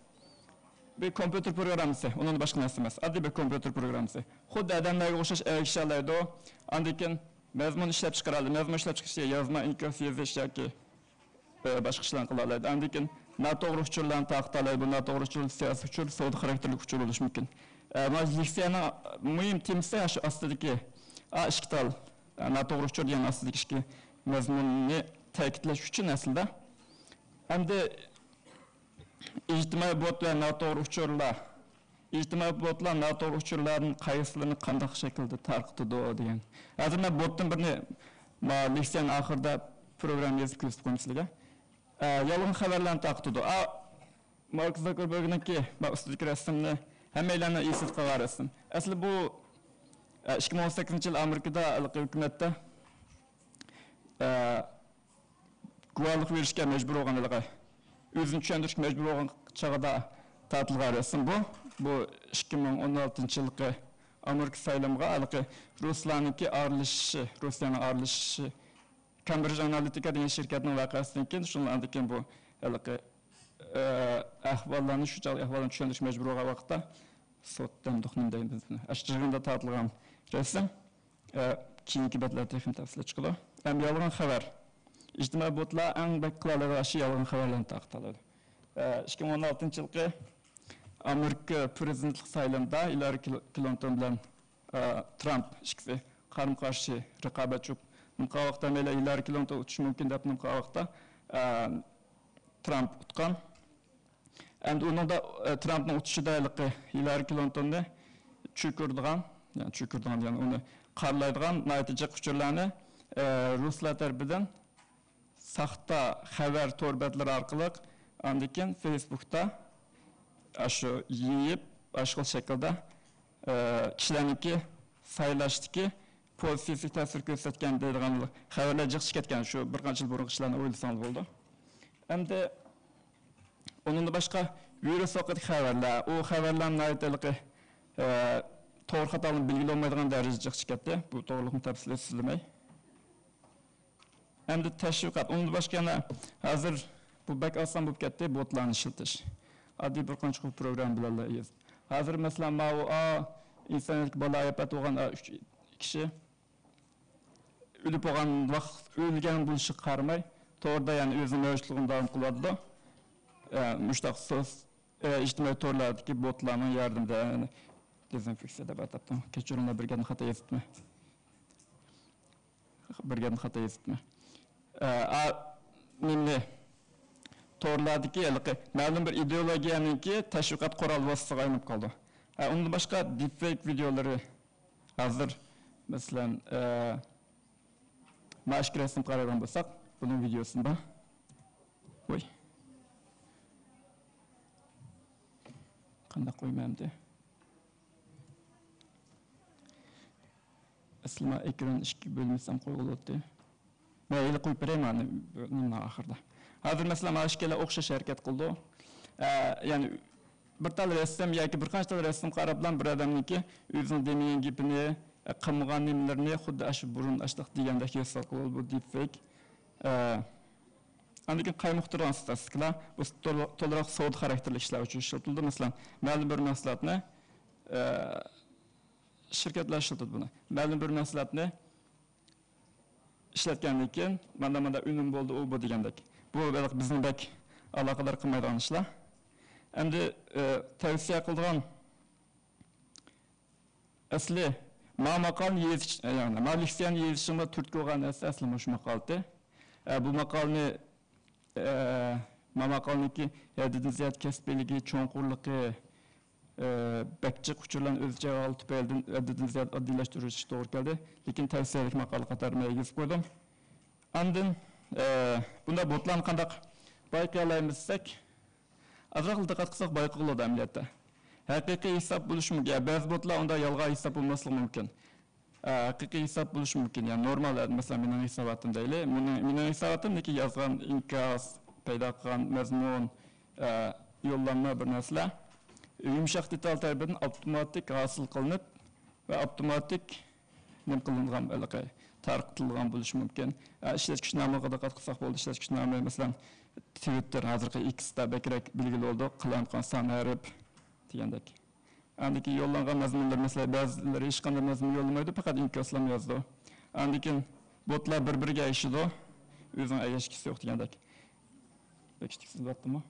بىر كومپيۇتېر پروگراممىسى، ئۇنىڭدىن باشقا نەرسە ئەمەس، ئاددىي بىر كومپيۇتېر پروگراممىسى. خۇددى ئادەملەرگە ئوخشاش ئەگىشەلەيدۇ. ئاندىن كېيىن مەزمۇن ئىشلەپ چىقىرالايدۇ. مەزمۇن ئىشلەپ چىقىشتا يازما ئىنكاس يېزىش ياكى ئە، باشقا ئىشلارنى قىلالايدۇ. ئاندىن كېيىن ناتوغرا ئۇچۇرلارنى تارقىتالايدۇ. بۇ ناتوغرا ئۇچۇر سىياسىي ئۇچۇر، سودا خاراكتېرلىك ئۇچۇر بولۇشى مۇمكىن. ئە، مانا لېكسىيەنىڭ مۇھىم تېمىسى شۇ ئاستىدىكى، ئا، ئىككى تال، ئە، ناتوغرا ئۇچۇر دېگەن ئاستىدىكى ئىككى مەزمۇننى تەكىتلەش ئۈچۈن ئەسلىدە. ئەمدى ئىجتىمائىي بوت ۋە ناتوغرا ئۇچۇرلار ئىجتىمائىي بوتلار ناتوغرا ئۇچۇرلاردىن قايسىلىرىنى قانداق شەكىلدە تارقىتىدۇ دېگەن. ھازىر مەن بوتتىن بىرنى، ما، لېكسىيەنىڭ ئاخىرىدا پروگرامما يېزىپ كۆرسىتىپ قويىمەن سىلەرگە. ئە، يالغان خەۋەرلەرنى تارقىتىدۇ. ئا، مارك زۇكېربېرگنىڭكى، ما، ئۈستىدىكى رەسىمنى ھەممەيلەننىڭ ئېسىدە قالغان رەسىم. ئەسلى بۇ، ئە، ئىككى مىڭ ئون سەككىزىنچى يىل ئامېرىكىدا ھېلىقى ھۆكۈمەتتە، ئە، گۇۋاھلىق بېرىشكە مەجبۇر بولغان ھېلىقى، ئۆزىنى چۈشەندۈرۈشكە مەجبۇر بولغان چاغدا تارتىلغان رەسىم بۇ. بۇ ئىككى مىڭ ئون ئالتىنچى يىلقى ئامېرىكا سايلىمىغا ھېلىقى رۇسلارنىڭكى ئارىلىشىشى، روسىيەنىڭ ئارىلىشىشى، كامبرىج ئانالىتىكا دېگەن شىركەتنىڭ ۋەقەسىدىن كېيىن، شۇنىڭ ئاندىن كېيىن بۇ ھېلىقى، ئە، ئەھۋاللارنى، شۇ چاغدىكى ئەھۋاللارنى چۈشەندۈرۈشكە مەجبۇر بولغان ۋاقىتتا، سوت دەمدۇق نېمە دەيمىز بۇنى، ئاشۇ جىغىندا تارتىلغان رەسىم. ئە، كېيىنكى بەتلەردە تېخىمۇ تەپسىلىي چىقىدۇ. ئەمدى يالغان خەۋەر. ئىجتىمائىي بوتلار ئەڭ بەك قىلالايدىغان ئىشى يالغان خەۋەرلەرنى تارقىتالايدۇ. ئە، ئىككى مىڭ ئون ئالتىنچى يىلقى ئامېرىكا پرېزىدېنتلىق سايلىمىدا ھىلارى كلىنتون بىلەن، ئە، ترامپ ئىككىسى قارمۇ قارشى رىقابەتچى بولۇپ نېمە قىلغان ۋاقىتتا، مەيلى ھىلارى كلىنتون ئۇتۇشى مۇمكىن دەپ نېمە قىلغان ۋاقىتتا، ئە، ترامپ ئۇتقان. ئەمدى ئۇنىڭدا، ئە، ترامپنىڭ ئۇتۇشىدا ھېلىقى ھىلارى كلىنتوننى چۆكۈرىدىغان، يەنى چۆكۈرىدىغان دېگەن ئۇنى قارىلايدىغان ناھايىتى جىق ئۇچۇرلارنى، ئە، رۇسلار تەرىپىدىن ساختا خەۋەر تور بەتلىرى ئارقىلىق، ئاندىن كېيىن فېيسبۇكتا ئاشۇ يېيىپ، ئاشۇ خىل شەكىلدە، ئە، كىشىلەرنىڭكى سايلاشتىكى پوزىتىۋلىق تەسىر كۆرسەتكەن دەيدىغان خەۋەرلەر جىق چىقىپ كەتكەن، شۇ بىر قانچە يىل بۇرۇنقى ئىشلارنى ئويلىساڭلار بولىدۇ. ئەمدى ئۇنىڭدىن باشقا ۋىرۇس ھەققىدىكى خەۋەرلەر، ئۇ خەۋەرلەر ناھايىتى ھېلىقى، ئە، توغرا خاتالىقنى بىلگىلى بولمايدىغان دەرىجىدە جىق چىقىپ كەتتى. بۇ توغرىلىقنى تەپسىلىي سۆزلىمەي. ئەمدى تەشۋىقات. ئۇنىڭدىن باشقا يەنە ھازىر بۇ بەك ئاسان بولۇپ كەتتى، بوتلارنى ئىشلىتىش. ئاددىي بىر قانچە خىل پروگرامما بىلەن يېزىپ. ھازىر مەسىلەن، ماۋۇ، ئا، ئىنسانىيەتكە بالايىئاپەت بولغان، ئا، ئۈچ كىشى ئۆلۈپ بولغان ۋاقىت، ئۆلگەن بولۇشىغا قارىماي، توردا يەنە ئۆزىنىڭ مەۋجۇتلۇقىنى داۋام قىلىۋاتىدۇ. ئە، مۇشۇنداق سوس-، ئە، ئىجتىمائىي تورلاردىكى بوتلارنىڭ ياردىمىدە، يەنى دېزىنفېكسىيە دەپ ئاتاپتۇ. كەچۈرۈڭلار، بىر گەپنى خاتا يېزىپتىمەن. بىر گەپنى خاتا يېزىپتىمەن. ئە، ئا، نېمىنى، تورلاردىكى ھېلىقى مەلۇم بىر ئىدېئولوگىيەنىڭكى تەشۋىقات قورال ۋاسىتىسىغا ئايلىنىپ قالىدۇ. ئە، ئۇندىن باشقا دىپفېيك ۋىدېئولىرى ھازىر، مەسىلەن، ئە، مانا ئىككى رەسىم قارايدىغان بولساق، بۇنىڭ ۋىدېئوسى بار. ۋوي. قانداق قويىمەن ئەمدى؟ ئەسلى مانا ئېكران ئىككىگە بۆلمىسەم قويغىلى بولاتتى. مەن ھېلى قويۇپ بېرەي مانا نېمىنىڭ ئاخىرىدا. ھازىر مەسىلەن، مانا ئىككىلەن ئوخشاش ھەرىكەت قىلىدۇ. ئە، يەنى بىر تال رەسىم ياكى بىر قانچە تال رەسىم قاراپلا بىر ئادەمنىڭكى ئۆزىنىڭ دېمىگەن گېپىنى، ئە، قىلمىغان نېمىلىرىنى خۇددى ئاشۇ بۇرۇن ئاشۇنداق دېگەندەك ياساپ قىلىدۇ بۇ دىپفېيك. ئە، ئاندىن كېيىن قايمۇقتۇرغان ستاتىستىكىلار، بۇ تول-، تولىراق سودا خاراكتېرلىك ئىشلار ئۈچۈن ئىشلىتىلىدۇ. مەسىلەن، مەلۇم بىر مەھسۇلاتنى، ئە، شىركەتلەر ئىشلىتىدۇ بۇنى. مەلۇم بىر مەھسۇلاتنى ئىشلەتكەندىن كېيىن، مانا، مانا ئۈنۈم بولدى، ئۇ، بۇ دېگەندەك. بۇ بەلكى بىزنى بەك ئالاقىدار قىلمايدىغان ئىشلار. ئەمدى، ئە، تەۋسىيە قىلىدىغان ئەسلى، ما ماقالىنى يېزىش، يەنى ما لېكسىيەنى يېزىشىمغا تۈرتكە بولغان نەرسە ئەسلى مۇشۇ ماقالىدى. ئە، بۇ ماقالىنى، ئە، ما ماقالىنىڭكى ھەددىدىن زىيادە كەسپىيلىكى، چوڭقۇرلۇقى، ئە، بەك جىق ئۇچۇرلارنى ئۆز ئىچىگە ئالغانلىقى تۈپەيلىدىن ھەددىدىن زىيادە ئاددىيلاشتۇرۇش توغرا كەلدى. لېكىن تەۋسىيەلىك ماقالە قاتارىدا مەن يېزىپ قويدۇم. ئاندىن، ئە، بۇنداق بوتلارنى قانداق بايقىيالايمىز دېسەك، ئازراقلا دىققەت قىلساق بايقىغىلى بولىدۇ ئەمەلىيەتتە. ھەقىقىي ھېساب بولۇشى مۇمكىن. يا، بەزى بوتلار ئۇنداق يالغان ھېساب بولماسلىقى مۇمكىن. ئە، ھەقىقىي ھېساب بولۇشى مۇمكىن. يەنى نورمال، مەسىلەن، مېنىڭ ھېساباتىم دەيلى. مېنىڭ، مېنىڭ ھېساباتىم، لېكىن يازغان ئىنكاس، پەيدا قىلغان مەزمۇن، ئە، يوللانما بىر نەرسىلەر يۇمشاق دېتال تەرىپىدىن ئاپتوماتىك ھاسىل قىلىنىپ ۋە ئاپتوماتىك نېمە قىلىنغان، ھېلىقى تارقىتىلغان بولۇشى مۇمكىن. ئە، ئىشلەتكۈچ نامىغا دىققەت قىلساق بولىدۇ. ئىشلەتكۈچ نامى، مەسىلەن، تىۋىتتېر، ھازىرقى ئېكستا بەكرەك بىلگىلى بولىدۇ، قىلىنغان سان ھەرپ دېگەندەك. ئاندىن كېيىن يوللانغان مەزمۇنلار، مەسىلەن، بەزىلىرى ھېچقانداق مەزمۇن يوللىمايدۇ، پەقەت ئىنكاسلارنى يازىدۇ. ئاندىن كېيىن بوتلار بىر-بىرىگە ئەگىشىدۇ، ئۆزىنىڭ ئەگەشكۈسى يوق دېگەندەك. بەك ئىچكىسى بولۇپتىمۇ؟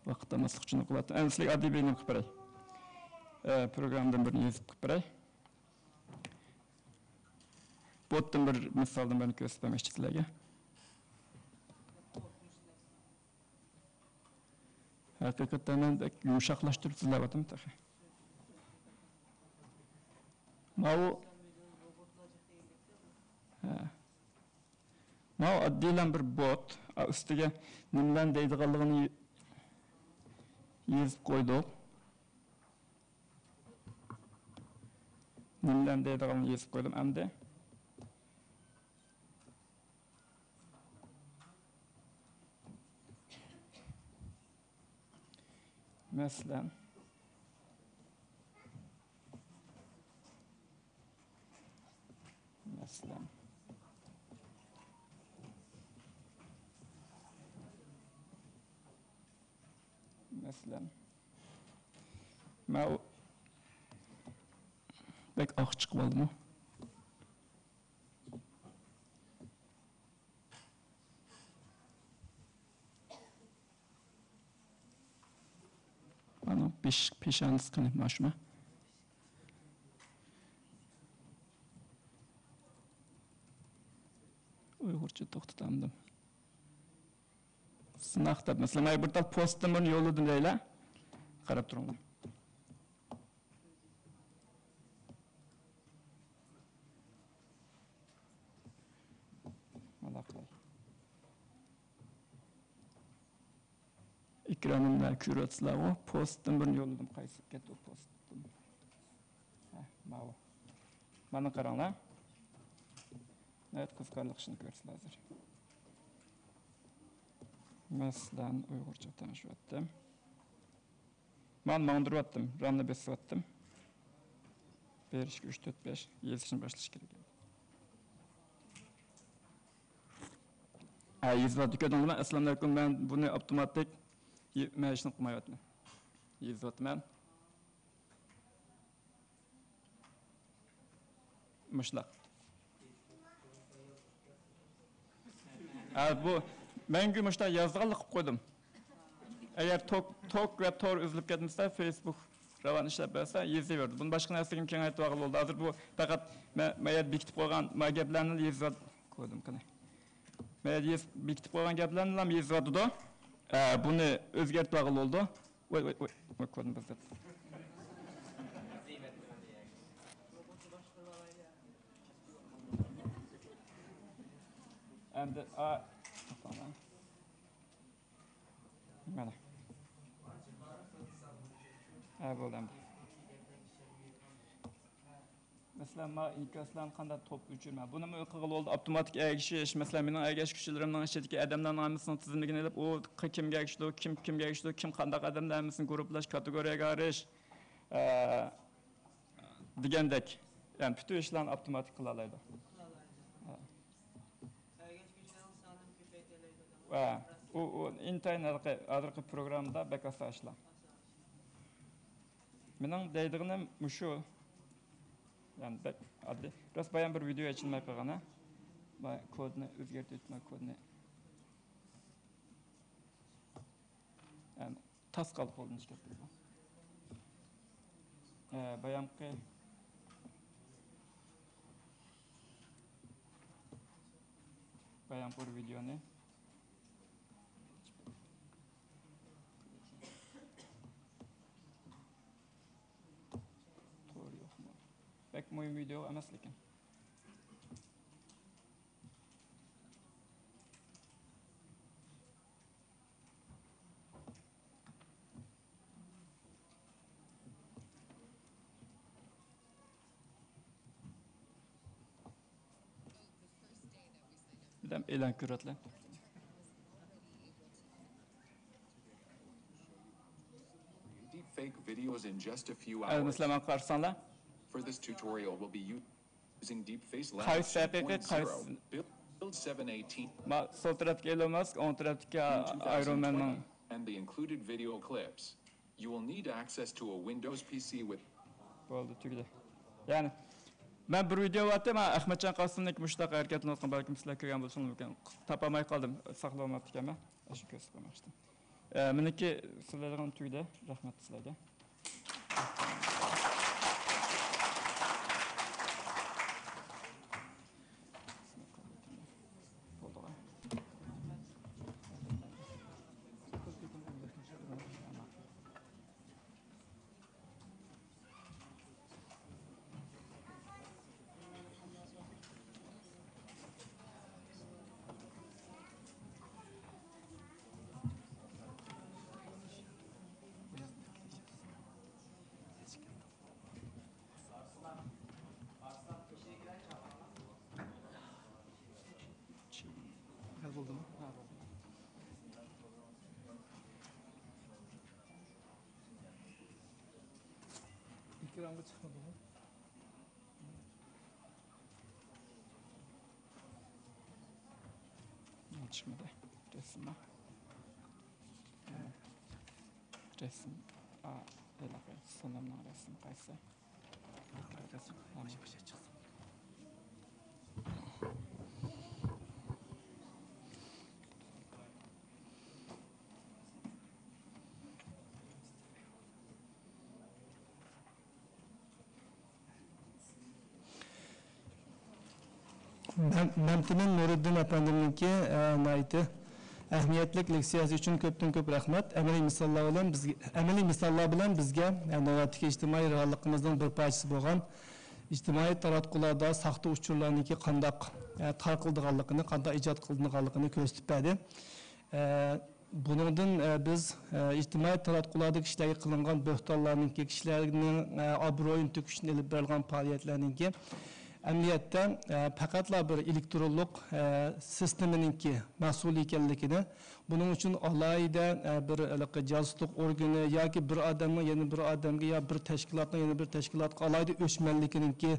ۋاقىت ئالماسلىق ئۈچۈن قىلىۋاتىمەن. ئەمدى سىلەرگە ئاددىي بىر نېمە قىلىپ بېرەي. ئە، پروگراممىدىن بىرنى يېزىپ قىلىپ بېرەي. بوتتىن بىر مىسالدىن بىرنى كۆرسىتىپ بەرمەكچى سىلەرگە. ھەقىقەتەن مەن بەك يۇمشاقلاشتۇرۇپ سۆزلەۋاتىمەن تېخى. ماۋۇ، ھە. ماۋۇ ئاددىيلا بىر بوت، ئا، ئۈستىگە نېمىلەرنى دەيدىغانلىقىنى يېزىپ قويدۇق. نېمىلەرنى دەيدىغانلىقىنى يېزىپ قويدۇم ئەمدى. مەسىلەن، مەسىلەن، مەسىلەن، ماۋۇ بەك ئاق چىقىپ قالدىمۇ؟ ئانىڭ پېش-، پېشانىسى قېنى، مانا شۇما؟ ئۇيغۇرچە توختىتامدىم. سىناق دەپ، مەسىلەن، مانا بىر تال پوستتىن بۇنى يوللىدىم دەيلى. قاراپ تۇرۇڭلار. مانا قاراڭ. ئېكرانىمدا كۆرۈۋاتىسىلەرغۇ، پوستتىن بىرنى يوللىدىم. قايسى كەتتى ئۇ پوستتىن؟ ھە، ماۋۇ. مانا قاراڭلار. ناھايىتى قىزىقارلىق ئىشنى كۆرىسىلەر ھازىر. مەسىلەن، ئۇيغۇرچە تەڭشىۋەتتىم. مانا ماڭدۇرۇۋەتتىم، رامنى بېسىۋەتتىم. بىر، ئىككى، ئۈچ، تۆت، بەش، يېزىشنى باشلاش كېرەك. ھە، يېزىۋاتتى، كۆردۈڭلارمۇ؟ ئەسسالامۇئەلەيكۇم، مەن بۇنى ئاپتوماتىك، مەن ھېچنېمە قىلمايۋاتىمەن. يېزىۋاتىمەن. مۇشۇنداق. ھە، بۇ مەڭگۈ مۇشۇنداق يازىدىغانلىق قىلىپ قويدۇم. ئەگەر توك، توك ۋە تور ئۈزۈلۈپ كەتمىسە، فېيسبۇك راۋان ئىشلەپ بەرسە، يېزىۋېرىدۇ. بۇنى باشقا نەرسىگە كېڭەيتىۋالغىلى بولىدۇ. ھازىر بۇ پەقەت مە-، مەيەر بېكىتىپ قويغان ما گەپلەرنى يېزىۋات-، قويدۇم قېنى. مەيەر يېز-، بېكىتىپ قويغان گەپلەرنىلا يېزىۋاتىدۇ. ھە، بۇنى ئۆزگەرتىۋالغىلى بولىدۇ. ۋاي، ۋاي، ۋاي، ۋاي، كودنى بۇزدۇم. ئەمدى، ئا، مانا. ھە، بولدى ئەمدى. مەسىلەن، ما ئىنكاسلارنى قانداق توپ ئۆچۈرمە. بۇنىمۇ قىلغىلى بولىدۇ، ئاپتوماتىك ئەگىشىش. مەسىلەن، مېنىڭ ئەگەشكۈچىلىرىمنىڭ ئىچىدىكى ئادەملەرنىڭ ھەممىسىنىڭ تىزىملىكىنى ئېلىپ، ئۇ ق-، كىمگە ئەگىشىدۇ، كىم كىمگە ئەگىشىدۇ، كىم قانداق ئادەملەر ھەممىسىنى گۇرۇپپىلاش، كاتېگورىيەگە ئايرىش، ئە، دېگەندەك. يەنى پۈتۈن ئىشلارنى ئاپتوماتىك قىلالايدۇ. ھە. ئەگەشكۈچىلەرنىڭ سانىنى كۆپەيتەلەيدۇ. ھە. ئۇ، ئۇ ئىنتايىن ھازىرقى، ھازىرقى پروگراممىدا بەك ئاساسلىق. مېنىڭ دەيدىغىنىم مۇشۇ. يەنى بەك ئاددىي. راست بايام بىر ۋىدېو ئېچىلماي قالغان، ھە؟ باي-، كودنى ئۆزگەرتىۋېتىپمەن، كودنى. يەنى تاس قالدى قولدىن چىقىپ كېتىدۇ. ئە، بايامقى، بايامقى بىر ۋىدېونى. تور يوقمۇ؟ بەك مۇھىم ۋىدېئو ئەمەس لېكىن. بىردەم ئېلان كۆرۈۋاتىمەن. Deepfake videos in just a few hours. مەسىلەن، ماڭا قارىساڭلار. For this tutorial, we'll be using Deepface Lab قايسى ھەقىقىي، قايسى؟ Build seven eighteen. ما-، سول تەرەپتىكى ئېلون ماسك، ئوڭ تەرەپتىكى ئايرون مەننىڭ. And the included video clips. You will need access to a Windows P C with. بولدى، تۈگىدى. يەنى، مەن بىر ۋىدېو بارتى، مانا ئەخمەتجان قاسىمنىڭكى مۇشۇنداق ھەرىكەتلىنىۋاتقان، بەلكىم سىلەر كۆرگەن بولۇشىڭىز مۇمكىن. تاپالماي قالدىم، ساقلىۋالماپتىكەنمەن. ئاشۇ كۆرسىتىپ قويماقچىدىم. ئە، مېنىڭكى سۆزلەيدىغىنىم تۈگىدى. رەھمەت سىلەرگە. بولدىغۇ. چىقمىدى. رەسىم، رەسىم، ئا، ھېلىقى سونامنىڭ رەسىمى قايسى؟ مەم-، مەمتىمىن نۇرىدىن ئەپەندىمنىڭكى، ئە، ناھايىتى ئەھمىيەتلىك لېكسىيەسى ئۈچۈن كۆپتىن كۆپ رەھمەت. ئەمەلىي مىساللار بىلەن بىزگە، ئەمەلىي مىساللار بىلەن بىزگە، ئە، نۆۋەتتىكى ئىجتىمائىي رېئاللىقىمىزنىڭ بىر پارچىسى بولغان ئىجتىمائىي تاراتقۇلاردا ساختا ئۇچۇرلارنىڭكى قانداق، ئە، تارقىلىدىغانلىقىنى، قانداق ئىجاد قىلىنىدىغانلىقىنى كۆرسىتىپ بەردى. ئە، بۇنىڭدىن، ئە، بىز، ئە، ئىجتىمائىي تاراتقۇلاردا كىشىلەرگە قىلىنغان بۆھتانلارنىڭكى، كىشىلەرنىڭ، ئە، ئابرۇيىنى تۆكۈشتىن ئېلىپ بېرىلغان پائالىيەتلەرنىڭكى ئەمەلىيەتتە، ئە، پەقەتلا بىر ئېلېكترونلۇق، ئە، سىستېمىنىڭكى مەھسۇلى ئىكەنلىكىنى، بۇنىڭ ئۈچۈن ئالاھىدە، ئە، بىر ھېلىقى جاسۇسلۇق ئورگىنى ياكى بىر ئادەمنىڭ يەنە بىر ئادەمگە يا بىر تەشكىلاتنىڭ يەنە بىر تەشكىلاتقا ئالاھىدە ئۆچمەنلىكىنىڭكى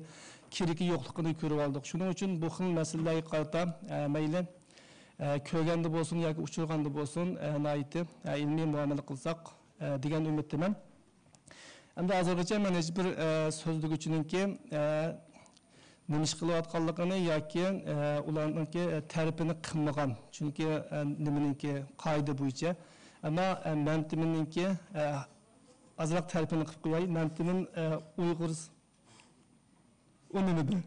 كېرىكى يوقلۇقىنى كۆرۈۋالدۇق. شۇنىڭ ئۈچۈن بۇ خىل مەسىلىلەرگە قارىتا، ئە، مەيلى، ئە، كۆرگەندە بولسۇن ياكى ئۇچرىغاندا بولسۇن، ئە، ناھايىتى، ئە، ئىلمىي مۇئامىلە قىلساق، ئە، دېگەن ئۈمىدتىمەن. ئەمدى ھازىرغىچە مەن ھېچ بىر، ئە، سۆزلىگۈچىنىڭكى، ئە، نېمە ئىش قىلىۋاتقانلىقىنى ياكى، ئە، ئۇلارنىڭكى، ئە، تەرىپىنى قىلمىغان. چۈنكى، ئە، نېمىنىڭكى قائىدە بويىچە. ئەمما، ئە، مەمتىمىننىڭكى، ئە، ئازراق تەرىپىنى قىلىپ قوياي. مەمتىمىن، ئە، ئۇيغۇر ئۇ نېمە بۇ؟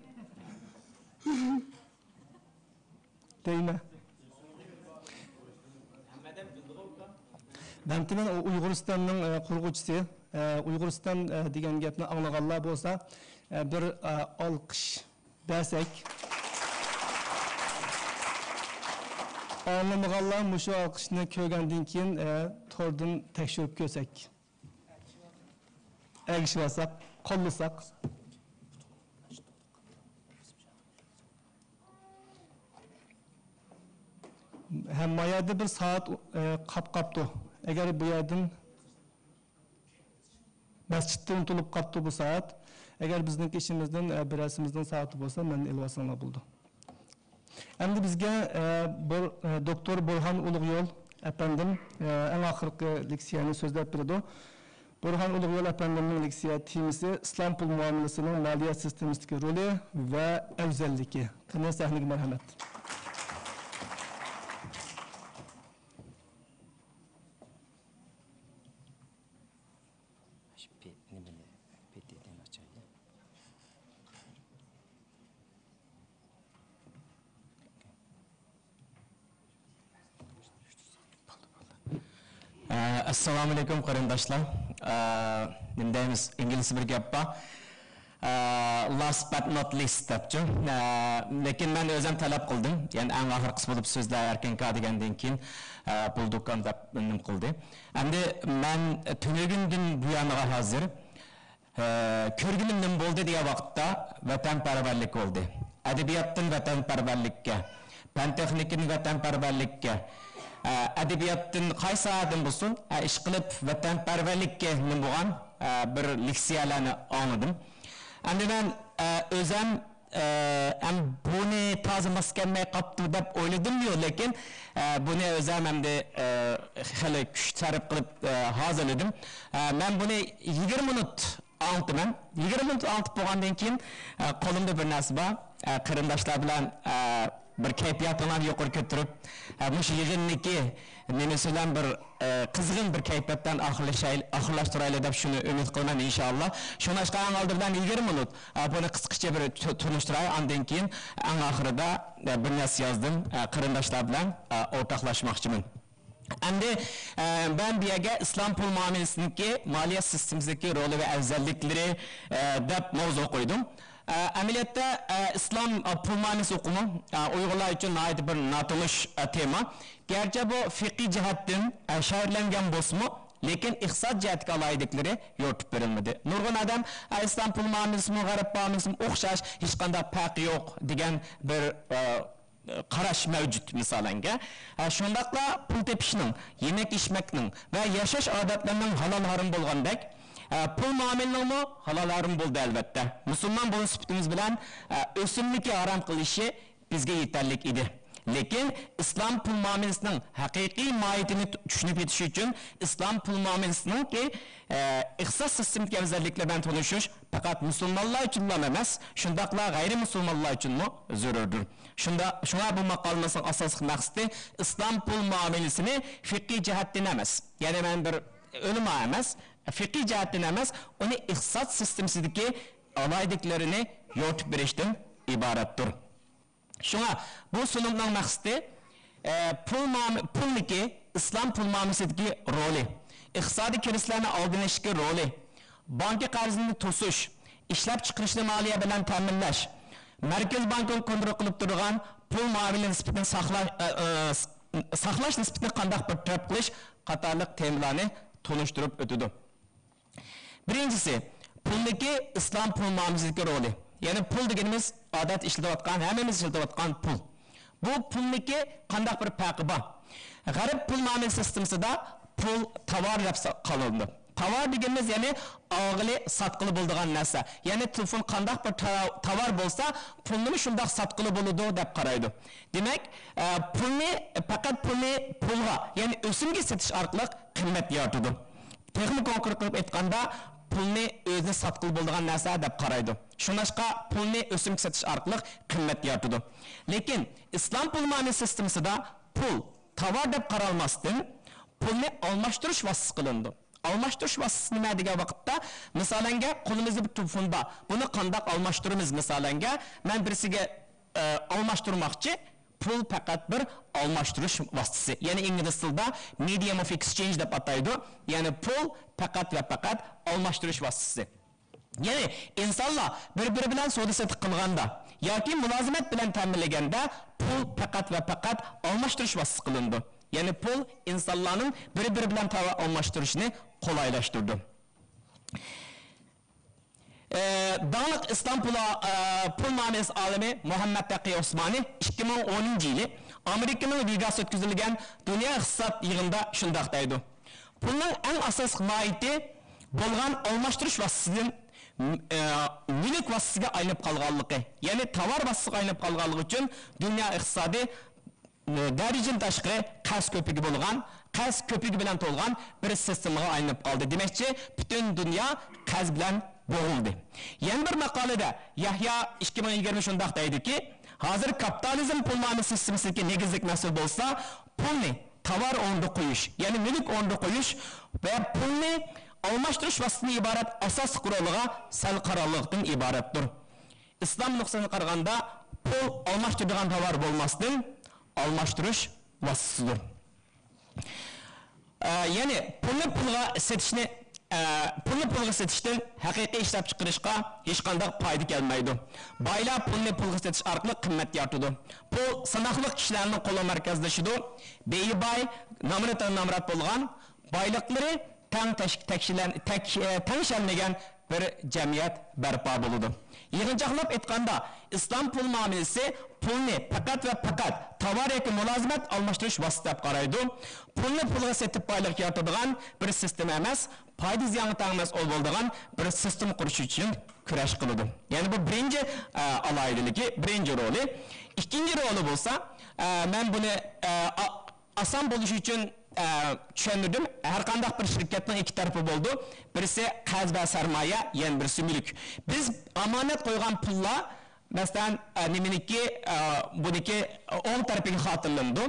دەيمەن. مەمتىمىن ئۇيغۇرىستاننىڭ، ئە، قۇرغۇچىسى. ئە، ئۇيغۇرىستان، ئە، دېگەن گەپنى ئاڭلىغانلار بولسا، ئە، بىر، ئە، ئالقىش بەرسەك. ئاڭلىمىغانلار مۇشۇ ئالقىشنى كۆرگەندىن كېيىن، ئە، توردىن تەكشۈرۈپ كۆرسەك. ئەگىشىۋالساق، قوللىساق. ھە، ما يەردە بىر سائەت، ئە، قاپ قاپتۇ. ئەگەر بۇ يەردىن مەسچىتتە ئۇنتۇلۇپ قاپتۇ بۇ سائەت. ئەگەر بىزنىڭكى ئىشىمىزدىن، ئە، بىرەرسىمىزنىڭ سائىتى بولسا، مەندىن ئېلىۋالساڭلار بولىدۇ. ئەمدى بىزگە، ئە، بۇ، ئە، دوكتور بۇرھان ئۇلۇغيول ئەپەندىم، ئە، ئەڭ ئاخىرقى لېكسىيەنى سۆزلەپ بېرىدۇ. بۇرھان ئۇلۇغيول ئەپەندىمنىڭ لېكسىيە تېمىسى ئىسلام پۇل مۇئامىلىسىنىڭ مالىيە سىستېمىسىدىكى رولى ۋە ئەۋزەللىكى. قېنى، سەھنىگە مەرھەمەت. شۇ پېت نېمىنى، پېتىدىن ئاچايلى. ئە، ئەسسالامۇئەلەيكۇم، قېرىنداشلار. ئە، نېمە دەيمىز، ئىنگلىزچە بىر گەپ بار. ئە، last but not least دەپچۇ. ئە، لېكىن مەن ئۆزۈم تەلەپ قىلدىم. يەنى ئەڭ ئاخىرقىسى بولۇپ سۆزلەر ئەركىنكا دېگەندىن كېيىن، ئە، بولدۇكان دەپ نېمە قىلدى. ئەمدى مەن تۈنۈگۈندىن بۇيانغا ھازىر، ئە، كۆرگىنىم نېمە بولدى دېگەن ۋاقىتتا ۋەتەنپەرۋەرلىك بولدى. ئەدەبىياتتىن ۋەتەنپەرۋەرلىككە، پەن تېخنىكىدىن ۋەتەنپەرۋەرلىككە، ئە، ئەدەبىياتتىن قايسى ساھەدىن بولسۇن، ئە، ئىشقىلىپ ۋەتەنپەرۋەرلىككە نېمە بولغان، ئە، بىر لېكسىيەلەرنى ئاڭلىدىم. ئەمدى مەن، ئە، ئۆزەم، ئە، ئەم، بۇنى تازا ماس كەلمەي قاپتۇ دەپ ئويلىدىممۇ، لېكىن، ئە، بۇنى ئۆزەم ئەمدى، ئە، خېلى كۈچ سەرپ قىلىپ، ئە، ھازىرلىدىم. ئە، مەن بۇنى يىگىرمە مىنۇت ئاڭلىتىمەن. يىگىرمە مىنۇت ئاڭلىتىپ بولغاندىن كېيىن، ئە، قولۇمدا بىر نەرسە بار. ئە، قېرىنداشلار بىلەن، ئە، بىر كەيپىياتىڭلارنى يۇقىرى كۆتۈرۈپ، ئە، مۇشۇ يىغىندىكى نېمىسى بىلەن بىر، ئە، قىزغىن بىر كەيپىياتتىن ئاخىرلىشايلى، ئاخىرلاشتۇرايلى دەپ شۇنى ئۈمىد قىلىمەن، ئىنشائاللا. شۇڭلاشقا ئەڭ ئالدى بىلەن يىگىرمە مىنۇت، ئە، بۇنى قىسقىچە بىر تۇ-، تونۇشتۇراي. ئاندىن كېيىن ئەڭ ئاخىرىدا، ئە، بىر نەرسە يازدىم. ئە، قېرىنداشلار بىلەن، ئە، ئورتاقلاشماقچىمەن. ئەمدى، ئە، مەن بۇ يەرگە ئىسلام پۇل مۇئامىلىسىنىڭكى مالىيە سىستېمىسىدىكى رولى ۋە ئەۋزەللىكلىرى، ئە، دەپ ماۋزۇ قويدۇم. ئە، ئەمەلىيەتتە، ئە، ئىسلام، ئە، پۇل مۇئامىلىسى ئۇقۇمى، ئە، ئۇيغۇرلار ئۈچۈن ناھايىتى بىر ناتونۇش، ئە، تېما. گەرچە بۇ فىقھىي جەھەتتىن، ئە، شەرھلەنگەن بولسىمۇ، لېكىن ئىقتىساد جەھەتتىكى ئالاھىدىلىكلىرى يورۇتۇپ بېرىلمىدى. نۇرغۇن ئادەم، ئە، ئىسلام پۇل مۇئامىلىسىمۇ، غەرب مۇئامىلىسىمۇ ئوخشاش، ھېچقانداق پەرقى يوق دېگەن بىر، ئە، قاراش مەۋجۇت، مىسالەنگە. ھە، شۇنداقلا پۇل تېپىشنىڭ، يېمەك-ئىچمەكنىڭ ۋە ياشاش ئادەتلىرىنىڭ ھالال-ھارام بولغاندەك، ئە، پۇل مۇئامىلىنىڭمۇ ھالال ھارىمى بولدى، ئەلۋەتتە. مۇسۇلمان بولغان سۈپىتىمىز بىلەن، ئە، ئۆسۈملۈكى ھارام قىلىشى بىزگە يېتەرلىك ئىدى. لېكىن ئىسلام پۇل مۇئامىلىسىنىڭ ھەقىقىي ماھىيىتىنى چۈشىنىپ يېتىش ئۈچۈن ئىسلام پۇل مۇئامىلىسىنىڭكى، ئە، ئىقتىساد سىستېمىدىكى ئەۋزەللىكلىرى بىلەن تونۇشۇش پەقەت مۇسۇلمانلار ئۈچۈنلا ئەمەس، شۇنداقلا غەيرىي مۇسۇلمانلار ئۈچۈنمۇ زۆرۈردۇر. شۇندا، شۇڭا بۇ ماقالىمىزنىڭ ئاساسلىق مەقسىتى ئىسلام پۇل مۇئامىلىسىنى فىقھىي جەھەتتىن ئەمەس، يەنى مەن بىر ئۆلىما ئەمەس، فىقھىي جەھەتتىن ئەمەس، ئۇنى ئىقتىساد سىستېمىسىدىكى ئالاھىدىلىكلىرىنى يورۇتۇپ بېرىشتىن ئىبارەتتۇر. شۇڭا بۇ سۇنۇمنىڭ مەقسىتى، ئە، پۇل مۇئامە-، پۇلنىكى، ئىسلام پۇل مۇئامىلىسىدىكى رولى، ئىقتىسادىي كىرىزىسلەرنى ئالدىنى ئېلىشتىكى رولى، بانكا قەرزىنى توسۇش، ئىشلەپچىقىرىشنى مالىيە بىلەن تەمىنلەش، مەركىزىي بانكىنىڭ كونترول قىلىپ تۇرىدىغان پۇل مۇئامىلە نىسبىتىنى ساقلاش، ئە، ئە، ساقلاش نىسبىتىنى قانداق بىر تەرەپ قىلىش قاتارلىق تېمىلارنى تونۇشتۇرۇپ ئۆتىدۇ. بىرىنچىسى، پۇلنىكى ئىسلام پۇل مۇئامىلىسىدىكى رولى. يەنى پۇل دېگىنىمىز ئادەتتە ئىشلىتىۋاتقان، ھەممىمىز ئىشلىتىۋاتقان پۇل. بۇ پۇلنىكى قانداق بىر پەرقى بار؟ غەرب پۇل مۇئامىلە سىستېمىسىدا پۇل تاۋار دەپ سا-، قارىلىدۇ. تاۋار دېگىنىمىز، يەنى ئالغىلى، ساتقىلى بولىدىغان نەرسە. يەنى تېلېفون قانداق بىر تا-، تاۋار بولسا، پۇلنىمۇ شۇنداق ساتقىلى بولىدۇ دەپ قارايدۇ. دېمەك، ئە، پۇلنى، پەقەت پۇلنى پۇلغا، يەنى ئۆسۈمگە سېتىش ئارقىلىق قىممەت يارىتىدۇ. تېخىمۇ كونكرېت قىلىپ ئېيتقاندا، پۇلنى ئۆزىنى ساتقىلى بولىدىغان نەرسە دەپ قارايدۇ. شۇڭلاشقا پۇلنى ئۆسۈمگە سېتىش ئارقىلىق قىممەت يارىتىدۇ. لېكىن ئىسلام پۇل مۇئامىلە سىستېمىسىدا پۇل تاۋار دەپ قارالماستىن، پۇلنى ئالماشتۇرۇش ۋاسىتىسى قىلىنىدۇ. ئالماشتۇرۇش ۋاسىتىسى نېمە دېگەن ۋاقىتتا، مىسالەنگە، قولىمىزدا بىر تېلېفون بار. بۇنى قانداق ئالماشتۇرىمىز؟ مىسالەنگە، مەن بىرسىگە، ئە، ئالماشتۇرماقچى. پۇل پەقەت بىر ئالماشتۇرۇش ۋاسىتىسى. يەنى ئىنگلىز تىلىدا medium of exchange دەپ ئاتايدۇ. يەنى پۇل پەقەت ۋە پەقەت ئالماشتۇرۇش ۋاسىتىسى. يەنى ئىنسانلار بىر-بىرى بىلەن سودا-سېتىق قىلغاندا ياكى مۇلازىمەت بىلەن تەمىنلىگەندە پۇل پەقەت ۋە پەقەت ئالماشتۇرۇش ۋاسىتىسى قىلىنىدۇ. يەنى پۇل ئىنسانلارنىڭ بىر-بىرى بىلەن تاۋار ئالماشتۇرۇشىنى قولايلاشتۇرىدۇ. ئە، داڭلىق ئىسلام پۇلا-، ئە، پۇل مۇئامىلىسى ئالىمى مۇھەممەد تەقى ئوسمانى ئىككى مىڭ ئونىنچى يىلى ئامېرىكىنىڭ ۋېگاستا ئۆتكۈزۈلگەن دۇنيا ئىقتىساد يىغىنىدا شۇنداق دەيدۇ: پۇلنىڭ ئەڭ ئاساسلىق ماھىيىتى بولغان ئالماشتۇرۇش ۋاسىتىسىدىن، ئە، مۈلۈك ۋاسىتىسىگە ئايلىنىپ قالغانلىقى، يەنى تاۋار ۋاسىتىسىگە ئايلىنىپ قالغانلىقى ئۈچۈن دۇنيا ئىقتىسادى دەرىجىدىن تاشقىرى قەرز كۆپۈكى بولغان، قەرز كۆپۈكى بىلەن تولغان بىر سىستېمىغا ئايلىنىپ قالدى. دېمەكچى، پۈتۈن دۇنيا قەرز بىلەن بوغۇلدى. يەنە بىر ماقالىدە يەھيا ئىككى مىڭ يىگىرمە شۇنداق دەيدۇكى، ھازىر كاپىتالىزم پۇل مۇئامىلە سىستېمىسىدىكى نېگىزلىك مەسىلە بولسا، پۇلنى تاۋار ئورنىدا قويۇش، يەنى مۈلۈك ئورنىدا قويۇش ۋە پۇلنى ئالماشتۇرۇش ۋاسىتىسىدىن ئىبارەت ئاساسلىق رولىغا سەل قارالغانلىقتىن ئىبارەتتۇر. ئىسلام نۇقتىسىدىن قارىغاندا، پۇل ئالماشتۇرىدىغان تاۋار بولماستىن، ئالماشتۇرۇش ۋاسىتىسىدۇر. ئە، يەنى پۇلنى پۇلغا سېتىشنى، ئە، پۇلنى پۇلغا سېتىشتىن ھەقىقىي ئىشلەپچىقىرىشقا ھېچقانداق پايدا كەلمەيدۇ. بايلار پۇلنى پۇلغا سېتىش ئارقىلىق قىممەت يارىتىدۇ. پۇل ساناقلىق كىشىلەرنىڭ قولىغا مەركەزلىشىدۇ. بېيى باي، نامرات نامرات بولغان، بايلىقلىرى تەڭ تەش-، تەكشىلەن-، تەك-، ئە، تەڭشەلمىگەن بىر جەمئىيەت بەرپا بولىدۇ. يىغىنچاقلاپ ئېيتقاندا، ئىسلام پۇل مۇئامىلىسى پۇلنى پەقەت ۋە پەقەت تاۋار ياكى مۇلازىمەت ئالماشتۇرۇش ۋاسىتىسى دەپ قارايدۇ. پۇلنى پۇلغا سېتىپ بايلىق يارىتىدىغان بىر سىستېما ئەمەس، پايدا زىيانغا تەڭ مەسئۇل بولىدىغان بىر سىستېما قۇرۇش ئۈچۈن كۈرەش قىلىدۇ. يەنى بۇ بىرىنچى، ئە، ئالاھىدىلىكى، بىرىنچى رولى. ئىككىنچى رولى بولسا، ئە، مەن بۇنى، ئە، ئا-، ئاسان بولۇشى ئۈچۈن، ئە، چۈشەندۈردۈم. ھەر قانداق بىر شىركەتنىڭ ئىككى تەرىپى بولىدۇ. بىرسى قەرز ۋە سەرمايە، يەنە بىرسى مۈلۈك. بىز ئامانەت قويغان پۇللار، مەسىلەن، ئە، نېمىنىكى، ئە، بۇنىكى ئوڭ تەرىپىگە خاتىرىلىنىدۇ.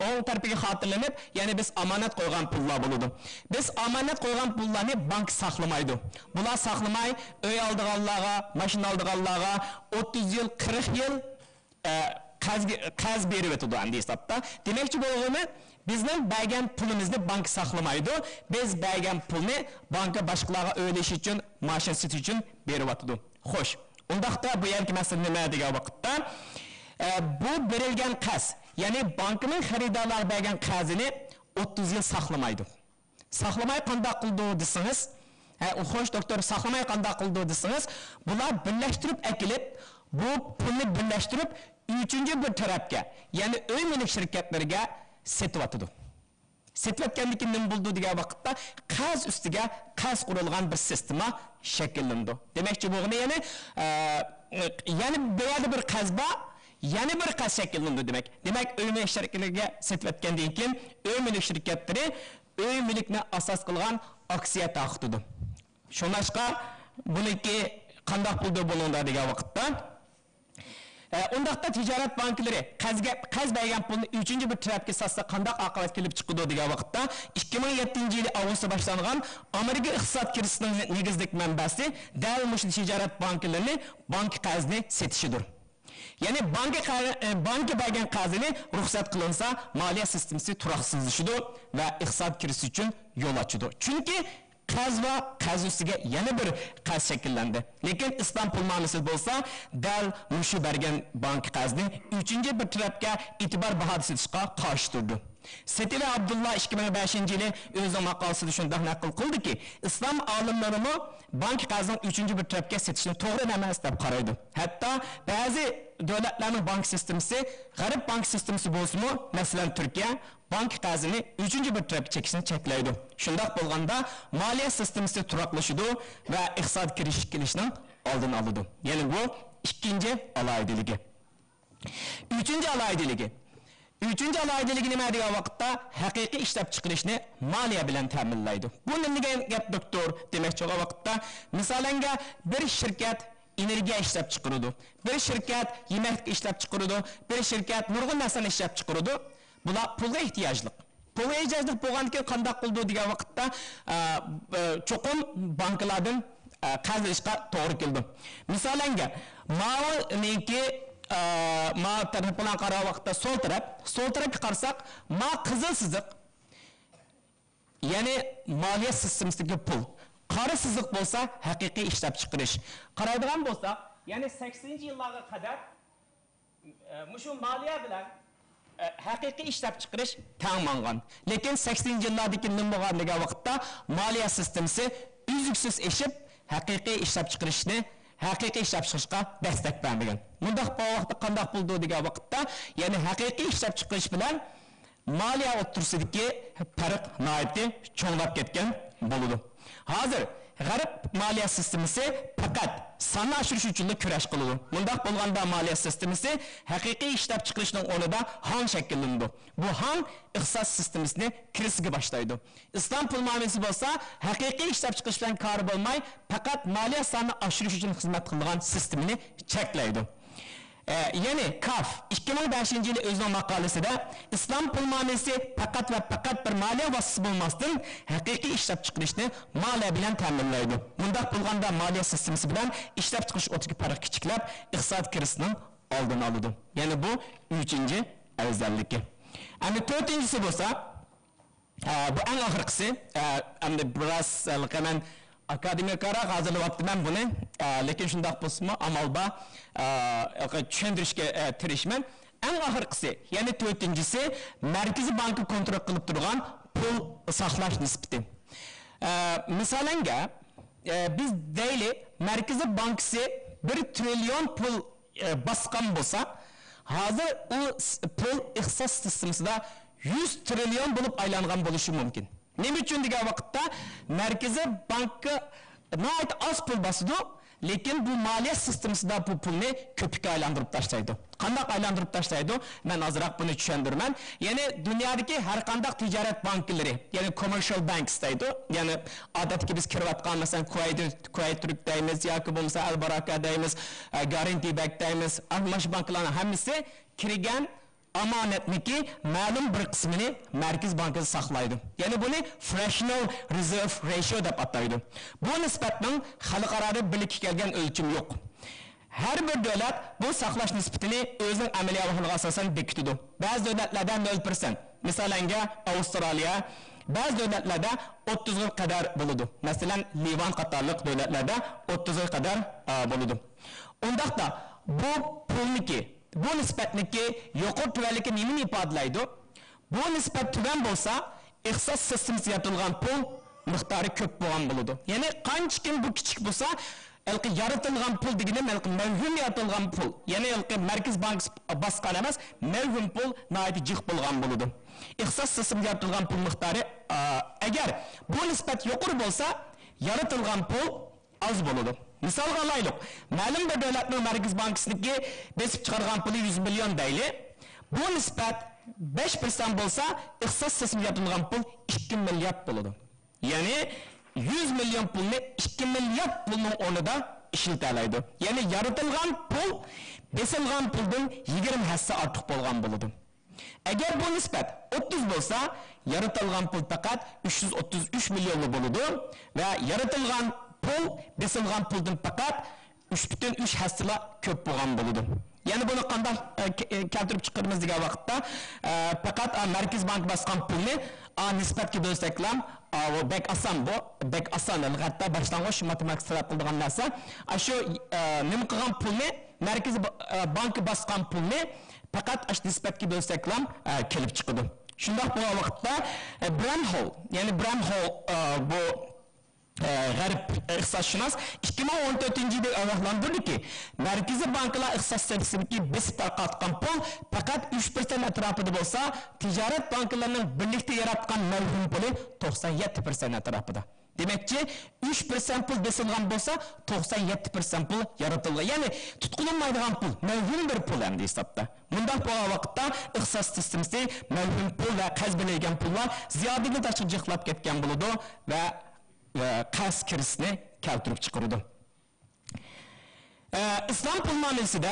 ئوڭ تەرىپىگە خاتىرىلىنىپ، يەنى بىز ئامانەت قويغان پۇللار بولىدۇ. بىز ئامانەت قويغان پۇللارنى بانكا ساقلىمايدۇ. بۇلار ساقلىماي، ئۆي ئالىدىغانلارغا، ماشىنا ئالىدىغانلارغا ئوتتۇز يىل، قىرىق يىل ئە، قەرزگە، قەرز بېرىۋېتىدۇ ئەمدى ھېسابتا. دېمەكچى بولغىنىم، بىزنىڭ بەرگەن پۇلىمىزنى بانكا ساقلىمايدۇ. بىز بەرگەن پۇلنى بانكا باشقىلارغا ئۆي ئېلىش ئۈچۈن، ماشىنا سېتىش ئۈچۈن بېرىۋاتىدۇ. خوش، ئۇنداقتا بۇ يەردىكى مەسىلە نېمە دېگەن ۋاقىتتا، ئە، بۇ بېرىلگەن قەرز، يەنى بانكىنىڭ خېرىدارلارغا بەرگەن قەرزىنى ئوتتۇز يىل ساقلىمايدۇ. ساقلىماي قانداق قىلىدۇ دېسىڭىز، ھە، خوش، دوكتور، ساقلىماي قانداق قىلىدۇ دېسىڭىز، بۇلار بىرلەشتۈرۈپ ئەكېلىپ، بۇ پۇلنى بىرلەشتۈرۈپ، ئۈچىنچى بىر تەرەپكە، يەنى ئۆي مۈلۈك شىركەتلىرىگە سېتىۋاتىدۇ. سېتىۋەتكەندىن كېيىن نېمە بولىدۇ دېگەن ۋاقىتتا، قەرز ئۈستىگە قەرز قۇرۇلغان بىر سىستېما شەكىللىنىدۇ. دېمەكچى بولغىنى، يەنى، ئە، يەنە بۇ يەردە بىر قەرز بار، يەنە بىر قەرز شەكىللىنىدۇ دېمەك. دېمەك، ئۆي مۈلۈك شىركەتلىرىگە سېتىۋەتكەندىن كېيىن، ئۆي مۈلۈك شىركەتلىرى ئۆي مۈلۈكنى ئاساس قىلغان ئاكسىيە تارقىتىدۇ. شۇڭلاشقا بۇنىڭكى قانداق بولىدۇ بۇنىڭدا دېگەن ۋاقىتتا، ئە، ئۇنداقتا تىجارەت بانكىلىرى قەرزگە، قەرز بەرگەن پۇلنى ئۈچىنچى بىر تەرەپكە ساتسا قانداق ئاقىۋەت كېلىپ چىقىدۇ دېگەن ۋاقىتتا، ئىككى مىڭ يەتتىنچى يىلى ئاۋغۇستتا باشلانغان ئامېرىكا ئىقتىساد كىرىزىسىنىڭ نېگىزلىك مەنبەسى دەل مۇشۇ تىجارەت بانكىلىرىنى بانكا قەرزىنى سېتىشىدۇر. يەنى بانكا قەر-، ئە، بانكا بەرگەن قەرزىنى رۇخسەت قىلىنسا، مالىيە سىستېمىسى تۇراقسىزلىشىدۇ ۋە ئىقتىساد كىرىزىسى ئۈچۈن يول ئاچىدۇ. چۈنكى قەرز بار، قەرز ئۈستىگە يەنە بىر قەرز شەكىللەندى. لېكىن ئىسلام پۇل مۇئامىلىسى بولسا دەل مۇشۇ بەرگەن بانكا قەرزنى ئۈچىنچى بىر تەرەپكە ئېتىبار باھادا سېتىشقا قارشى تۇرىدۇ. سېتىۋە ئابدۇللا ئىككى مىڭ بەشىنچى يىلى ئۆزىنىڭ ماقالىسىدە شۇنداق نەقىل قىلدىكى، ئىسلام ئالىملىرىمۇ بانكا قەرزىنىڭ ئۈچىنچى بىر تەرەپكە سېتىشنى توغرا ئەمەس دەپ قارايدۇ. ھەتتا بەزى دۆلەتلەرنىڭ بانكا سىستېمىسى، غەرب بانكا سىستېمىسى بولسىمۇ، مەسىلەن، تۈركىيە، بانكا قەرزىنى ئۈچىنچى بىر تەرەپكە چېكىشنى چەكلەيدۇ. شۇنداق بولغاندا، مالىيە سىستېمىسى تۇراقلىشىدۇ ۋە ئىقتىساد كىرىشىش كېلىشنىڭ ئالدىنى ئالىدۇ. يەنى بۇ ئىككىنچى ئالاھىدىلىكى. ئۈچىنچى ئالاھىدىلىكى. ئۈچىنچى ئالاھىدىلىكى نېمە دېگەن ۋاقىتتا، ھەقىقىي ئىشلەپچىقىرىشنى مالىيە بىلەن تەمىنلەيدۇ. بۇ نېمە دېگەن گەپ، دوكتور؟ دېمەكچى بولغان ۋاقىتتا، مىسالەنگە، بىر شىركەت ئېنېرگىيە ئىشلەپچىقىرىدۇ، بىر شىركەت يېمەكلىك ئىشلەپچىقىرىدۇ، بىر شىركەت نۇرغۇن نەرسىنى ئىشلەپچىقىرىدۇ. بۇلار پۇلغا ئېھتىياجلىق. پۇلغا ئېھتىياجلىق بولغاندىن كېيىن قانداق قىلىدۇ دېگەن ۋاقىتتا، ئە، ئە، چوقۇم بانكىلاردىن، ئە، قەرز ئېلىشقا توغرا كېلىدۇ. مىسالەنگە، ماۋۇنىڭكى، ئە، ماۋۇ تەرەپ بىلەن قارىغان ۋاقىتتا سول تەرەپ، سول تەرەپكە قارىساق، ما قىزىل سىزىق، يەنى مالىيە سىستېمىسىدىكى پۇل. قارا سىزىق بولسا ھەقىقىي ئىشلەپچىقىرىش. قارايدىغان بولساق، يەنى سەكسىنىنچى يىللارغا قەدەر، ئە، مۇشۇ مالىيە بىلەن، ئە، ھەقىقىي ئىشلەپچىقىرىش تەڭ ماڭغان. لېكىن سەكسىنىنچى يىللاردىكى نېمە بولغان دېگەن ۋاقىتتا، مالىيە سىستېمىسى ئۈزلۈكسىز ئېشىپ، ھەقىقىي ئىشلەپچىقىرىشنى، ھەقىقىي ئىشلەپچىقىرىشقا دەستەك بەرمىگەن. مۇنداق بولغان ۋاقىتتا قانداق بولىدۇ دېگەن ۋاقىتتا، يەنى ھەقىقىي ئىشلەپچىقىرىش بىلەن مالىيە ئوتتۇرىسىدىكى پەرق ناھايىتى چوڭلاپ كەتكەن بولىدۇ. ھازىر غەرب مالىيە سىستېمىسى پەقەت ساننى ئاشۇرۇش ئۈچۈنلا كۈرەش قىلىدۇ. مۇنداق بولغاندا، مالىيە سىستېمىسى ھەقىقىي ئىشلەپچىقىرىشنىڭ ئورنىدا ھاڭ شەكىللىنىدۇ. بۇ ھاڭ ئىقتىساد سىستېمىسىنى كىرىزىسكە باشلايدۇ. ئىسلام پۇل مۇئامىلىسى بولسا ھەقىقىي ئىشلەپچىقىرىش بىلەن كارى بولماي، پەقەت مالىيە سانىنى ئاشۇرۇش ئۈچۈن خىزمەت قىلىدىغان سىستېمىنى چەكلەيدۇ. ئە، يەنى كاف ئىككى مىڭ بەشىنچى يىلى ئۆزىنىڭ ماقالىسىدە، ئىسلام پۇل مۇئامىلىسى پەقەت ۋە پەقەت بىر مالىيە ۋاسىتىسى بولماستىن، ھەقىقىي ئىشلەپچىقىرىشنى مالىيە بىلەن تەمىنلەيدۇ. مۇنداق بولغاندا، مالىيە سىستېمىسى بىلەن ئىشلەپچىقىرىش ئوتتۇرىدىكى پەرق كىچىكلەپ، ئىقتىساد كىرىزىسىنىڭ ئالدىنى ئالىدۇ. يەنى بۇ ئۈچىنچى ئەۋزەللىكى. ئەمدى تۆتىنچىسى بولسا، ئە، بۇ ئەڭ ئاخىرقىسى. ئە، ئەمدى بىراز، ئە، مەن ئاكادېمىكراق ھازىرلاۋاپتىمەن بۇنى. ئە، لېكىن شۇنداق بولسىمۇ ئامال بار، ئە، چۈشەندۈرۈشكە، ئە، تىرىشىمەن. ئەڭ ئاخىرقىسى، يەنى تۆتىنچىسى، مەركىزىي بانكا كونترول قىلىپ تۇرغان پۇل ساقلاش نىسبىتى. ئە، مىسالەنگە، ئە، بىز دەيلى، مەركىزىي بانكىسى بىر تىرىليون پۇل ئە، باسقان بولسا، ھازىر ئۇ س-، پۇل ئىقتىساد سىستېمىسىدا يۈز تىرىليون بولۇپ ئايلانغان بولۇشى مۇمكىن. نېمە ئۈچۈن دېگەن ۋاقىتتا، مەركىزىي بانكا ناھايىتى ئاز پۇل باسىدۇ، لېكىن بۇ مالىيە سىستېمىسىدا بۇ پۇلنى كۆپۈككە ئايلاندۇرۇپ تاشلايدۇ. قانداق ئايلاندۇرۇپ تاشلايدۇ؟ مەن ئازراق بۇنى چۈشەندۈرىمەن. يەنى دۇنيادىكى ھەر قانداق تىجارەت بانكىلىرى، يەنى كوممېرشىيال بانكس دەيدۇ. يەنى ئادەتتىكى بىز كىرىۋاتقان، مەسىلەن، كۇۋەيت، كۇۋەيت تۈرك دەيمىز ياكى بولمىسا ئەل باراكا دەيمىز، ئە، گارانتى بانك دەيمىز. ئەنە مۇشۇ بانكىلارنىڭ ھەممىسى كىرگەن ئامانەتنىكى مەلۇم بىر قىسمىنى مەركىزىي بانكىدا ساقلايدۇ. يەنى بۇنى فرەكشنال رېزېرۋ رېشىيو دەپ ئاتايدۇ. بۇ نىسبەتنىڭ خەلقئارادا بىرلىككە كەلگەن ئۆلچىمى يوق. ھەر بىر دۆلەت بۇ ساقلاش نىسبىتىنى ئۆزىنىڭ ئەمەلىي ئەھۋالىغا ئاساسەن بېكىتىدۇ. بەزى دۆلەتلەردە نۆل پىرسەنت، مىسالەنگە، ئاۋسترالىيە، بەزى دۆلەتلەردە ئوتتۇزغا قەدەر بولىدۇ. مەسىلەن، لىۋان قاتارلىق دۆلەتلەردە ئوتتۇزغا قەدەر، ئا، بولىدۇ. ئۇنداقتا بۇ پۇلنىكى، بۇ نىسبەتنىكى يۇقىرى تۆۋەنلىكى نېمىنى ئىپادىلەيدۇ؟ بۇ نىسبەت تۆۋەن بولسا، ئىقتىساد سىستېمىسىغا ياتۇرۇلغان پۇل مىقدارى كۆپ بولغان بولىدۇ. يەنى قانچىكىن بۇ كىچىك بولسا، ھېلىقى يارىتىلغان پۇل دېگىنىم ھېلىقى مەۋھۇم يارىتىلغان پۇل، يەنى ھېلىقى مەركىزىي بانكا باسقان ئەمەس، مەۋھۇم پۇل ناھايىتى جىق بولغان بولىدۇ. ئىختىساس سىستېمىدا يارىتىلغان پۇل مىقدارى، ئا، ئەگەر بۇ نىسبەت يۇقىرى بولسا، يارىتىلغان پۇل ئاز بولىدۇ. مىسالغا ئالايلۇق، مەلۇم بىر دۆلەتنىڭ مەركىزىي بانكىسىنىڭكى بېسىپ چىقارغان پۇلى يۈز مىليون دەيلى. بۇ نىسبەت بەش پىرسەنت بولسا، ئىختىساس سىستېمىدا يارىتىلغان پۇل ئىككى مىليارد بولىدۇ. يەنى يۈز مىليون پۇلنى ئىككى مىليارد پۇلنىڭ ئورنىدا ئىشلىتەلەيدۇ. يەنى يارىتىلغان پۇل بېسىلغان پۇلدىن يىگىرمە ھەسسە ئارتۇق بولغان بولىدۇ. ئەگەر بۇ نىسبەت ئوتتۇز بولسا، يارىتىلغان پۇل پەقەت ئۈچ يۈز ئوتتۇز ئۈچ مىليونلا بولىدۇ ۋە يارىتىلغان پۇل بېسىلغان پۇلدىن پەقەت ئۈچ پۈتۈن ئۈچ ھەسسىلا كۆپ بولغان بولىدۇ. يەنى بۇنى قانداق، ئە، كە-، ئە، كەلتۈرۈپ چىقىرىمىز دېگەن ۋاقىتتا، ئە، پەقەت، ئا، مەركىزىي بانكا باسقان پۇلنى، ئا، نىسبەتكە بۆلسەكلا، ئا، بۇ بەك ئاسان بۇ، بەك ئاسان، ھەتتا باشلانغۇچ ماتېماتىكا سەۋەب قىلىدىغان نەرسە. ئاشۇ، ئا، نېمە قىلغان پۇلنى، مەركىزىي با-، ئا، بانكا باسقان پۇلنى پەقەت ئاشۇ نىسبەتكە بۆلسەكلا، ئا، كېلىپ چىقىدۇ. شۇنداق بولغان ۋاقىتتا، ئە، برەن ھول، يەنى برەن ھول، ئا، بۇ ئە، غەرب ئىقتىسادشۇناس ئىككى مىڭ ئون تۆتىنچى يىلى ئاگاھلاندۇردىكى، مەركىزىي بانكىلار ئىقتىساد سىستېمىسىدىكى بېسىپ تارقاتقان پۇل پەقەت ئۈچ پىرسەنت ئەتراپىدا بولسا، تىجارەت بانكىلىرىنىڭ بىرلىكتە ياراتقان مەۋھۇم پۇلى توقسان يەتتە پىرسەنت ئەتراپىدا. دېمەكچى، ئۈچ پىرسەنت پۇل بېسىلغان بولسا، توقسان يەتتە پىرسەنت پۇل يارىتىلغان. يەنى تۇتقىلىنمايدىغان پۇل، مەۋھۇم بىر پۇل ئەمدى ھېسابتا. مۇنداق بولغان ۋاقىتتا ئىقتىساد سىستېمىسى مەۋھۇم پۇل ۋە قەرز بېرىلگەن پۇللار زىيادىدىن تاشقىرى جىقلاپ كەتكەن بولىدۇ ۋە ئە، قەرز كىرىزىسىنى كەلتۈرۈپ چىقىرىدۇ. ئە، ئىسلام پۇل مۇئامىلىسىدە،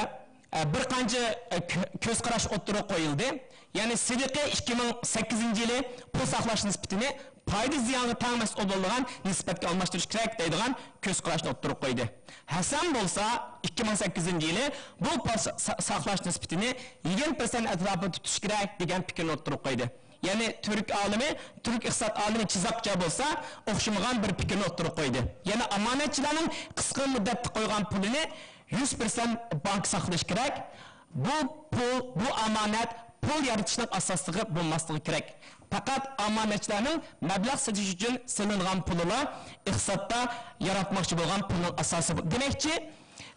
ئە، بىر قانچە، ئە، كۆ-، كۆز قاراش ئوتتۇرىغا قويۇلدى. يەنى سېدىقى ئىككى مىڭ سەككىزىنچى يىلى پۇل ساقلاش نىسبىتىنى پايدا زىيانغا تەڭ مەسئۇل بولىدىغان نىسبەتكە ئالماشتۇرۇش كېرەك دەيدىغان كۆز قاراشنى ئوتتۇرىغا قويدى. ھەسەن بولسا ئىككى مىڭ سەككىزىنچى يىلى بۇ پۇل سا-، سا-، ساقلاش نىسبىتىنى يىگىرمە پىرسەنت ئەتراپىدا تۇتۇش كېرەك دېگەن پىكىرنى ئوتتۇرىغا قويدى. يەنى تۈرك ئالىمى، تۈرك ئىقتىساد ئالىمى چىزاقچا بولسا ئوخشىمىغان بىر پىكىرنى ئوتتۇرىغا قويدى. يەنى ئامانەتچىلەرنىڭ قىسقا مۇددەتتە قويغان پۇلىنى يۈز پىرسەنت بانكا ساقلىشى كېرەك. بۇ پۇل، بۇ ئامانەت پۇل يارىتىشنىڭ ئاساسلىقى بولماسلىقى كېرەك. پەقەت ئامانەتچىلەرنىڭ مەبلەغ سېتىش ئۈچۈن سېلىنغان پۇلىلا ئىقتىسادتا ياراتماقچى بولغان پۇلنىڭ ئاساسى. دېمەكچى،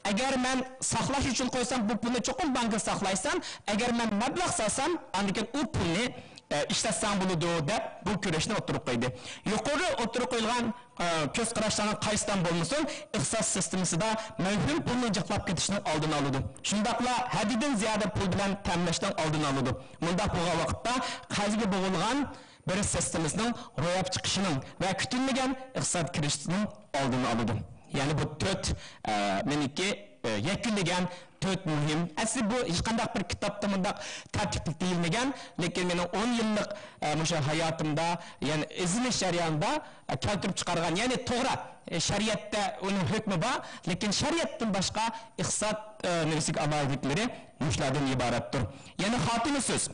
ئەگەر مەن ساقلاش ئۈچۈن قويسام، بۇ پۇلنى چوقۇم بانكىدا ساقلايسەن، ئەگەر مەن مەبلەغ سالسام، ئاندىن كېيىن ئۇ پۇلنى، ئە، ئىشلەتسەڭ بولىدۇ، دەپ بۇ كۈرەشنى ئوتتۇرىغا قويدى. يۇقىرىدا ئوتتۇرىغا قويۇلغان، ئە، كۆز قاراشلارنىڭ قايسىدىن بولمىسۇن، ئىقتىساد سىستېمىسىدا مەۋھۇم پۇلنىڭ جىقلاپ كېتىشىنىڭ ئالدىنى ئالىدۇ. شۇنداقلا ھەددىدىن زىيادە پۇل بىلەن تەمىنلەشنىڭ ئالدىنى ئالىدۇ. مۇنداق بولغان ۋاقىتتا قەرزگە بوغۇلغان بىر سىستېمىسىنىڭ روياپقا چىقىشىنىڭ ۋە كۈتۈلمىگەن ئىقتىساد كىرىزىسىنىڭ ئالدىنى ئالىدۇ. يەنى بۇ تۆت، ئە، مېنىڭكى، ئە، يەكۈنلىگەن تۆت مۇھىم. ئەسلى بۇ ھېچقانداق بىر كىتابتا مۇنداق تەرتىپلىك دېيىلمىگەن، لېكىن مېنىڭ ئون يىللىق، ئە، مۇشۇ ھاياتىمدا، يەنى ئىزدىنىش جەريانىدا، ئە، كەلتۈرۈپ چىقارغان، يەنى توغرا، ئە، شەرىئەتتە ئۇنىڭ ھۆكمى بار، لېكىن شەرىئەتتىن باشقا ئىقتىساد، ئە، نېمىسىدىكى ئالاھىدىلىكلىرى مۇشۇلاردىن ئىبارەتتۇر. يەنى خاتىمە سۆز.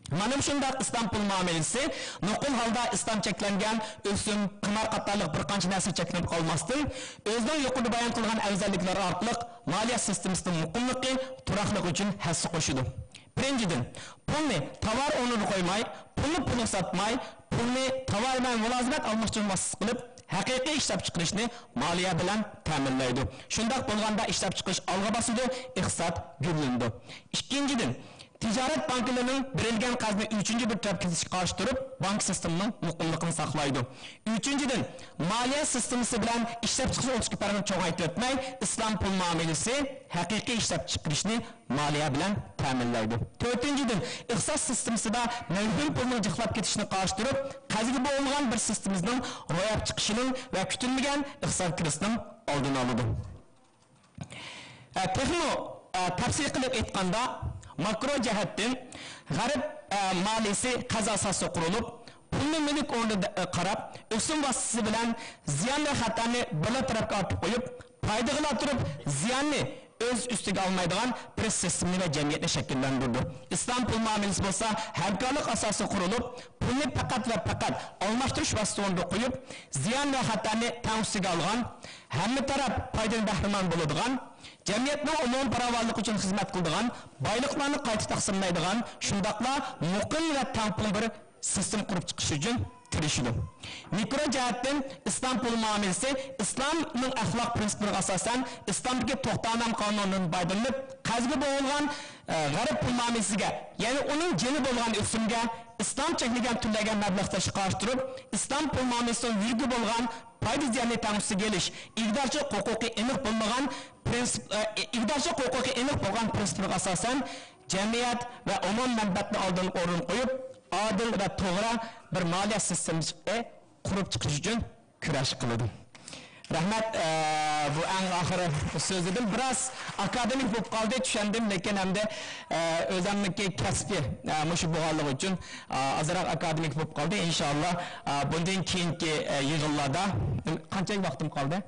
مانا مۇشۇنداق ئىسلام پۇل مۇئامىلىسى نوقۇل ھالدا ئىسلام چەكلەنگەن ئۆسۈم، قىمار قاتارلىق بىر قانچە نەرسە چەكلىنىپ قالماستىن، ئۆزىنىڭ يۇقىرىدا بايان قىلغان ئەۋزەللىكلىرى ئارقىلىق مالىيە سىستېمىسىنىڭ مۇقىملىقى، تۇراقلىقى ئۈچۈن ھەسسە قوشىدۇ. بىرىنچىدىن، پۇلنى تاۋار ئورنىدا قويماي، پۇلنى پۇلغا ساتماي، پۇلنى تاۋار بىلەن مۇلازىمەت ئالماشتۇرۇش ۋاسىتىسى قىلىپ، ھەقىقىي ئىشلەپچىقىرىشنى مالىيە بىلەن تەمىنلەيدۇ. شۇنداق بولغاندا ئىشلەپچىقىرىش ئالغا باسىدۇ، ئىقتىساد گۈللىنىدۇ. ئىككىنچىدىن، تىجارەت بانكىلىرىنىڭ بېرىلگەن قەرزنى ئۈچىنچى بىر تەرەپكە سېتىشقا قارشى تۇرۇپ، بانكا سىستېمىنىڭ مۇقىملىقىنى ساقلايدۇ. ئۈچىنچىدىن، مالىيە سىستېمىسى بىلەن ئىشلەپچىقىرىش ئوتتۇرىسىدىكى پەرقنى چوڭايتىۋەتمەي، ئىسلام پۇل مۇئامىلىسى ھەقىقىي ئىشلەپچىقىرىشنى مالىيە بىلەن تەمىنلەيدۇ. تۆتىنچىدىن، ئىقتىساد سىستېمىسىدا مەۋھۇم پۇلنىڭ جىقلاپ كېتىشىنى قارشى تۇرۇپ، قەرزگە بوغۇلغان بىر سىستېمىمىزنىڭ روياپقا چىقىشىنىڭ ۋە كۈتۈلمىگەن ئىقتىساد كىرىزىسىنىڭ ئالدىنى ئالىدۇ. ئە، تېخىمۇ، ئە، تەپسىلىي قىلىپ ئېيتقاندا، ماكرو جەھەتتىن غەرب، ئە، مالىيىسى قەرز ئاساسىدا قۇرۇلۇپ، پۇلنى مۈلۈك ئورنىدا، ئە، قاراپ، ئۆسۈم ۋاسىتىسى بىلەن زىيان ۋە خەتەرنى بىرلا تەرەپكە ئارتىپ قويۇپ، پايدىغىلا تۇرۇپ، زىياننى ئۆز ئۈستىگە ئالمايدىغان بىر سىستېمىنى ۋە جەمئىيەتنى شەكىللەندۈردى. ئىسلام پۇل مۇئامىلىسى بولسا ھەمكارلىق ئاساسىدا قۇرۇلۇپ، پۇلنى پەقەت ۋە پەقەت ئالماشتۇرۇش ۋاسىتىسى ئورنىدا قويۇپ، زىيان ۋە خەتەرنى تەڭ ئۈستىگە ئالغان، ھەممە تەرەپ پايدىدىن بەھرىمەن بولىدىغان، جەمئىيەتنىڭ ئومۇمىي پاراۋانلىقى ئۈچۈن خىزمەت قىلىدىغان، بايلىقلارنى قايتا تەقسىملەيدىغان، شۇنداقلا مۇقىم ۋە تەڭپۇڭ بىر سىستېما قۇرۇپ چىقىش ئۈچۈن كىرىشىدۇ. مىكرو جەھەتتىن ئىسلام پۇل مۇئامىلىسى ئىسلامنىڭ ئەخلاق پىرىنسىپلىرىغا ئاساسەن، ئىسلامدىكى توختامنامە قانۇنىدىن پايدىلىنىپ، قەرزگە بوغۇلغان، ئە، غەرب پۇل مۇئامىلىسىگە، يەنى ئۇنىڭ جېنى بولغان ئۆسۈمگە، ئىسلام چەكلىگەن تۈرلەرگە مەبلەغ سېلىشقا قارشى تۇرۇپ، ئىسلام پۇل مۇئامىلىسىنىڭ يۈرىكى بولغان پايدا زىياننى تەڭ ئۈستىگە ئېلىش، ئىگىدارچىلىق ھوقۇقى ئېنىق بولمىغان پىرىنسىپ، ئە، ئىگىدارچىلىق ھوقۇقى ئېنىق بولغان پىرىنسىپلىرىغا ئاساسەن، جەمئىيەت ۋە ئومۇمىي مەنپەئەتنى ئالدىنقى ئورۇنغا قويۇپ، ئادىل ۋە توغرا بىر مالىيە سىستېمىسى قۇرۇپ چىقىش ئۈچۈن كۈرەش قىلىدۇ. رەھمەت، ئە، بۇ ئەڭ ئاخىرى سۆزلىدىم. بىراز ئاكادېمىك بولۇپ قالدى، چۈشەندىم، لېكىن ئەمدى، ئە، ئۆزۈمنىڭكى كەسپى، ئە، مۇشۇ بولغانلىقى ئۈچۈن، ئە، ئازراق ئاكادېمىك بولۇپ قالدى. ئىنشاللا، ئە، بۇندىن كېيىنكى، ئە، يىغىنلاردا، قانچە ۋاقتىم قالدى؟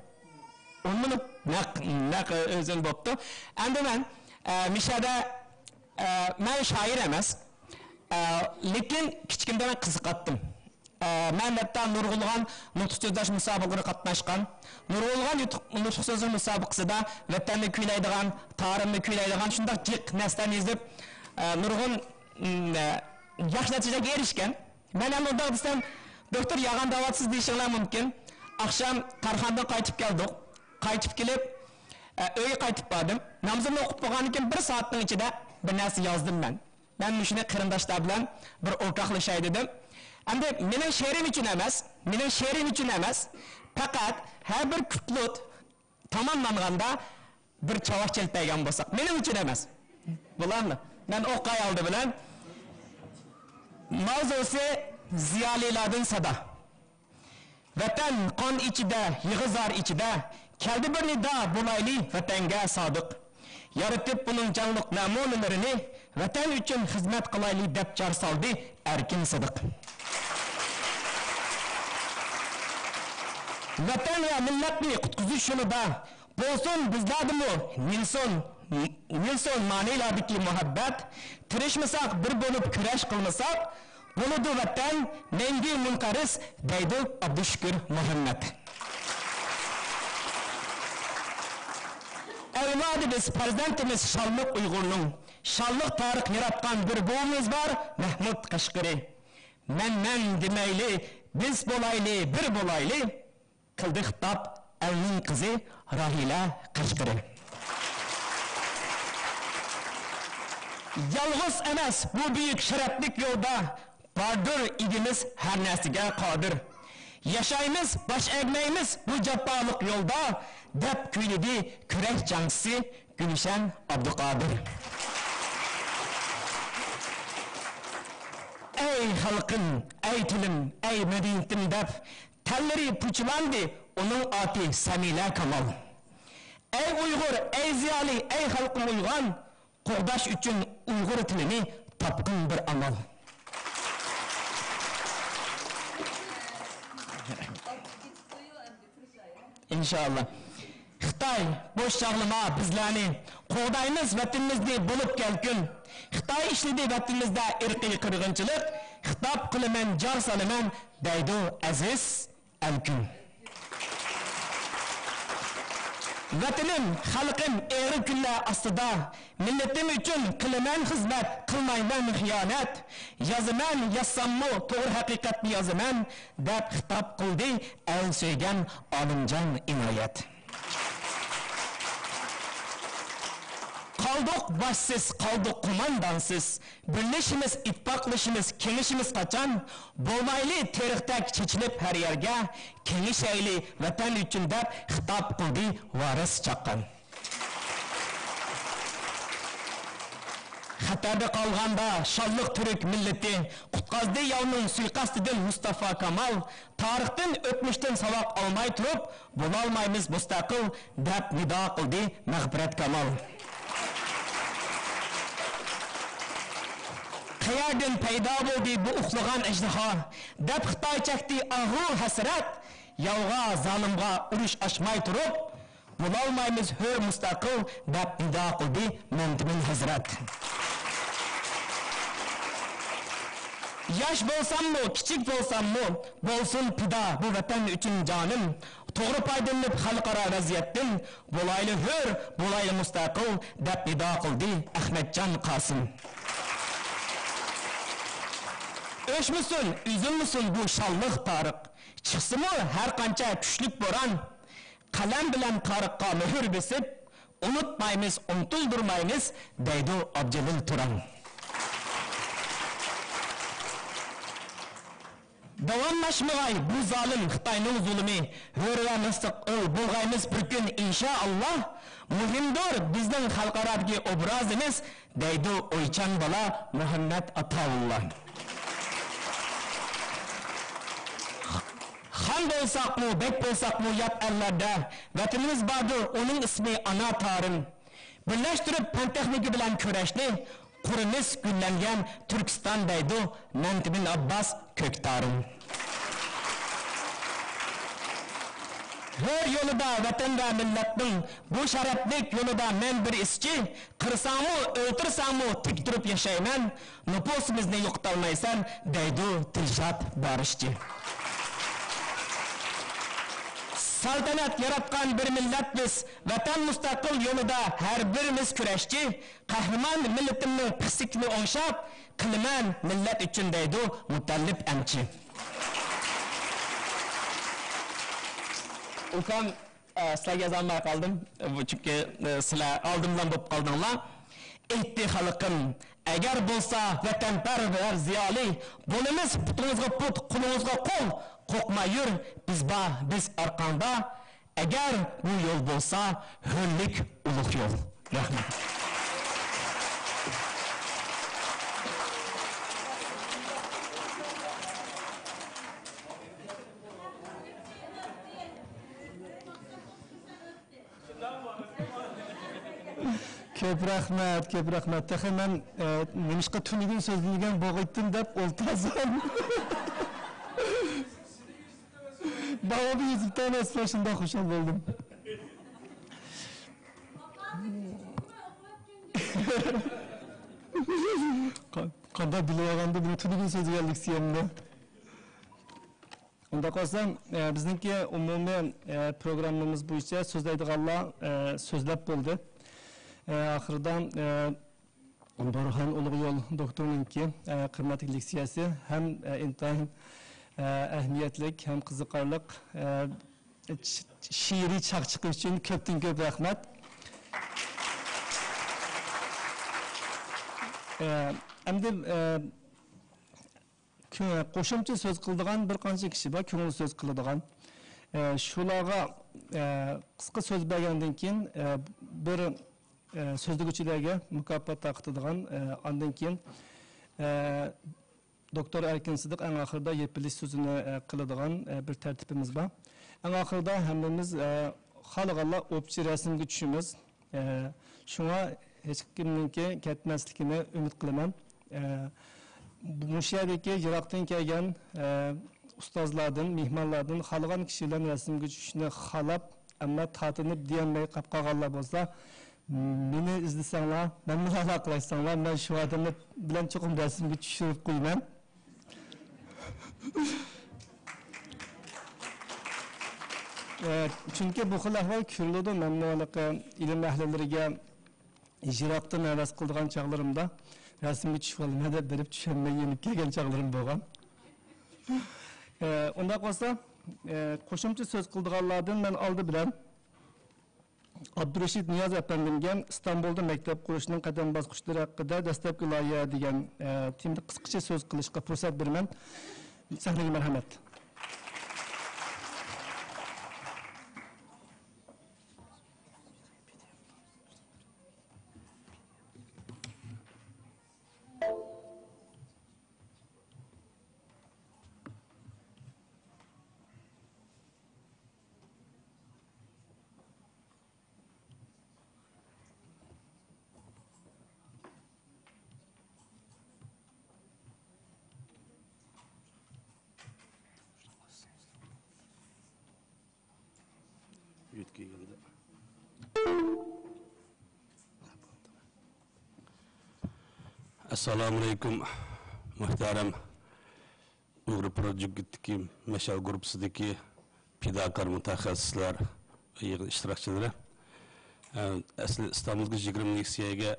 ئون مىنۇت نەق، نەق ئۆزۈم بوپتۇ. ئەمدى مەن، ئە، مىشەدە، ئە، مەن شائىر ئەمەس، ئە، لېكىن كىچىكىمدە مەن قىزىقاتتىم. ئە، مەن ھەتتا نۇرغۇنلىغان نۇتۇق سۆزلەش مۇسابىقىلىرىغا قاتناشقان. نۇرغۇنلىغان يۇتۇق-، نۇتۇق سۆزلەش مۇسابىقىسىدا ۋەتەننى كۈيلەيدىغان، تارىمنى كۈيلەيدىغان شۇنداق جىق نەرسىلەرنى يېزىپ، ئە، نۇرغۇن، م، ئە، ياخشى نەتىجىلەرگە ئېرىشكەن. مەن ھەم ئۇنداق دېسەم، دوكتور يالغان دەۋاتىسىز دېيىشىڭلار مۇمكىن. ئاخشام كارخانىدىن قايتىپ كەلدۇق. قايتىپ كېلىپ، ئە، ئۆيگە قايتىپ باردىم. نامىزىمنى ئوقۇپ بولغاندىن كېيىن بىر سائەتنىڭ ئىچىدە بىر نەرسە يازدىم مەن. مەن مۇشۇنى قېرىنداشلار بىلەن بىر ئورتاقلىشاي دېدىم. ئەمدى مېنىڭ شېئىرىم ئۈچۈن ئەمەس، مېنىڭ شېئىرىم ئۈچۈن ئەمەس، پەقەت ھەر بىر كۇپلېت تاماملانغاندا بىر چاۋاك چېلىپ بەرگەن بولساق، مېنىڭ ئۈچۈن ئەمەس. بولامدۇ؟ مەن ئوقۇي ئالدى بىلەن. ماۋزۇسى زىيالىيلاردىن سادا. ۋەتەن قان ئىچىدە، يىغا زار ئىچىدە، كەلدى بىر نىدا، بولايلى ۋەتەنگە سادىق. يارىتىپ بۇنىڭ جانلىق نەمۇنىلىرىنى، ۋەتەن ئۈچۈن خىزمەت قىلايلى، دەپ جار سالدى ئەركىن سىدىق. ۋەتەن ۋە مىللەتنى قۇتقۇزۇش يولىدا بولسۇن بىزلەردىمۇ نېلسون، نېلسون مانىلاردىكى مۇھەببەت، تىرىشمىساق، بىر بولۇپ كۈرەش قىلمىساق، بولىدۇ ۋەتەن مەڭگۈ مۇنقەرز، دەيدۇ ئابدۇشۈكۈر مۇھەممەد. ئەۋلادى بىز، پەرزەنتىمىز شانلىق ئۇيغۇرنىڭ، شانلىق تارىخ ياراتقان بىر بوۋىمىز بار، مەھمۇد قەشقىرى. مەن، مەن دېمەيلى، بىز بولايلى، بىر بولايلى. قىلدى خىتاب ئەلنىڭ قىزى راھىلە قەشقىرى. يالغۇز ئەمەس بۇ بۈيۈك شەرەپلىك يولدا، باردۇر ئىگىمىز ھەر نەرسىگە قادىر. ياشايمىز، باش ئەگمەيمىز بۇ جاپالىق يولدا، دەپ كۈيلىدى كۈرەش جەڭچىسى گۈلشەن ئابدۇقادىر. ئەي خەلقىم، ئەي تىلىم، ئەي مەدەنىيىتىم دەپ، تەنلىرى پۇچىلاندى ئۇنىڭ ئاتى سەمىلە كامال. ئەي ئۇيغۇر، ئەي زىيالىي، ئەي خەلقىم ئويغان، قوغداش ئۈچۈن ئۇيغۇر تىلىنى تاپقىن بىر ئامال. ئىنشائاللا. خىتاي، بوش چاغلىما بىزلەرنى، قوغدايمىز ۋەتىنىمىزنى بولۇپ كەلكۈن. خىتاي ئىشلىدى ۋەتىنىمىزدە ئىرقىي قىرغىنچىلىق، خىتاب قىلىمەن، جار سالىمەن، دەيدۇ ئەزىز ئەلكۈن. ۋەتىنىم، خەلقىم ئېغىر كۈنلەر ئاستىدا، مىللىتىم ئۈچۈن قىلىمەن خىزمەت، قىلمايمەن خىيانەت. يازىمەن، يازساممۇ توغرا ھەقىقەتنى يازىمەن، دەپ خىتاب قىلدى ئەل سۆيگەن ئالىمجان ئىنايەت. قالدۇق باشسىز، قالدۇق قوماندانسىز. بىرلىشىمىز، ئىتتىپاقلىشىمىز، كېڭىشىمىز قاچان؟ بولمايلى تېرىقتەك چېچىلىپ ھەر يەرگە، كېڭىشەيلى ۋەتەن ئۈچۈن، دەپ خىتاب قىلدى ۋارىس چاققان. خەتەردە قالغاندا شانلىق تۈرك مىللىتى، قۇتقازدى ياۋنىڭ سۇيىقەستىدىن مۇستافا كامال. تارىختىن، ئۆتمۈشتىن ساۋاق ئالماي تۇرۇپ، بولالمايمىز مۇستەقىل، دەپ نىدا قىلدى مەغپىرەت كامال. قەيەردىن پەيدا بولدى بۇ ئۇخلىغان ئەجدىھا؟ دەپ خىتاي چەكتى ئاھۇ ھەسرەت. ياۋغا، زالىمغا ئۇرۇش ئاچماي تۇرۇپ، بولالمايمىز ھۆر مۇستەقىل، دەپ نىدا قىلدى مەمتىمىن ھەزرەت. ياش بولساممۇ، كىچىك بولساممۇ، بولسۇن پىدا بۇ ۋەتەن ئۈچۈن جانىم. توغرا پايدىلىنىپ خەلقئارا ۋەزىيەتتىن، بولايلى ھۆر، بولايلى مۇستەقىل، دەپ نىدا قىلدى ئەخمەتجان قاسىم. ئۆچمىسۇن، ئۈزۈلمىسۇن بۇ شانلىق تارىخ. چىقسىمۇ ھەر قانچە كۈچلۈك بوران، قەلەم بىلەن تارىخقا مۆھۈر بېسىپ، ئۇنتۇمايمىز، ئۇنتۇلدۇرمايمىز، دەيدۇ ئابجېلىل تۇران. داۋاملاشمىغاي بۇ زالىم خىتاينىڭ زۇلۇمى، ھۆر ۋە مۇستەقىل بولغايمىز بىر كۈن، ئىنشائاللا. مۇھىمدۇر بىزنىڭ خەلقئارادىكى ئوبرازىمىز، دەيدۇ ئويچان بالا مۇھەممەد ئاتاۋۇللا. خان بولساقمۇ، بەگ بولساقمۇ يات ئەللەردە، ۋەتىنىمىز باردۇر، ئۇنىڭ ئىسمى ئانا تارىم. بىرلەشتۈرۈپ پەن-تېخنىكا بىلەن كۈرەشنى، قۇرىمىز گۈللەنگەن تۈركىستان، دەيدۇ مەمتىمىن ئابباس كۆكتارىم. ھۆر يولىدا ۋەتەن ۋە مىللەتنىڭ بۇ شەرەپلىك يولىدا مەن بىر ئىشچى، قىرساڭمۇ، ئۆلتۈرسەڭمۇ تىك تۇرۇپ ياشايمەن، نوپۇسىمىزنى يوقىتالمايسەن، دەيدۇ دىلشات بارىشچى. سەلتەنەت ياراتقان بىر مىللەت بىز، ۋەتەن مۇستەقىل يولىدا ھەر بىرىمىز كۈرەشچى، قەھرىمان مىللىتىمنىڭ پىخسىكىنى ئوڭشاپ، قىلىمەن مىللەت ئۈچۈن، دەيدۇ مۇتەللىپ ئەمچى. ئۇكام، ئە، سىلەرگە يازالماي قالدىم. بۇ چۈنكى، ئە، سىلەر ئالدىمدىن بولۇپ قالدىڭلار. ئېيتتى خەلقىم، ئەگەر بولسا ۋەتەنپەرۋەر زىيالىي، بولىمىز پۇتىڭىزغا پۇت، قولىڭىزغا قول، قورقما يۈر، بىز بار، بىز ئارقاڭدا. ئەگەر بۇ يول بولسا ھۆرلۈك ئۇلۇغ يول. رەھمەت. كۆپ رەھمەت، كۆپ رەھمەت. تېخى مەن، ئە، نېمىشقا تۈنۈگۈن سۆزلىمىگەن بولغىيتتىم دەپ ئولتۇرسام. باۋۇ بىر يېزىپتۇ، مەن شۇنداق خۇشال بولدۇم. قا-، قانداق بىلىۋالغاندا بۇنى تۈنۈگۈن سۆزلىگەنلىك سىيەمدە. ئۇنداق بولسا، ئە، بىزنىڭكى ئومۇمىي، ئە، پروگراممىمىز بويىچە سۆزلەيدىغانلار، ئە، سۆزلەپ بولدى. ئە، ئاخىرىدا، ئە، بۇرھان ئۇلۇغ يول دوكتورنىڭكى، ئە، قىممەتلىك لېكسىيەسى ھەم، ئە، ئىنتايىن، ئە، ئەھمىيەتلىك ھەم قىزىقارلىق، ئە، ش-، شېئىرىي چاقچىقى ئۈچۈن كۆپتىن كۆپ رەھمەت. ئە، ئەمدى، ئە، كۆ-، قوشۇمچە سۆز قىلىدىغان بىر قانچە كىشى بار، كۆڭۈل سۆز قىلىدىغان. ئە، شۇلارغا، ئە، قىسقا سۆز بەرگەندىن كېيىن، ئە، بىر، ئە، سۆزلىگۈچىلەرگە مۇكاپات تارقىتىدىغان، ئە، ئاندىن كېيىن، ئە، دوكتور ئەركىن سىدىق ئەڭ ئاخىرىدا يېپىلىش سۆزىنى، ئە، قىلىدىغان، ئە، بىر تەرتىپىمىز بار. ئەڭ ئاخىرىدا ھەممىمىز، ئە، خالىغانلار ئوپچە رەسىمگە چۈشىمىز. ئە، شۇڭا ھېچكىمنىڭكى كەتمەسلىكىنى ئۈمىد قىلىمەن. ئە، مۇشۇ يەردىكى يىراقتىن كەلگەن، ئە، ئۇستازلاردىن، مېھمانلاردىن خالىغان كىشى بىلەن رەسىمگە چۈشۈشنى خالاپ، ئەمما تارتىنىپ دېيەلمەي قاپ قالغانلار بولسا، مېنى ئىزدىسەڭلار، مەن بىلەن ئالاقىلەشسەڭلار، مەن شۇ ئادەملەر بىلەن چوقۇم رەسىمگە چۈشۈرۈپ قويىمەن. ئە، چۈنكى بۇ خىل ئەھۋال كۆرۈلىدۇ. مەنمۇ ھېلىقى ئىلىم ئەھلىلىرىگە يىراقتىن ھەۋەس قىلىدىغان چاغلىرىمدا رەسىمگە چۈشۈۋالىمەن دەپ بېرىپ چۈشەلمەي يېنىپ كەلگەن چاغلىرىم بولغان. ئە، ئۇنداق بولسا، ئە، قوشۇمچە سۆز قىلىدىغانلاردىن مەن ئالدى بىلەن ئابدۇرېشىت نىياز ئەپەندىمگە ئىستانبۇلدا مەكتەپ قۇرۇشنىڭ قەدەم باسقۇچلىرى ھەققىدە دەسلەپكى لايىھە دېگەن، ئە، تېمىدا قىسقىچە سۆز قىلىشقا پۇرسەت بېرىمەن. سەھنىگە مەرھەمەت. يۆتكىگەندە. ئەسسالامۇئەلەيكۇم، مۆھتەرەم ئۇيغۇر پروجېكتتىكى مەشئەل گۇرۇپپىسىدىكى پىداكار مۇتەخەسسىسلەر، يىغىن ئىشتىراكچىلىرى. ئە، ئەسلى ئىستانبۇلدىكى يىگىرمە لېكسىيەگە،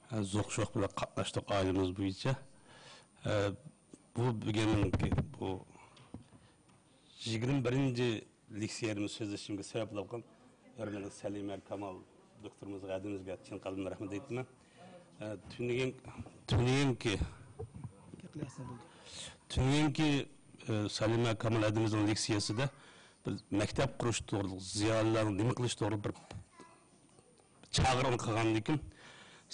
ئە، زوق شوق بىلەن قاتناشتۇق ئائىلىمىز بويىچە. ئە، بۇ بۈگۈنكى بۇ يىگىرمە بىرىنچى لېكسىيەمنى سۆزلىشىمگە سەۋەب بولغان ھۆرمەتلىك سەلىمە كامال دوكتورىمىزغا، ھەدىمىزگە چىن قەلبىمدىن رەھمەت ئېيتىمەن. ئە، تۈنۈگۈن، تۈنۈگۈنكى، تۈنۈگۈنكى، ئە، سەلىمە كامال ھەدىمىزنىڭ لېكسىيەسىدە بىز مەكتەپ قۇرۇش توغرىلىق، زىيالىيلارنىڭ نېمە قىلىش توغرىلىق بىر چاقىرىق قىلغاندىن كېيىن،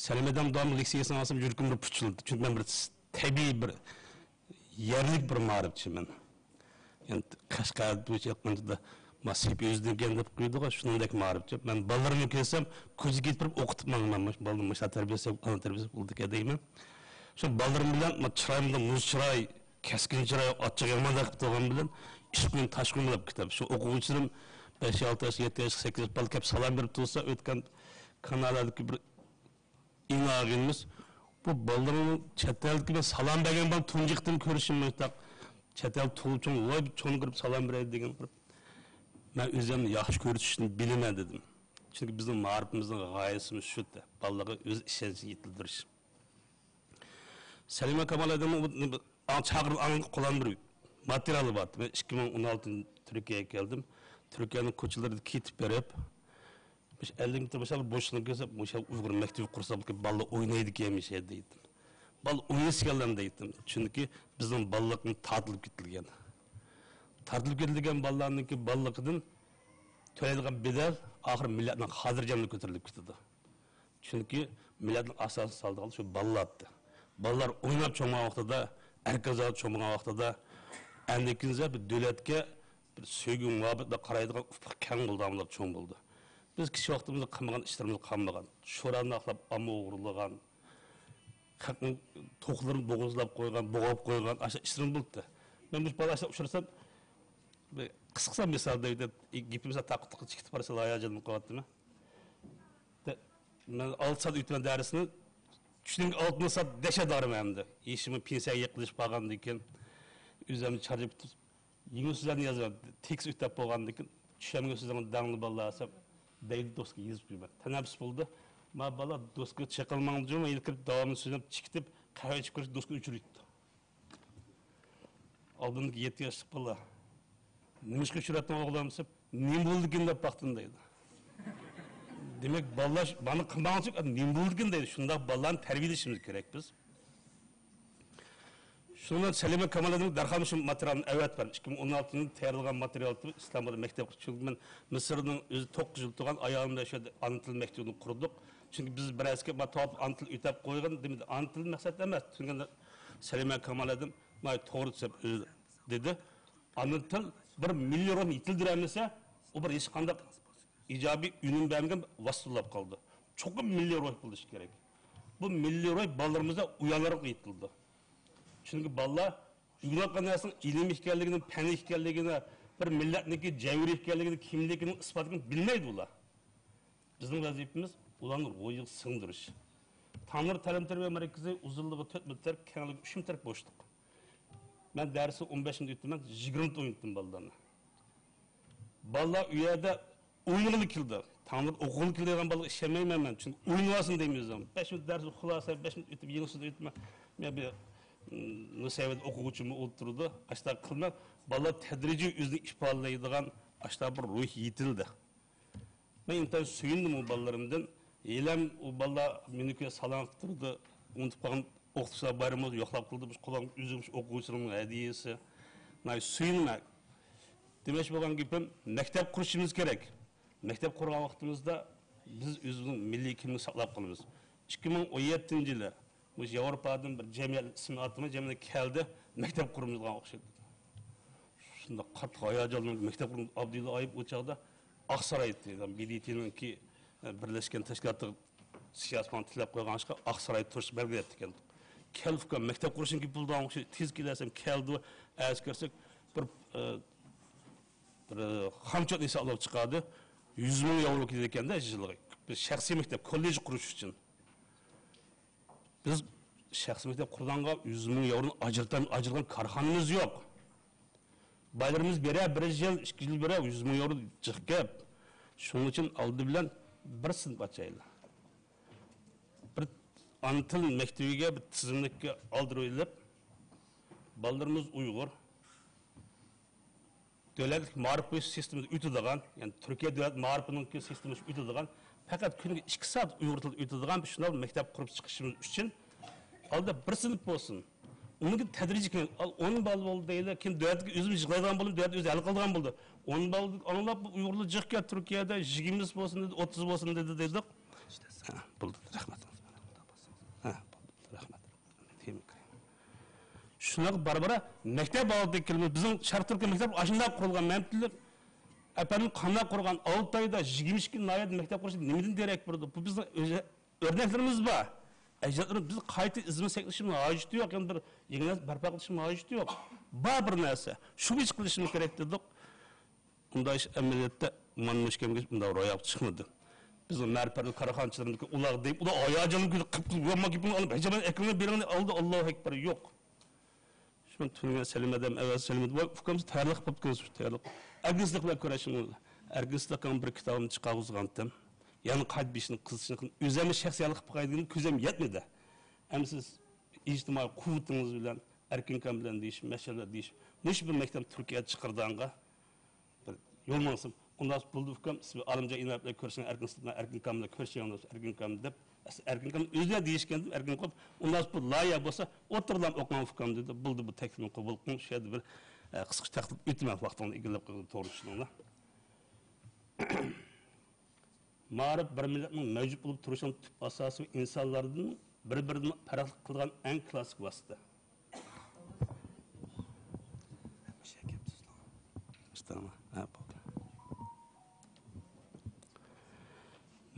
سەلىمە ھەدەم داۋاملىق لېكسىيەسىنى ئاڭلىسام، يۈرىكىم بىر پۇچۇلدى. چۈنكى مەن بىر تەبىئىي بىر يەرلىك بىر مائارىپچىمەن. يەنى قەشقەر بويىچە ئېيتقاندا، ما سېپى ئۆزىدىكەن دەپ قويىدىغۇ، شۇنىڭدەك مائارىپچى. مەن بالىلىرىمنى كۆرسەم، كوزىكى يېتىپ بېرىپ ئوقۇتۇپ ماڭىمەن. مۇشۇ بالىنى مۇشۇنداق تەربىيەلىسەك، ئانا تەربىيەسى بولىدىكەن دەيمەن. شۇ بالىلىرىم بىلەن ما چىرايىمدا مۇز چىراي، كەسكىن چىراي، ئاچچىق يامان قىلىپ تۇرغان بىلەن ئىشقىلىپ تاشقىن بولۇپ كېتەم. شۇ ئوقۇغۇچىلىرىم بەش، ئالتە ياش، يەتتە ياش، سەككىز ياش بالا كەپ سالام بېرىپ تۇرسا، ئۆتكەن كانال ئارىدىكى بىر ئىناغىنىمىز، بۇ بالىلىرىڭ چەت ئەلدىكى بىلەن سالام بەرگەن بالىنى تۇنجى قېتىم كۆرۈشۈم مۇشتاق. چەت ئەل تولۇپ چوڭ، ۋاي، بىر چوڭ كۆرۈپ سالام بېرەي دېگەن قىلىپ، مەن ئۆزۈمنى ياخشى كۆرسىتىشنى بىلىمەن دېدىم. چۈنكى بىزنىڭ مائارىپىمىزنىڭ غايىسىمىز شۇ، بالىلارغا ئۆز ئىشەنچىنى يېتىلدۈرۈش. سەلىمە كامال ھەدەمنىڭ چاقىرىپ ئاڭ قولان بىر ماتېرىيالى بار. مەن ئىككى مىڭ ئون ئالتىنچى تۈركىيەگە كەلدىم. تۈركىيەنىڭ كوچىلىرىدا كېتىپ بېرىپ، مۇشۇ ئەللىك مېتىر بولسا بىر بوشلۇقنى كۆرسەم، مۇشۇ ئۇيغۇر مەكتىۋى قۇرساق، بالىلار ئوينايدىكەن مۇشۇ يەردە دەيتتىم. بالىلار ئوينىسىكەنلەم دەيتتىم. چۈنكى بىزنىڭ بالىلىقىمىز تارتىلىپ كېتىلگەن. تارتىلىپ كېتىلگەن بالىلارنىڭكى بالىلىقىدىن تۆلەيدىغان بەدەل ئاخىرى مىللەتنىڭ خاتىرجەملىكى كۆتۈرۈلۈپ كېتىدۇ. چۈنكى مىللەتنىڭ ئاساسىنى سالىدىغان شۇ بالىلاردى. بالىلار ئويناپ چوڭ بولغان ۋاقتىدا، ئەركىن زادە چوڭ بولغان ۋاقتىدا، ئەندىن كېيىن بىر دۆلەتكە بىر سۆيگۈ مۇھەببەت بىلەن قارايدىغان ئۇپۇق كەڭ بولىدىغان چوڭ بولدى. بىز كىچىك ۋاقتىمىزدا قىلمىغان ئىشلىرىمىز قالمىغان. شورانى ئاقلاپ، ئامما ئوغرىلىغان، خەقنىڭ توخۇلىرىنى بوغۇزلاپ قويغان، بوغاپ قويغان ئاشۇ ئىشلىرىم بولدى. مەن مۇشۇ بالا ئۇچرىسام، بىر قىسقىچە مىسال دەيدۇ، گېپىمىز تاقا-تۇقا چىقىپ بارسا، ھاياجانلىنىپ قالاتتىم. دە-، مەن ئالتە سائەت ئۆتىمەن دەرسنى، چۈشنىڭ ئالتىنچى سائەت دەھشەت ئاغرىمەن ئەمدى. يېشىممۇ پېنسىيەگە يېقىنلىشىپ قالغاندىن كېيىن، ئۆزۈمنى چارچاپ كېتىپ، يېڭى سۆزلەرنى يازىمەن. تېكىست ئۆتەپ بولغاندىن كېيىن، چۈشەنمىگەن سۆزلەرنى دەڭلى بالىلار دېسەم، دەيدۇ دوسكىغا يېزىپ قويىمەن. تەنەپپۇس بولدى. ما بالا دوسكىغا چېقىلماڭ جۇمۇ، يېنىپ كىرىپ داۋاملىق سۆزلەپ چىقىتىپ، قەھۋە ئىچىپ كىرىش دوسكىنى ئۆچۈرۈۋېتىپتۇ. ئالدىمدىكى يەتتە ياشلىق بالا، «نېمىشقا ئۆچۈرۈۋەتتىڭ ئوغلۇم؟» دېسەم، «نېمە بولدىكىن دەپ باقتىم» دەيدۇ. دېمەك، بالىلار مانا قىلماڭچۇ، «نېمە بولدىكىن» دەيدۇ. شۇنداق بالىلارنى تەربىيەلىشىمىز كېرەك بىز. شۇنىڭ بىلەن سەلىمە كامالىدىن دەرھال شۇ ماتېرىيالنى ئەۋەتىپ بەردىم. ئىككى مىڭ ئون ئالتىنچى يىلى تەييارلىغان ماتېرىيال ئىسلامئاباد مەكتەپ، چۈنكى مەن مىسىرنىڭ ئۆزى توققۇز يىل تۇرغان ئايالىم بىلەن شۇ يەردە ئانا تىل مەكتىپىنى قۇردۇق. چۈنكى بىز بىر ئەسكەر ما تاۋاپ ئانا تىل ئۆتەپ قويغان دېمىدى. ئانا تىل مەقسەت ئەمەس. تۈنگەن سەلىمە كامالىدىن ما توغرا دېسەم ئۆزى دېدى. ئانا تىل بىر مىللىي روھنى يېتىلدۈرەلمىسە، ئۇ بىر ھېچقانداق ئىجابىي ئۈنۈم بەرمىگەن ۋاسىتە بولۇپ قالىدۇ. چوقۇم مىللىي روھ بولۇشى كېرەك. بۇ مىللىي روھ بالىلىرىمىزدا ئۇيانارلىق يېتىلىدۇ. چۈنكى بالىلار ئۆگىنىۋاتقان نەرسىنىڭ ئىلىم ئىكەنلىكىنى، پەن ئىكەنلىكىنى، بىر مىللەتنىڭكى جەۋھىرى ئىكەنلىكىنى، كىملىكىنىڭ ئىسپاتلىقىنى بىلمەيدۇ ئۇلار. بىزنىڭ ۋەزىپىمىز ئۇلارنى روھىغا سىڭدۈرۈش. تەڭرى تەلىم تەربىيە مەركىزى ئۇزۇنلۇقى تۆت مېتىر، كەڭلىكى ئۈچ مېتىر بوشلۇق. مەن دەرسنى ئون بەش مىنۇت ئۆتتۈم، مەن يىگىرمە مىنۇت ئوينىتتىم بالىلارنى. بالىلار ئۇ يەردە ئوينىغىلى كېلىدۇ. تەڭرى ئوقۇغىلى كېلىدىغان بالىغا ئىشەنمەيمەن مەن، چۈنكى ئوينىۋالسۇن دەيمىز. بەش مىنۇت دەرسنى خۇلاسە، بەش مىنۇت ئۆتۈپ، يېڭىسىنى ئۆتۈپ، مەن بىر، م، نۇسەيۋەدە ئوقۇغۇچىمۇ ئولتۇرىدۇ. ئاشۇنداق قىلماي، بالىلار تەدرىجىي ئۆزىنى ئىپادىلەيدىغان ئاشۇنداق بىر روھ يېتىلدى. مەن ئىنتايىن سۆيۈندۈم ئۇ بالىلىرىمدىن. ھېلىھەم ئۇ بالىلار مېنى كۆرۈپ سالام قىلىپ تۇرىدۇ. ئۇنتۇپ قالغان ئوقۇتقۇچىلار بايرىمىمىزنى يوقلاپ قىلدى. مۇشۇ قولۇم ئۆزۈم شۇ ئوقۇغۇچىلىرىمنىڭ ھەدىيەسى. ناھايىتى سۆيۈندۈم. دېمەكچى بولغان گېپىم، مەكتەپ قۇرۇشىمىز كېرەك. مەكتەپ قۇرغان ۋاقتىمىزدا بىز ئۆزىمىزنىڭ مىللىي كىملىكنى ساقلاپ قالىمىز. ئىككى مىڭ ئون يەتتىنچى يىلى مۇشۇ ياۋروپادىن بىر جەمئىيەت، ئىسمىنى ئاتىماي، جەمئىيەت كەلدى، مەكتەپ قۇرىمىز دېگەن ئوخشايدۇ. شۇنداق قاتتىق ھاياجانلىنىپ مەكتەپ قۇرىمىز، ئابدۇللا ئايۇپ ئۇ چاغدا ئاقسارايدا، بې دې تېنىڭكى، ئە، بىرلەشكەن تەشكىلاتىغا سىياسىي پارتىيە تىلەپ قويغان ئىشقا ئاقسارايدا تۇرۇش بەلگىلەپتىكەن. «كەل ئۇكام، مەكتەپ قۇرۇشنىڭ گېپى بولىدىغان ئوخشايدۇ، تېز كېلەرسەن» كەلدى. ئەتىسى كىرسەك، بىر، ئە، بىر، ئە، خامچوتنى ھېسابلاپ چىقاردى. يۈز مىڭ ياۋرو كېتىدىكەن-دە يىلىغا. بىر شەخسىي مەكتەپ، كوللېج قۇرۇش ئۈچۈن. بىز شەخسىي مەكتەپ قۇرغانغا يۈز مىڭ ياۋرونى ئاجرىتام، ئاجرىغان كارخانىمىز يوق. بايلىرىمىز بېرە، بىر يىل، ئىككى يىل بېرە، يۈز مىڭ ياۋرو جىق گەپ. شۇنىڭ ئۈچۈن ئالدى بىلەن بىر سىنىپ ئاچايلى. بىر ئانا تىل مەكتىۋىگە بىر تىزىملىككە ئالدۇرۇۋېلىپ، بالىلىرىمىز ئۇيغۇر. دۆلەتلىك مائارىپ بويىچە سىستېمىدا ئۆتىدىغان، يەنى تۈركىيە دۆلەت مائارىپىنىڭكى سىستېمىسى ئۆتىدىغان، پەقەت كۈنىگە ئىككى سائەت ئۇيغۇر تىلىدا ئۆتىدىغان شۇنداق مەكتەپ قۇرۇپ چىقىشىمىز ئۈچۈن، ئالدى بىر سىنىپ بولسۇن. ئۇنىڭ كېيىن تەدرىجىي كېيىن، ئال، ئون بالا بولدى دەيلى، كېيىن دۆلەتكە ئۆزىمىز يىغلايدىغان بولدى، دۆلەت ئۆزى ھەل قىلىدىغان بولدى. ئون بالا ئاڭلاپ، بۇ ئۇيغۇرلار جىق ئىكەن تۈركىيەدە، يىگىرمىسى بولسۇن دېدى، ئوتتۇز بولسۇن دېدى دېدۇق. ھە، بولدى، رەھمەت. ھە، بولدى، رەھمەت. شۇنداق بارا-بارا مەكتەپ ھالىتىگە كېلىمىز. بىزنىڭ شەرقىي تۈركىيە مەكتەپ ئاشۇنداق قۇرۇلغان مەمتىلەر. ئەپەندىم قانداق قۇرغان؟ ئالتە ئايدا يىگىرمە ئىككى ناھىيەدە مەكتەپ قۇرۇشى نېمىدىن دېرەك بېرىدۇ؟ بۇ بىزنىڭ ئۆز-، ئۆرنەكلىرىمىز بار. ئەجدادلىرىمىز، بىز قايتا ئىزىمىزنى ساقلىشىمىز ھاجىتى يوق، يەنە بىر يېڭى نەرسە بەرپا قىلىشىمىز ھاجىتى يوق. بار بىر نەرسە. شۇ بويىچە قىلىشىمىز كېرەك دېدۇق. ئۇنداق ئىش ئەمەلىيەتتە مانا مۇشۇ كەمگىچە ئۇنداق روياپقا چىقمىدى. بىزنىڭ مەرىپەتلىك كارخانىچىلىرىمىزدىكى ئۇلار دەيدۇ، ئۇلار ھاياجانلىنىپ كېتىپ، قىپقىزىل بولما گېپىنى ئالىمەن، ھەجەمەن ئەكىلىڭلار بېرىڭلار ئالدى، ئاللاھۇ ئەكبەر، يوق. شۇ تۈنۈگۈن سەلىم ئادەم ئەۋەتسە سەلىم ئادەم، ۋاي ئۇكام، سىز تەييارلىق قىلىپتىكەنسىز، تەييارلىق. ئەركىنسىز بىلەن كۆرۈشۈڭلار. ئەركىنسىز ئاكام بىر كىتابىنى چىقارغۇزغانتىم. يەنە قايتا بېشىنى قىزىتىشنى قىلىپ، ئۆزۈممۇ شەخسىي ھەل قىلىپ باقاي دېگەندە كۆزۈم يەتمىدى. ئەمما سىز ئىجتىمائىي قۇۋۋىتىڭىز بىلەن، ئەركىن ئاكام بىلەن دېيىش، مەشەلە دېيىش، مۇشۇ بىر مەكتەپ تۈركىيەدە چىقىرىدىغانغا بىر يول ماڭسۇن. ئۇنداق بولدى ئۇكام، سىز ئالىمجان ئىنايەت بىلەن كۆرۈشۈڭ، ئەركىن سىز بىلەن ئەركىن ئاكام بىلەن كۆرۈشۈڭ، ئەركىن ئاكام دەپ، ئەركىن ئاكام ئۆزى دېيىشكەن، ئەركىن قويۇپ، ئۇنداق بۇ لايىھە بولسا ئوتتۇرىدا ئوقۇڭ ئۇكام دېدى. بولدى، بۇ تەكلىپنى قوبۇل قىلىڭ، شۇ يەردە بىر، ئە، قىسقىچە تەكلىپ ئېيتىمەن، ۋاقتىڭلارنى ئىگىلەپ قويغىلى توغرا چۈشىنىڭلار. مائارىپ بىر مىللەتنىڭ مەۋجۇت بولۇپ تۇرۇشىنىڭ تۈپ ئاساسى ۋە ئىنسانلاردىن بىر-بىرىدىن پەرقلىق قىلىدىغان ئەڭ كلاسسىك ۋاسىتە.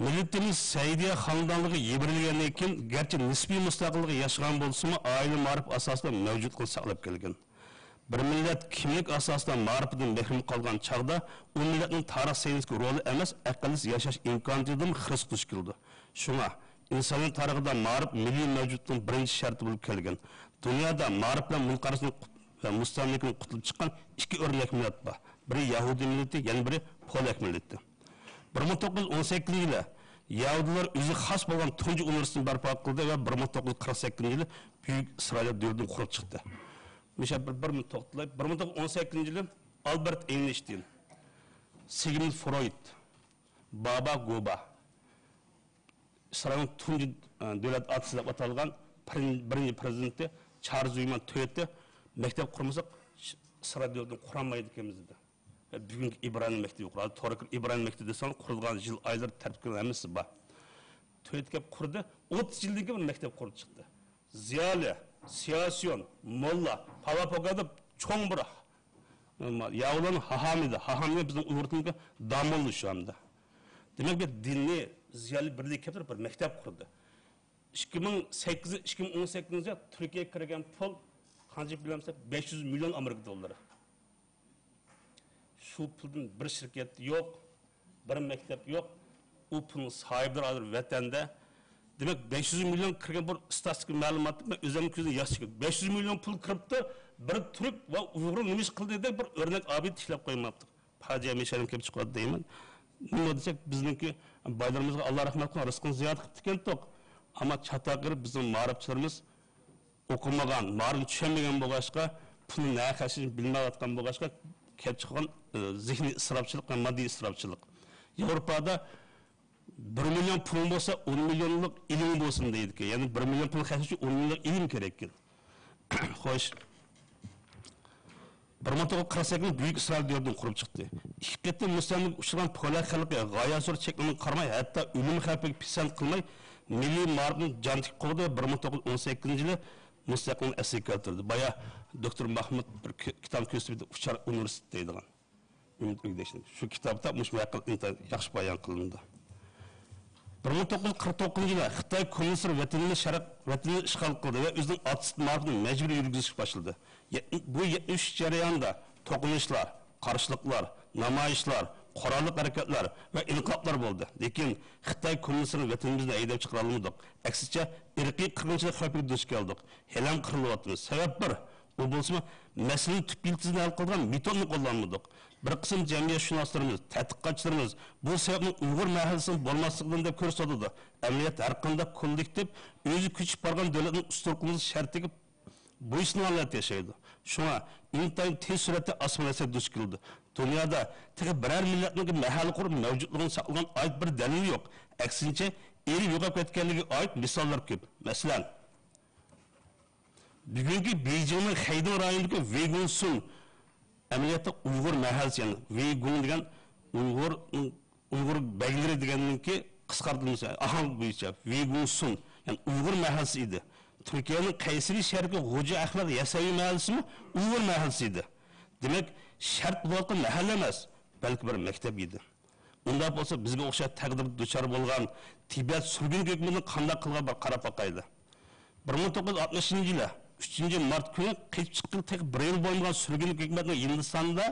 مىللىتىمىز سەئىدىيە خانىدانلىقىغا يىبىرىلگەندىن كېيىن، گەرچە نىسپىي مۇستەقىللىقتا ياشىغان بولسىمۇ، ئائىلە مائارىپ ئاساسىدا مەۋجۇتلۇقىنى ساقلاپ كەلگەن. بىر مىللەت كىملىك ئاساسىدا مائارىپىدىن مەھرۇم قالغان چاغدا، ئۇ مىللەتنىڭ تارىخ سەھنىسىدىكى رولى ئەمەس، ئەقەللىسى ياشاش ئىمكانىيىتىدىنمۇ خىرىس دۇچ كېلىدۇ. شۇڭا، ئىنسانىيەت تارىخىدا مائارىپ مىللىي مەۋجۇتلۇقنىڭ بىرىنچى شەرتى بولۇپ كەلگەن. دۇنيادا مائارىپ بىلەن مۇنقەرەسلىك ۋە مۇستەملىكىدىن قۇتۇلۇپ چىققان ئىككى ئۆرنەك مىللەت بار. بىرى يەھۇدىي مىللىتى، يەنە بىرى پولياك مىللىتى. بىر مىڭ توققۇز يۈز ئون سەككىزىنچى يىلى يەھۇدىيلار ئۆزىگە خاس بولغان تۇنجى ئۇنىۋېرسىتېتنى بەرپا قىلدى ۋە بىر مىڭ توققۇز يۈز قىرىق سەككىزىنچى يىلى بۈيۈك ئىسرائىلىيە دۆلىتىنى قۇرۇپ چىقتى. مۇشۇ بىر، بىر مىنۇت توختىلاي. بىر مىڭ توققۇز يۈز ئون سەككىزىنچى يىلى ئالبېرت ئېينشتىين، سىگموند فرويد، بابا گوبا، ئىسرائىلنىڭ تۇنجى، ئە، دۆلەت ئاتىسى دەپ ئاتالغان پرېن-، بىرىنچى پىرېزىدېنتى چارلىز ۋېيمان تۆتى مەكتەپ قۇرمىساق، ئىسرائىل دۆلىتىنى قۇرالمايدىكەنمىز دېدى. بۈگۈنكى ئىبراھىم مەكتىپى يوق. ھازىر تورغا كىرىپ ئىبراھىم مەكتىپى دېسەڭ، قۇرۇلغان يىل، ئايلىرى، تەرتىپى ھەممىسى بار. تۆت كەپ قۇردى، ئوتتۇز يىلدىن كېيىن بىر مەكتەپ قۇرۇپ چىقتى. زىيالىي، سىياسىيون، موللا، پاۋا پوگا دەپ چوڭ بىر، ياۋلان ھاھامىدى. ھاھامى بىزنىڭ ئۇيغۇر تىلىدىكى داموللا شۇ ئەمدى. دېمەك، بىر دىنىي زىيالىي بىرلىككە كەلتۈرۈپ بىر مەكتەپ قۇردى. ئىككى مىڭ سەككىز، ئىككى مىڭ ئون سەككىزىنچى يىل تۈركىيەگە كىرگەن پۇل قانچە بىلەمسىز؟ بەش يۈز مىليون ئامېرىكا دوللىرى. شۇ پۇلدىن بىر شىركەت يوق، بىر مەكتەپ يوق. ئۇ پۇلنىڭ ساھىبلىرى ھازىر ۋەتەندە. دېمەك، بەش يۈز مىليون كىرگەن بىر ئىستاتىستىكا مەلۇماتى، مەن ئۆزۈمنىڭ كۆزۈمدىن ياش چىقىدۇ. بەش يۈز مىليون پۇل كىرىپتۇ، بىر تۈرك ۋە ئۇيغۇر نېمە ئىش قىلدى دەپ بىر ئۆرنەك ئابىدە تىكلەپ قويماپتۇ. پاجىئە مىسالىم كېلىپ چىقىۋاتىدۇ دەيمەن. نېمە دېسەك، بىزنىڭكى بايلىرىمىزغا ئاللا رەھمەت قىلغان، رىزقىنى زىيادە قىلىپتىكەن توق. ئەمما چاتاق قىلىپ بىزنىڭ مائارىپچىلىرىمىز ئوقۇمىغان، مائارىپنى چۈشەنمىگەن بولغاچقا، پۇلنى نەگە خەجلەشنى بىلمەيۋاتقان بولغاچقا، كېلىپ چىققان، ئى، زېھنىي ئىسراپچىلىق ۋە ماددىي ئىسراپچىلىق. ياۋروپادا بىر مىليون پۇلۇڭ بولسا، ئون مىليونلۇق ئىلىم بولسۇن دەيدىكەن. يەنى بىر مىليون پۇل خەجلەش ئۈچۈن ئون مىليونلۇق ئىلىم كېرەككەن. خوش. بىر مىڭ توققۇز يۈز قىرىق سەككىزىنچى بۈيۈك ئىسرائىل دۆلىتىنى قۇرۇپ چىقتى. ئىككى قېتىم مۇستەملىكىگە ئۇچرىغان پولياك خەلقى غايەت زور چەكلىمىگە قارىماي، ھەتتا ئۆلۈم خەۋپىگە پىسەنت قىلماي، مىللىي مائارىپنى جان تىكىپ قوغدىدى ۋە بىر مىڭ توققۇز يۈز ئون سەككىزىنچى يىلى مۇستەقىللىقنى ئەسلىگە كەلتۈردى. بايا دوكتور ماھمۇت بىر كى-، كىتاب كۆرسىتىپ، ئۇچار ئۇنىۋېرسىتېت دەيدىغان. ئۈمىد ئۆگدەشنى. شۇ كىتابتا مۇشۇ ھەققىدە ئىنتايىن ياخشى بايان قىلىنىدۇ. بىر مىڭ توققۇز يۈز قىرىق توققۇزىنچى يىلى خىتاي كوممۇنىستلىرى ۋەتىنىمىز شەرق، ۋەتىنىمىزنى ئىشغال قىلدى ۋە ئۆزىنىڭ ئاتىسىدىن مائارىپنى مەجبۇرىي يۈرگۈزۈشكە باشلىدى. يەتمىش، بۇ يەتمىش ئۈچ جەريانىدا توقۇنۇشلار، قارشىلىقلار، نامايىشلار، قوراللىق ھەرىكەتلەر ۋە ئىنقىلابلار بولدى. لېكىن خىتاي كوممۇنىستلىرى ۋەتىنىمىزدىن ھەيدەپ چىقىرالمىدۇق. ئەكسىچە، ئىرقىي قىرغىنچىلىق خەۋپىگە دۇچ كەلدۇق. ھېلىھەم قىرىلىۋاتىمىز. سەۋەب بىر، ئۇ بولسىمۇ، مەسىلىنىڭ تۈپ يىلتىزىنى ھەل قىلىدىغان مېتودنى قوللانمىدۇق. بىر قىسىم جەمئىيەتشۇناسلىرىمىز، تەتقىقاتچىلىرىمىز بۇ سەۋەبنىڭ ئۇيغۇر مەسىلىسىنىڭ بولماسلىقىدىن دەپ كۆرسىتىۋاتىدۇ. ئەمەلىيەتتە ھەرقانداق كوللېكتىپ ئۆزى كۆچۈپ بارغان دۆلەتنىڭ ئۇستىلىق قىلمىسى شەرتىگە بويسۇنغان ھالەتتە ياشايدۇ. شۇڭا ئىنتايىن تېز سۈرئەتتە ئاسسىمىلياتسىيەگە دۇچ كېلىدۇ. دۇنيادا تېخى بىرەر مىللەتنىڭ مەھەللە قۇرۇپ مەۋجۇتلۇقىنى ساقلىغان ئايت بىر دەلىل يوق. ئەكسىنچە، ئېرىپ يوقاپ كەتكەنلىكىگە ئائىت مىساللار كۆپ. مەسىلەن، بۈگۈنكى بېيجىڭنىڭ خەيدىڭ رايونىدىكى ۋېيگۇڭسۇن، ئەمەلىيەتتە ئۇيغۇر مەھەللىسى، يەنى ۋېيگۇڭ دېگەن ئۇيغۇر، ئۇيغۇر بەگلىرى دېگەننىڭكى قىسقارتىلمىسى، ئاھاڭ بويىچە ۋېيگۇڭسۇن، يەنى ئۇيغۇر مەھەللىسى ئىدى. تۈركىيەنىڭ قەيسىرى شەھىرىدىكى غوجا ئەخلاق يەسەۋى مەھەللىسىمۇ ئۇيغۇر مەھەللىسى ئىدى. دېمەك، شەرت بولۇۋاتقان مەھەللە ئەمەس، بەلكى بىر مەكتەپ ئىدى. ئۇنداق بولسا، بىزگە ئوخشاش تەقدىرگە دۇچار بولغان تىبەت سۈرگۈن ھۆكۈمىتىنىڭ قانداق قىلغىنىغا بىر قاراپ باقايلى. بىر مىڭ توققۇز يۈز ئاتمىشىنچى يىلى ئۈچىنچى مارت كۈنى قېچىپ چىققىلى تېخى بىر يىل بولمىغان سۈرگۈنلۈك ھۆكۈمەتنىڭ ھىندىستاندا،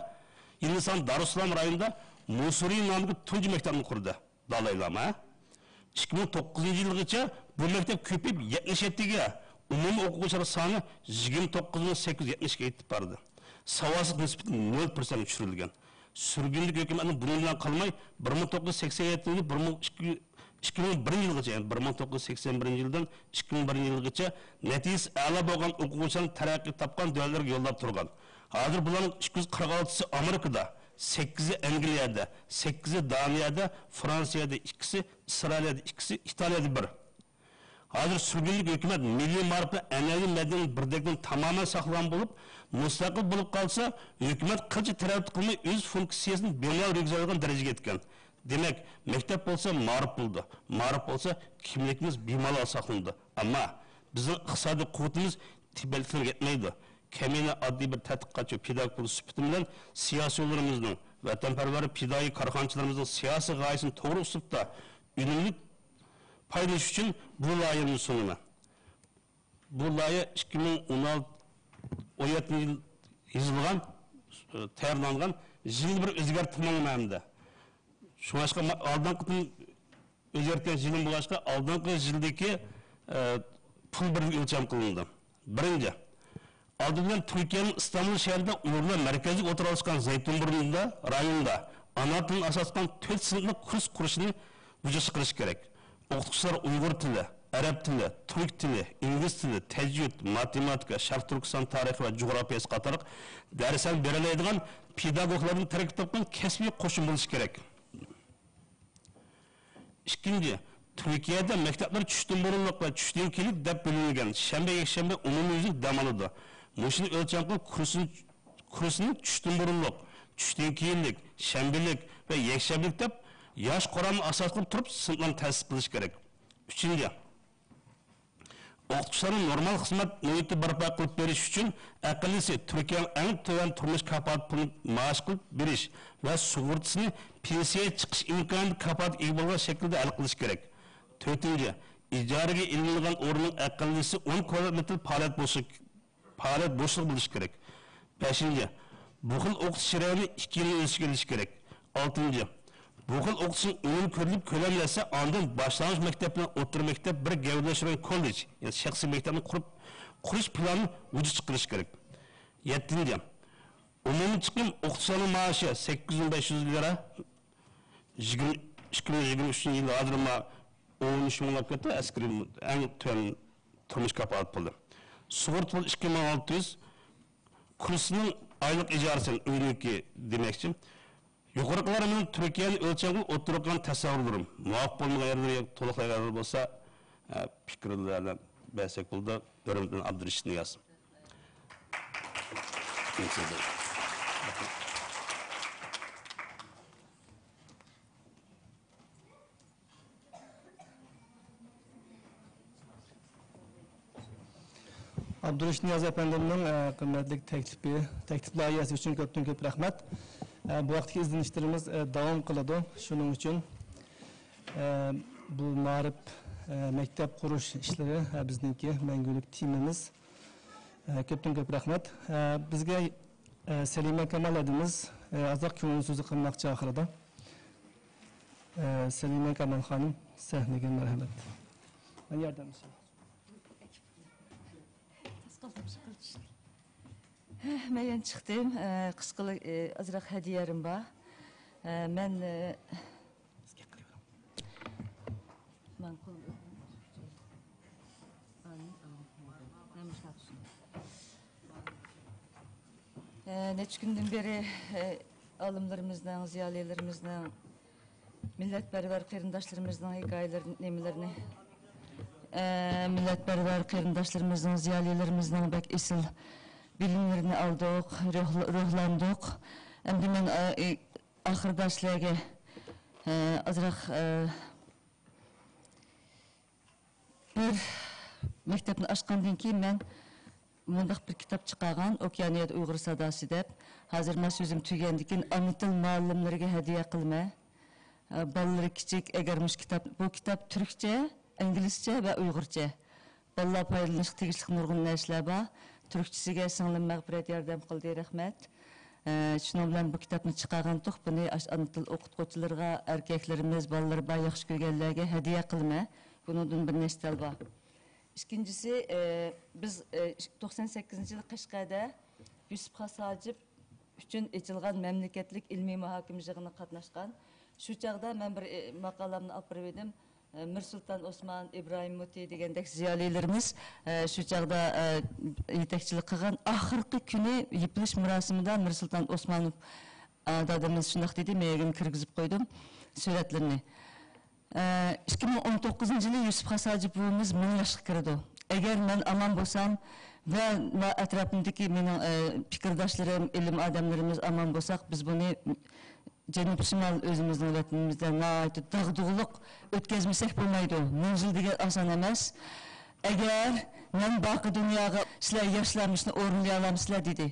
ھىندىستان دارۇسسالام رايونىدا مۇسۇرى نامىدىكى تۇنجى مەكتەپنى قۇردى دالاي لاما. ئىككى مىڭ توققۇزىنچى يىلغىچە بۇ مەكتەپ كۆپىيىپ، يەتمىش يەتتىگە، ئومۇمىي ئوقۇغۇچىلار سانى يىگىرمە توققۇز مىڭ سەككىز يۈز يەتمىشكە يېتىپ باردى. ساۋاتسىزلىق نىسبىتى نۆل پىرسەنتكە چۈشۈرۈلگەن. سۈرگۈندىكى ھۆكۈمەتنىڭ بۇنىڭ بىلەن قالماي، بىر مىڭ توققۇز يۈز سەكسەن يەتتىنچى يىلى بىر مىڭ ئىككى، ئىككى مىڭ بىرىنچى يىلغىچە، يەنى بىر مىڭ توققۇز يۈز سەكسەن بىرىنچى يىلدىن ئىككى مىڭ بىرىنچى يىلغىچە نەتىجىسى ئەلا بولغان ئوقۇغۇچىلارنى تەرەققىي تاپقان دۆلەتلەرگە يوللاپ تۇرغان. ھازىر بۇلارنىڭ ئىككى يۈز قىرىق ئالتىسى ئامېرىكىدا، سەككىزى ئەنگلىيەدە، سەككىزى دانىيەدە، فرانسىيەدە ئىككىسى، ئىسرائىلىيەدە ئىككىسى، ئىتالىيەدە بىر. ھازىر سۈرگۈنلۈك ھۆكۈمەت مىللىي مائارىپنى، ئەنئەنىۋى مەدەنىيەتنى بىردەكدىن تامامەن ساقلىغان بولۇپ، مۇستەقىل بولۇپ قالسا، ھۆكۈمەت قىلچە تەرەددۇت قىلماي ئۆز فۇنكسىيەسىنى بىمالال رىگزايدىغان دەرىجىگە يەتكەن. دېمەك، مەكتەپ بولسا مائارىپ بولىدۇ، مائارىپ بولسا كىملىكىمىز بىمالال ساقلىنىدۇ. ئەمما بىزنىڭ ئىقتىسادىي قۇۋۋىتىمىز تىبەتلىكلەرگە يەتمەيدۇ. كەمىنە ئاددىي بىر تەتقىقاتچى، پېداگوگ بولۇش سۈپىتىم بىلەن سىياسىيونلىرىمىزنىڭ، ۋەتەنپەرۋەر پىدائىي كارخانىچىلىرىمىزنىڭ سىياسىي غايىسىنى توغرا ئۇسلۇبتا ئۈنۈملۈك پايدىلىنىش ئۈچۈن بۇ لايىھەمنى سۇنىمەن. بۇ لايىھە ئىككى مىڭ ئون ئالتە، ئون يەتتىنچى يىل يېزىلغان، تەييارلانغان، يىلدا بىر ئۆزگەرتىپ ماڭىمەن ھەمدە. شۇڭلاشقا ما-، ئالدىنقى قېتىم ئۆزگەرتكەن يىلىم بولغاچقا، ئالدىنقى يىلدىكى، ئە، پۇل بىر ئۆلچەم قىلىنىدۇ. بىرىنچى، ئالدى بىلەن تۈركىيەنىڭ ئىستانبۇل شەھىرىدە ئۇيغۇرلار مەركەزلىك ئولتۇراقلاشقان زەيتۇنبۇرنىدا رايونىدا ئانا تىلىنى ئاساس قىلغان تۆت سىنىپلىق كۇرس قۇرۇشنى ۋۇجۇدقا چىقىرىش كېرەك. ئوقۇتقۇچىلار ئۇيغۇر تىلى، ئەرەب تىلى، تۈرك تىلى، ئىنگلىز تىلى، تەجۋىد، ماتېماتىكا، شەرقىي تۈركىستان تارىخى ۋە جۇغراپىيەسى قاتارلىق دەرسلەرنى بېرەلەيدىغان پېداگوگلاردىن تەركىب تاپقان كەسپىي قوشۇن بولۇشى كېرەك. ئىككىنچى، تۈركىيەدە مەكتەپلەر چۈشتىن بۇرۇنلۇق ۋە چۈشتىن كېيىنلىك دەپ بۆلۈنگەن. شەنبە، يەكشەنبە ئومۇميۈزلۈك دەم ئالىدۇ. مۇشۇنى ئۆلچەم قىلىپ، كۇرسنى، كۇرسنى چۈشتىن بۇرۇنلۇق، چۈشتىن كېيىنلىك، شەنبىلىك ۋە يەكشەنبىلىك دەپ ياش قۇرامنى ئاساس قىلىپ تۇرۇپ سىنىپلارنى تەسىس قىلىش كېرەك. ئۈچىنچى، ئوقۇتقۇچىلارنىڭ نورمال خىزمەت مۇھىتى بەرپا قىلىپ بېرىش ئۈچۈن، ئەقەللىسى تۈركىيەنىڭ ئەڭ تۆۋەن تۇرمۇش كاپالىتى پۇلىنى مائاش قىلىپ بېرىش ۋە سۇغۇرتىسىنى پېنسىيەگە چىقىش ئىمكانىدا كاپالەتكە ئىگە بولغان شەكىلدە ھەل قىلىش كېرەك. تۆتىنچى، ئىجارىگە ئېلىنغان ئورۇننىڭ ئەقەللىسى ئون كۋادرات مېتىر پائالىيەت بولۇشى پائالىيەت بوشلۇقى بولۇشى كېرەك. بەشىنچى، بۇ خىل ئوقۇتۇش جەريانى ئىككى يىلنى ئۆز ئىچىگە ئېلىشى كېرەك. ئالتىنچى، بۇ خىل ئوقۇتۇشنىڭ ئۈنۈمى كۆرۈلۈپ كۆلەملەشسە، ئاندىن باشلانغۇچ مەكتەپ بىلەن ئوتتۇرا مەكتەپ بىر گەۋدىلەشتۈرگەن كوللېج، يەنى شەخسىي مەكتەپنى قۇرۇپ، قۇرۇش پىلانىنى ۋۇجۇدقا چىقىرىش كېرەك. يەتتىنچى، ئومۇمىي چىقىم ئوقۇتقۇچىلارنىڭ مائاشى سەككىز مىڭ بەش يۈز لىرا، يىگىرمە، ئىككى مىڭ يىگىرمە ئۈچىنچى يىلى ھازىر ما ئون ئۈچ مىڭلاپ كەتتى، ئەسكىرى ئەڭ تۆۋەن تۇرمۇش كاپالىتى پۇلى. سۇغۇرتا پۇلى ئىككى مىڭ ئالتە يۈز، كۇرسنىڭ ئايلىق ئىجارىسى، ئۆينىڭكى دېمەكچى. يۇقىرىقىلار مېنىڭ تۈركىيەنى ئۆلچەم قىلىپ ئوتتۇرىغا قويغان تەسەۋۋۇرلىرىم. مۇۋاپىق بولمىغان يەرلىرى، تولۇقلىغان يەرلىرى بولسا، ئە، پىكىرلەرنى بەرسەك بولىدۇ. ھۆرمەت بىلەن، ئابدۇرېشىت نىياز. ئابدۇرېشىت نىياز ئەپەندىمنىڭ، ئە، قىممەتلىك تەكلىپى، تەكلىپ لايىھەسى ئۈچۈن كۆپتىن كۆپ رەھمەت. ئە، بۇ ھەقتىكى ئىزدىنىشلىرىمىز، ئە، داۋام قىلىدۇ. شۇنىڭ ئۈچۈن، ئە، بۇ مائارىپ، ئە، مەكتەپ قۇرۇش ئىشلىرى، ئە، بىزنىڭكى مەڭگۈلۈك تېمىمىز. ئە، كۆپتىن كۆپ رەھمەت. ئە، بىزگە، ئە، سەلىمە كامال ھەدىمىز، ئە، ئازراق كۆڭۈل سۆزى قىلماقچى ئاخىرىدا. ئە، سەلىمە كامال خانىم، سەھنىگە مەرھەمەت. مەن ياردەملىشىمەن. مەن يەنە چىقتىم. ئە، قىسقىلا، ئە، ئازراق ھەدىيەلىرىم بار. ئە، مەن، ئە، مەن قول-، مەن مۇشۇنداق تۇتۇشۇم. ئە، نەچچە كۈندىن بېرى، ئە، ئالىملىرىمىزنىڭ، زىيالىيلىرىمىزنىڭ، مىللەتپەرۋەر قېرىنداشلىرىمىزنىڭ ھېكايىلىرىنى، نېمىلىرىنى، ئە، مىللەتپەرۋەر قېرىنداشلىرىمىزنىڭ، زىيالىيلىرىمىزنىڭ بەك ئېسىل بىلىملىرىنى ئالدۇق، روھ-، روھلاندۇق. ئەمدى مەن، ئە، ئاخىرىدا سىلەرگە، ئە، ئازراق، ئە، بىر مەكتەپنى ئاچقاندىن كېيىن مەن مۇنداق بىر كىتاب چىقارغان، ئوكيانىيەدە ئۇيغۇر ساداسى دەپ. ھازىر مەن سۆزۈم تۈگىگەندىن كېيىن ئانا تىل مۇئەللىملىرىگە ھەدىيە قىلىمەن. ئە، بالىلىرى كىچىك، ئەگەر مۇشۇ كىتاب، بۇ كىتاب تۈركچە، ئىنگلىزچە ۋە ئۇيغۇرچە. بالىلار پايدىلىنىشقا تېگىشلىك نۇرغۇن نەرسىلەر بار. تۈركچىسىگە سىڭلىم مەغپىرەت ياردەم قىلدى، رەھمەت. ئە، شۇنىڭ بىلەن بۇ كىتابنى چىقارغانتۇق. بۇنى ئاش-، ئانا تىل ئوقۇتقۇچىلىرىغا، ئەركەكلىرىمىز، بالىلىرى بار ياخشى كۆرگەنلەرگە ھەدىيە قىلىمەن. بۇنىڭدىن بىر نەشتەل بار. ئىككىنچىسى، ئە، بىز، ئە، توقسان سەككىزىنچى يىلى قەشقەردە يۈسۈپ خاس ھاجىپ ئۈچۈن ئېچىلغان مەملىكەتلىك ئىلمىي مۇھاكىمە يىغىنىغا قاتناشقان. شۇ چاغدا مەن بىر، ئە، ماقالەمنى ئاپىرىۋىدىم. ئە، مىرسۇلتان ئوسمان، ئىبراھىم مۇتى دېگەندەك زىيالىيلىرىمىز، ئە، شۇ چاغدا، ئە، يېتەكچىلىك قىلغان. ئاخىرقى كۈنى يېپىلىش مۇراسىمىدا مىرسۇلتان ئوسمانوف، ئە، دادىمىز شۇنداق دېدى، مەن يەنە كىرگۈزۈپ قويدۇم سۈرەتلىرىنى. ئىككى مىڭ ئون توققۇزىنچى يىلى يۈسۈپ خاس ھاجىپ بوۋىمىز مىڭ ياشقا كىرىدۇ. ئەگەر مەن ئامان بولسام ۋە ما-، ئەتراپىمدىكى مېنىڭ، ئە، پىكىرداشلىرىم، ئىلىم ئادەملىرىمىز ئامان بولساق، بىز بۇنى جەنۇب شىمال ئۆزىمىزنىڭ ۋەتىنىمىزدە ناھايىتى داغدۇغىلىق ئۆتكۈزمىسەك بولمايدۇ. مىڭ يىل دېگەن ئاسان ئەمەس. ئەگەر مەن باقى دۇنياغا سىلەر ياشلار مۇشۇنى ئورۇنلىيالامسىلەر دېدى.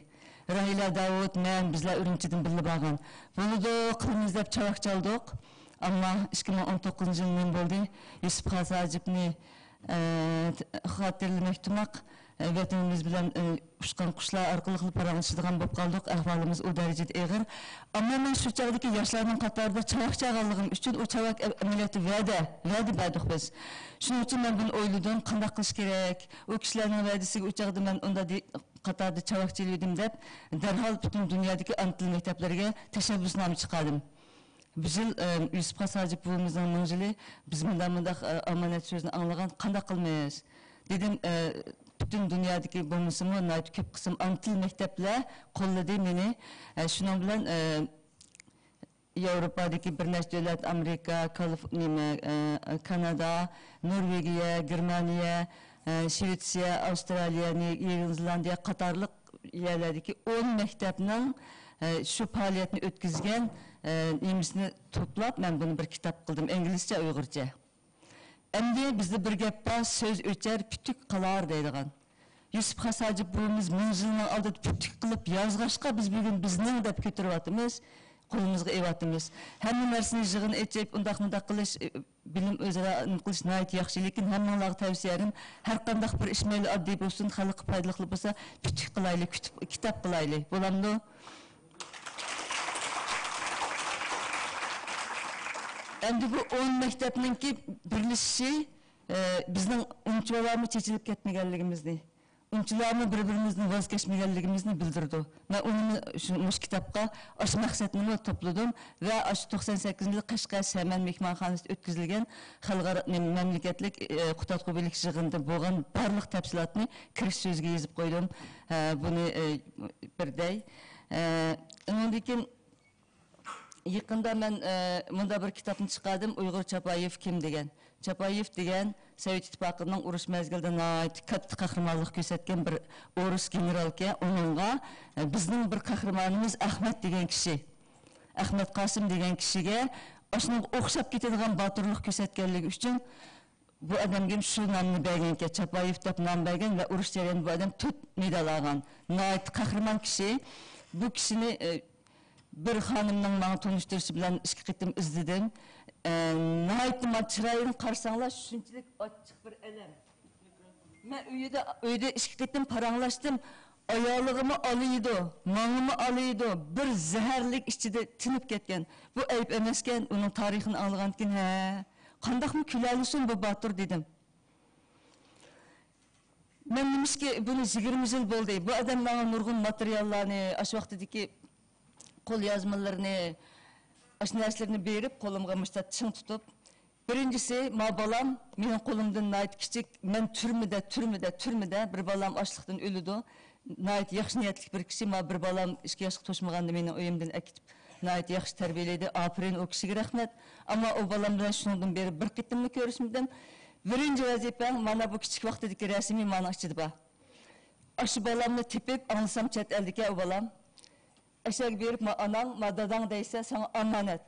راھىلە داۋۇت، مەن، بىزلەر ئۈرۈمچىدىن بىللە بارغان. بولىدۇ، قىلىمىز دەپ چاۋاك چالدۇق. ئەمما ئىككى مىڭ ئون توققۇزىنچى يىل نېمە بولدى؟ يۈسۈپ خاس ھاجىپنى، ئە، خاتىرىلىمەك تۇماق، ئە، ۋەتىنىمىز بىلەن، ئە، ئۇچقان قۇشلار ئارقىلىقلا پاراڭلىشىدىغان بولۇپ قالدۇق. ئەھۋالىمىز ئۇ دەرىجىدە ئېغىر. ئەمما مەن شۇ چاغدىكى ياشلارنىڭ قاتارىدا چاۋاك چالغانلىقىم ئۈچۈن ئۇ چاۋاك ئەمەلىيەتتە ۋەدە، ۋەدە بەردۇق بىز. شۇنىڭ ئۈچۈن مەن بۇنى ئويلىدىم، قانداق قىلىش كېرەك؟ ئۇ كىشىلەرنىڭ ۋەدىسىگە ئۇ چاغدا مەن ئۇنداق دې-، قاتاردا چاۋاك چېلىۋىدىم دەپ، دەرھال پۈتۈن دۇنيادىكى ئانا تىل مەكتەپلىرىگە تەشەببۇسنامە چىقاردىم. بىر يىل، ئە، يۈسۈپ خاس ھاجىپ بوۋىمىزنىڭ مىڭ يىلى، بىز مۇنداق، مۇنداق، ئە، ئامانەت سۆزنى ئاڭلىغان، قانداق قىلىمىز؟ دېدىم، ئە، پۈتۈن دۇنيادىكى بولمىسىمۇ، ناھايىتى كۆپ قىسىم ئانا تىل مەكتەپلەر قوللىدى مېنى. ئە، شۇنىڭ بىلەن، ئە، ياۋروپادىكى بىر نەچچە دۆلەت، ئامېرىكا، كالىف-، نېمە، ئە، كانادا، نورۋېگىيە، گېرمانىيە، ئە، شىۋېتسىيە، ئاۋسترالىيە، نى-، يېڭى زېلاندىيە قاتارلىق يەرلەردىكى ئون مەكتەپنىڭ، ئە، شۇ پائالىيەتنى ئۆتكۈزگەن، ئە، نېمىسىنى توپلاپ، مەن بۇنى بىر كىتاب قىلدىم، ئىنگلىزچە، ئۇيغۇرچە. ئەمدى بىزدە بىر گەپ بار، سۆز ئۆچەر، پۈتۈك قالار دەيدىغان. يۈسۈپ خاس ھاجىپ بوۋىمىز مىڭ يىلنىڭ ئالدىدا پۈتۈك قىلىپ يازغاچقا، بىز بۈگۈن بىزنىڭ دەپ كۆتۈرۈۋاتىمىز، قولىمىزغا ئېلىۋاتىمىز. ھەممە نەرسىنى يىغىن ئېچىپ، ئۇنداق مۇنداق قىلىش، ئە، بىلىم ئۆزئارا نېمە قىلىش ناھايىتى ياخشى، لېكىن ھەممىڭلارغا تەۋسىيەم، ھەر قانداق بىر ئىش مەيلى ئاددىي بولسۇن، خەلققە پايدىلىق بولسا، پۈتۈك قىلايلى، كۈتۈپ، كىتاب قىلايلى. بولامدۇ؟ ئەمدى بۇ ئون مەكتەپنىڭكى بىرلىشىشى، ئە، بىزنىڭ ئۇنچىۋالامۇ چېچىلىپ كەتمىگەنلىكىمىزنى، ئۇنچىلامۇ بىر-بىرىمىزدىن ۋاز كەچمىگەنلىكىمىزنى بىلدۈرىدۇ. مەن ئۇنىمۇ شۇ، مۇشۇ كىتابقا ئاشۇ مەقسەتنىمۇ توپلىدىم ۋە ئاشۇ توقسان سەككىزىنچى يىلى قەشقەر سەمەن مېھمانخانىسىدا ئۆتكۈزۈلگەن خەلقئارا نېمە، مەملىكەتلىك، ئە، قۇتادغۇ بۆلەك يىغىنىدا بولغان بارلىق تەپسىلاتنى كىرىش سۆزىگە يېزىپ قويدۇم. ئە، بۇنى، ئە، بىر دەي. ئە، ئۇنىڭدىن كېيىن يېقىندا مەن، ئە، مۇنداق بىر كىتابنى چىقاردىم، ئۇيغۇر چاپايېف كىم دېگەن. چاپايېف دېگەن سوۋېت ئىتتىپاقىنىڭ ئۇرۇش مەزگىلىدە ناھايىتى كاتتا قەھرىمانلىق كۆرسەتكەن بىر ئورۇس گېنېرالكەن. ئۇنىڭغا، ئە، بىزنىڭ بىر قەھرىمانىمىز ئەخمەت دېگەن كىشى، ئەخمەت قاسىم دېگەن كىشىگە ئاشۇنىڭغا ئوخشاپ كېتىدىغان باتۇرلۇق كۆرسەتكەنلىكى ئۈچۈن بۇ ئادەمگە شۇ نامنى بەرگەنكەن، چاپايېف دەپ نام بەرگەن ۋە ئۇرۇش جەريانىدا بۇ ئادەم تۆت مېدال ئالغان. ناھايىتى قەھرىمان كىشى. بۇ كىشىنى، ئە، بىر خانىمنىڭ ماڭا تونۇشتۇرۇشى بىلەن ئىككى قېتىم ئىزدىدىم. ئە، ناھايىتى مانا چىرايىنى قارىساڭلار، شۇنچىلىك ئاچچىق بىر ئەلەم. مەن ئۆيدە، ئۆيدە ئىككى قېتىم پاراڭلاشتىم. ئايالىغىمۇ ئالىيدۇ، ماڭىمۇ ئالىيدۇ. بىر زەھەرلىك ئىچىدە تىنىپ كەتكەن. بۇ ئەيىب ئەمەسكەن، ئۇنىڭ تارىخىنى ئاڭلىغاندىكىن، ھە، قانداقمۇ كۈلەلىسۇن بۇ باتۇر دېدىم. مەن نېمىشقا بۇنى يىگىرمە يىل بولدى. بۇ ئادەم ماڭا نۇرغۇن ماتېرىياللارنى، ئاشۇ ۋاقتىدىكى قوليازمىلىرىنى، ئاشۇ نەرسىلىرىنى بېرىپ، قولۇمغا مۇشۇنداق چىڭ تۇتۇپ، بىرىنچىسى، ما بالام مېنىڭ قولۇمدىن ناھايىتى كىچىك، مەن تۈرمىدە، تۈرمىدە، تۈرمىدە، بىر بالام ئاچلىقتىن ئۆلىدۇ. ناھايىتى ياخشى نىيەتلىك بىر كىشى. ما بىر بالام ئىككى ياشقا توشمىغاندا مېنى ئۆيۈمدىن ئەكېتىپ، ناھايىتى ياخشى تەربىيەلىدى. ئاپىرىن ئۇ كىشىگە رەھمەت. ئەمما ئۇ بالام بىلەن شۇنىڭدىن بېرى بىر قېتىممۇ كۆرۈشمىدىم. بىرىنچى ۋەزىپەڭ مانا بۇ كىچىك ۋاقتىدىكى رەسىمى مانىڭ ئىچىدە بار. ئاشۇ بالامنى تېپىپ، ئاڭلىسام چەت ئەلدىكەن ئۇ بالام. ئەشەگە بېرىپ، ما ئاناڭ، ما داداڭ دەيسە، ساڭا ئامانەت.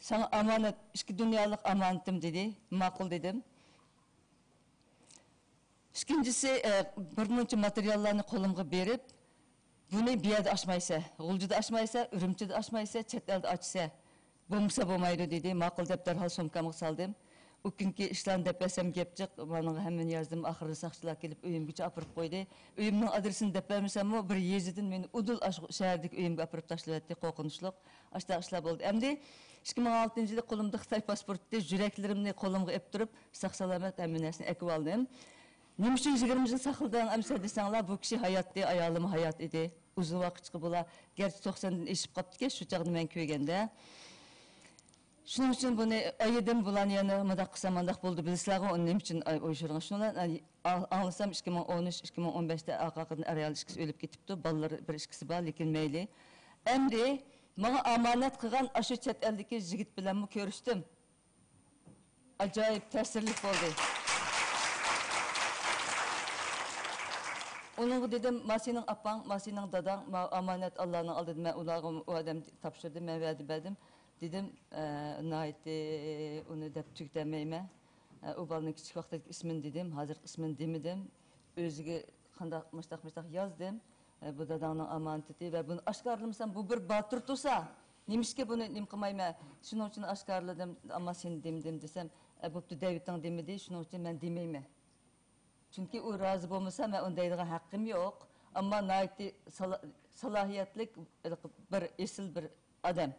ساڭا ئامانەت، ئىككى دۇنيالىق ئامانىتىم، دېدى. ماقۇل، دېدىم. ئىككىنچىسى، ئە، بىر مۇنچە ماتېرىياللارنى قولۇمغا بېرىپ، بۇنى بۇ يەردە ئاچمايسەن، غۇلجىدا ئاچمايسەن، ئۈرۈمچىدە ئاچمايسەن، چەت ئەلدە ئاچىسەن. بولمىسا بولمايدۇ، دېدى. ماقۇل دەپ دەرھال سومكامغا سالدىم. ئۇ كۈنكى ئىشلارنى دەپ بەرسەم گەپ جىق، مانا ھەممىنى يازدىم. ئاخىرىدا ساقچىلار كېلىپ ئۆيۈمگىچە ئاپىرىپ قويدى. ئۆيۈمنىڭ ئادرېسىنى دەپ بەرمىسەممۇ، بىر يېزىدىن مېنى ئۇدۇل ئاشۇ شەھەردىكى ئۆيۈمگە ئاپىرىپ تاشلىۋەتتى، قورقۇنچلۇق. ئاشۇنداق ئىشلار بولدى. ئەمدى ئىككى مىڭ ئالتىنچى يىلى قولۇمدا خىتاي پاسپورتى، يۈرەكلىرىمنى قولۇمغا ئېلىپ تۇرۇپ، ساق-سالامەت ھەممە نەرسىنى ئەكىۋالدىم. نېمە ئۈچۈن يىگىرمە يىل ساقلىدىڭ ئەمىسە دېسەڭلار، بۇ كىشى ھاياتتى، ئايالىممۇ ھايات ئىدى. ئۇزۇن ۋاقىتچىقى بۇلار، گەرچە توقساندىن ئېشىپ قاپتىكەن، شۇ چاغدا مەن كۆرگەندە. شۇنىڭ ئۈچۈن بۇنى ئايىدىم، بۇلارنى يەنە مۇنداق قىلسام، مانداق بولدى، بىلىسىلەرغۇ ئۇنى نېمە ئۈچۈن ئاي-، ئويۇشۇرغان. شۇنىڭ بىلەن ئاي-، ئا-، ئاڭلىسام، ئىككى مىڭ ئون ئۈچ، ئىككى مىڭ ئون بەشتە ئارقا-ئارقىدىن ئەر-ئايال ئىككىسى ئۆلۈپ كېتىپتۇ، بالىلىرى بىر ئىككىسى بار، لېكىن مەيلى. ئەمدى ماڭا ئامانەت قىلغان ئاشۇ چەت ئەلدىكى يىگىت بىلەنمۇ كۆرۈشتۈم. ئاجايىپ تەسىرلىك بولدى. ئۇنىڭغا دېدىم، ما سېنىڭ ئاپاڭ، ما سېنىڭ داداڭ، ما ئامانەت ئاللانىڭ ئالدىدا، مەن ئۇلارغا ئۇ ئادەم تاپشۇردى، مەن ۋەدە بەردىم. دېدىم، ئە، ناھايىتى ئۇنى دەپ تۈگىتەلمەيمەن. ئە، ئۇ بالىنىڭ كىچىك ۋاقتىدىكى ئىسمىنى دېدىم، ھازىرقى ئىسمىنى دېمىدىم. ئۆزىگە قانداق، مۇشتاق، مۇشتاق يازدىم. ئە، بۇ داداڭنىڭ ئامانىتى ۋە بۇنى ئاشكارىلىمىسام، بۇ بىر باتۇر تۇرسا، نېمىشقا بۇنى نېمە قىلمايمەن؟ شۇنىڭ ئۈچۈن ئاشكارىلىدىم، ئەمما سېنى دېمىدىم دېسەم، ئە، بوپتۇ، دەۋېتىڭ دېمىدى، شۇنىڭ ئۈچۈن مەن دېمەيمەن. چۈنكى ئۇ رازى بولمىسا، مەن ئۇنى دەيدىغان ھەققىم يوق. ئەمما ناھايىتى سالا-، سالاھىيەتلىك بىر ئېسىل بىر ئادەم.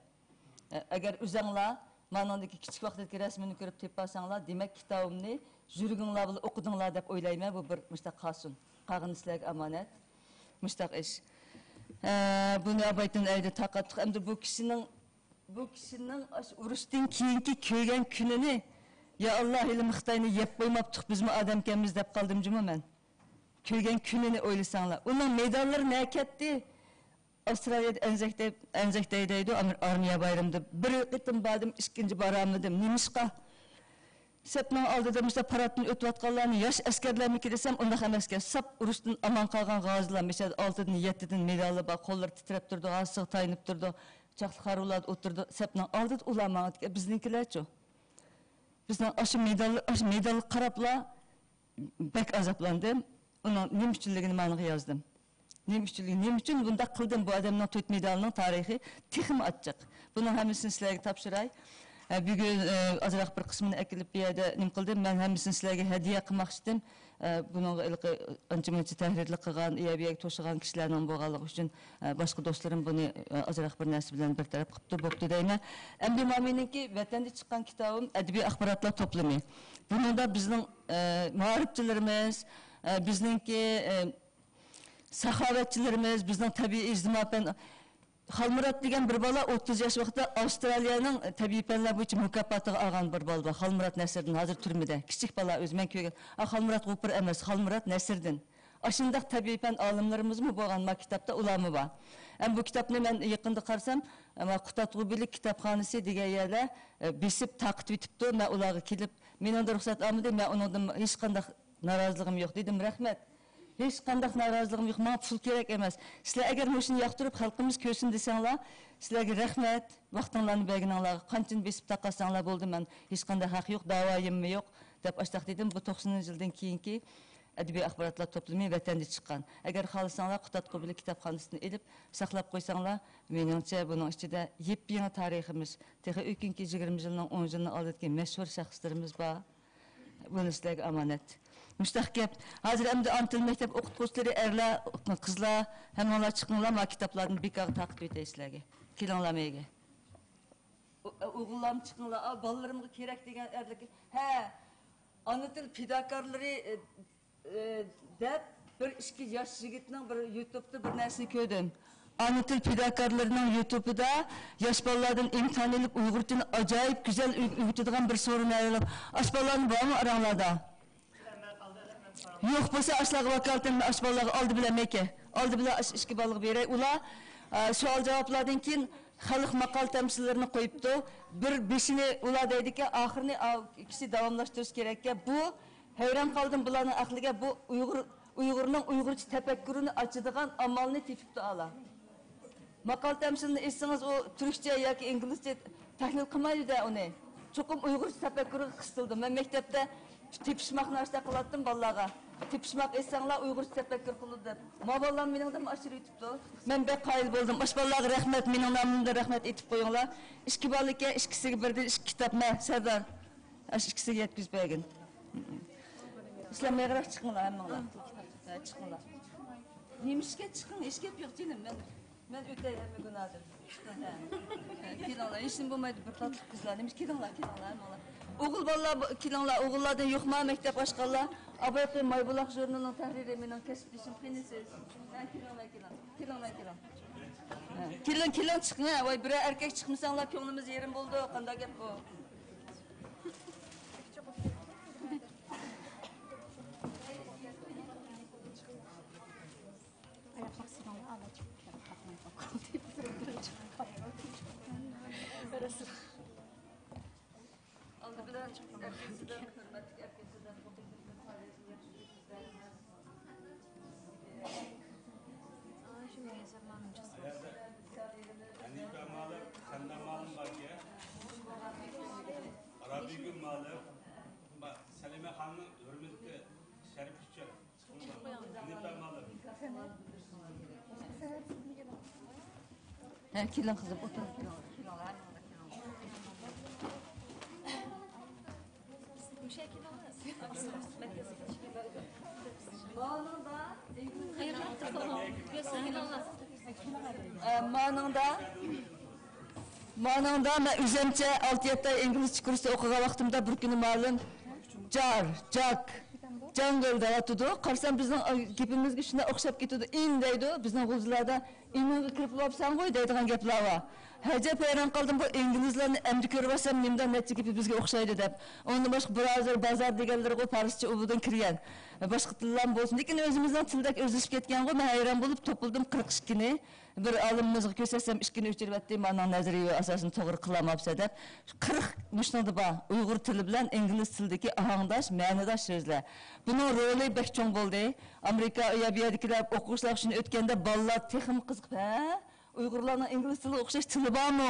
ئە-، ئەگەر ئۆزەڭلار مانىڭدىكى كىچىك ۋاقتىدىكى رەسىمىنى كۆرۈپ تېپىۋالساڭلار، دېمەك، كىتابىمنى يۈرىكىڭلار بىلەن ئوقۇدۇڭلار دەپ ئويلايمەن. بۇ بىر مۇشتاق قالسۇن. قالغىنى سىلەرگە ئامانەت. مۇشتاق ئىش. ئە، بۇنى ئابايتىن ئەيدە تارقاتتۇق. ئەمدى بۇ كىشىنىڭ، بۇ كىشىنىڭ ئاشۇ ئۇرۇشتىن كېيىنكى كۆرگەن كۈنىنى، يا ئاللا، ھېلىمۇ خىتاينى يەپ قويماپتۇق، بىزمۇ ئادەمكەنمىز دەپ قالدىم جۇمۇ مەن. كۆرگەن كۈنىنى ئويلىساڭلار. ئۇنىڭ مېداللىرى نەگە كەتتى؟ ئاۋسترالىيەدە ئەنزەكتە، ئەنزەكتەي دەيدۇ، ئامېر-، ئارمىيە بايرىمىدا. بىر قېتىم باردىم، ئىككىنچى بارالمىدىم. نېمىشقا؟ سەپنىڭ ئالدىدا مۇشۇنداق پاراتتىن ئۆتۈۋاتقانلارنى ياش ئەسكەرلەرمىكىن دېسەم، ئۇنداق ئەمەسكەن. ساپ ئۇرۇشتىن ئامان قالغان غازىلار، مىسال، ئالتىدىن، يەتتىدىن مېدالى بار، قوللىرى تىترەپ تۇرىدۇ، ھاسىسىغا تايىنىپ تۇرىدۇ، چاقلىق خارۋىلاردا ئولتۇرىدۇ. سەپنىڭ ئالدىدا ئۇلار ماڭىدىكەن. بىزنىڭكىلەرچۇ؟ بىزنىڭ ئاشۇ مېدال، ئاشۇ مېدالغا قاراپلا بەك ئازابلاندىم. ئۇنىڭ نېمە ئۈچۈنلۈكىنى مانىغا يازدىم. نېمە ئۈچۈنلۈكى، نېمە ئۈچۈن بۇنداق قىلدىم؟ بۇ ئادەمنىڭ تۆت مېدالىنىڭ تارىخى تېخىمۇ ئاچچىق. بۇنىڭ ھەممىسىنى سىلەرگە تاپشۇراي. ئە، بۈگۈن، ئە، ئازراق بىر قىسمىنى ئەكېلىپ بۇ يەردە نېمە قىلدىم؟ مەن ھەممىسىنى سىلەرگە ھەدىيە قىلماقچىدىم. ئە، بۇنىڭغا ھېلىقى ئانچە-مۇنچە تەھرىرلىك قىلغان، ئۇ يەر بۇ يەرگە توشۇغان كىشىلەرنىڭ بولغانلىقى ئۈچۈن، ئە، باشقا دوستلىرىم بۇنى، ئە، ئازراق بىر نەرسە بىلەن بىر تەرەپ قىپتۇ، بوپتۇ دەيمەن. ئەمدى مانا مېنىڭكى ۋەتەندە چىققان كىتابىم ئەدەبىي ئاخباراتلار توپلىمى. بۇنىڭدا بىزنىڭ، ئە، مائارىپچىلىرىمىز، ئە، بىزنىڭكى، ئە، ساخاۋەتچىلىرىمىز، بىزنىڭ تەبىئىي ئىجتىمائىي پەن، خالمۇرات دېگەن بىر بالا ئوتتۇز ياش ۋاقتىدا ئاۋسترالىيەنىڭ تەبىئىي پەنلەر بويىچە مۇكاپاتىغا ئالغان بىر بالا بار. خالمۇرات نەسىردىن، ھازىر تۈرمىدە. كىچىك بالا ئۆزى، مەن كۆرگەن. ئا، خالمۇرات غوپۇر ئەمەس، خالمۇرات نەسىردىن. ئاشۇنداق تەبىئىي پەن ئالىملىرىمىزمۇ بولغان ما كىتابتا، ئۇلارمۇ بار. ئەمما بۇ كىتابنى مەن يېقىندا قارىسام، ما قۇتادغۇبىلىك كىتابخانىسى دېگەن يەرلەر، ئە، بېسىپ تارقىتىۋېتىپتۇ. مەن ئۇلارغا كېلىپ، مېنىڭدىن رۇخسەت ئالمىدى، مەن ئۇنىڭدىن ھېچقانداق نارازىلىقىم يوق، دېدىم، رەھمەت. ھېچقانداق نارازىلىقىم يوق، ماڭا پۇل كېرەك ئەمەس. سىلەر ئەگەر مۇشۇنى ياقتۇرۇپ خەلقىمىز كۆرسۇن دېسەڭلار، سىلەرگە رەھمەت، ۋاقتىڭلارنى بەرگىنىڭلارغا. قانچىنى بېسىپ تارقاتساڭلار بولدى، مەن ھېچقانداق ھەق يوق، داۋايىممۇ يوق، دەپ ئاشتاق دېدىم. بۇ توقسىنىنچى يىلدىن كېيىنكى ئەدەبىي ئاخباراتلار توپلىمى ۋەتەندە چىققان. ئەگەر خالىساڭلار، قۇتادغۇبىلىك كىتابخانىسىدىن ئېلىپ ساقلاپ قويساڭلار، مېنىڭچە بۇنىڭ ئىچىدە يېپيېڭى تارىخىمىز، تېخى ئۆتكەنكى يىگىرمە يىلنىڭ، ئون يىلنىڭ ئالدىدىكى مەشھۇر شەخسلىرىمىز بار. بۇنى سىلەرگە ئامانەت. مۇشتاق گەپ. ھازىر ئەمدى ئانا تىل مەكتەپ ئوقۇتقۇچىلىرى، ئەرلەر، قىزلار، ھەممىڭلار چىقىڭلار، ما كىتابلاردىن بىكارغا تارقىتىۋېتەي سىلەرگە. كېلىڭلار مەيگە. ئو-، ئوغۇللارمۇ چىقىڭلار. ئا، بالىلىرىمغا كېرەك دېگەن ئەرلەرگە. ھە، ئانا تىل پىداكارلىرى، ئە، ئە، دەپ بىر ئىككى ياش يىگىتنىڭ بىر يۇتۇبتا بىر نەرسىنى كۆردۈم. ئانا تىل پىداكارلىرىنىڭ يۇتۇبىدا ياش بالىلاردىن ئىمتىھان ئېلىپ، ئۇيغۇرچىنى ئاجايىپ گۈزەل ئۆ-، ئۆگىتىدىغان بىر سورۇن ئايرىلىپ، ئاش بالىلارنى بارمۇ ئاراڭلاردا؟ يوق بولسا، ئاشلارغا ۋاكالىتەن ئاش بالىلارغا ئالدى بىلەن مەكە. ئالدى بىلەن ئاشۇ ئىككى بالىغا بېرەي. ئۇلار، ئە، سوئال-جاۋابلاردىن كېيىن خەلق ماقال-تەمسىللىرىنى قويۇپتۇ. بىر بېشىنى ئۇلار دەيدىكەن، ئاخىرىنى ئا-، كىشى داۋاملاشتۇرۇش كېرەككەن. بۇ، ھەيران قالدىم بۇلارنىڭ ئەقلىگە. بۇ ئۇيغۇر، ئۇيغۇرنىڭ ئۇيغۇرچە تەپەككۇرىنى ئاچىدىغان ئامالنى تېپىپتۇ ئالا. ماقال-تەمسىلنى ئېيتسىڭىز، ئۇ تۈركچە ياكى ئىنگلىزچە تەھلىل قىلمايدۇ-دە ئۇنى. چوقۇم ئۇيغۇرچە تەپەككۇرغا قىستىلىدۇ. مەن مەكتەپتە تېپىشماقنى ئاشۇنداق قىلاتتىم بالىلارغا. تېپىشماق ئېيتساڭلار، ئۇيغۇرچە تەپەككۇر قىلىدۇ دەپ. ما بالام مېنىڭدىنمۇ ئاشۇرۇۋېتىپتۇ. مەن بەك قايىل بولدۇم. ئاشۇ بالىلارغا رەھمەت، مېنىڭ نامىمدىن رەھمەت ئېيتىپ قويۇڭلار. ئىككى بالا ئىكەن، ئىككىسىگە بىردىن ئىككى كىتاب. مە، سەردار. ئاشۇ ئىككىسىگە يەتكۈزۈپ بەرگىن. ئىسلام، ياقراق چىقىڭلار ھەممىڭلار. ھە، چىقىڭلار. نېمىشقا چىقىڭ؟ ھېچ گەپ يوق جېنىم. مەن، مەن ئۆتەي ھەممە گۇناھدىن. چىقىڭ، ھە. ھە، كېلىڭلار. ھېچنېمە بولمايدۇ، بىر تاتلىق قىزلار. نېمىشقا كېلىڭلار، كېلىڭلار ھەممىڭلار. ئوغۇل بالىلار، بۇ-، كېلىڭلار. ئوغۇللاردىن يوقما مەكتەپ ئاشقانلار؟ ئابايقى مايبۇلاق ژۇرنىلىنىڭ تەھرىرى مېنىڭ كەسىپدىشىم. قېنى سىز؟ ھە، كېلىڭلار، كېلىڭ. كېلىڭلار، كېلىڭ. ھە، كېلىڭ، كېلىڭ، چىقىڭ، ھە. ۋاي، بىرەر ئەركەك چىقمىساڭلار، كۆڭلىمىز يېرىم بولىدۇ. قانداق گەپ بۇ؟ ئاياقلار سىزنىڭ ئالا چىقىپ كېلىپ قاتماي قالدى. ئالدى بىلەن ئەركىسىدىن، ھۆرمەتلىك ئەركىسىدىن، خوتۇن قىزدىن، شۇ مۇيەسسەر مالىم چىقسا. ھەنىپە مالىم، سەندە مالىم باركەن. ئارابىگۈل مالىم، سەلىمە خاننىڭ ھۆرمىتى، شەرىپى ئۈچۈن. ھە، كېلىڭ قىزىم، ئولتۇرۇڭ. ئە، مانىڭدا، مانىڭدا مەن ئۆزۈمچە ئالتە يەتتە ئاي ئىنگلىزچە كۇرستا ئوقۇغان ۋاقتىمدا بىر كۈنى مۇئەللىم جار، جاك، جاڭگىل دەۋاتىدۇ. قارىسام بىزنىڭ، ئە، گېپىمىزگە شۇنداق ئوخشاپ كېتىدۇ. ئىن دەيدۇ، بىزنىڭ غۇلجىلاردا ئىنىڭغا كىرىپ بولۇپسەنغۇ دەيدىغان گەپلەر بار. ئەجەب ھەيران قالدىم، بۇ ئىنگلىزلارنى ئەمدى كۆرۈۋالسام نېمىدەر نەچچە گېپى بىزگە ئوخشايدۇ دەپ. ئۇنىڭدىن باشقا برازېر، بازار دېگەنلىرىغۇ پارسچە ئۇدىن كىرگەن. باشقا تىللارمۇ بولسۇن، لېكىن ئۆزىمىزنىڭ تىلىدەك ئۆزلىشىپ كەتكەنغۇ، مەن ھەيران بولۇپ توپلىدىم قىرىق ئىككىنى. بىر ئالىمىمىزغا كۆرسەتسەم، ئىككىنى ئۆچۈرۈۋەتتى، مانىڭ نەزەرىيە ئاساسىنى توغرا قىلالماپسەن دەپ. قىرىق مۇشۇنىڭدا بار، ئۇيغۇر تىلى بىلەن ئىنگلىز تىلىدىكى ئاھاڭداش، مەنىداش سۆزلەر. بۇنىڭ رولى بەك چوڭ بولدى. ئامېرىكا، ئۇ يەر، بۇ يەردىكىلەر ئوقۇغۇچىلار شۇنى ئۆتكەندە، بالىلار تېخىمۇ قىزىقىپ، ھە؟ ئۇيغۇرلارنىڭ ئىنگلىز تىلىغا ئوخشاش تىلى بارمۇ؟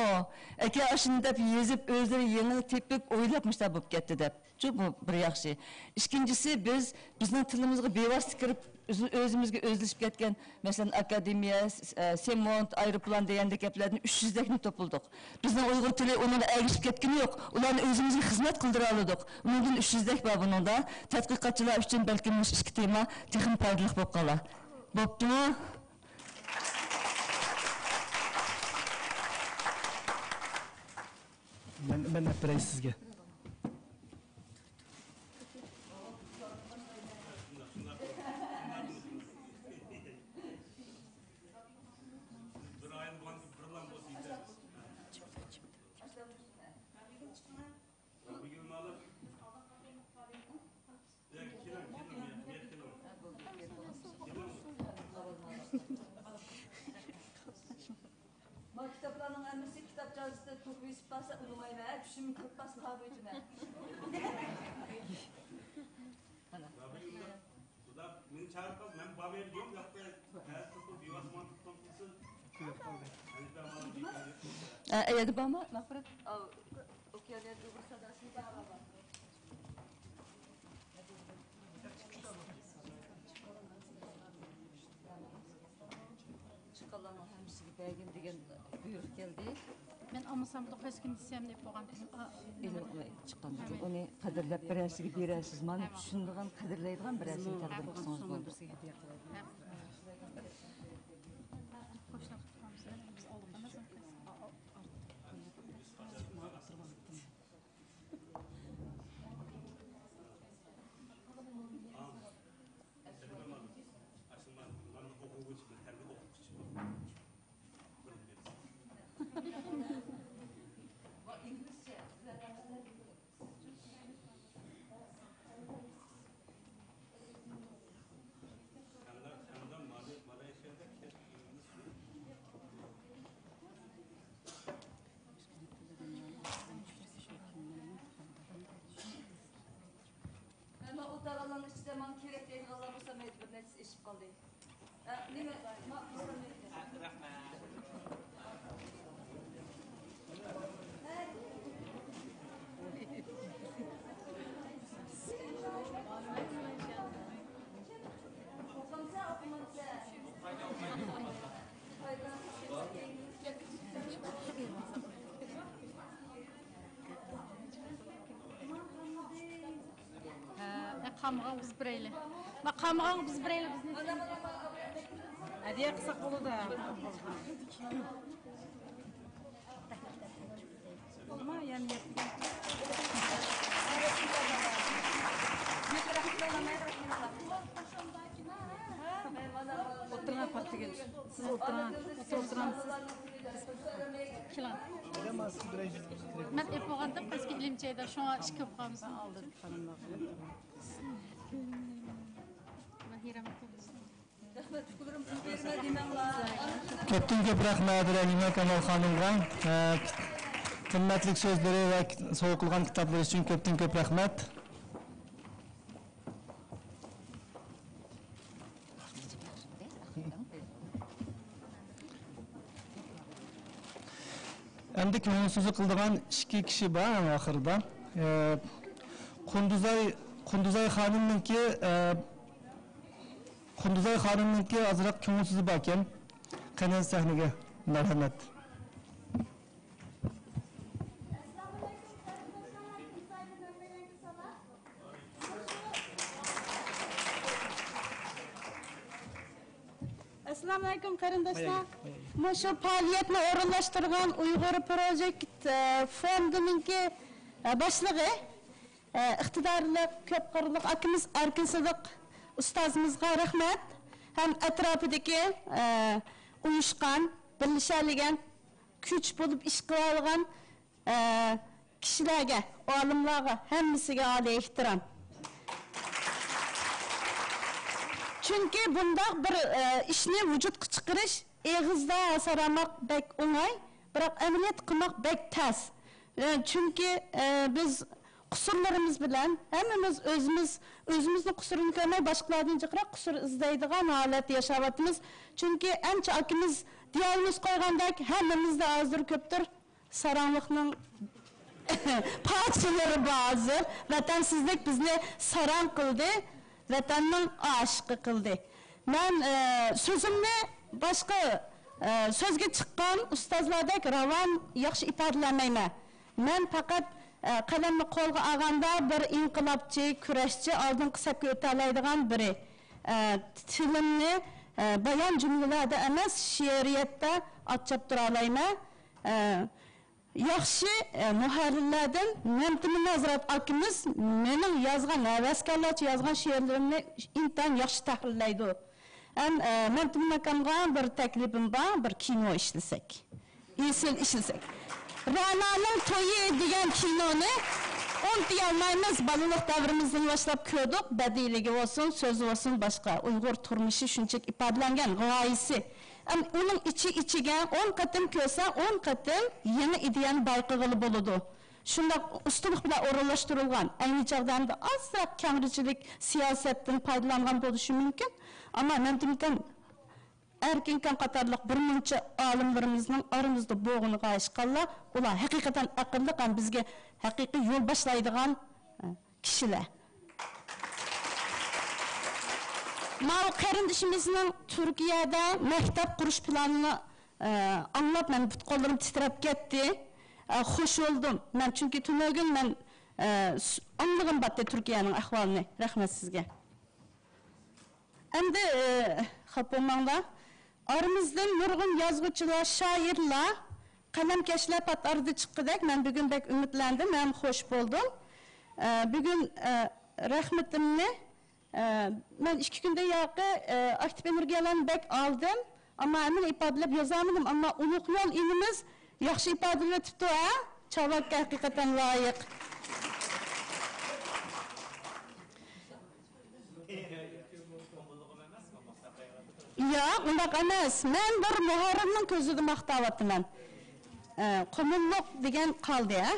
ئەكە، ئاشۇنى دەپ يېزىپ، ئۆزلىرى يېڭى تېپىپ، ئويلاپ مۇشۇنداق بولۇپ كەتتى دەپ. شۇ، بۇ بىر ياخشى. ئىككىنچىسى، بىز، بىزنىڭ تىلىمىزغا بىۋاسىتە كىرىپ، ئۆز-، ئۆزىمىزگە ئۆزلىشىپ كەتكەن، مەسىلەن، ئاكادېمىيە، س-، ئە، سېمونت، ئايروپىلان دېگەندەك گەپلەردىن ئۈچ يۈزدەكنى توپلىدۇق. بىزنىڭ ئۇيغۇر تىلى ئۇنىڭغا ئەگىشىپ كەتكىنى يوق. ئۇلارنى ئۆزىمىزگە خىزمەت قىلدۇرالىدۇق. ئۇنىڭدىن ئۈچ يۈزدەك بار بۇنىڭدا. تەتقىقاتچىلار ئۈچۈن بەلكىم مۇشۇ ئىككى تېما تېخىمۇ پايدىلىق بولۇپ قالار. بوپتۇمۇ؟ مەن، مەن ئەپ بېرەي سىزگە. بىر ئاينى بولغان بىر بىرلام بولسا يېتەر. بۈگۈن مانا ما كىتابلارنىڭ ھەممىسى كىتاب جازىسىدا توك بېسىپ قالسا ئۇنىمايمەن، چۈشۈمگە كىرىپ قالسا قاغا ئۆچىمەن. خۇدا مېنى چاغىرىپ قالسا مەن بارمايمەن دېگەن گەپكە ھەزىر تۇرۇپ بىۋاسىتە ماڭا تۇتقان تۇرسۇن. ھەنىپە مانا ئە، ئەيەدە بارما؟ مەغپىرەت. ئوكيان يەردە بىر ساداسى بار. چىققانلارنىڭ ھەممىسىگە بەرگىن دېگەن بۇيرۇق كەلدى. مەن ئالمىسام، قايسى كۈنى دېسەم دەپ بولغان. ئېلىپ چىققاندىن كېيىن ئۇنى قەدىرلەپ بىرەرسىگە بېرەرسىز. مانا چۈشىنىدىغان، قەدىرلەيدىغان بىرەرسىگە تەقدىم قىلسىڭىز بولىدۇ. ماڭا كېرەك دەيدىغانلار بولسا، مەيلى، بىر نەچچىسى ئېشىپ قالدى. ئە، نېمە؟ ما-، رەھمەت. ھە، قامىغان بىز بېرەيلى. ما قامىغان بىز بېرەيلى بىزنى. ھەدىيە قىلساق بولىدۇ. ئولتۇرۇڭ، ئاپا، تۈگۈل. سىز ئولتۇرۇڭ، ئولتۇرۇڭ، سىز. كېلىڭ. مەن ئېپ بولغانتىم، قەسكە ئىلىم چەيدە، شۇڭا ئىككى بولۇپ قالمىسۇن. ئالدىدا قارىماق. كۆپتىن كۆپ رەھمەت رەھىمە كامال خانىمغا، ئە، قىممەتلىك سۆزلىرى ۋە سوۋغا قىلغان كىتابلىرى ئۈچۈن كۆپتىن كۆپ رەھمەت. ئەمدى كۆڭۈل سۆزى قىلىدىغان ئىككى كىشى بار ئەڭ ئاخىرىدا. ئە، قۇندۇزاي، قۇندۇزاي خانىمنىڭكى، ئە، قۇندۇزاي خانىمنىڭكى ئازراق كۆڭۈل سۆزى باركەن. قېنى سەھنىگە، مەرھەمەت. ئەسسالامۇئەلەيكۇم، قېرىنداشلار. مۇشۇ پائالىيەتنى ئورۇنلاشتۇرغان ئۇيغۇر پروجېكت، ئە، فوندىنىڭكى، ئە، باشلىقى، ئە، ئىقتىدارلىق، كۆپ قىرلىق ئاكىمىز ئەركىن سىدىق ئۇستازىمىزغا رەھمەت ھەم ئەتراپىدىكى، ئە، ئۇيۇشقان، بىرلىشەلىگەن، كۈچ بولۇپ ئىش قىلالىغان، ئە، كىشىلەرگە، ئالىملارغا، ھەممىسىگە ئالىي ئېھتىرام. چۈنكى بۇنداق بىر، ئە، ئىشنى ۋۇجۇدقا چىقىرىش ئېغىزدا ساراماق بەك ئوڭاي، بىراق ئەمەلىيەتتە قىلماق بەك تەس. ئە، چۈنكى، ئە، بىز قۇسۇرلىرىمىز بىلەن ھەممىمىز ئۆزىمىز، ئۆزىمىزنىڭ قۇسۇرىنى كۆرمەي، باشقىلاردىن جىقراق قۇسۇر ئىزدەيدىغان ھالەتتە ياشاۋاتىمىز. چۈنكى ئەنچە ئاكىمىز دىياگنوز قويغاندەك، ھەممىمىزدە ھازىر كۆپتۇر، ساراڭلىقنىڭ پارچىلىرى بار ھازىر. ۋەتەنسىزلىك بىزنى ساراڭ قىلدى، ۋەتەننىڭ ئاشىقى قىلدى. مەن، ئە، سۆزۈمنى باشقا، ئە، سۆزگە چىققان ئۇستازلاردەك راۋان، ياخشى ئىپادىلەلمەيمەن. مەن پەقەت، ئە، قەلەمنى قولغا ئالغاندا بىر ئىنقىلابچى، كۈرەشچى، ئالدىنقى سەپكە ئۆتەلەيدىغان بىرى. ئە، تىلىمنى، ئە، بايان جۈملىلەردە ئەمەس، شېئىرىيەتتە ئات چاپتۇرالايمەن. ئە، ياخشى، ئە، مۇھەررىرلەردىن مەمتىمىن ھەزرەت ئاكىمىز مېنىڭ يازغان، ھەۋەسكارلارچە يازغان شېئىرلىرىمنى ئىنتايىن ياخشى تەھرىرلەيدۇ. ھەم، ئە، مەمتىمىن ئاكامغا بىر تەكلىپىم بار، بىر كىنو ئىشلىسەك. ئېسىل ئىشلىسەك. رەنانىڭ تويى دېگەن كىنونى ئۇنتۇيالمايمىز، بالىلىق دەۋرىمىزدىن باشلاپ كۆردۇق، بەدىئىيلىكى بولسۇن، سۆزى بولسۇن، باشقا ئۇيغۇر تۇرمۇشى شۇنچىلىك ئىپادىلەنگەن، غايىسى. ئەم، ئۇنىڭ ئىچى ئىچىگە ئون قېتىم كۆرسە، ئون قېتىم يېڭى ئىدىيەنى بايقىغىلى بولىدۇ. شۇنداق ئۇستىلىق بىلەن ئورۇنلاشتۇرۇلغان، ئەينى چاغدا ئەمدى ئازراق كەڭرىچىلىك سىياسەتتىن پايدىلانغان بولۇشى مۇمكىن، ئەمما مەمتىمىن ئەركىنكەن قاتارلىق بىر مۇنچە ئالىملىرىمىزنىڭ ئارىمىزدا بولغىنىغا ئىشقاللا، ئۇلار ھەقىقەتەن ئەقىللىق ھەم بىزگە ھەقىقىي يول باشلايدىغان، ئە، كىشىلەر. ماۋۇ قېرىندىشىمىزنىڭ تۈركىيەدە مەكتەپ قۇرۇش پىلانىنى، ئە، ئاڭلاپ مەن پۇت-قوللىرىم تىترەپ كەتتى. ئە، خوش بولدۇم. مەن چۈنكى تۈنۈگۈن مەن، ئە، س-، ئاڭلىغۇم باتتى تۈركىيەنىڭ ئەھۋالىنى. رەھمەت سىزگە. ئەمدى، ئى، خاپا بولماڭلار. ئارىمىزدىن نۇرغۇن يازغۇچىلار، شائىرلار، قەلەمكەشلەر پات ئارىدا چىققۇدەك. مەن بۈگۈن بەك ئۈمىدلەندىم ھەم خوش بولدۇم. ئە، بۈگۈن، ئە، رەھمىتىمنى، ئە، مەن ئىككى كۈندىن ياقى، ئە، ئاكتىپ ئېنېرگىيەلەرنى بەك ئالدىم. ئەمما ھەممىنى ئىپادىلەپ يازالمىدىم. ئەمما ئۇلۇغ يول ئىنىمىز ياخشى ئىپادىلەپ ئۆتۈپتۇ، ھە؟ چاۋاك ھەقىقەتەن لايىق. ياق، ئۇنداق ئەمەس. مەن بىر مۇھەررىرنىڭ كۆزىدە ماختاۋاتىمەن. ئە، قۇمۇللۇق دېگەن قالدى، ھە؟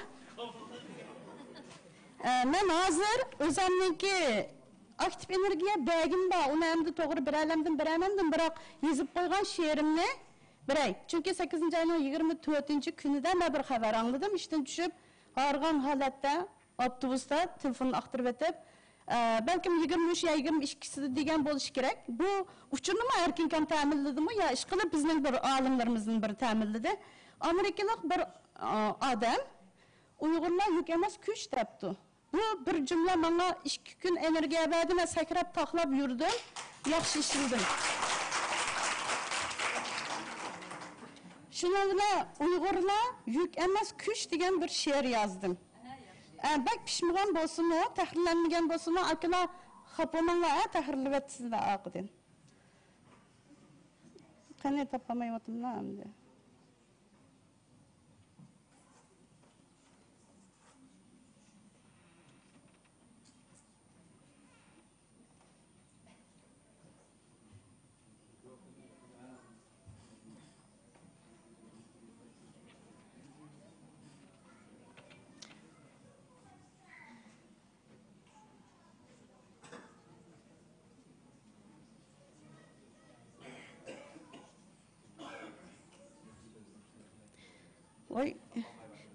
ئە، مەن ھازىر ئۆزەمنىڭكى ئاكتىپ ئېنېرگىيە بەگىم بار، ئۇنى ئەمدى توغرا بىرەرلەمدىن بېرەرمەندىم، بىراق يېزىپ قويغان شېئىرىمنى بېرەي. چۈنكى سەككىزىنچى ئاينىڭ يىگىرمە تۆتىنچى كۈنىدە مەن بىر خەۋەر ئاڭلىدىم، ئىشتىن چۈشۈپ، ھارغان ھالەتتە ئاپتوبۇستا تېلېفوننى ئاختۇرۇۋېتىپ، ئە، بەلكىم يىگىرمە ئۈچ يا يىگىرمە ئىككىسىدە دېگەن بولۇشى كېرەك. بۇ ئۇچۇرنىمۇ ئەركىنكام تەمىنلىدىمۇ يا ئىشقىلىپ بىزنىڭ بىر ئالىملىرىمىزدىن بىرى تەمىنلىدى. ئامېرىكىلىق بىر، ئا، ئادەم ئۇيغۇرلار يۈك ئەمەس، كۈچ دەپتۇ. بۇ بىر جۈملە ماڭا ئىككى كۈن ئېنېرگىيە بەردى، مەن سەكرەپ تاقلاپ يۈردۈم، ياخشى ئىشلىدىم. شۇنىڭ بىلەن ئۇيغۇرلار يۈك ئەمەس، كۈچ دېگەن بىر شېئىر يازدىم. ئە، بەك پىشمىغان بولسىمۇ، تەھرىرلەنمىگەن بولسىمۇ، ئاكىلار خاپا بولماڭلار، ئە، تەھرىرلىۋەتسىزلەر ئارقىدىن. قېنى، تاپالمايۋاتىملا ئەمدى. ۋاي،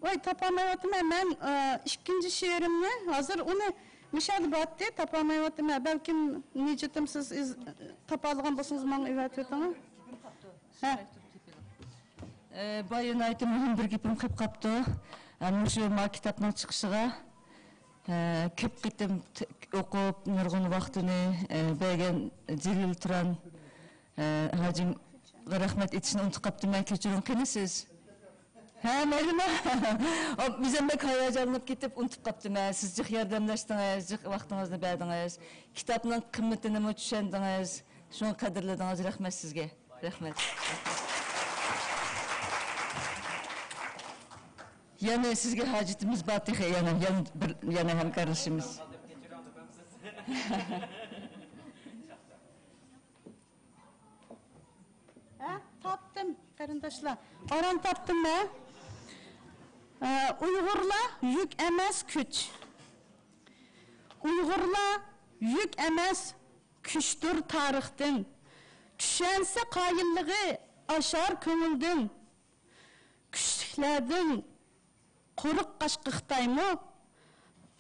ۋاي، تاپالمايۋاتىمەن. مەن، ئە، ئىككىنچى شېئىرىمنى، ھازىر ئۇنى مىشەدە بارتتى، تاپالمايۋاتىمەن. بەلكىم نىجىتىم سىز ئىز-، تاپالىغان بولسىڭىز ماڭا ئەۋەتىۋېتىڭ. ھە. ئە، بايا ناھايىتى مۇھىم بىر گېپىم قېلىپ قاپتۇ. ئە، مۇشۇ ما كىتابنىڭ چىقىشىغا، ئە، كۆپ قېتىم ت-، ئوقۇپ، نۇرغۇن ۋاقتىنى، ئە، بەرگەن جېلىل تۇران، ئە، ھاجىمغا رەھمەت ئېيتىشنى ئۇنتۇپ قاپتىمەن، كەچۈرۈڭ قېنى سىز. ھە، مەيلىما. ئو، بىز ھەم بەك ھاياجانلىنىپ كېتىپ ئۇنتۇپ قاپتىمەن. سىز جىق ياردەملەشتىڭىز، جىق ۋاقتىڭىزنى بەردىڭىز. كىتابنىڭ قىممىتىنىمۇ چۈشەندىڭىز. شۇڭا قەدىرلىدىڭىز. رەھمەت سىزگە. رەھمەت. يەنە سىزگە ھاجىتىمىز بار تېخى، يەنە، يەنە بىر، يەنە ھەمكارلىشىمىز. ھە، تاپتىم، قېرىنداشلار. ئاران تاپتىم مەن. ئە، ئۇيغۇرلار يۈك ئەمەس، كۈچ. ئۇيغۇرلار يۈك ئەمەس، كۈچتۇر تارىختىن. چۈشەنسە قايىللىقى ئاشار كۆڭۈلدىن. كۈچلۈكلەردىن قورققاچقا خىتايمۇ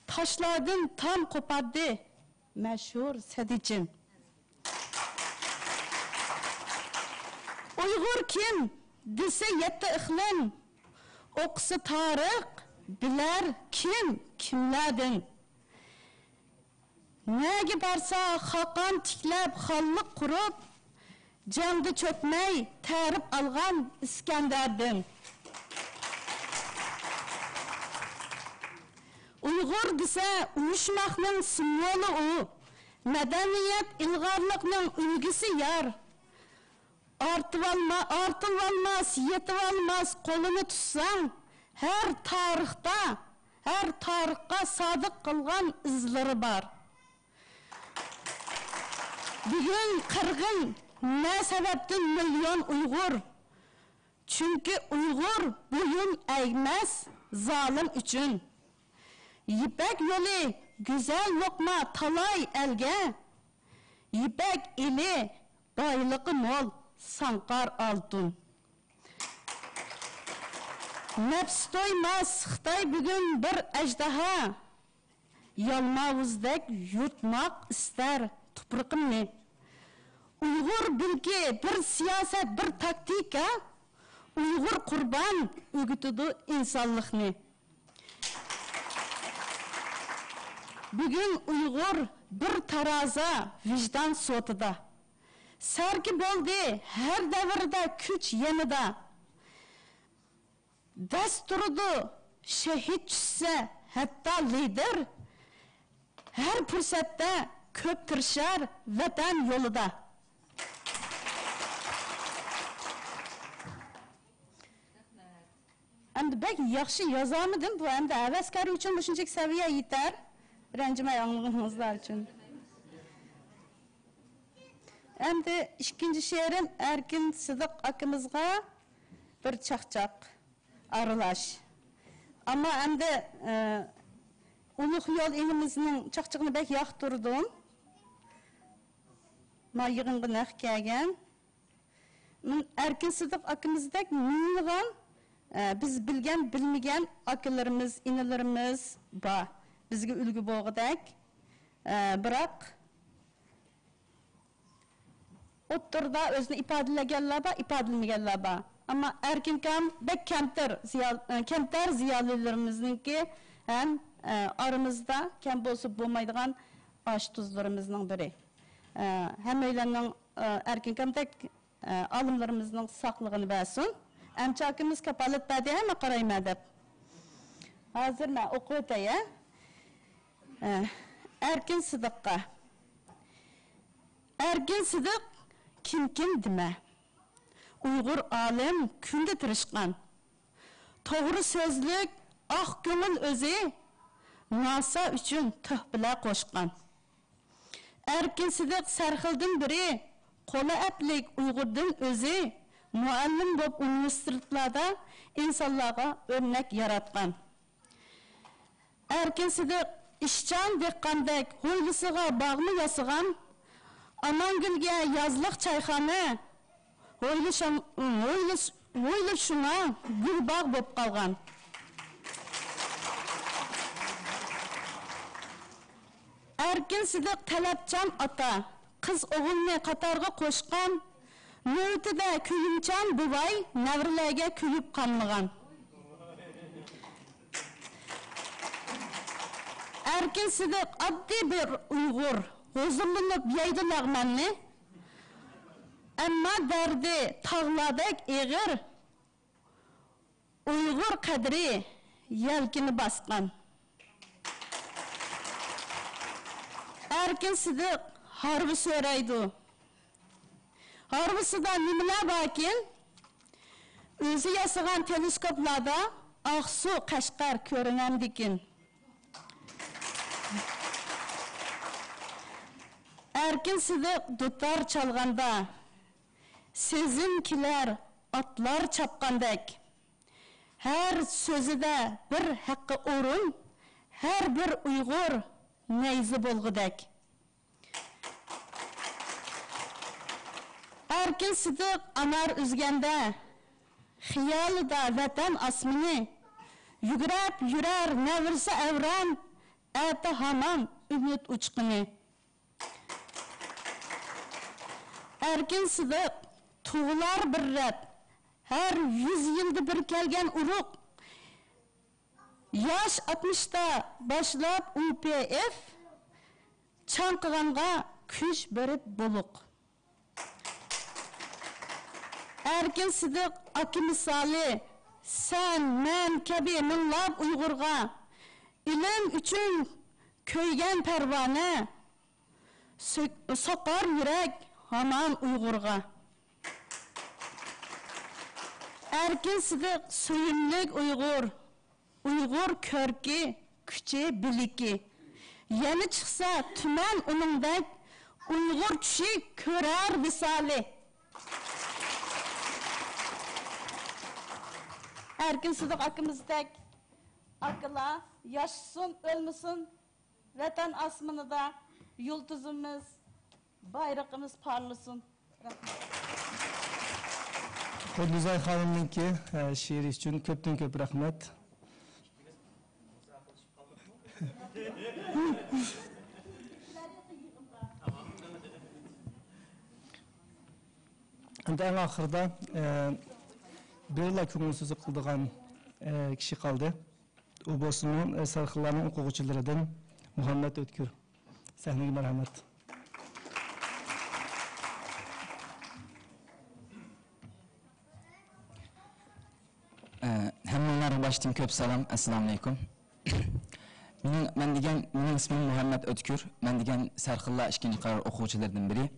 تاشلاردىن تام قوپاردى مەشھۇر سەدىچىن. ئۇيغۇر كىم دېسە يەتتە ئىقلىم، ئوقۇسا تارىخ بىلەر كىم كىملەردىن. نەگە بارسا خاقان تىكلەپ، خانلىق قۇرۇپ، جەڭدە چۆكمەي تەرىپ ئالغان ئىسكەندەردىن. ئۇيغۇر دېسە ئۇيۇشماقنىڭ سىمۋولى ئۇ، مەدەنىيەت، ئىلغارلىقنىڭ ئۈلگىسى يار. ئارتىۋالما-، ئارتىۋالماس، يېتىۋالماس، قولىنى تۇتساڭ، ھەر تارىختا، ھەر تارىخقا سادىق قىلغان ئىزلىرى بار. بۈگۈن قىرغىن نە سەۋەبتىن مىليون ئۇيغۇر؟ چۈنكى ئۇيغۇر بويۇن ئەگمەس زالىم ئۈچۈن. يىپەك يولى گۈزەل لوقما تالاي ئەلگە، يىپەك ئېلى بايلىقى مول ساڭقار ئالتۇن. نەپسى تويماس خىتاي بۈگۈن بىر ئەجدىھا، يالماۋۇزدەك يۇتماق ئىستەر تۇپرىقىمنى. ئۇيغۇر بىلكى بىر سىياسەت، بىر تاكتىكا، ئۇيغۇر قۇربان ئۆگىتىدۇ ئىنسانلىقنى. بۈگۈن ئۇيغۇر بىر تارازا ۋىجدان سوتىدا. سەركە بولدى ھەر دەۋردە كۈچ يېنىدا. دەس تۇرىدۇ شېھىت چۈشسە ھەتتا لىدىر. ھەر پۇرسەتتە كۆپ تىرىشار ۋەتەن يولىدا. ئەمدى بەك ياخشى يازالمىدىم. بۇ ئەمدى ھەۋەسكار ئۈچۈن مۇشۇنچىلىك سەۋىيە يېتەر. رەنجىمەي ئاڭلىغىنىڭىزلار ئۈچۈن. ئەمدى ئىككىنچى شېئىرىم ئەركىن سىدىق ئاكىمىزغا بىر چاقچاق ئارىلاش. ئەمما ئەمدى، ئە، ئۇلۇغ يول ئىنىمىزنىڭ چاقچىقىنى بەك ياقتۇردۇم. ما يىغىنغا نەق كەلگەن. مىن-، ئەركىن سىدىق ئاكىمىزدەك مىڭلىغان، ئە، بىز بىلگەن، بىلمىگەن ئاكىلىرىمىز، ئىنىلىرىمىز بار. بىزگە ئۈلگە بولغۇدەك. ئە، بىراق، ئوتتۇرىدا ئۆزىنى ئىپادىلىگەنلەر بار، ئىپادىلىمىگەنلەر بار. ئەمما ئەركىن ئاكام بەك كەمتەر زىيال-، ئە، كەمتەر زىيالىيلىرىمىزنىڭكى ھەم، ئە، ئارىمىزدا كەم بولسا بولمايدىغان ئاش-تۇزلىرىمىزنىڭ بىرى. ئە، ھەممەيلەننىڭ، ئە، ئەركىن ئاكامدەك ئالىملىرىمىزنىڭ ساقلىقىنى بەرسۇن. ئەمچە ئاكىمىز كاپالەت بەردى، ھەممە قارايمەن دەپ. ھازىر مەن ئوقۇۋېتەي، ھە؟ ئەركىن سىدىققا. ئەركىن سىدىق كىمكىن دېمە. ئۇيغۇر ئالىم كۈندە تىرىشقان. توغرا سۆزلۈك، ئاق كۆڭۈل ئۆزى، ناسا ئۈچۈن تۆھپىلەر قوشقان. ئەركىن سىدىق سەرخىلدىن بىرى، قولى ئەپلىك ئۇيغۇردىن ئۆزى، مۇئەللىم بولۇپ ئۇنىۋېرسىتېتلاردا ئىنسانلارغا ئۆرنەك ياراتقان. ئەركىن سىدىق ئىشچان دېھقاندەك ھويلىسىغا باغمۇ ياسىغان، ئامانگۈلگە يازلىق چايخانا، ھويلا شام-، ھويلا، ھويلا شۇڭا گۈلباغ بولۇپ قالغان. ئەركىن سىدىق تەلەپچان ئاتا، قىز ئوغۇلنى قاتارغا قوشقان، نۆۋىتىدە كۆيۈمچان بوۋاي نەۋرىلەرگە كۆيۈپ قانمىغان. ئەركىن سىدىق ئاددىي بىر ئۇيغۇر، ھۇزۇرلىنىپ يەيدۇ لەغمەننى. ئەمما دەردى تاغلاردەك ئېغىر، ئۇيغۇر قەدرى يەلكىنى باسقان. ئەركىن سىدىق ھارۋا سۆرەيدۇ. ھارۋىسىدا نېمىلەر باركىن؟ ئۆزى ياسىغان تېلېسكوپلاردا ئاقسۇ، قەشقەر كۆرۈنەمدىكىن؟ ئەركىن سىدىق دۇتار چالغاندا، سېزىم كېلەر ئاتلار چاپقاندەك. ھەر سۆزىدە بىر ھەققى ئورۇن، ھەر بىر ئۇيغۇر نەيزە بولغۇدەك. ئەركىن سىدىق ئانار ئۈزگەندە، خىيالىدا ۋەتەن ئاسمىنى، يۈگرەپ يۈرەر نەۋرىسى ئەۋرەن، ئەتە ھامان ئۈمىد ئۇچقۇنى. ئەركىن سىدىق تۇغۇلار بىر رەت، ھەر يۈز يىلدا بىر كەلگەن ئۇرۇق. ياش ئاتمىشتا باشلاپ ئۇ پى ئېف، چاڭقىغانغا كۈچ بېرىپ بولۇق. ئەركىن سىدىق ئاكا مىسالى، سەن، مەن كەبى مىڭلاپ ئۇيغۇرغا، ئىلىم ئۈچۈن كۆيگەن پەرۋانە، سۆك-، سوقار يۈرەك ھامان ئۇيغۇرغا. ئەركىن سىدىق سۆيۈملۈك ئۇيغۇر، ئۇيغۇر كۆركى، كۈچى، بىلىكى. يەنە چىقسا تۈمەن ئۇنىڭدەك، ئۇيغۇر چۈشى كۆرەر ۋىسالى. ئەركىن سىدىق ئاكىمىزدەك ئاكىلار ياشىسۇن، ئۆلمىسۇن. ۋەتەن ئاسمىنىدا يۇلتۇزىمىز، بايرىقىمىز پارلىسۇن. رەھمەت. گۈلزاي خانىمنىڭكى، ئە، شېئىرى ئۈچۈن كۆپتىن كۆپ رەھمەت. ئەمدى ئەڭ ئاخىرىدا، ئە، بىرلا كۆڭۈل سۆزى قىلىدىغان، ئە، كىشى قالدى. ئۇ بولسىمۇ، ئە، سەرخىللارنىڭ ئوقۇغۇچىلىرىدىن مۇھەممەت ئۆتكۈر. سەھنىگە مەرھەمەت. ئە، ھەممىڭلارغا باشتىن كۆپ سالام، ئەسسالامۇئەلەيكۇم. مېنىڭ، مەن دېگەن، مېنىڭ ئىسمىم مۇھەممەت ئۆتكۈر. مەن دېگەن سەرخىللا ئىككىنچى قارار ئوقۇغۇچىلىرىدىن بىرى.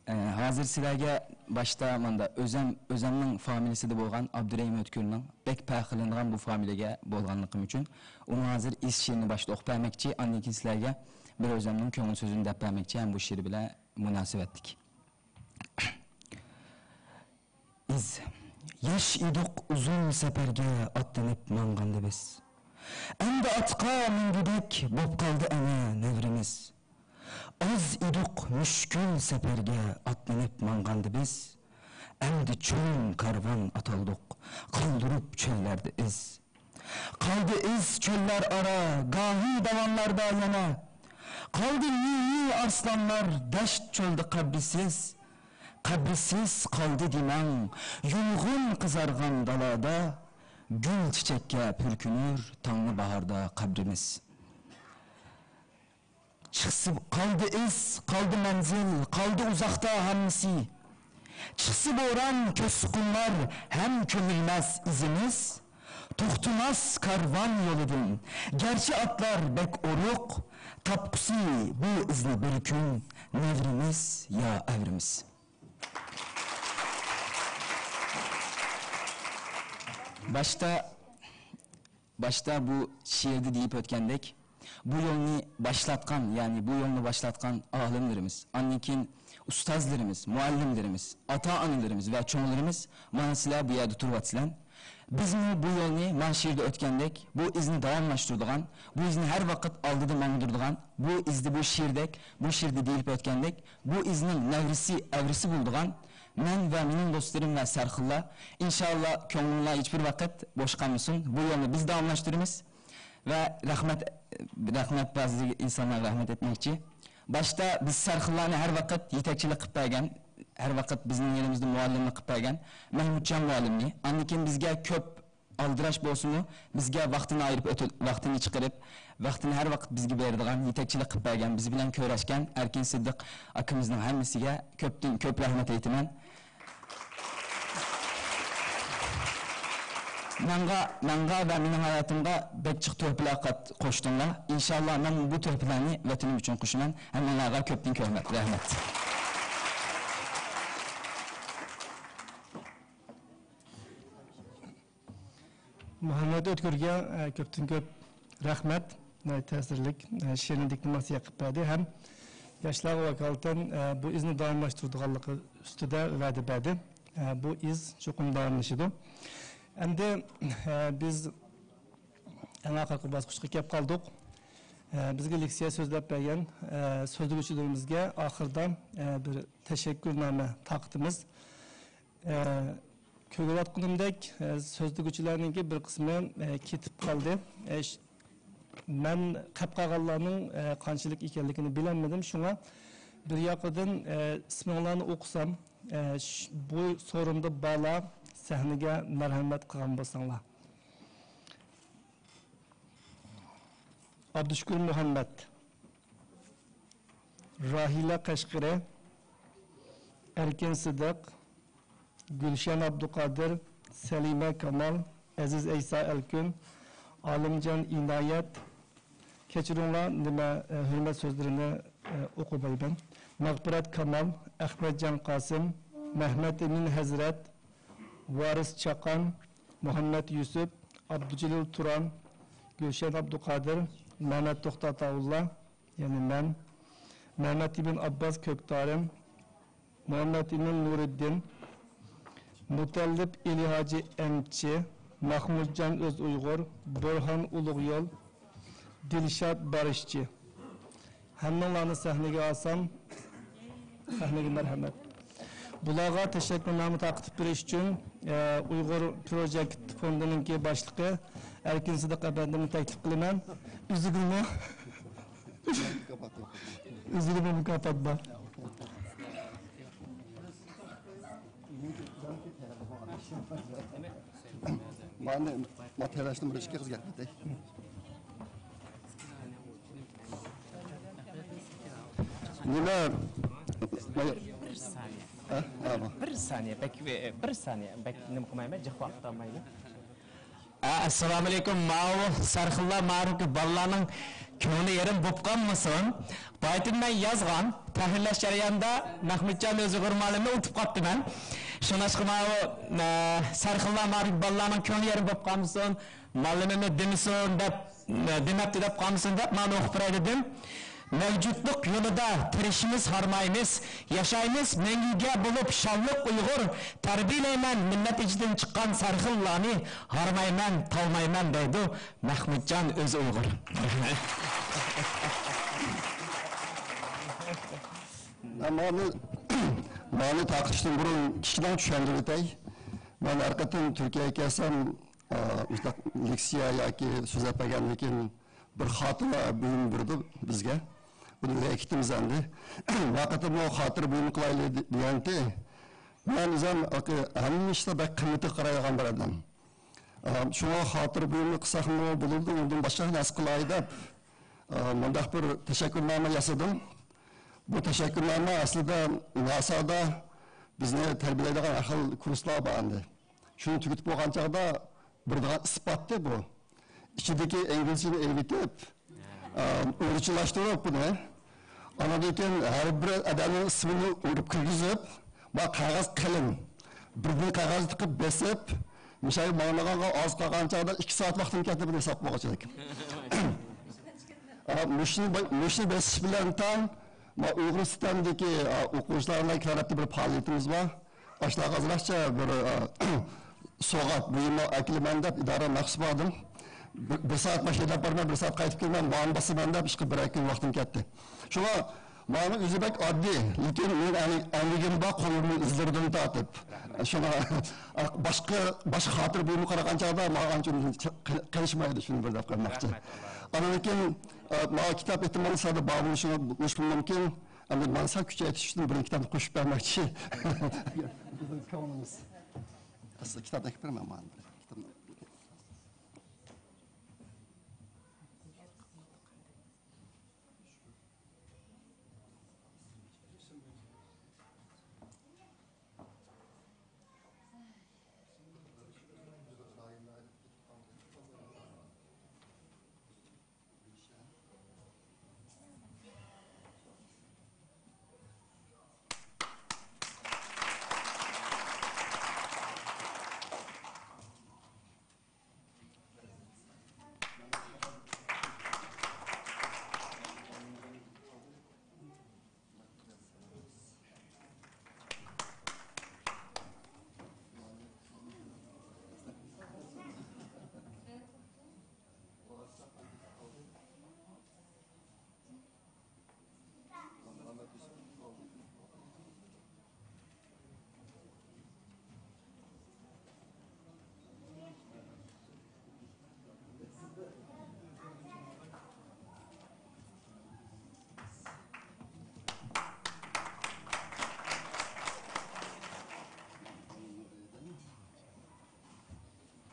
ئە، ھازىر سىلەرگە باشتا ماندا ئۆزەم، ئۆزەمنىڭ فامىلىسىدە بولغان ئابدۇرېھىم ئۆتكۈرنىڭ بەك پەخىرلىنىدىغان بۇ فامىلىگە بولغانلىقىم ئۈچۈن، ئۇنىڭ ھازىر ئېيت شېئىرىنى باشتا ئوقۇپ بەرمەكچى، ئاندىن كېيىن سىلەرگە بىر ئۆزەمنىڭ كۆڭۈل سۆزىنى دەپ بەرمەكچى ھەم بۇ شېئىر بىلەن مۇناسىۋەتلىك. ئىز. ياش ئىدۇق ئۇزۇن سەپەرگە ئاتلىنىپ ماڭغاندا بىز. ئەمدى ئاتقا مىنگۈدەك بوپ قالدى ئەنە نەۋرىمىز. ئاز ئىدۇق مۈشكۈل سەپەرگە ئاتلىنىپ ماڭغاندا بىز، ئەمدى چوڭ كارۋان ئاتالدۇق، قالدۇرۇپ چۆللەردە ئىز. قالدى ئىز چۆللەر ئارا، گاھى داۋانلاردا يەنە. قالدى مىنى ئارسلانلار دەشت چۆلدە قەبرىسىز. قەبرىسىز قالدى دېمەڭ، يۇلغۇن قىزارغان دالادا، گۈل چېچەككە پۈركىنۇر تاڭنى باھاردا قەبرىمىز. چىقسا قالدى ئىز، قالدى مەنزىل، قالدى ئۇزاقتا ھەممىسى. چىقسا بوران، كۆچسە قۇملار، ھەم كۆمۈلمەس ئىزىمىز. توختىماس كارۋان يولىدىن، گەرچە ئاتلار بەك ئورۇق، تاپقۇسى بۇ ئىزنى بىر كۈن نەۋرىمىز يا ئەۋرىمىز. باشتا باشتا بۇ شېئىردا دېيىپ ئۆتكەندەك، بۇ يولنى باشلاتقان، يەنى بۇ يولنى باشلاتقان ئالىملىرىمىز، ئاندىن كېيىن ئۇستازلىرىمىز، مۇئەللىملىرىمىز، ئاتا-ئانىلىرىمىز ۋە چوڭلىرىمىز، مانا سىلەر بۇ يەردە تۇرۇۋاتىسىلەر. بىزمۇ بۇ يولنى مانا شېئىردا ئۆتكەندەك، بۇ ئىزنى داۋاملاشتۇرىدىغان، بۇ ئىزنى ھەر ۋاقىت ئالدىدا ماڭدۇرىدىغان، بۇ ئىزدا بۇ شېئىردەك، بۇ شېئىردا دېيىلىپ ئۆتكەندەك، بۇ ئىزنىڭ نەۋرىسى، ئەۋرىسى بولىدىغان، مەن ۋە مېنىڭ دوستلىرىم ۋە سەرخىللار، ئىنشاللا كۆڭلۈڭلار ھېچبىر ۋاقىت بوش قالمىسۇن. بۇ يولنى بىز داۋاملاشتۇرىمىز. ۋە رەھمەت، رەھمەت، بەزى ئىنسانلارغا رەھمەت ئېيتماقچى. باشتا بىز سەرخىللارنى ھەر ۋاقىت يېتەكچىلىك قىلىپ بەرگەن، ھەر ۋاقىت بىزنىڭ يېنىمىزدا مۇئەللىملىك قىلىپ بەرگەن مەھمۇتجان مۇئەللىمنى، ئاندىن كېيىن بىزگە كۆپ ئالدىراش بولسىمۇ، بىزگە ۋاقتىنى ئايرىپ ئۆتۈ-، ۋاقتىنى چىقىرىپ، ۋاقتىنى ھەر ۋاقىت بىزگە بېرىدىغان، يېتەكچىلىك قىلىپ بەرگەن، بىز بىلەن كۆرۈشكەن ئەركىن سىدىق ئاكىمىزنىڭ ھەممىسىگە كۆپتىن كۆپ رەھمەت ئېيتىمەن. ماڭا، ماڭا ۋە مېنىڭ ھاياتىمغا بەك جىق تۆھپىلەر قات-، قوشتۇڭلار. ئىنشاللا مەن بۇ تۆھپىلەرنى ۋەتىنىم ئۈچۈن قوشىمەن. ھەممىڭلارغا كۆپتىن كۆپ رەھمەت. مۇھەممەت ئۆتكۈرگە، ئە، كۆپتىن كۆپ رەھمەت. ناھايىتى تەسىرلىك، ئە، شېئىرنى دېكلاماتسىيە قىلىپ بەردى ھەم ياشلارغا ۋاكالىتەن، ئە، بۇ ئىزنى داۋاملاشتۇرىدىغانلىقى ئۈستىدە ۋەدە بەردى. ئە، بۇ ئىز چوقۇم داۋاملىشىدۇ. ئەمدى، ئە، بىز ئەڭ ئاخىرقى باسقۇچقا كەپ قالدۇق. ئە، بىزگە لېكسىيە سۆزلەپ بەرگەن، ئە، سۆزلىگۈچىلىرىمىزگە ئاخىرىدا، ئە، بىر تەشەككۈرنامە تارقىتىمىز. ئە، كۆرۈۋاتقىنىمدەك، ئە، سۆزلىگۈچىلەرنىڭكى بىر قىسمى، ئە، كېتىپ قالدى. ئە، ش-، مەن قېلىپ قالغانلارنىڭ، ئە، قانچىلىك ئىكەنلىكىنى بىلەلمىدىم. شۇڭا بىر ياقىدىن، ئە، ئىسمىڭلارنى ئوقۇسام، ئە، ش-، بۇ سورۇندا بارلار سەھنىگە مەرھەمەت قىلغان بولساڭلار. ئابدۇشۈكۈر مۇھەممەت. راھىلە قەشقىرى، ئەركىن سىدىق، گۈلشەن ئابدۇقادىر، سەلىمە كامال، ئەزىز ئەيسا ئەلكۈن، ئالىمجان ئىنايەت. كەچۈرۈڭلار، نېمە، ئە، ھۆرمەت سۆزلىرىنى، ئە، ئوقۇمايمەن. مەغپىرەت كامال، ئەخمەتجان قاسىم، مەھمەت ئىمىن ھەزرەت، ۋارىس چاقان، مۇھەممەت يۈسۈپ، ئابدۇجېلىل تۇران، گۈلشەن ئابدۇقادىر، مەمەت توختى ئاتاۋۇللا، يەنى مەن، مەمەت ئىبن ئابباس كۆكتارىم، مۇھەممەت ئىمىن نۇرىدىن، مۇتەللىپ ئېلى ھاجى ئەمچى، مەخمۇتجان ئۆز ئۇيغۇر، بۇرھان ئۇلۇغ يول، دىلشات بارىشچى. ھەممىڭلارنى سەھنىگە ئالسام، سەھنىگە مەرھەمەت. بۇلارغا تەشەككۈرنامە تارقىتىپ بېرىش ئۈچۈن، ئە، ئۇيغۇر پروجېكت فوندىنىڭكى باشلىقى ئەركىن سىدىق ئەپەندىمنى تەكلىپ قىلىمەن. ئۆزىگىمۇ، ئۆزىگىمۇ مۇكاپات بار. مانا، ما تەۋەشتىن بىر ئىككى قىز گەپ ئېيتەي. نېمە؟ بىر سانىيە. ھە؟ ھە، بۇ. بىر سانىيە، بەك، بىر سانىيە، بەك نېمە قىلمايمەن، جىق ۋاقىت ئالمايلى. ئە، ئەسسالامۇئەلەيكۇم. ماۋۇ سەرخىللار مائارىپى بالىلارنىڭ كۆڭلى يېرىم بوپ قالمىسۇن. بايىتىن مەن يازغان، تەھرىرلەش جەريانىدا مەخمۇتجان ئۆزىغۇر مۇئەللىمنى ئۇنتۇپ قاپتىمەن. شۇڭلاشقا ماۋۇ، ئە، سەرخىللار مائارىپى بالىلارنىڭ كۆڭلى يېرىم بوپ قالمىسۇن. مۇئەللىمىمنى دېمىسۇن دەپ، دېمەپتۇ دەپ قالمىسۇن دەپ مانا ئوقۇپ بېرەي دېدىم. مەۋجۇتلۇق يولىدا تىرىشىمىز، ھارمايمىز، ياشايمىز مەڭگۈگە بولۇپ شانلىق ئۇيغۇر. تەربىيەلەيمەن مىللەت ئىچىدىن چىققان سەرخىللارنى، ھارمايمەن، تاۋمايمەن دەيدۇ مەخمۇتجان ئۆز ئۇيغۇر. مەن مانى، مانى تارقىتىشتىن بۇرۇن كىشىلەرگە چۈشەندۈرۈۋېتەي. مەن ھەر قېتىم تۈركىيەگە كەلسەم، ئا، مۇشۇنداق لېكسىيە ياكى سۆزلەپ بەرگەندىن كېيىن بىر خاتىرە بۇيۇم بېرىدۇ بىزگە. بۇنى ھېكىتىمىز ئەمدى. بۇ قېتىممۇ خاتىرە بۇيۇم قىلايلى دېگەنتى. مەن ئۆزۈم ھەممە ئىشتا بەك قىممىتىگە قارايدىغان بىر ئادەم. ئا، شۇڭا خاتىرە بۇيۇمنى قىلساقمۇ بولىدۇ، ئۇندىن باشقا نەرسە قىلاي دەپ، ئا، مۇنداق بىر تەشەككۈرنامە ياسىدىم. بۇ تەشەككۈرنامە ئەسلىدە ناسادا بىزنى تەربىيەلەيدىغان ھەر خىل كۇرسلار بار ئەمدى. شۇنى تۈگىتىپ بولغان چاغدا بېرىدىغان ئىسپاتتى بۇ. ئىچىدىكى ئىنگلىزچىنى ئېلىۋېتىپ، ئا، ئۇيغۇرچىلاشتۇرۇپ بۇنى. ئاندىن كېيىن ھەر بىر ئادەمنىڭ ئىسمىنى ئۇرۇپ كىرگۈزۈپ، ما قەغەز قېلىن. بىردىن قەغەز تىقىپ بېسىپ، مۇشۇ ماڭىدىغانغا ئاز قالغان چاغدا ئىككى سائەت ۋاقتىم كەتتى بۇنى ھېساب قىلغۇچىلىك. ئا، مۇشۇنى، مۇشۇنى بېسىش بىلەن تەڭ، ما ئۇيغۇر سىستېمىدىكى، ئا، ئوقۇغۇچىلار بىلەن كېلەرەتتە بىر پائالىيىتىمىز بار. ئاشۇلارغا ئازراقچە بىر، ئا، سوۋغات بۇيۇملار ئەكېلىمەن دەپ ئىدارە مەخسۇس باردىم. بىر، بىر سائەت ماشىنا ھەيدەپ بارىمەن، بىر سائەت قايتىپ كېلىمەن، ماڭا باسىمەن دەپ ئىشقىلىپ بىر ئىككى كۈن ۋاقتىم كەتتى. شۇڭا ماڭا ئۆزى بەك ئاددىي، لېكىن مېنىڭ ئەمگىكىم بار، قولۇمنىڭ ئىزلىرىدىن تارتىپ. شۇڭا باشقا، باشقا خاتىرە بۇيۇمغا قارىغان چاغدا ماڭا ئانچە قېلىشمايدۇ، شۇنى بىر دەپ قويماقچى. رەھمەت، ئاللا رازى بولسۇن. ئاندىن كېيىن، ئا، ماڭا كىتاب ئېھتىمال سىلەردە بار بولۇشى، بولۇشى مۇمكىن. ئەمدى مانا سەل كۈچەيتىش ئۈچۈن بىر كىتابنى قوشۇپ بەرمەكچى. بىزنىڭ كۆڭلىمىز. ئەسلى كىتاب ئەكىپ بېرىمەن مانا بىر كىتابنى.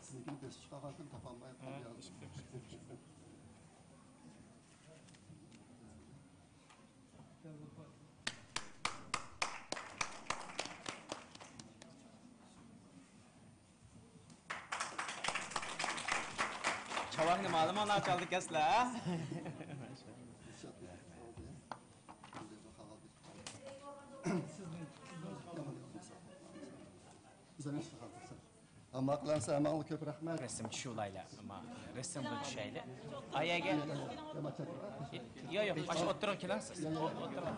سىزنىڭكىنى بېسىپ چىقارغانتىم، تاپالماي قالدىم. چاۋاكنى مالىمانلار چالدىكەنسىلەر. ئەمما قىلانسا ھەممىڭلارغا كۆپ رەھمەت. رەسىمگە چۈشۈۋالايلى، ئەمما رەسىمگە چۈشەيلى. ئايەگە. ياق، ياق، ئاشۇ ئوتتۇرىغا كېلىڭ سىز. ئوتتۇرىغا.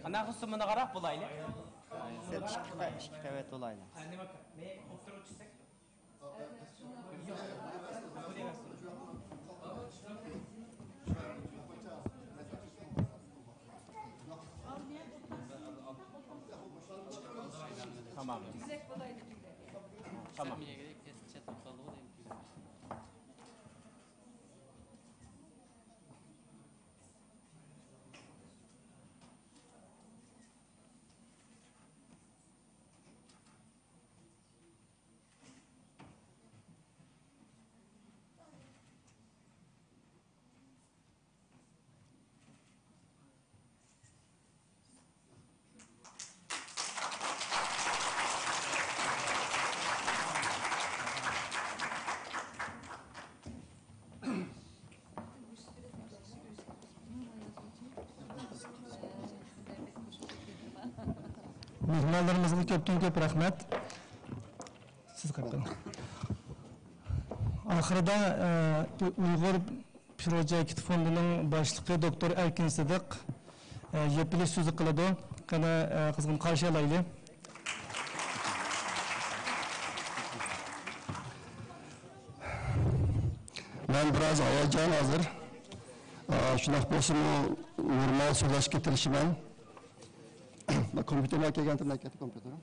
قانداق قىلسا مۇنىغاراق بولايلى. سەل ئىككى قە-، ئىككى قەۋەت بولايلى. تامام. تامام. مېھمانلىرىمىزغا كۆپتىن كۆپ رەھمەت. سىز قايتىڭ. ئاخىرىدا، ئە، ئۇيغۇر پروجېكت فوندىنىڭ باشلىقى دوكتور ئەركىن سىدىق، ئە، يەپ بېرىش سۆزى قىلىدۇ. قېنى، ئە، قىزغىن قارشى ئالايلى. مەن بىراز ھاياجان ھازىر. ئا، شۇنداق بولسىمۇ، نورمال سۆزلەشكە تىرىشىمەن. كومپيۇتېرغا كەلگەنتىم، كەتتى كومپيۇتېر.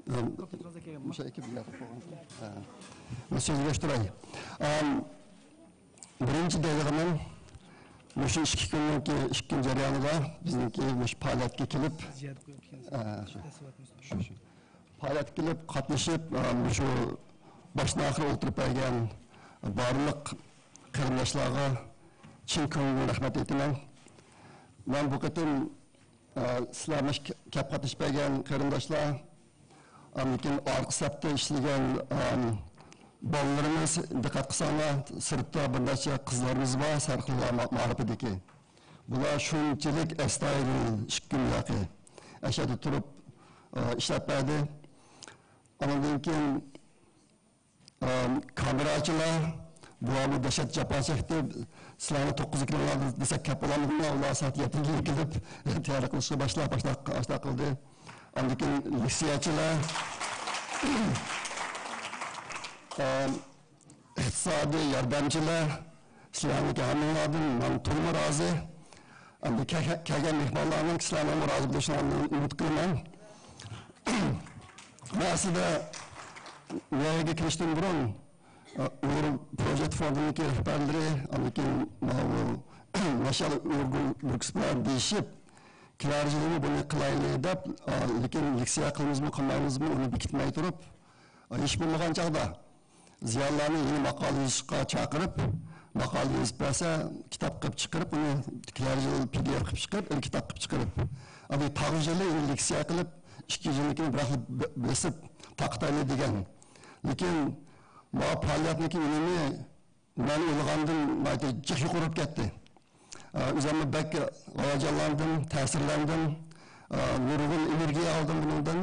ئەم، مۇشۇ ئىككى بىر ياتىپ قالغان. ھە. مەن سۆزلەشتۈرەي. ئەم، بىرىنچى دەيدىغىنىم، مۇشۇ ئىككى كۈننىڭكى، ئىككى كۈن جەريانىدا بىزنىڭكى مۇشۇ پائالىيەتكە كېلىپ، ئە، شۇ، شۇ، شۇ. پائالىيەتكە كېلىپ قاتنىشىپ، ئە، مۇشۇ باشتىن ئاخىر ئولتۇرۇپ بەرگەن بارلىق قېرىنداشلارغا چىن كۆڭلۈمدىن رەھمەت ئېيتىمەن. مەن بۇ قېتىم، ئە، سىلەر مۇشۇ كەپ قاتنىشىپ بەرگەن قېرىنداشلار، ئاندىن كېيىن ئارقا سەپتە ئىشلىگەن، ئە، بالىلىرىمىز، دىققەت قىلساڭلار، سىرتتا بىر نەچچە قىزلىرىمىز بار، سەرخىللار ما-، مائارىپىدىكى. بۇلار شۇنچىلىك ئەستايىدىل ئىككى كۈن ياقى ئەشەدە تۇرۇپ، ئە، ئىشلەپ بەردى. ئاندىن كېيىن، ئە، كامېراچىلار، بۇلارمۇ دەھشەت جاپا چەكتى. سىلەرنى توققۇزدا كېلىڭلار دېسەك كەپ بولالمىدىڭلار، ئۇلار سائەت يەتتىدە كېلىپ تەييارلىق قىلىشقا باشلاپ، ئاشۇنداق، ئاشۇنداق قىلدى. ئاندىن كېيىن لېكسىيەچىلەر، ئە، ئىقتىسادىي ياردەمچىلەر، سىلەرنىڭكى ھەممىڭلاردىن مەن تولىمۇ رازى. ئەمدى كە-، كەلگەن مېھمانلارنىڭ سىلەرنىڭمۇ رازى بولۇشىڭلارنى ئۈمىد قىلىمەن. مەن ئەسلىدە بۇ يەرگە كېلىشتىن بۇرۇن، ئۇيغۇر پروجېكت فوندىنىڭكى رەھبەرلىرى، ئاندىن كېيىن ماۋۇ مەشئەل ئۇيغۇر بىرىكىشىپ دېيىشىپ، كېلەر يىلىمۇ بۇنى قىلايلى دەپ، لېكىن لېكسىيە قىلىمىزمۇ، قىلمايمىزمۇ، ئۇنى بېكىتمەي تۇرۇپ، ئىش بولمىغان چاغدا زىيالىيلارنى يەنە ماقالە يېزىشقا چاقىرىپ، ماقالە يېزىپ بەرسە، كىتاب قىلىپ چىقىرىپ، ئۇنى كېلەر يىل پى دى ئېف قىلىپ چىقىرىپ، ئەمدى كىتاب قىلىپ چىقىرىپ، ئەمدى تاغۇژ يىلى يەنە لېكسىيە قىلىپ، ئىككى يىلنىڭكىنى بىراقلا بېسىپ تارقىتايلى دېگەن. لېكىن ما پائالىيەتنىڭكى ئۈنۈمى مەن ئويلىغاندىن ناھايىتى جىق يۇقىرى بولۇپ كەتتى. ئە، ئۆزۈممۇ بەك ھاياجانلاندىم، تەسىرلەندىم. ئە، نۇرغۇن ئېنېرگىيە ئالدىم بۇنىڭدىن.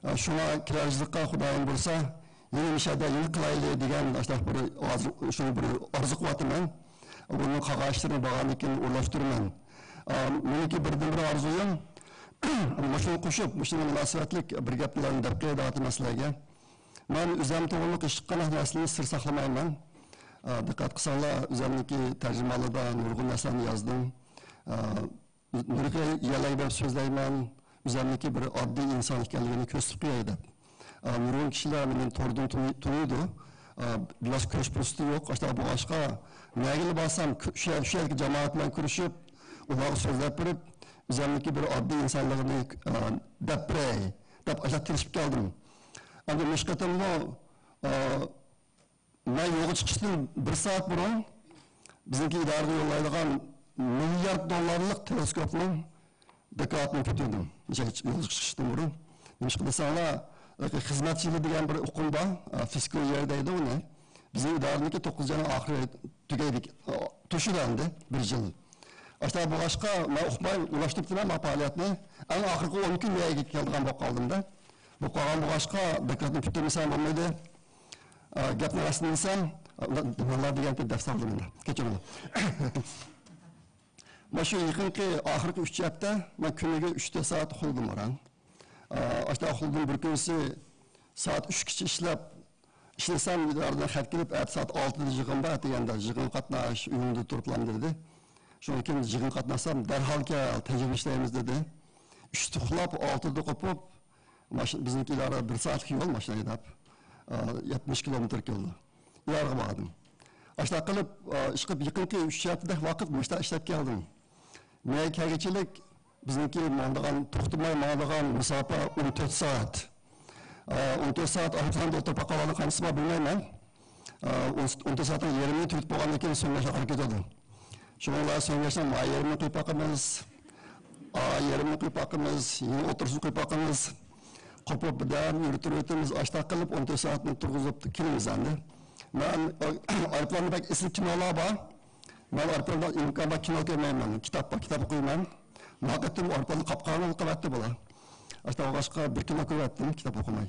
ئە، شۇڭا كېلەر يىللىققا خۇدايىم بۇيرۇسا، يەنە مۇشۇ يەردە يەنە قىلايلى دېگەن ئاشۇنداق بىر ئارزۇ، شۇنى بىر ئارزۇ قىلىۋاتىمەن. بۇنىڭ قالغان ئىشلىرىنى بارغاندىن كېيىن ئورۇنلاشتۇرىمەن. ئە، مېنىڭكى بىردىنبىر ئارزۇيۇم، مۇشۇنى قوشۇپ، مۇشۇنىڭ مۇناسىۋەتلىك بىر گەپلەرنى دەپ قوياي دەۋاتىمەن سىلەرگە. مەن ئۆزۈم توغرىلىق ھېچقانداق نەرسىنى سىر ساقلىمايمەن. ئا، دىققەت قىلساڭلار، ئۆزۈمنىڭكى تەرجىمىھالىدا نۇرغۇن نەرسىلەرنى يازدىم. ئا، نۇرغۇن يەرلەرگە بېرىپ سۆزلەيمەن، ئۆزۈمنىڭكى بىر ئاددىي ئىنسان ئىكەنلىكىنى كۆرسىتىپ قوياي دەپ. ئا، نۇرغۇن كىشىلەر مېنى توردىن تونۇي-، تونۇيدۇ. ئا، بىراز كۆرۈش پۇرسىتى يوق. ئاشۇنداق بولغاچقا، نەگىلا بارسام، كۆ-، شۇ يەر-، شۇ يەردىكى جامائەت بىلەن كۆرۈشۈپ، ئۇلارغا سۆزلەپ بېرىپ، ئۆزۈمنىڭكى بىر ئاددىي ئىنسانلىقىنى، ئا، دەپ بېرەي دەپ، ئاشۇنداق تىرىشىپ كەلدىم. ئەمدى مۇشۇ قېتىممۇ، ئا، مەن يولغا چىقىشتىن بىر سائەت بۇرۇن بىزنىڭكى ئىدارىگە يوللايدىغان مىليارد دوللارلىق تېلېسكوپنىڭ دوكلاتىنى پۈتتۈردۈم. يولغا چىقىشتىن بۇرۇن. نېمىشقا دېسەڭلار، خىزمەت يىلى دېگەن بىر ئۇقۇم بار، فىسكال يىر دەيدۇ ئۇنى. بىزنىڭ ئىدارىنىڭكى توققۇزىنچى ئاينىڭ ئاخىرى تۈگەيدىكەن، توشىدۇ ئەمدى بىر يىل. ئاشۇنداق بولغاچقا، مەن ئۇقماي ئۇلاشتۇرۇپتىمەن مەن پائالىيەتنى. ئەڭ ئاخىرقى ئون كۈن يەرگە كەلىدىغان بولۇپ قالدىم-دە. بولۇپ قالغان بولغاچقا، دوكلاتنى پۈتتۈرمىسەم بولمايدۇ. ئا، گەپنى راستىنى دېسەم، ئا، نېمىلەر دېگەنتى دەپ سالدىم ئەمدى. كەچۈرۈڭلار. مانا شۇ يېقىنقى ئاخىرقى ئۈچ ھەپتە مەن كۈنىگە ئۈچ تۆت سائەت ئۇخلىدىم ئاران. ئا، ئاشۇنداق ئۇخلىدىم، بىر كۈنسى سائەت ئۈچكىچە ئىشلەپ، ئىشلىسەم، ئىدارىدىن خەت كېلىپ، ئەتە سائەت ئالتىدا يىغىن بار، ئەتىگەندە يىغىنغا قاتناش، ئۆيۈڭدە تۇرۇپلا دېدى. شۇنىڭ كېيىن يىغىنغا قاتناشسام، دەرھال كەل، تەجرىبە ئىشلەيمىز دېدى. ئۈچتە ئۇخلاپ، ئالتىدا قوپۇپ، ماشىنا، بىزنىڭكى ئىدارە بىر سائەتلىك يول ماشىنا ھەيدەپ، ئا، يەتمىش كىلومېتىر كېلىدۇ. ئىدارىغا باردىم. ئاشۇنداق قىلىپ، ئا، ئىشقىلىپ يېقىنقى ئۈچ ھەپتىدەك ۋاقىت مۇشۇنداق ئىشلەپ كەلدىم. مەن كەلگۈچىلىك بىزنىڭكى ماڭىدىغان، توختىماي ماڭىدىغان مۇساپە ئون تۆت سائەت. ئا، ئون تۆت سائەت ئايروپىلاندا ئولتۇرۇپ باققانلىقىڭىزمۇ بىلمەيمەن. ئا، ئون، ئون تۆت سائەتنىڭ يېرىمىنى تۈگىتىپ بولغاندىن كېيىن سۆڭەكلەر قاراپ كېتىدۇ. شۇڭا سۆڭەكلەرنىڭ ما يېرىمىنى قويۇپ باقىمىز، ئا يېرىمىنى قويۇپ باقىمىز، يەنە ئوتتۇرىسىنى قويۇپ باقىمىز. قوپۇپ بىردەم يۈرۈتۈۋېتىمىز، ئاشۇنداق قىلىپ ئون تۆت سائەتنى تۇرغۇزۇپ كېلىمىز ئەمدى. مەن، ئا، ئايروپىلاندا بەك ئېسىل كىنولار بار. مەن ئايروپىلاندا ئىمكان بار كىنو كۆرمەيمەن، كىتاب بار، كىتاب ئوقۇيمەن. ما قېتىم ئايروپىلاندا قاپقاراڭغۇ قىلىۋەتتى بۇلار. ئاشۇنداق بولغاچقا بىر كىنو كۆرۈۋەتتىم، كىتاب ئوقۇماي.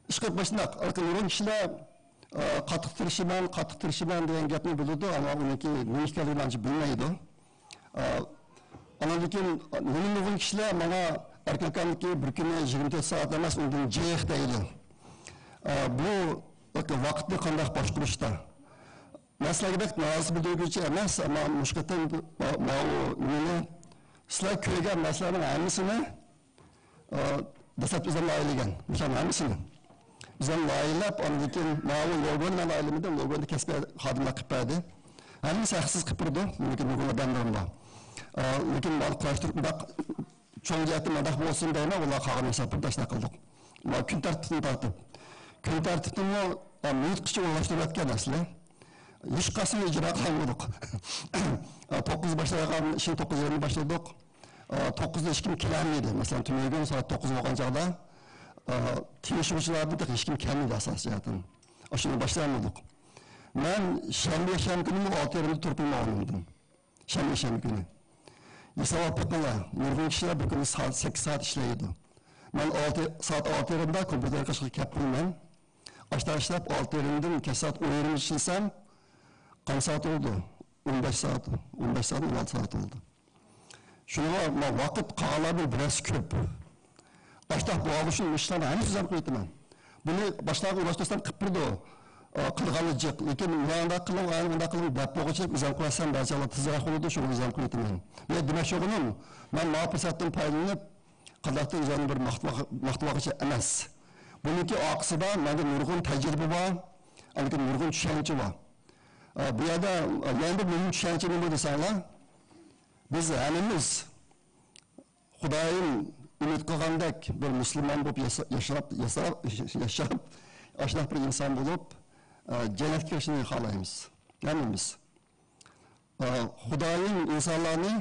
ئىشقىلىپ مۇشۇنداق، ھېلىقى نۇرغۇن كىشىلەر، ئا، قاتتىق تىرىشىمەن، قاتتىق تىرىشىمەن دېگەن گەپنى بىلىدۇ، ئەمما ئۇنىڭكى نېمە ئىكەنلىكىنى ئانچە بىلمەيدۇ. ئا، ئاندىن كېيىن نۇرغۇن كىشىلەر ماڭا ئەركىن ئاكامنىڭكى بىر كۈنى يىگىرمە تۆت سائەت ئەمەس، ئۇندىن جىق دەيدۇ. ئا، بۇ ۋاقىتنى قانداق باشقۇرۇشتا؟ مەن سىلەرگە بەك نارازى بىلدۈرگۈچى ئەمەس، ئەمما مۇشۇ قېتىم ما-، ماۋۇ نېمىنى، سىلەر كۆرگەن نەرسىلەرنىڭ ھەممىسىنى، ئە، دەسلەپتە ئۆزۈم لايىھەلىگەن، مۇشۇلارنىڭ ھەممىسىنى. ئۆزۈم لايىھەلەپ، ئاندىن كېيىن ماۋۇ لوگونى مەن لايىھەلىمىدىم، لوگونى كەسپىي خادىملار قىلىپ بەردى. ھەممىسى ھەقسىز قىلىپ بېرىدۇ، لېكىن نۇرغۇن ئادەملىرىم بار. ئە، لېكىن مانا قۇراشتۇرۇپ، مۇنداق چوڭ جەھەتتىن مۇنداق بولسۇن دەيمەن، ئۇلار قالغان ھېسابتا شۇنداق قىلدۇق. مانا كۈن تەرتىپىنى تارتىپ. كۈن تەرتىپىنىمۇ، ئە، مىنۇتقىچە ئورۇنلاشتۇرۇۋەتكەن ئەسلى. ھېچقايسىنى ئىجرا قىلالمىدۇق. ئە، توققۇز باشلايدىغان ئىشنى توققۇز يېرىمدا باشلىدۇق. ئە، توققۇزدا ھېچكىم كېلەلمىدى. مەسىلەن، تۈنۈگۈن سائەت توققۇز بولغان چاغدا، ئە، تىڭشىغۇچىلاردىن تېخى ھېچكىم كەلمىدى ئاساسىي جەھەتتىن. ئاشۇنى باشلايالمىدۇق. مەن شەنبە، يەكشەنبە كۈنىمۇ ئالتە يېرىمدە تۇرۇپ ئالمىدىم. شەنبە، يەكشەنبە كۈنى. ھېسابلاپ بېقىڭلار، نۇرغۇن كىشىلەر بىر كۈندە سائەت، سەككىز سائەت ئىشلەيدۇ. مەن ئالتە، سائەت ئالتە يېرىمدا كومپيۇتېر قېشىغا كەپ قالىمەن. ئاشتا ئىشلەپ، ئالتە يېرىمدىن كەچ سائەت ئون يېرىمگىچە ئىشلىسەم، قانچە سائەت بولدى؟ ئون بەش سائەت، ئون بەش سائەت، ئون ئالتە سائەت بولدى. شۇنىڭغا ما ۋاقىت قالغانلاردىن بىرەرسى كۆپ. ئاشتاق بولغان ئۈچۈن ئىشلارنى ھەممىسى ئۆزۈم قىلىۋېتىمەن. بۇنى باشقىلارغا ئورۇنلاشتۇرسام قىلىپ بېرىدۇ. ئا، قىلغانلا جىق. لېكىن مۇنداق قىلىڭ، ئاينى مۇنداق قىلىڭ دەپ بولغۇچە ئۆزۈم قىلىۋەتسەم، بەزى چاغلار تېزرەك بولىدۇ، شۇڭا ئۆزۈم قىلىۋېتىمەن. مەن دېمەكچى بولغىنىم، مەن ماۋۇ پۇرسەتتىن پايدىلىنىپ، قانداقتۇر ئۆزۈمنى بىر ماختىۋال-، ماختىۋالغۇچە ئەمەس. بۇنىڭكى ئارقىسىدا مەندە نۇرغۇن تەجرىبە بار، ئاندىن كېيىن نۇرغۇن چۈشەنچە بار. ئا، بۇ يەردە، ئا، يەنە بىر مۇھىم چۈشەنچە نېمە دېسەڭلار، بىز ھەممىمىز خۇدايىم ئۈمىد قىلغاندەك بىر مۇسۇلمان بولۇپ ياسا-، ياشاپ، ياسا-، ياشاپ، ئاشۇنداق بىر ئىنسان بولۇپ، ئە، جەننەتكە كىرىشنى خالايمىز. ھەممىمىز. ئە، خۇدايىم ئىنسانلارنى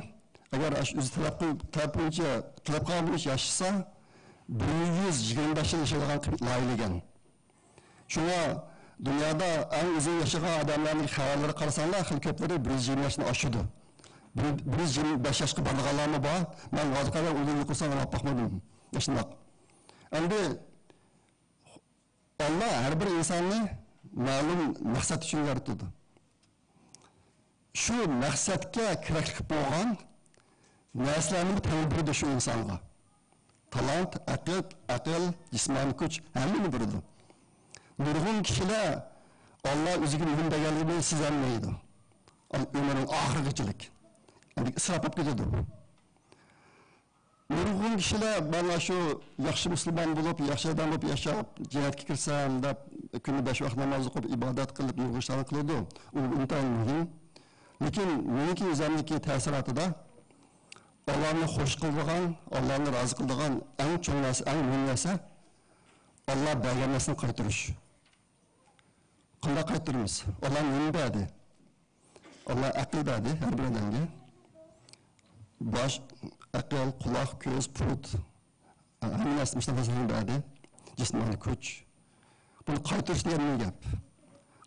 ئەگەر ئاشۇ ئۆزى تەلەپ قىل-، تەلەپ بويىچە، تەلەپ قىلغان بويىچە ياشىسا، بىر يۈز يىگىرمە بەش يىل ياشايدىغان قىلىپ لايىھەلىگەن. شۇڭا دۇنيادا ئەڭ ئۇزۇن ياشىغان ئادەملەرنىڭ خەۋەرلىرىگە قارىساڭلار، خېلى كۆپلىرى بىر يۈز يىگىرمە ياشتىن ئاشىدۇ. بىر، بىر يۈز يىگىرمە بەش ياشقا بارىدىغانلارمۇ بار. مەن ھازىرغا قەدەر ئۇنىڭدىن يۇقىرىسىنى ئاڭلاپ باقمىدىم. ئاشۇنداق. ئەمدى ئاللا ھەر بىر ئىنساننى مەلۇم مەقسەت ئۈچۈن يارىتىدۇ. شۇ مەقسەتكە كېرەكلىك بولغان نەرسىلەرنىمۇ تەڭ بېرىدۇ شۇ ئىنسانغا. تالانت، ئەقىل، ئەقىل، جىسمانىي كۈچ، ھەممىنى بېرىدۇ. نۇرغۇن كىشىلەر ئاللا ئۆزىگە مۇھىم دېگەنلىكىنى سېزەلمەيدۇ. ئۆمرىنىڭ ئاخىرىغىچىلىك. ئەمدى ئىسراپ بولۇپ كېتىدۇ. نۇرغۇن كىشىلەر مانا شۇ ياخشى مۇسۇلمان بولۇپ، ياخشى ئادەم بولۇپ ياشاپ، جەننەتكە كىرسەم دەپ، كۈندە بەش ۋاق ناماز ئوقۇپ، ئىبادەت قىلىپ، نۇرغۇن ئىشلارنى قىلىدۇ. ئۇ ئىنتايىن مۇھىم. لېكىن مېنىڭكى ئۆزۈمنىڭكى تەسىراتىدا، ئاللانى خوش قىلىدىغان، ئاللانى رازى قىلىدىغان ئەڭ چوڭ نەرسە، ئەڭ مۇھىم نەرسە، ئاللا بەرگەن نەرسىنى قايتۇرۇش. قانداق قايتۇرىمىز؟ ئاللا نېمە بەردى؟ ئاللا ئەقىل بەردى ھەر بىر ئادەمگە. باش، ئەقىل، قۇلاق، كۆز، پۇت، ھەممە نەرسە مۇشۇنداق نەرسىلەرنى بەردى. جىسمانىي كۈچ. بۇنى قايتۇرۇش دېگەن نېمە گەپ؟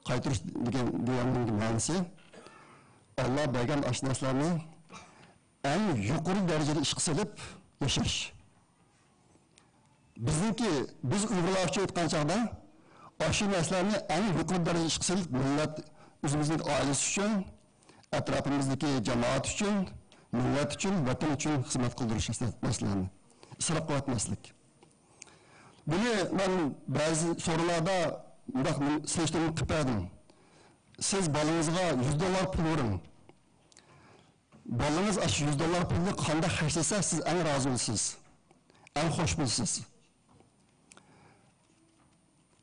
قايتۇرۇش دېگەن، دېگەننىڭ مەنىسى، ئاللا بەرگەن ئاشۇ نەرسىلەرنى ئەڭ يۇقىرى دەرىجىدە ئىشقا سېلىپ ياشاش. بىزنىڭكى، بىز ئۇيغۇرلار ئۈچۈن ئېيتقان چاغدا، ئاشۇ نەرسىلەرنى ئەڭ يۇقىرى دەرىجىدە ئىشقا سېلىپ، مىللەت، ئۆزىمىزنىڭ ئائىلىسى ئۈچۈن، ئەتراپىمىزدىكى جامائەت ئۈچۈن، مىللەت ئۈچۈن، ۋەتەن ئۈچۈن خىزمەت قىلدۇرۇش نەرسىلەرنى ئىسراپ قىلىۋەتمەسلىك. بۇنى مەن بەزى سورۇنلاردا مۇنداق سېلىشتۇرما قىلىپ بەردىم. سىز بالىڭىزغا يۈز دوللار پۇل بېرىڭ. بالىڭىز ئاشۇ يۈز دوللار پۇلنى قانداق خەجلىسە، سىز ئەڭ رازى بولىسىز، ئەڭ خوش بولىسىز.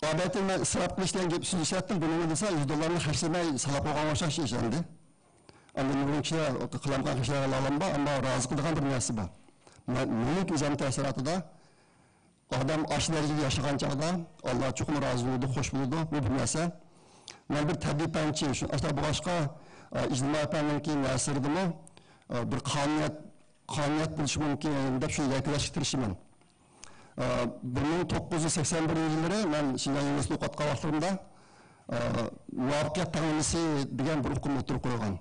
ئادەتتە مەن ئىسراپ قىلىش دېگەن گەپ، سۆز ئىشلەتتىم، بۇنىمۇ دېسە، يۈز دوللارنى خەجلىمەي سالاپ قويغان ئوخشاش ئىش ئەمدى. ئاندىن نۇرغۇن كىشىلەر قىلالمىغان ئىشلار بار، ئەمما رازى قىلىدىغان بىر نەرسە بار. مەن، مېنىڭ ئۆزۈم تەسىراتىدا، ئادەم ئاشۇ دەرىجىگە ياشىغان چاغدا ئاللا چوقۇم رازى بولىدۇ، خوش بولىدۇ. بۇ بىر نەرسە. مەن بىر تەبىئىي پەنچى، شۇ ئاشۇنداق بولغاچقا، ئىجتىمائىي پەننىڭكى نەرسىلىرىدىمۇ، بىر قانۇنىيەت، قانۇنىيەت بولۇشى مۇمكىن دەپ شۇنى يەكۈنلەشكە تىرىشىمەن. بىر مىڭ توققۇز يۈز سەكسەن بىرىنچى يىللىرى مەن شىنجاڭ يۇنىۋېرسىتېتىدا ئوقۇۋاتقان ۋاقىتلىرىمدا، مۇۋەپپەقىيەت تەڭلىمىسى دېگەن بىر ئۇقۇمنى ئوتتۇرىغا قويغان.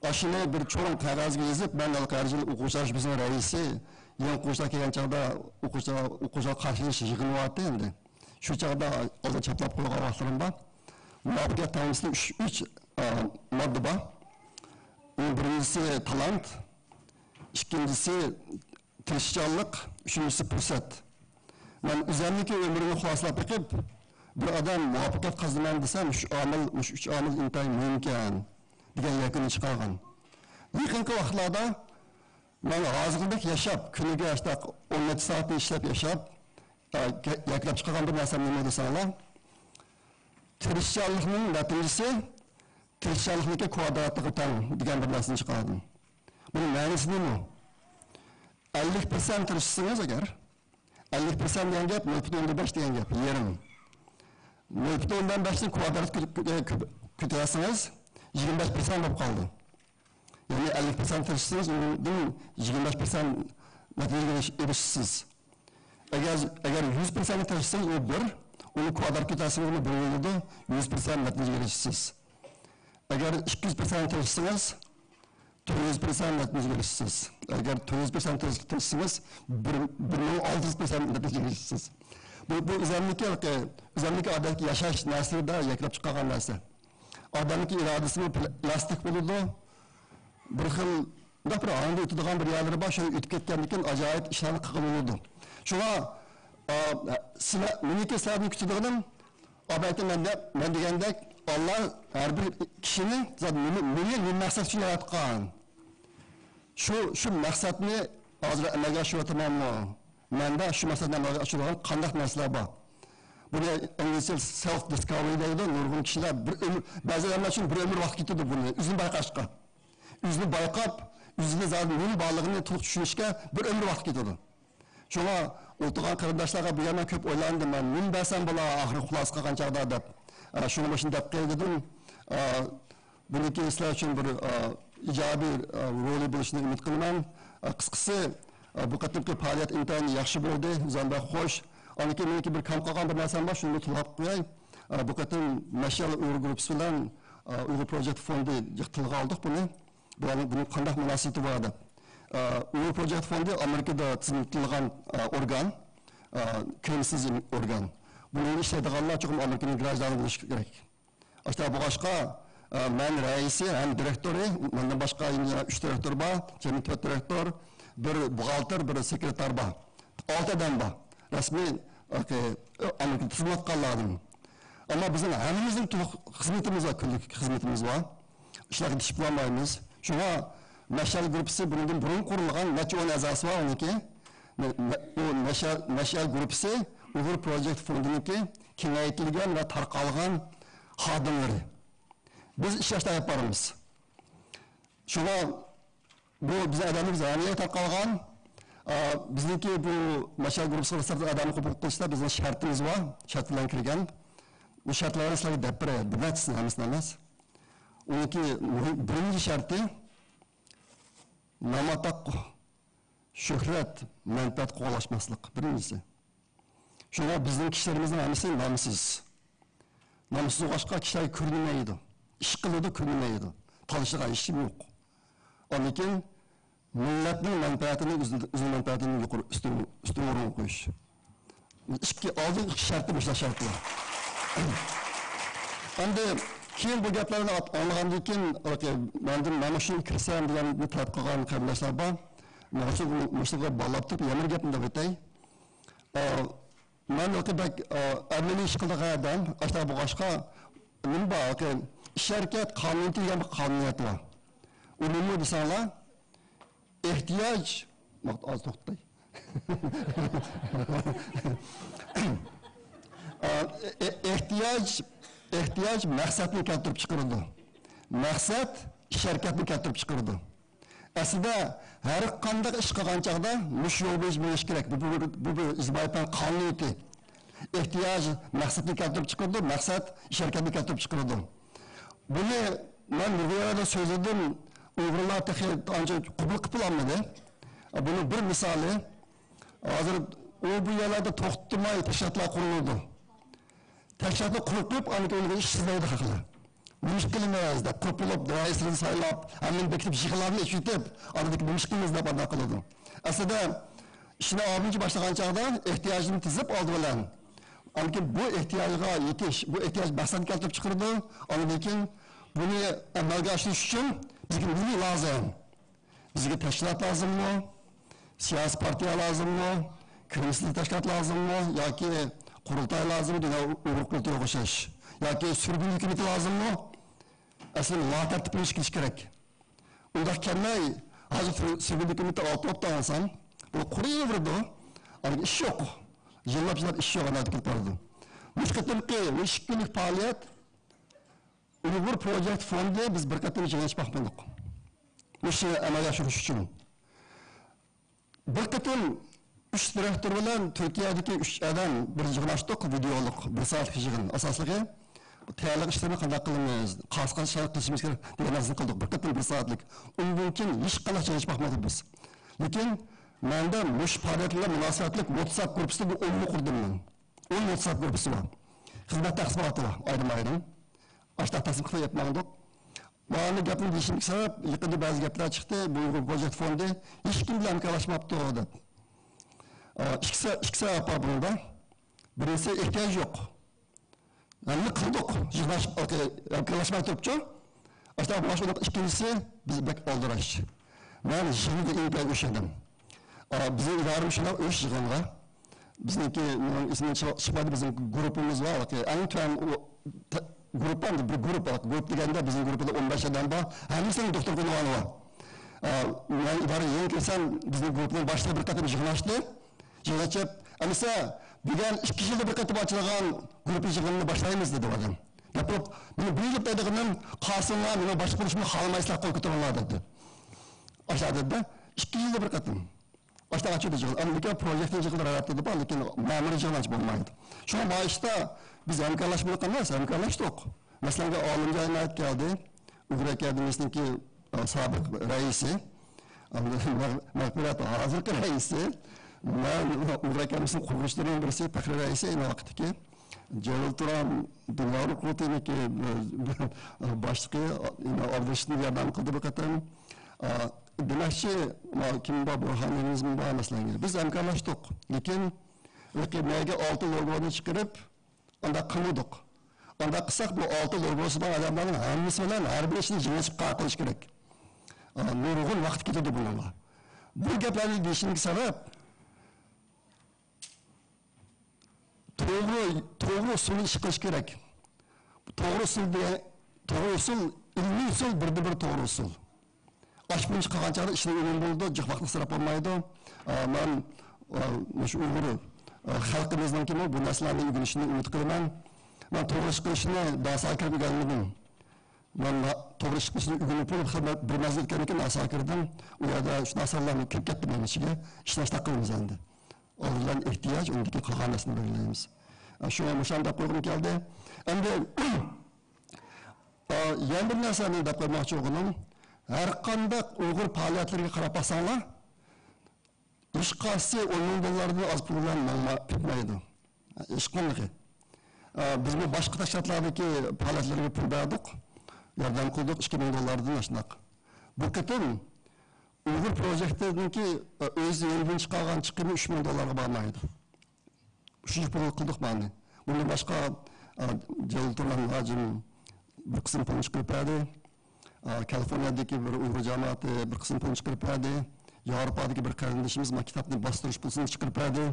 ئاشۇنى بىر چوڭ قەغەزگە يېزىپ، مەن ھېلىقى ھەر يىلى ئوقۇغۇچىلار شۆبىسىنىڭ رەئىسى، يېڭى ئوقۇغۇچىلار كەلگەن چاغدا ئوقۇغۇچىلار، ئوقۇغۇچىلارغا قارشى ئېلىش يىغىنى بارتتى ئەمدى. شۇ چاغدا ئالدىن چاپلاپ قويغان ۋاقىتلىرىم بار. مۇۋەپپەقىيەت تەڭلىمىسىدە ئۈچ، ئۈچ، ئا، ماددا بار. ئۇنىڭ بىرىنچىسى تالانت، ئىككىنچىسى تىرىشچانلىق، ئۈچىنچىسى پۇرسەت. مەن ئۆزۈمنىڭكى ئۆمرۈمنى خۇلاسىلاپ بېقىپ، بىر ئادەم مۇۋەپپەقىيەت قازىنىمەن دېسە، مۇشۇ ئامىل، مۇشۇ ئۈچ ئامىل ئىنتايىن مۇھىمكەن، دېگەن يەكۈننى چىقارغان. يېقىنقى ۋاقىتلاردا مەن ھازىرقىدەك ياشاپ، كۈنىگە ئاشۇنداق ئون نەچچە سائەتنى ئىشلەپ ياشاپ، ئە، يە-، يەكلەپ چىقارغان بىر نەرسەم نېمە دېسەڭلار، تىرىشچانلىقنىڭ نەتىجىسى تىرىشچانلىقنىڭكى كۋادراتىغا تەڭ دېگەن بىر نەرسىنى چىقاردىم. بۇنىڭ مەنىسى نېمە؟ ئەللىك پىرسەنت تىرىشسىڭىز ئەگەر، ئەللىك پىرسەنت دېگەن گەپ نۆل پۈتۈن ئوندىن بەش دېگەن گەپ، يېرىم. نۆل پۈتۈن ئوندىن بەشنى كۋادراتقا كۆ-، كۆ-، كۆ-، كۆتۈرسىڭىز، يىگىرمە بەش پىرسەنت بولۇپ قالدى. يەنى ئەللىك پىرسەنت تىرىشسىڭىز، ئۇنىڭدىن يىگىرمە بەش پىرسەنت نەتىجىگە ئېرىش-، ئېرىشىسىز. ئەگەر، ئەگەر يۈز پىرسەنت تىرىشسىڭىز، ئۇ بىر، ئۇنى كۋادراتقا كۆتۈرسىڭىز، ئۇنى بىر بولىدۇ، يۈز پىرسەنت نەتىجىگە ئېرىشىسىز. ئەگەر ئىككى يۈز پىرسەنت تىرىشسىڭىز، تۆت يۈز پىرسەنت نەتىجىگە ئېرىشىسىز. ئەگەر تۆت يۈز پىرسەنت تىرىشسىڭىز، بىر، بىر مىڭ ئالتە يۈز پىرسەنت نەتىجىگە ئېرىشىسىز. بۇ، بۇ ئۆزەملىكى، ئۆزەملىكى ئادەتتىكى ياشاش نەرسىلىرىدە يەكلەپ چىقارغان نەرسە. ئادەمنىڭكى ئىرادىسىمۇ پل-، پلاستىك بولىدۇ. بىر خىل، مۇنداق بىر ھاڭدا ئۆتىدىغان بىر يەرلىرى بار، شۇنى ئۆتۈپ كەتكەندىن كېيىن ئاجايىپ ئىشلارنى قىلغىلى بولىدۇ. شۇڭا، ئا، سىلەر، مېنىڭكى سىلەردىن كۈتىدىغىنىم، ئەلۋەتتە، مەن دە-، مەن دېگەندەك، ئاللا ھەر بىر كىشىنى زادى نېمە، نېمە، نېمە مەقسەت ئۈچۈن ياراتقان؟ شۇ، شۇ مەقسەتنى ھازىر ئەمەلگە ئاشۇرۇۋاتىمەنمۇ؟ مەندە شۇ مەقسەتنى ئەمەلگە ئاشۇرىدىغان قانداق نەرسىلەر بار؟ بۇنى ئىنگلىزچە سېلف دىسكاۋرى دەيدۇ. نۇرغۇن كىشىلەر بىر ئۆمۈر، بەزى ئادەملەر ئۈچۈن بىر ئۆمۈر ۋاقىت كېتىدۇ بۇنى ئۆزىنى بايقاشقا. ئۆزىنى بايقاپ، ئۆزىدە زادى نېمە بارلىقىنى تولۇق چۈشىنىشكە بىر ئۆمۈر ۋاقىت كېتىدۇ. شۇڭا ئولتۇرغان قېرىنداشلارغا بۇ يەردە كۆپ ئويلاندىم مەن، نېمە بەرسەم بولا ئاخىرى خۇلاسە قىلغان چاغدا دەپ. ئە، شۇڭا مۇشۇنى دەپ قوياي دېدىم. ئە، بۇنىڭكى سىلەر ئۈچۈن بىر، ئە، ئىجابىي، ئە، رولى بولۇشىنى ئۈمىد قىلىمەن. ئە، قىسقىسى، ئە، بۇ قېتىمقى پائالىيەت ئىنتايىن ياخشى بولدى، ئۆزۈم بەك خوش. ئاندىن كېيىن مېنىڭكى بىر كەم قالغان بىر نەرسەم بار، شۇنى توۋلاپ قوياي. ئە، بۇ قېتىم مەشئەل ئۇيغۇر گۇرۇپپىسى بىلەن، ئە، ئۇيغۇر پروجېكت فوندى تىلغا ئالدۇق بۇنى. بۇلارنىڭ، بۇنىڭ قانداق مۇناسىۋىتى بار دەپ. ئە، ئۇيغۇر پروجېكت فوندى ئامېرىكىدا تىزىملىتىلغان، ئە، ئورگان، ئە، كىرىمسىز ئورگان. بۇنىڭدا ئىشلەيدىغانلار چوقۇم ئامېرىكىنىڭ گراژدانى بولۇشى كېرەك. ئاشۇنداق بولغاچقا، ئە، مەن رەئىسى ھەم دىرېكتورى، مەندىن باشقا يەنە ئۈچ دىرېكتور بار، جەمئىي تۆت دىرېكتور، بىر بوغالتىر، بىر سېكرېتار بار. ئالتە ئادەم بار. رەسمىي، ئە، ئامېرىكىدا تىزىملاتقانلاردىن. ئەمما بىزنىڭ ھەممىمىزنىڭ تولۇق خىزمىتىمىز بار، كۈنلۈك خىزمىتىمىز بار. ئىشلارغا يېتىشىپ بولالمايمىز. شۇڭا مەشئەل گۇرۇپپىسى بۇنىڭدىن بۇرۇن قۇرۇلغان، نەچچە ئون ئەزاسى بار ئۇنىڭكى. مە-، مە-، ئۇ مەشئەل، مەشئەل گۇرۇپپىسى ئۇيغۇر پروجېكت فوندىنىڭكى كېڭەيتىلگەن ۋە تارقالغان خادىملىرى. بىز ئىش باشلاپ بارىمىز. شۇڭا بۇ بىزنىڭ ئادەملىرىمىز ھەممە يەرگە تارقالغان. ئا، بىزنىڭكى بۇ مەشئەل گۇرۇپپىسىغا سىرتتىن ئادەمنى قوبۇل قىلىشتا بىزنىڭ شەرتىمىز بار. شەرت بىلەن كىرگەن. بۇ شەرتلەرنى سىلەرگە دەپ بېرەي. بىر نەچچىسىنى، ھەممىسىنى ئەمەس. ئۇنىڭكى مۇھىم، بىرىنچى شەرتى، نام-ئاتاق، شۆھرەت، مەنپەئەت قوغلاشماسلىق. بىرىنچىسى. شۇڭا بىزنىڭ كىشىلىرىمىزنىڭ ھەممىسى نامسىز. نامسىز بولغاچقا كىشىلەرگە كۆرۈنمەيدۇ. ئىش قىلىدۇ، كۆرۈنمەيدۇ. تالىشىدىغان ئىشىم يوق. ئاندىن كېيىن مىللەتنىڭ مەنپەئەتىنى، ئۆز-، ئۆزىنىڭ مەنپەئەتىنى يۇقىرى، ئۈستۈن، ئۈستۈن ئورۇنغا قويۇش. ئىككى، ئالدىنقى ئىككى شەرتى مۇشۇنداق شەرتلەر. ئەمدى كېيىن بۇ گەپلەرنى ئات-، ئاڭلىغاندىن كېيىن، مەندىن مانا شۇنى كىرسەم دېگەننى تەلەپ قىلغان قېرىنداشلار بار. مانا شۇ، مۇشۇغا باغلاپ تۇرۇپ يەنە بىر گەپنى دەپ ئۆتەي. ئا، مەن بەك، ئا، ئەمەلىي ئىش قىلىدىغان ئادەم، ئاشۇنداق بولغاچقا، نېمە بار، ئىش ھەرىكەت قانۇنىيىتى دېگەن بىر قانۇنىيەت بار. ئۇ نېمە دېسەڭلار، ئېھتىياج، ۋاقىت ئاز توختاي. ئا، ئې-، ئېھتىياج، ئېھتىياج مەقسەتنى كەلتۈرۈپ چىقىرىدۇ. مەقسەت ئىش ھەرىكەتنى كەلتۈرۈپ چىقىرىدۇ. ئەسلىدە ھەر قانداق ئىش قىلغان چاغدا مۇشۇ يول بويىچە مېڭىش كېرەك. بۇ، بۇ، بۇ بىر ئىجتىمائىي پەن قانۇنىيىتى. ئېھتىياج مەقسەتنى كەلتۈرۈپ چىقىرىدۇ، مەقسەت ئىش ھەرىكەتنى كەلتۈرۈپ چىقىرىدۇ. بۇنى مەن نۇرغۇن يەرلەردە سۆزلىدىم. ئۇيغۇرلار تېخى ئانچە قوبۇل قىلىپ بولالمىدى. بۇنىڭ بىر مىسالى، ھازىر ئۇ بۇ يەرلەردە توختىماي تەشكىلاتلار قۇرۇلىدۇ. تەشكىلاتنى قۇرۇپ قويۇپ، ئاندىن كېيىن ئۇنىڭغا ئىش ئىزدەيدۇ خەقلەر. نېمە ئىش قىلىمىز دەپ، قۇرۇپ بولۇپ، رەئىسلىرىنى سايلاپ، ھەممىنى بېكىتىپ، يىغىنلارنى ئېچىۋېتىپ، ئاندىن كېيىن نېمە ئىش قىلىمىز دەپ ئانداق قىلىدۇ. ئەسلىدە، ئىشنى ئالدىنچە باشلىغان چاغدا ئېھتىياجنى تىزىپ ئالدى بىلەن، ئاندىن كېيىن بۇ ئېھتىياجغا يېتىش، بۇ ئېھتىياج مەقسەتنى كەلتۈرۈپ چىقىرىدۇ. ئاندىن كېيىن بۇنى ئەمەلگە ئاشۇرۇش ئۈچۈن بىزگە نېمە لازىم؟ بىزگە تەشكىلات لازىممۇ؟ سىياسىي پارتىيە لازىممۇ؟ كىرىمسىز تەشكىلات لازىممۇ؟ ياكى قۇرۇلتاي لازىم، دۇنيا ئۇيغۇر قۇرۇلتىيىغا ئوخشاش. ياكى سۈرگۈن ھۆكۈمىتى لازىممۇ؟ ئەسلى ناتەرتىپلىنىش كېلىشى كېرەك. ئۇنداق كەلمەي، ھازىر سۈر-، سۈرگۈن ھۆكۈمىتى ئالتە بوپتۇ ئاڭلىسام، بۇ قۇرۇيۋېرىدۇ. ئاندىن ئىش يوق. يىللاپ يىللاپ ئىش يوق، ئانداق كېلىپ بارىدۇ. مۇشۇ قېتىمقى بۇ ئىككى كۈنلۈك پائالىيەت ئۇيغۇر پروجېكت فوندى بىز بىر قېتىم يىغىلىش باقمىدۇق. مۇشۇ ئەمەلگە ئاشۇرۇش ئۈچۈن. بىر قېتىم ئۈچ دىرېكتور بىلەن تۈركىيەدىكى ئۈچ ئادەم بىر يىغىن ئاچتۇق، ۋىدېئولۇق بىر سائەتلىك يىغىن. ئاساسلىقى تەييارلىق ئىشلىرىنى قانداق قىلىمىز، قايسى قانداق قىلىشىمىز كېرەك دېگەن نەرسىنى قىلدۇق. بىر قېتىم بىر سائەتلىك. ئۇنىڭدىن كېيىن ھېچقانداق يىغىن ئاچماقمىدۇق بىز. لېكىن مەندە مۇشۇ پائالىيەت بىلەن مۇناسىۋەتلىك ۋاتساپ گۇرۇپپىسىدا بىر ئون قۇردۇم مەن. ئون ۋاتساپ گۇرۇپپىسى بار. خىزمەت تەقسىماتى بار، ئايرىم-ئايرىم. ئاشۇنداق تەقسىم قىلىپ ماڭدۇق. مانا گەپنى دېيىشىمدىكى سەۋەب، يېقىندا بەزى گەپلەر چىقتى، بۇ ئۇيغۇر پروجېكت فوندى ھېچكىم بىلەن ھەمكارلاشماپتۇ دەپ. ئىككى سە-، ئىككى سەۋەب بار بۇنىڭدا. بىرىنچىسى، ئېھتىياج يوق. ھەممە قىلدۇق، يىغلاش-، ھەمكارلاشماي تۇرۇپچۇ. ئاشۇنداق بولغاچقا، ئىككىنچىسى، بىز بەك ئالدىراش. مەن يىغىندا ئىنتايىن ئۆچ ئىدىم. بىزنىڭ ئىدارىمىز شۇنداق ئۆچ يىغىنغا. بىزنىڭكى، مېنىڭ ئىسمىم چىق-، چىقمايدۇ، بىزنىڭ گۇرۇپپىمىز بار، ئەڭ تۆۋەن ئۇ، ت-، گۇرۇپپا، بىر گۇرۇپ بار، گۇرۇپ دېگەندە بىزنىڭ گۇرۇپپىدا ئون بەش ئادەم بار، ھەممىسىنىڭ دوختۇرلۇق ئۇنۋانى بار. مەن ئىدارىگە يېڭى كىرسەم، بىزنىڭ گۇرۇپپىنىڭ باشلىقى بىر قېتىم يىغىن ئاچتى. يىغىن ئېچىپ، ئەمىسە، دېگەن ئىككى يىلدا بىر قېتىم ئاچىدىغان گۇرۇپپا يىغىنىنى باشلايمىز دېدى ئۇ ئادەم. دەپ تۇرۇپ، مېنى بىر يىل دەيدىغىنىم، قاسىملا مېنىڭ باشلىق بولۇشۇمنى خالىمايسىلەر، قول كۆتۈرۈڭلار دېدى. ئاشۇنداق دېدى. ئىككى يىلدا بىر قېتىم. ئاشۇنداق ئاچىدۇ يىغىن. ئەمدىكى پروژېكتنىڭ يىغىنلىرى ئەتىدە بار، لېكىن مەمۇرىي يىغىن ئاچىپ بولمايدۇ. شۇڭا ما ئىشتا بىز ھەمكارلاشمىدۇق ئەمەس، ھەمكارلاشتۇق. مەسىلەن، ئالىمجان ئىنايەت كەلدى. ئۇيغۇر ئاكادېمىيىسىنىڭكى، ئە، سابىق رەئىسى، ئە، مەغ-، مەغپىرەت، ھازىرقى رەئىسى، مەن ئۇيغۇر ئاكادېمىيىسىنىڭ قۇرغۇچىلىرىنىڭ بىرسى، پەخرىي رەئىسى ئەينى ۋاقىتتىكى. جەلىل تۇران، دىلۋار قۇرۇلتىيىنىڭكى، ئە، باشلىقى، ئە، ئارىلىشىشنى ياردەم قىلدى بىر قېتىم. ئە، دېمەكچى، ما، كىم بار، بۇرھانىمىزمۇ بار، مەسىلەن. بىز ھەمكارلاشتۇق، لېكىن مەيگە ئالتە لوگونى چىقىرىپ، ئۇنداق قىلمىدۇق. ئۇنداق قىلساق، بۇ ئالتە لوگوسى بار ئادەملەرنىڭ ھەممىسى بىلەن ھەر بىر ئىشنى يىغىلىشىپ قارار قىلىش كېرەك. ئا، نۇرغۇن ۋاقىت كېتىدۇ بۇنىڭغا. بۇ گەپلەرنى دېيىشىمدىكى سەۋەب، توغرا، توغرا ئۇسۇلدا ئىش قىلىش كېرەك. توغرا ئۇسۇل دېگەن، توغرا ئۇسۇل، ئىلمىي ئۇسۇل، بىردىنبىر توغرا ئۇسۇل. ئاشۇنچە قىلغان چاغدا ئىشنىڭ ئۈنۈمى بولىدۇ، جىق ۋاقىت ئىسراپ بولمايدۇ. ئا، مەن، ئا، مۇشۇ ئۇيغۇر، ئا، خەلقىمىزنىڭكىمۇ بۇ نەرسىلەرنى ئۆگىنىشىنى ئۈمىد قىلىمەن. مەن توغرا ئىش قىلىشنى داسا كىرىپ ئۆگەنمىدىم. مەن نا-، توغرا ئىش قىلىشنى ئۆگىنىپ بولۇپ، خىزمەت بىر مەزگىل ئۆتكەندىن كېيىن ناسا كىردىم. ئۇ يەردە شۇ ناسالارنى كىرىپ كەتتىم مەن ئىچىگە. ئىشلەشتە قىلىمىز ئەمدى. ئالدى بىلەن ئېھتىياج، ئۇنىڭدىن كېيىن قالغان نەرسىنى بەلگىلەيمىز. ئا، شۇڭا مۇشۇنى دەپ قويغۇم كەلدى. ئەمدى ئا، يەنە بىر نەرسە مەن دەپ قويماقچى بولغىنىم، ھەر قانداق ئۇيغۇر پائالىيەتلىرىگە قاراپ باقساڭلار، ھېچقايسىسى ئون مىڭ دوللاردىن ئاز پۇل بىلەن ماڭما-، پۈتمەيدۇ. ھېچقاندىقى. ئا، بىزمۇ باشقا تەشكىلاتلاردىكى پائالىيەتلەرگە پۇل بەردۇق، ياردەم قىلدۇق، ئىككى مىڭ دوللاردىن ئاشۇنداق. بۇ قېتىم ئۇيغۇر پروجېكتىنىڭكى، ئا، ئۆز يېنىدىن چىقارغان چىقىمى ئۈچ مىڭ دوللارغا بارمايدۇ. شۇنچە پۇل قىلدۇق مانى. بۇندىن باشقا، ئا، جەلىل تۇران ھاجىم بىر قىسىم پۇلنى چىقىرىپ بەردى. ئا، كالىفورنىيەدىكى بىر ئۇيغۇر جامائىتى بىر قىسىم پۇلنى چىقىرىپ بەردى. ياۋروپادىكى بىر قېرىندىشىمىز ما كىتابنى باستۇرۇش پۇلىنى چىقىرىپ بەردى.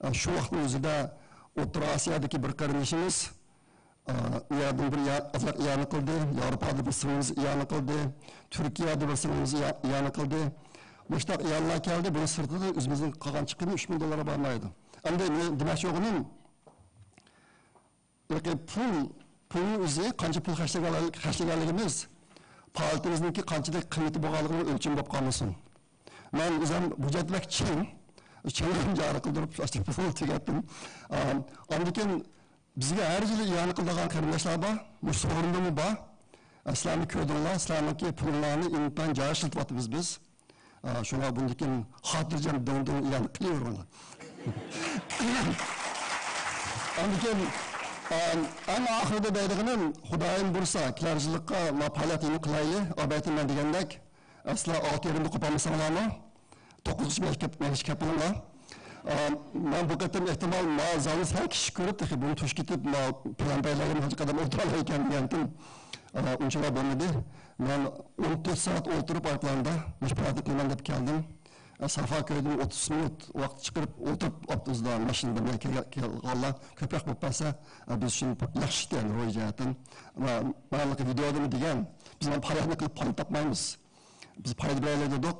ئا، شۇ ۋاقىتنىڭ ئۆزىدە ئوتتۇرا ئاسىيادىكى بىر قېرىندىشىمىز، ئا، ئۇ يەردىن بىر يا-، ئازراق ئىئانە قىلدى. ياۋروپادا بىر سىڭلىمىز ئىئانە قىلدى. تۈركىيەدە بىر سىڭلىمىز ئىئا-، ئىئانە قىلدى. مۇشۇنداق ئىئانىلەر كەلدى. بۇنىڭ سىرتىدا ئۆزىمىزنىڭ قالغان چىقىمى ئۈچ مىڭ دوللارغا بارمايدۇ. ئەمدى مېنىڭ دېمەكچى بولغىنىم، پۇل، پۇلنىڭ ئۆزى، قانچە پۇل خەجلىگەنلىك-، خەجلىگەنلىكىمىز پائالىيىتىمىزنىڭكى قانچىلىك قىممىتى بولغانلىقىنىڭ ئۆلچىمى بولۇپ قالمىسۇن. مەن ئۆزۈم بۇ جەھەتتە بەك چىڭ، چىڭلىقىمنى جارى قىلدۇرۇپ، پۇلنى تۈگەتتىم. ئا، ئاندىن كېيىن بىزگە ھەر يىلى ئىئانە قىلىدىغان قېرىنداشلار بار، مۇشۇ سورۇندىمۇ بار. ئە، سىلەرمۇ كۆردۈڭلار، سىلەرنىڭكى پۇلۇڭلارنى ئىنتايىن جايىدا ئىشلىتىۋاتىمىز بىز. ئە، شۇڭا بۇندىن كېيىن خاتىرجەم دىڭ دىڭ ئىئانە قىلىۋېرىڭلار. ئاندىن كېيىن، ئە، ئەڭ ئاخىرىدا دەيدىغىنىم، خۇدايىم بۇيرۇسا، كېلەر يىللىققا ما پائالىيەتنى قىلايلى. ئەلۋەتتە مەن دېگەندەك، ئە، سىلەر ئالتە يېرىمدە قوپالمىساڭلارمۇ، توققۇزغىچە مەكتەپ، مەكتەپكە كەپ بولۇڭلار. ئا، مەن بۇ قېتىم ئېھتىمال ما زالنى سەل كىچىك كۆرۈپ، تېخى بۇنى تۈگىتىپ، ما پىلان پەيلەرگە قانچە ئادەم ئولتۇرالايكەن دېگەنتىم. ئا، ئۇنچىۋالا بولمىدى. مەن ئون تۆت سائەت ئولتۇرۇپ ئايروپىلاندا مۇشۇ پائالىيەتنى قىلىمەن دەپ كەلدىم. سافا كۆيدىن ئوتتۇز مىنۇت ۋاقىت چىقىرىپ ئولتۇرۇپ ئاپتوبۇستا ماشىنا بىلەن كەل-، كەلگەنلەر كۆپرەك بولۇپ قالسا، بىز ئۈچۈن ياخشى ئىدى، يەنى روھىي جەھەتتىن. ۋە مانا ۋىدېودىمۇ دېگەن، بىز مانا پايانى قىلىپ پايدا تاپمايمىز. بىز پايدا بېرەيلى دېدۇق.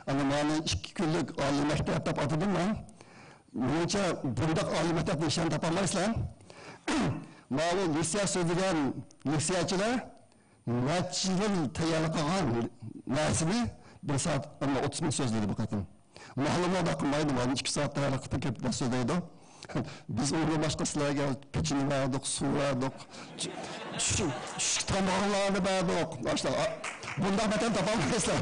ئەمما مانا ئىككى كۈنلۈك ئالىي مەكتەپ دەپ ئاتىدىم مەن. مېنىڭچە بۇنداق ئالىي مەكتەپنى ھېچ يەردە تاپالمايسىلەر. ماۋۇ لېكسىيە سۆزلىگەن لېكسىيەچىلەر نەچچە يىل تەييارلىق قىلغان نەرسىنى بىر سائەت، ئەمما ئوتتۇز مىنۇت سۆزلىدى بۇ قېتىم. مۇئەللىم ئۇنداق قىلمايدۇ، مانا ئىككى سائەت تەييارلىق قىلىپ كېلىپ دەرس سۆزلەيدۇ. بىز ئۇنىڭدىن باشقا سىلەرگە پېچىنە بەردۇق، سۇ بەردۇق، چۈ-، چۈشلۈك تاماقلارنى بەردۇق. ئاشۇنداق، ئا، بۇنداق ۋەتەن تاپالمايسىلەر.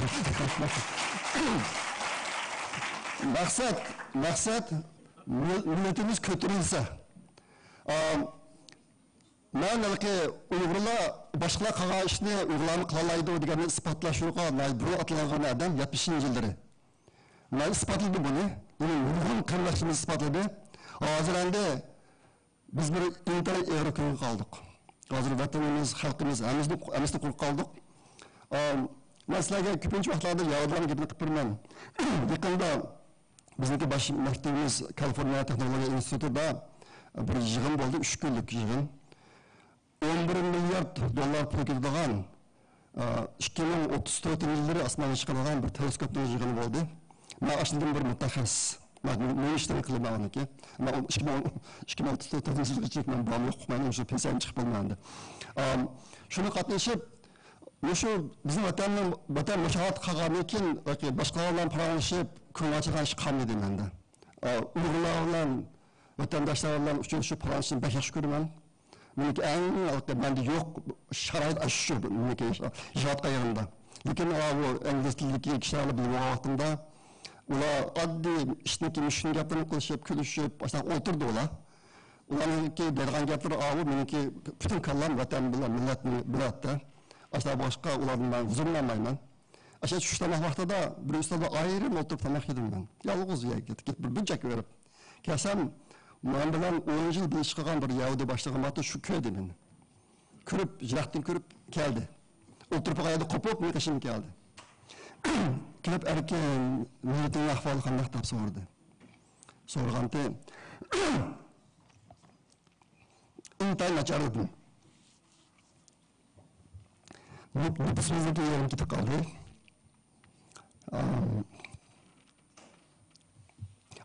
مەقسەت، مەقسەت مىل-، مىللىتىمىز كۆتۈرۈلسە. ئا، مەن ھېلىقى ئۇيغۇرلار باشقىلار قىلغان ئىشنى ئۇيغۇرلارمۇ قىلالايدۇ دېگەننى ئىسپاتلاش يولىغا ناھايىتى بۇرۇن ئاتلانغان ئادەم يەتمىشىنچى يىللىرى. مەن ئىسپاتلىدىم بۇنى. بۇنى نۇرغۇن قېرىنداشلىرىمىز ئىسپاتلىدى. ھازىر ئەمدى بىز بىر ئىنتايىن ئېغىر كۈنگە قالدۇق. ھازىر ۋەتىنىمىز، خەلقىمىز ھەممىسىنى، ھەممىسىنى قۇرۇق قالدۇق. ئام، مەن سىلەرگە كۆپىنچە ۋاقىتلاردا ياۋدىلارنىڭ گېپىنى قىلىپ بېرىمەن. يېقىندا بىزنىڭكى باش مەكتىۋىمىز كالىفورنىيە تېخنولوگىيە ئىنستىتۇتىدا بىر يىغىن بولدى، ئۈچ كۈنلۈك يىغىن. ئون بىر مىليارد دوللار پۇل كېتىدىغان، ئىككى مىڭ ئوتتۇز تۆتىنچى يىللىرى ئاسمانغا چىقىدىغان بىر تېلېسكوپنىڭ يىغىنى بولدى. مەن ئاشۇندىن بىر مۇتەخەسسىس. مەن نېمە ئىشلارنى قىلىمەن ئۇنىڭكى؟ مەن ئىككى مىڭ، ئىككى مىڭ ئوتتۇز تۆتىنچى يىلغىچە مەن بارمۇ يوقمۇ، مەن شۇ پېنسىيەدىن چىقىپ بولمايمەن. ئام، شۇنى قاتنىشىپ، مۇشۇ بىزنىڭ ۋەتەننىڭ، ۋەتەن مۇشۇ ھالەتتە قالغاندىن كېيىن، بەلكى باشقىلار بىلەن پاراڭلىشىپ، كۆڭۈل ئاچىدىغان ئىش قالمىدى مەندە. ئا، ئۇيغۇرلار بىلەن، ۋەتەنداشلار بىلەن ئۇچرىشىپ پاراڭلىشىشنى بەك ياخشى كۆرىمەن. مېنىڭكى ئەڭ مەندە يوق شارائىت ئاشۇ، مېنىڭكى ياشاۋاتقان يېرىمدە. لېكىن ئاۋۇ ئىنگلىز تىلىدىكى كىشىلەر بىلەن بولغان ۋاقتىمدا، ئۇلار ئاددىي ئىشنىڭكى مۇشۇ گەپلىرىنى قىلىشىپ، كۈلۈشۈپ، ئاشۇنداق ئولتۇردى ئۇلار. ئۇلارنىڭكى دەيدىغان گەپلىرى ئاۋۇ، مېنىڭكى پۈتۈن كاللام ۋەتەن بىلەن، مىللەت بىلەن. ئاشۇنداق بولغاچقا ئۇلاردىن مەن ھۇزۇرلىنالمايمەن. ئاشۇ چۈش تاماق ۋاقتىدا بىر ئۈستەلدە ئايرىم ئولتۇرۇپ تاماق يېدىم مەن. يالغۇز يەرگە كېتىپ بىر بۇرچەك بېرىپ. كەلسەم، مەن بىلەن ئون يىل بىر ئىش قىلغان بىر يەھۇدىي باشلىقىم بارتى، شۇ كۆردى مېنى. كۆرۈپ، يىراقتىن كۆرۈپ كەلدى. ئولتۇرۇپ قالغان يەردە قوپۇپ، مېنىڭ قېشىمغا كەلدى. كېلىپ، ئەركىن، مىللىتىڭنىڭ ئەھۋالى قانداق دەپ سورىدى. سورىغانتى، ئىنتايىن ناچار ئىدىم. نوپ-، نوپۇسىمىزنىڭكى يېرىم كېتىپ قالدى. ئام،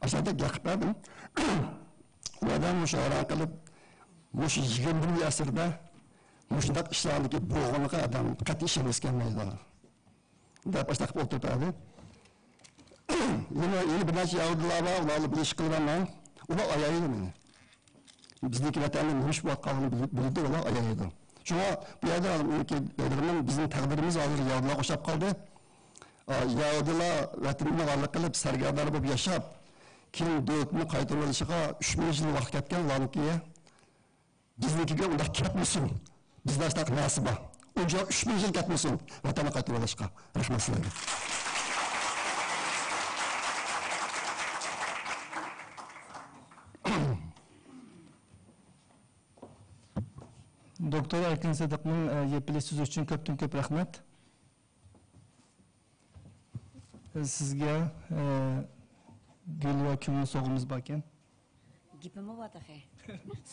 ئاشۇنداق گەپ قىلىپ بەردىم. ئۇ ئادەم مۇشۇ ھەيران قېلىپ، مۇشۇ يىگىرمە بىرىنچى ئەسىردە مۇشۇنداق ئىشلارنىڭكى بولغىنىغا ئادەم قەتئىي ئىشەنگۈسى كەلمەيدۇ. دەپ ئاشۇنداق قىلىپ ئولتۇرۇپ بەردى. يەنە، يەنە بىر نەچچە يەھۇدىيلار بار، ئۇلار بىلەن ئىش قىلىمەن مەن. ئۇلار ئايايدۇ مېنى. بىزنىڭكى ۋەتەندە نېمە ئىش بولۇۋاتقانلىقىنى بىل-، بىلىدۇ ئۇلار، ئايايدۇ. شۇڭا بۇ يەردە مېنىڭكى دەيدىغىنىم، بىزنىڭ تەقدىرىمىز ھازىر يەھۇدىيلارغا ئوخشاپ قالدى. ئا، يەھۇدىيلار ۋەتىنىنى غەرق قىلىپ، سەرگەردان بولۇپ ياشاپ، كېيىن دۆلىتىنى قايتۇرۇۋېلىشىغا ئۈچ مىڭ يىل ۋاقىت كەتكەن ئۇلارنىڭكى. بىزنىڭكىگە ئۇنداق كەتمىسۇن. بىزدە شۇنداق نەرسە بار. ئۇنچە ئۈچ مىڭ يىل كەتمىسۇن ۋەتەننى قايتۇرۇۋېلىشقا. رەھمەت سىلەرگە. دوكتور ئەركىن سىدىقنىڭ، ئە، يېپىلىش سۆزى ئۈچۈن كۆپتىن كۆپ رەھمەت. سىزگە، ئە، گۈل ۋە كۈلنى سوغىمىز باركەن. گېپىممۇ بار تېخى.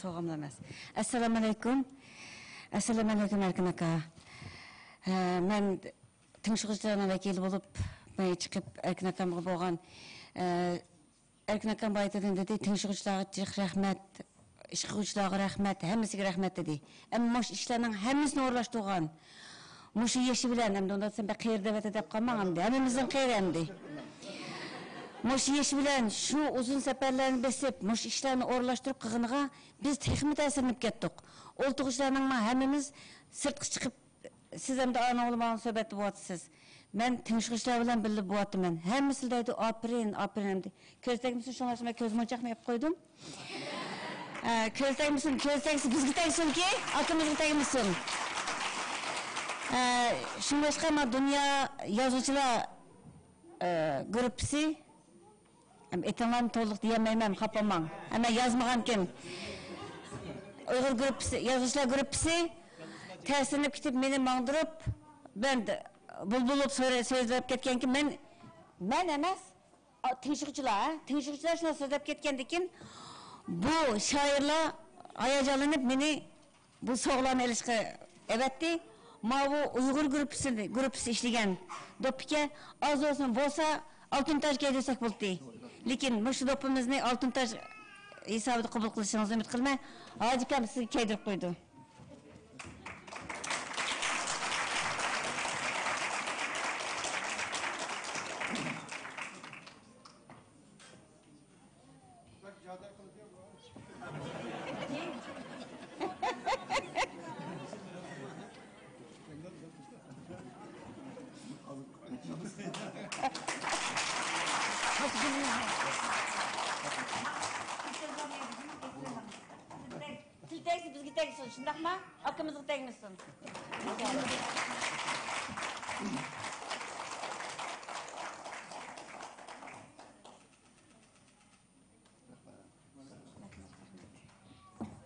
سوغاملا ئەمەس. ئەسسالامۇئەلەيكۇم. ئەسسالامۇئەلەيكۇم، ئەركىن ئاكا. ھە، مەن تىڭشىغۇچىلارنىڭ ۋەكىلى بولۇپ، مەن چىقىپ ئەركىن ئاكامغا بولغان، ئە، ئەركىن ئاكام بايىتىدىن دېدى، تىڭشىغۇچىلارغا جىق رەھمەت، ئىشقىغۇچىلارغا رەھمەت، ھەممىسىگە رەھمەت دېدى. ئەمما مۇشۇ ئىشلارنىڭ ھەممىسىنى ئورۇنلاشتۇرغان، مۇشۇ يېشى بىلەن، ئەمدى ئۇنداق دېسەم، بەك قېرى دەۋەتتى دەپ قالماڭ ئەمدى. ھەممىمىزدىن قېرى ئەمدى. مۇشۇ يېشى بىلەن شۇ ئۇزۇن سەپەرلەرنى بېسىپ، مۇشۇ ئىشلارنى ئورۇنلاشتۇرۇپ قىلغىنىغا بىز تېخىمۇ تەسىرلىنىپ كەتتۇق. ئولتۇرغۇچىلارنىڭمۇ ھەممىمىز سىرتقا چىقىپ، سىز ئەمدى ئانىڭ بىلەن ماڭا سۆھبەتتە بولۇۋاتىسىز. مەن تىڭشىغۇچىلار بىلەن بىللە بولۇۋاتىمەن. ھەممىسى دەيدۇ، ئاپىرىن، ئاپىرىن ئەمدى. كۆز تەگمىسۇن، شۇڭلاشقا مەن كۆز مونچاقنى ئېلىپ قويدۇم. ئە، كۆز تەگمىسۇن، كۆز تەگسە بىزگە تەگسۇنكى، ئاكىمىزغا تەگمىسۇن. ئە، شۇڭلاشقا مانا دۇنيا يازغۇچىلار، ئە، گۇرۇپپىسى، ئېتىڭلارنى تولۇق دېيەلمەيمەن، خاپا بولماڭ. ھە، مەن يازمىغانكىن. ئۇيغۇر گۇرۇپپىسى، يازغۇچىلار گۇرۇپپىسى تەسىرلىنىپ كېتىپ مېنى ماڭدۇرۇپ، مەن بۇلبۇل بولۇپ سۆرە-، سۆزلەپ كەتكەنكىن، مەن، مەن ئەمەس. ئا، تىڭشىغۇچىلار، ھە؟ تىڭشىغۇچىلار شۇنداق سۆزلەپ كەتكەندىكىن، بۇ شائىرلار ھاياجانلىنىپ مېنى بۇ سوغىلارنى ئېلىشقا ئەۋەتتى. ماۋۇ ئۇيغۇر گۇرۇپپىسى، گۇرۇپپىسى ئىشلىگەن دوپپىكە ئاز بولسۇن بولسا ئالتۇن تاج كىيدۈرسەك بولدى. لېكىن مۇشۇ دوپپىمىزنى ئالتۇن تاج ھېسابىدا قوبۇل قىلىشىڭىزنى ئۈمىد قىلىمەن. ھاجى ئاكام سىزگە كىيدۈرۈپ قويىدۇ. تىل تەگسە بىزگە تەگسۇن، شۇنداقما؟ ئاكىمىزغا تەگمىسۇن.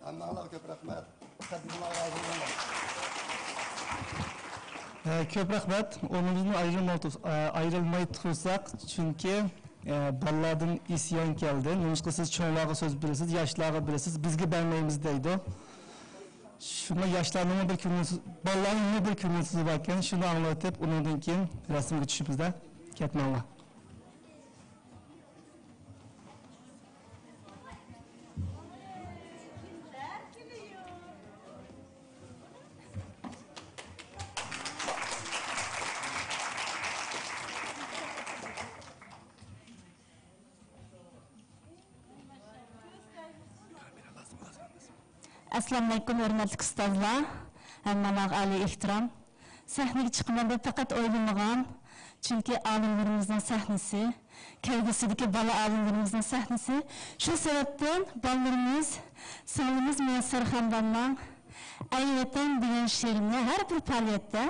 ھەممىڭلارغا كۆپ رەھمەت. قەددىڭلار رازى بولۇڭلار. ئە، كۆپ رەھمەت. ئورنىمىزدىن ئايرىلماي تۇرس-، ئە، ئايرىلماي تۇرساق، چۈنكى، ئە، بالىلاردىن ئىسيان كەلدى. نېمىشقا سىز چوڭلارغا سۆز بېرىسىز، ياشلارغا بېرىسىز، بىزگە بەرمەيمىز دەيدۇ. شۇڭا ياشلارنىڭمۇ بىر كۆڭۈلسىز، بالىلارنىڭمۇ بىر كۆڭۈلسىزلىكى بار ئىكەن، شۇنى ئاڭلىتىپ، ئۇنىڭدىن كېيىن رەسىمگە چۈشىمىز-دە. كەتمەڭلار. ئەسسالامۇئەلەيكۇم، ھۆرمەتلىك ئۇستازلار، ھەممىڭلارغا ئالىي ئېھتىرام. سەھنىگە چىقىمەن دەپ پەقەت ئويلىمىغان، چۈنكى ئالىملىرىمىزنىڭ سەھنىسى، كەلگۈسىدىكى بالا ئالىملىرىمىزنىڭ سەھنىسى. شۇ سەۋەبتىن بالىلىرىمىز، سىڭلىمىز مۇيەسسەر خانىمنىڭ ئەي ۋەتەن دېگەن شېئىرىنى ھەر بىر پائالىيەتتە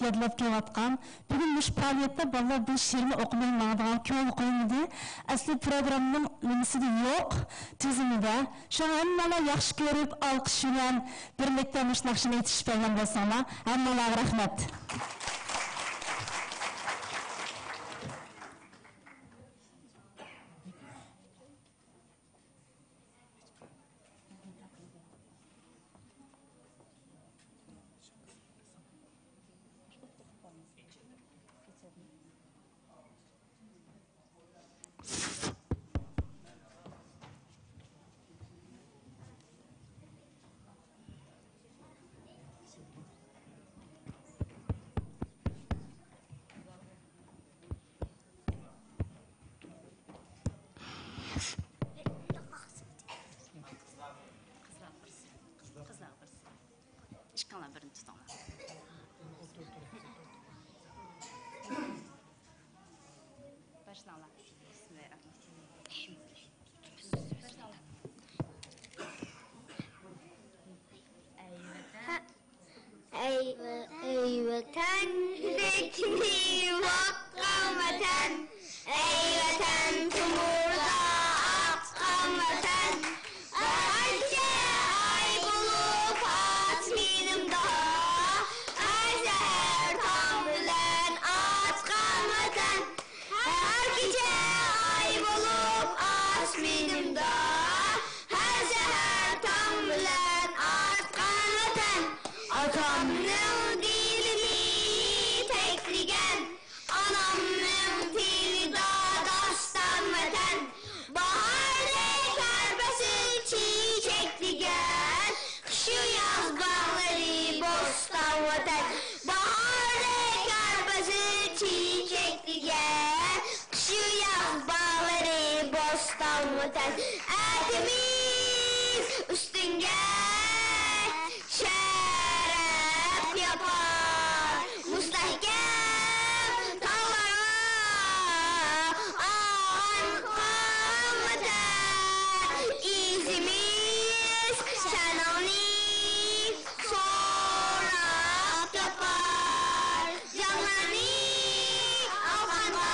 يادلاپ كېلىۋاتقان. بۈگۈن مۇشۇ پائالىيەتتە بالىلار بۇ شېئىرنى ئوقۇماي ماڭىدىغان كۆڭۈل قويمىدى. ئەسلى پروگراممىنىڭ نېمىسىدە يوق، تىزىمىدە. شۇڭا ھەممىڭلار ياخشى كۆرۈپ، ئالقىش بىلەن بىرلىكتە مۇشۇ ناخشىنى ئېيتىشىپ بەرگەن بولساڭلار، ھەممىڭلارغا رەھمەت. قىزلار بىرسى. قىزلار بىرسى. ئىككىڭلار بىرنى تۇتۇڭلار. باشلاڭلار. بىسمىللاھىررەھمانىررەھىم. باشلاڭلار. ئەي ۋەتەن. ئەي، ئەي ۋەتەن، يۈرەكنى باغلىغان ۋەتەن. ئەي ۋەتەن، تومۇردا ئاققان ۋەتەن. ھەر كېچە ئاي بولۇپ ئاسمىنىمدا، ھەر سەھەر تاڭ بىلەن ئاتقان ۋەتەن. ھەر كېچە ئاي بولۇپ ئاسمىنىمدا، ھەر سەھەر تاڭ بىلەن ئاتقان ۋەتەن. ئاتامنىڭ دىلىنى تەكلىگەن، ئانامنىڭ تىلىدا داستان ۋەتەن. باھاردەك ھەر پەسىل چېچەكلىگەن، قىشۇ ياز باغلىرى بوستان ۋەتەن. باھاردەك ھەر پەسىل چېچەكلىگەن، قىشۇ ياز باغلىرى بوستان ۋەتەن. ئەتىمىز ئۈستۈنگە شەرەپ ياپار، مۇستەھكەم تاغلارغا ئالغان قان ۋەتەن. ئىزىمىز سەنىڭنى سوراپ تاپار، جانلارنى ئالغانغا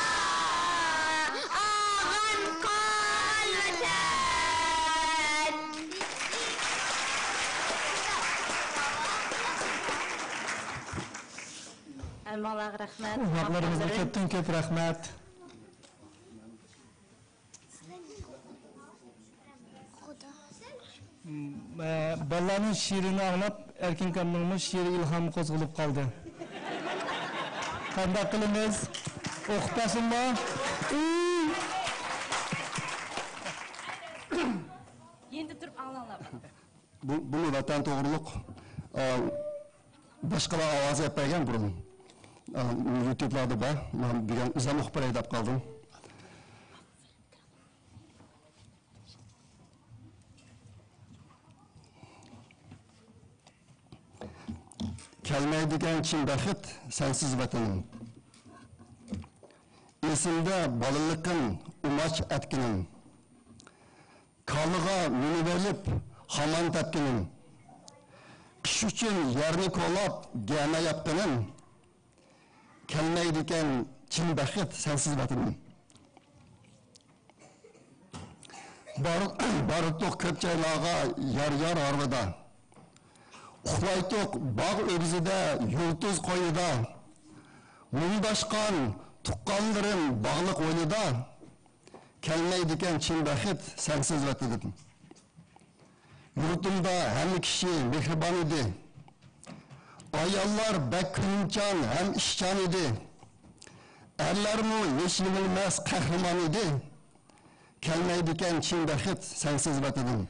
ئالغان قان ۋەتەن. ھەممىڭلارغا رەھمەت. قوناقلىرىمىزغا كۆپتىن كۆپ رەھمەت. ئە، بالىلارنىڭ شېئىرىنى ئاڭلاپ، ئەركىن ئاكامنىڭمۇ شېئىرىي ئىلھامى قوزغىلىپ قالدى. قانداق قىلىمىز؟ ئوقۇپ بەرسۇنما؟ يېنىدا تۇرۇپ ئاڭلاڭلار. بۇ، بۇمۇ ۋەتەن توغرۇلۇق، ئا، باشقىلار ئاۋازى ئېلىپ بەرگەن بۇرۇن. ئا، يۇتۇبلاردا بار. مەن بۈگۈن ئۆزۈم ئوقۇپ بېرەي دەپ قالدىم. كەلمەيدىكەن چىن بەخت سەنسىز ۋەتىنىم. ئېسىمدە بالىلىقىم، ئۇماچ ئەتكىنىم. كالىغا مىنىۋېلىپ خامان تەپكىنىم. قىش ئۈچۈن يەرنى كولاپ گەمە ياپقىنىم. كەلمەيدىكەن چىن بەخت سەنسىز ۋەتىنىم. بار-، باراتتۇق كۆپ جايلارغا يار-يار ھارۋىدا. ئۇخلايتتۇق باغ ئۆگزىدە، يۇلتۇز قوينىدا. مۇڭداشقان تۇغقانلىرىم باغلىق ھويلىدا. كەلمەيدىكەن چىن بەخت سەنسىز ۋەتىنىم. يۇرتۇمدا ھەممە كىشى مېھرىبان ئىدى. ئاياللار بەك كۆڭۈلچان ھەم ئىشچان ئىدى. ئەرلەرمۇ ھېچ يېڭىلمەس قەھرىمان ئىدى. كەلمەيدىكەن چىن بەخت سەنسىز ۋەتىنىم.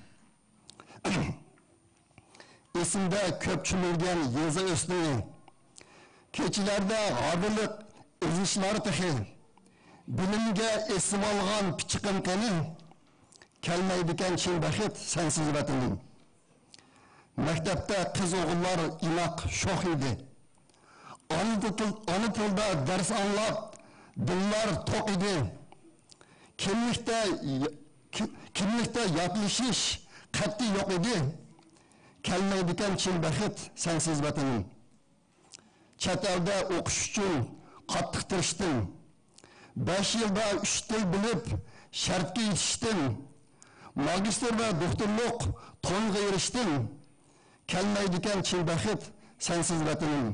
ئېسىمدە كۆپ چۆمۈلگەن يېزا ئۆسنىمى. كېچىلەردە ھارۋىلىق ئېزىشلار تېخى. بىلىمگە ئېسىۋالغان پىچىقىم قېنى؟ كەلمەيدىكەن چىن بەخت سەنسىز ۋەتىنىم. مەكتەپتە قىز-ئوغۇللار ئىناق، شوخ ئىدى. ئانا تىل-، ئانا تىلدا دەرس ئاڭلاپ، دىللار توق ئىدى. كىملىكتە، كىملىكتە ياتلىشىش قەتئىي يوق ئىدى. كەلمەيدىكەن چىن بەخت سەنسىز ۋەتىنىم. چەت ئەلدە ئوقۇش ئۈچۈن قاتتىق تىرىشتىم. بەش يىلدا ئۈچ تىل بىلىپ، شەرتكە يېتىشتىم. ماگىستىر ۋە دوكتورلۇق تونغا ئېرىشتىم. كەلمەيدىكەن چىن بەخت سەنسىز ۋەتىنىم.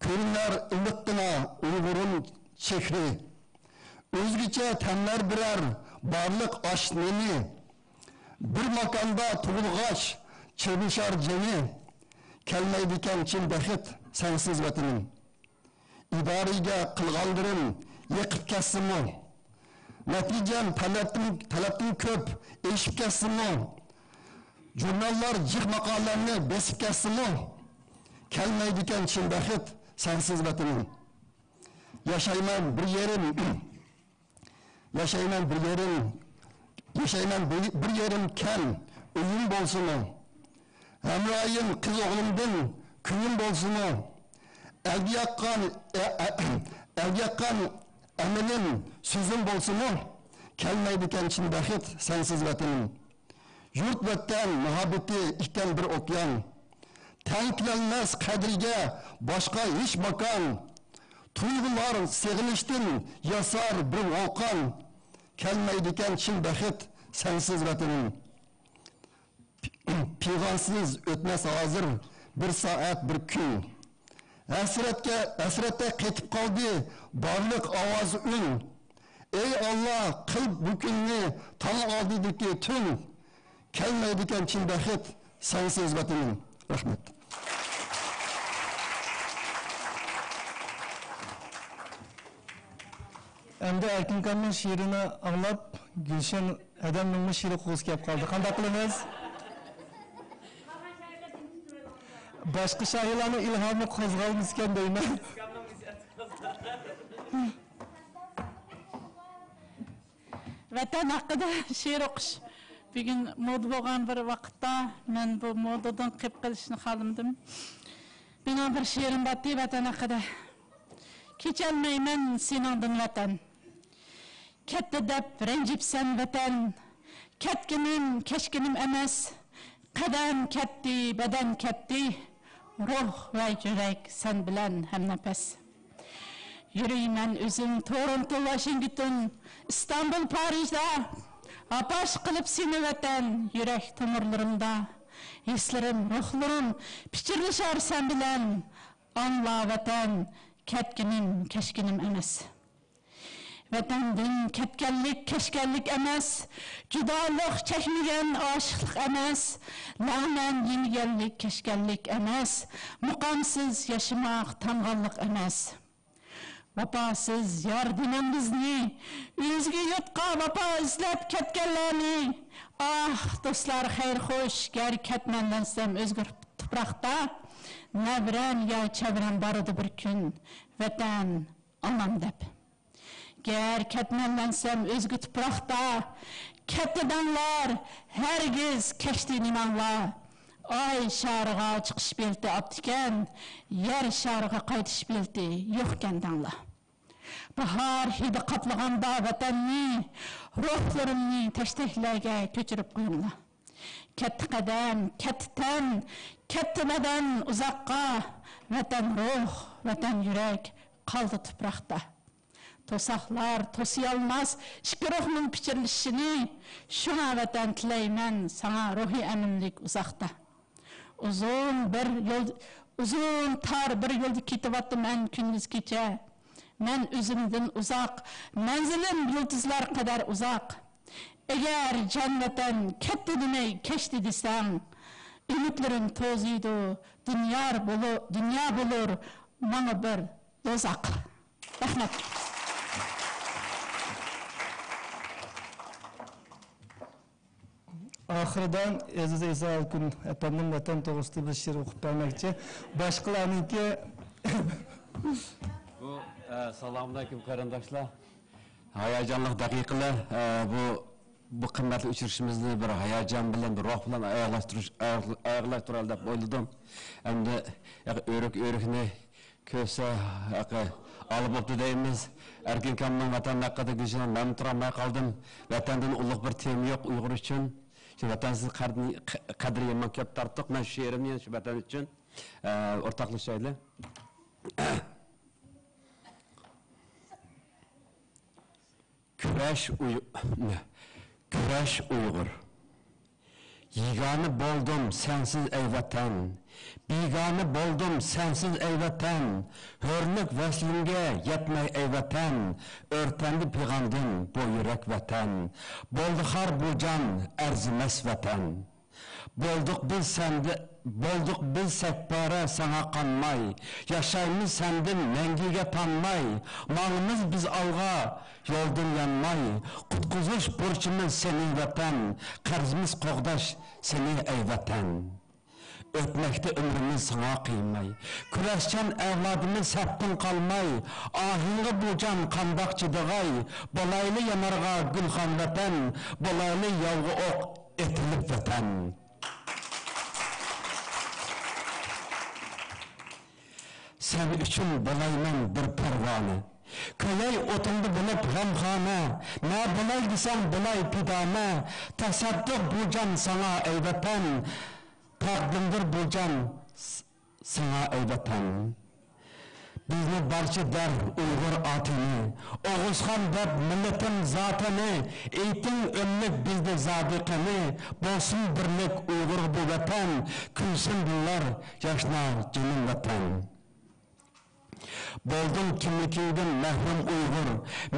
كۆرۈنەر ئىللىققىنا ئۇيغۇرۇم چېھرى. ئۆزگىچە تەملەر بېرەر بارلىق ئاش نېمى. بىر ماكاندا تۇغۇلغاچ چىرمىشار جېنى. كەلمەيدىكەن چىن بەخت سەنسىز ۋەتىنىم. ئىدارىگە قىلغانلىرىم يېقىپ كەتسىمۇ، نەتىجەم تەلەپتىن، تەلەپتىن كۆپ ئېشىپ كەتسىمۇ، ژۇرناللار جىق ماقالەمنى بېسىپ كەتسىمۇ، كەلمەيدىكەن چىن بەخت سەنسىز ۋەتىنىم. ياشايمەن بىر يېرىم، ياشايمەن بىر يېرىم، ياشايمەن بىر، بىر يېرىم كەن ئۆيۈم بولسىمۇ، ھەمراھىم قىز ئوغلۇمدىن كۈيۈم بولسىمۇ، ئەلگە ياققان، ئە، ئە، ئەلگە ياققان ئەمىلىم، سۆزۈم بولسىمۇ، كەلمەيدىكەن چىن بەخت سەنسىز ۋەتىنىم. يۇرت ۋەتەن مۇھەببىتى ئىكەن بىر ئوكيان. تەڭ كېلەلمەس قەدرىگە باشقا ھېچ ماكان. تۇيغۇلار سېغىنىشتىن ياسار بىر ۋولقان. كەلمەيدىكەن چىن بەخت سەنسىز ۋەتىنىم. پىغانسىز ئۆتمەس ھازىر بىر سائەت، بىر كۈن. ھەسرەتكە، ھەسرەتتە قېتىپ قالدى بارلىق ئاۋاز ئۈن. ئەي ئاللا، قىل بۇ كۈننى تاڭ ئالدىدىكى تۈن. كەلمەيدىكەن چىن بەخت سەنسىز ۋەتىنىم. رەھمەت. ئەمدى ئەركىن ئاكامنىڭ شېئىرىنى ئاڭلاپ، گۈلشەن ھەدەمنىڭمۇ شېئىرى ئوقۇغۇسى كېلىپ قالدى. قانداق قىلىمىز؟ باشقا شائىرلارنىڭ ئىلھامى قوزغالمىسىكەن دەيمەن. ۋەتەن ھەققىدە شېئىر ئوقۇش بۈگۈن مودا بولغان بىر ۋاقىتتا، مەن بۇ مودىدىن قېلىپ قېلىشنى خالىمىدىم. مېنىڭ بىر شېئىرىم بارتى ۋەتەن ھەققىدە. كېچەلمەيمەن سېنىڭدىن ۋەتەن. كەتتى دەپ رەنجىپسەن ۋەتەن. كەتكىنىم، كەچكىنىم ئەمەس. قەدەم كەتتى، بەدەن كەتتى. روھ ۋە يۈرەك سەن بىلەن ھەمنەپەس. يۈرىمەن ئۆزۈم تورونتو، ۋاشىنگتون، ئىستانبۇل، پارىژدا. ھاپاش قىلىپ سېنى ۋەتەن، يۈرەك تومۇرلىرىمدا. ھېسلىرىم، روھلىرىم پىچىرلىشار سەن بىلەن. ئاڭلا ۋەتەن، كەتكىنىم، كەچكىنىم ئەمەس. ۋەتەندىن كەتكەنلىك كەچكەنلىك ئەمەس، جۇدالىق چەكمىگەن ئاشىقلىق ئەمەس، لەڭمەن يېمىگەنلىك كەچكەنلىك ئەمەس، مۇقامسىز ياشىماق تانغانلىق ئەمەس. ۋاپاسىز يار دېمەڭ بىزنى، ئۆزگە يۇرتقا ۋاپا ئىزدەپ كەتكەنلەرنى. ئاھ، دوستلار، خەير خوش، گەر كەتمەنلەنسەم ئۆزگە تۇپراقتا، نەۋرەم يا چەۋرەم بارىدۇ بىر كۈن، ۋەتەن، ئانام دەپ. گەر كەتمەنلەنسەم ئۆزگە تۇپراقتا، كەتتى دەڭلار، ھەرگىز كەچتى دېمەڭلار. ئاي شارىغا چىقىش بېلىتى ئاپتىكەن، يەر شارىغا قايتىش بېلىتى يوقكەن دەڭلار. باھار ھىدى قاپلىغاندا ۋەتەننى، روھلىرىمنى تەشتەكلەرگە كۆچۈرۈپ قويۇڭلار. كەتتى قەدەم، كەتتى تەن، كەتتى بەدەن ئۇزاققا. ۋەتەن روھ، ۋەتەن يۈرەك قالدى تۇپراقتا. توساقلار توسىيالماس ئىككى روھنىڭ پىچىرلىشىشىنى. شۇڭا ۋەتەن تىلەيمەن ساڭا روھىي ئەمىنلىك ئۇزاقتا. ئۇزۇن بىر يول، ئۇزۇن تار بىر يولدا كېتىۋاتىمەن كۈندۈز كېچە. مەن ئۆزۈمدىن ئۇزاق، مەنزىلىم يۇلتۇزلار قەدەر ئۇزاق. ئەگەر جان ۋەتەن كەتتى دېمەي كەچتى دېسەڭ، ئۈمىدلىرىم توزۇيدۇ، دۇنيا بولۇ-، دۇنيا بولۇر ماڭا بىر دوزاخ. رەھمەت. ئاخىرىدا ئەزىز ئەيسا ئالكۈن ئەپەندىم ۋەتەن توغرىسىدا بىر شېئىر ئوقۇپ بەرمەكچى. باشقىلارنىڭكى بۇ، ئە، سالامۇئەلەيكۇم قېرىنداشلار. ھاياجانلىق دەقىقىلەر. ئە، بۇ، بۇ قىممەتلىك ئۇچرىشىشىمىزنى بىر ھاياجان بىلەن، بىر روھ بىلەن ئاياغلاشتۇرۇش، ئاياغ-، ئاياغلاشتۇرايلى دەپ ئويلىدىم. ئەمدى ئۆرۈك ئۆرۈكنى كۆسە ھەققى ئالا بوپتۇ دەيمىز. ئەركىنكامنىڭ ۋەتەن ھەققىدىكى گېپىنى مەنمۇ تۇرالماي قالدىم. ۋەتەندىن ئۇلۇق بىر تېما يوق ئۇيغۇر ئۈچۈن. شۇ ۋەتەنسىز قەدرىنى، قەدرى يامان كۆپ تارتتۇق. مەن شېئىرىمنى يەنە شۇ ۋەتەن ئۈچۈن، ئە، ئورتاقلىشايلى. كۈرەش ئۇي-، كۈرەش ئۇيغۇر. يېگانە بولدۇم سەنسىز ئەي ۋەتەن، بىگانە بولدۇم سەنسىز ئەي ۋەتەن، ھۆرلۈك ۋەسلىڭگە يەتمەي ئەي ۋەتەن، ئۆرتەندى پىغاندىن بۇ يۈرەك ۋەتەن، بولدى خار بۇ جان ئەرزىمەس ۋەتەن. بولدۇق بىز سەندە، بولدۇق بىز سەكپارە ساڭا قانماي، ياشايمىز سەندىن مەڭگۈگە تانماي، ماڭىمىز بىز ئالغا يولدىن يانماي، قۇتقۇزۇش بۇرچىمىز سېنى ۋەتەن، قەرزىمىز قوغداش سېنى ئەي ۋەتەن. ئۆتمەكتە ئۆمرىمىز ساڭا قىيماي، كۈرەشچان ئەۋلادىمىز سەپتىن قالماي، ئاھىڭغا بۇ جان قانداق چىدىغاي، بولايلى يانارغا گۈلخان ۋەتەن، بولايلى ياۋغا ئوق ئېتىلىپ ۋەتەن. سەن ئۈچۈن بولايمەن بىر پەرۋانە، كۆيەي ئوتۇڭدا بولۇپ غەمخانە، نە بولاي دېسەڭ بولاي پىدانە، تاساددۇق بۇ جان ساڭا ئەي ۋەتەن، تەقدىمدۇر بۇ جان س-، ساڭا ئەي ۋەتەن. بىزنى بارچە دەر ئۇيغۇر ئاتىنى، ئوغۇزخان دەپ مىللىتىم زاتىنى، ئېيتىڭ ئۆملۈك بىزدە زادى قېنى، بولسۇن بىرلىك ئۇيغۇرغا بۇ ۋەتەن، كۈلسۇن دىللار ياشنار جېنىم ۋەتەن. بولدۇڭ كىملىكىڭدىن مەھرۇم ئۇيغۇر،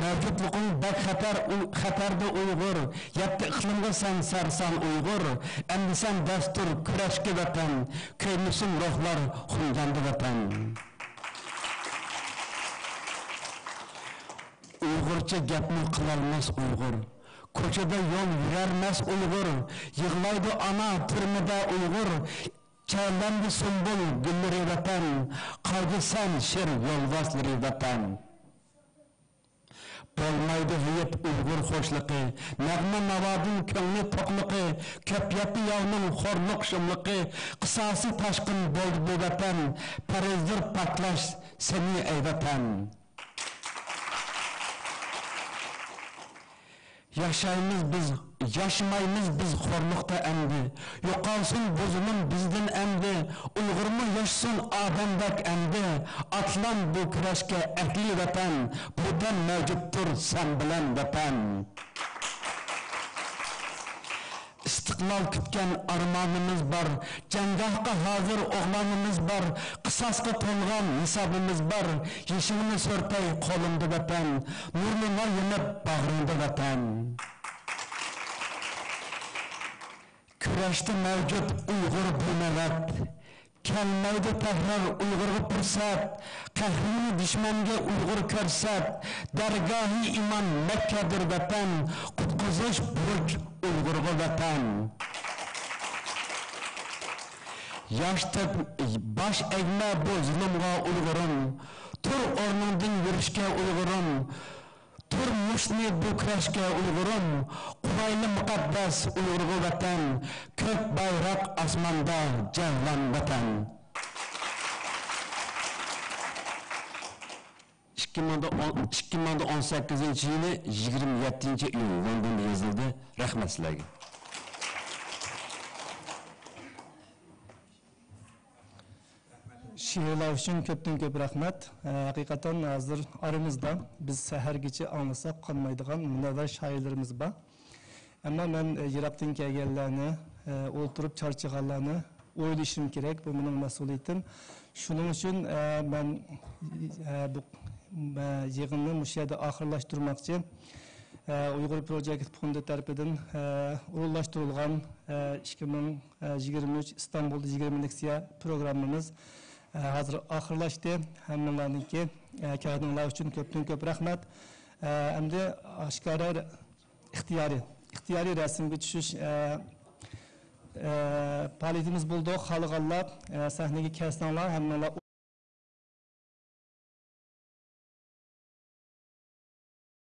مەۋجۇتلۇقۇڭ بەك خەتەر، ئۇ-، خەتەردە ئۇيغۇر، يەتتە ئىقلىمغا سەن سەرسان ئۇيغۇر، ئەمدى سەن دەستۇر كۈرەشكە ۋەتەن، كۆيمىسۇن روھلار خۇمداندا ۋەتەن. ئۇيغۇرچە گەپمۇ قىلالماس ئۇيغۇر، كوچىدا يول يۈرەلمەس ئۇيغۇر، يىغلايدۇ ئانا تۈرمىدە ئۇيغۇر، چەۋلەندى سۇمبۇل گۈللىرى ۋەتەن، قالدى سەن شىر يولۋاسلىرى ۋەتەن. بولمايدۇ ھېيت ئۇيغۇر خوشلۇقى، نەغمە ناۋادىن كۆڭلى توقلۇقى، كۆپ يەتتى ياۋنىڭ خورلۇق شۇملۇقى، قىساسى تاشقىن بولدى بۇ ۋەتەن، پەرىزدۇر پاكلاش سېنى ئەي ۋەتەن. ياشايمىز بىز، ياشىمايمىز بىز خورلۇقتا ئەمدى. يوقالسۇن بۇ زۇلۇم بىزدىن ئەمدى. ئۇيغۇرمۇ ياشىسۇن ئادەمدەك ئەمدى. ئاتلان بۇ كۈرەشكە ئەھلى ۋەتەن. بۇ دەم مەۋجۇتتۇر سەن بىلەن ۋەتەن. ئىستىقلال كۈتكەن ئارمانىمىز بار. جەڭگاھقا ھازىر ئوغلانىمىز بار. ئىختىساسقا تولغان ھېسابىمىز بار، يېشىلنى سۈرتەي قولۇمدا ۋەتەن، نۇرلىنار يېنىپ باغرىڭدا ۋەتەن. كۈرەشتە مەۋجۇت ئۇيغۇر بىمەۋەت، كەلمەيدۇ تەھرىر ئۇيغۇرغا پۇرسەت، قەھرىمىنى دۈشمەنگە ئۇيغۇر كۆرسەت، دەرگاھى ئىمان مەككەدۇر ۋەتەن، قۇتقۇزۇش بۇرچ ئۇيغۇرغا ۋەتەن. ياشتىن باش ئەگمە بۇ زۇلۇمغا ئۇيغۇرۇم، تۇر ئورنۇڭدىن يۈرۈشكە ئۇيغۇرۇم، تۇر مۇشتنى بۇ كۈرەشكە ئۇيغۇرۇم، قۇرايلى مۇقەددەس ئۇيغۇرغا ۋەتەن، كۆك بايراق ئاسماندا جەۋلان ۋەتەن. ئىككى مىڭ ئون، ئىككى مىڭ ئون سەككىزىنچى يىلى يىگىرمە يەتتىنچى ئىيۇن لوندوندا يېزىلدى. رەھمەت سىلەرگە. شېئىرلار ئۈچۈن كۆپتىن كۆپ رەھمەت. ئە، ھەقىقەتەن ھازىر ئارىمىزدا بىز سەھەرگىچە ئاڭلىساق قانمايدىغان مۇنەۋۋەر شائىرلىرىمىز بار. ئەمما مەن، ئە، يىراقتىن كەلگەنلەرنى، ئە، ئولتۇرۇپ چارچىغانلارنى ئويلىشىم كېرەك. بۇ مېنىڭ مەسئۇلىيىتىم. شۇنىڭ ئۈچۈن، ئە، مەن، ئە، بۇ، ئە، يىغىننى مۇشۇ يەردە ئاخىرلاشتۇرماقچى. ئە، ئۇيغۇر پروجېكت فوندى تەرىپىدىن، ئە، ئورۇنلاشتۇرۇلغان، ئە، ئىككى مىڭ يىگىرمە ئۈچ ئىستانبۇلدا يىگىرمە لېكسىيە پروگراممىمىز، ئە، ھازىر ئاخىرلاشتى. ھەممىڭلارنىڭكى، ئە، كەلگىنىڭلار ئۈچۈن كۆپتىن كۆپ رەھمەت. ئە، ئەمدى ئاشكارا ئىختىيارىي، ئىختىيارىي رەسىمگە چۈشۈش، ئە، ئە، پائالىيىتىمىز بولىدۇ. خالىغانلار، ئە، سەھنىگە كەلسەڭلار، ھەممىڭلار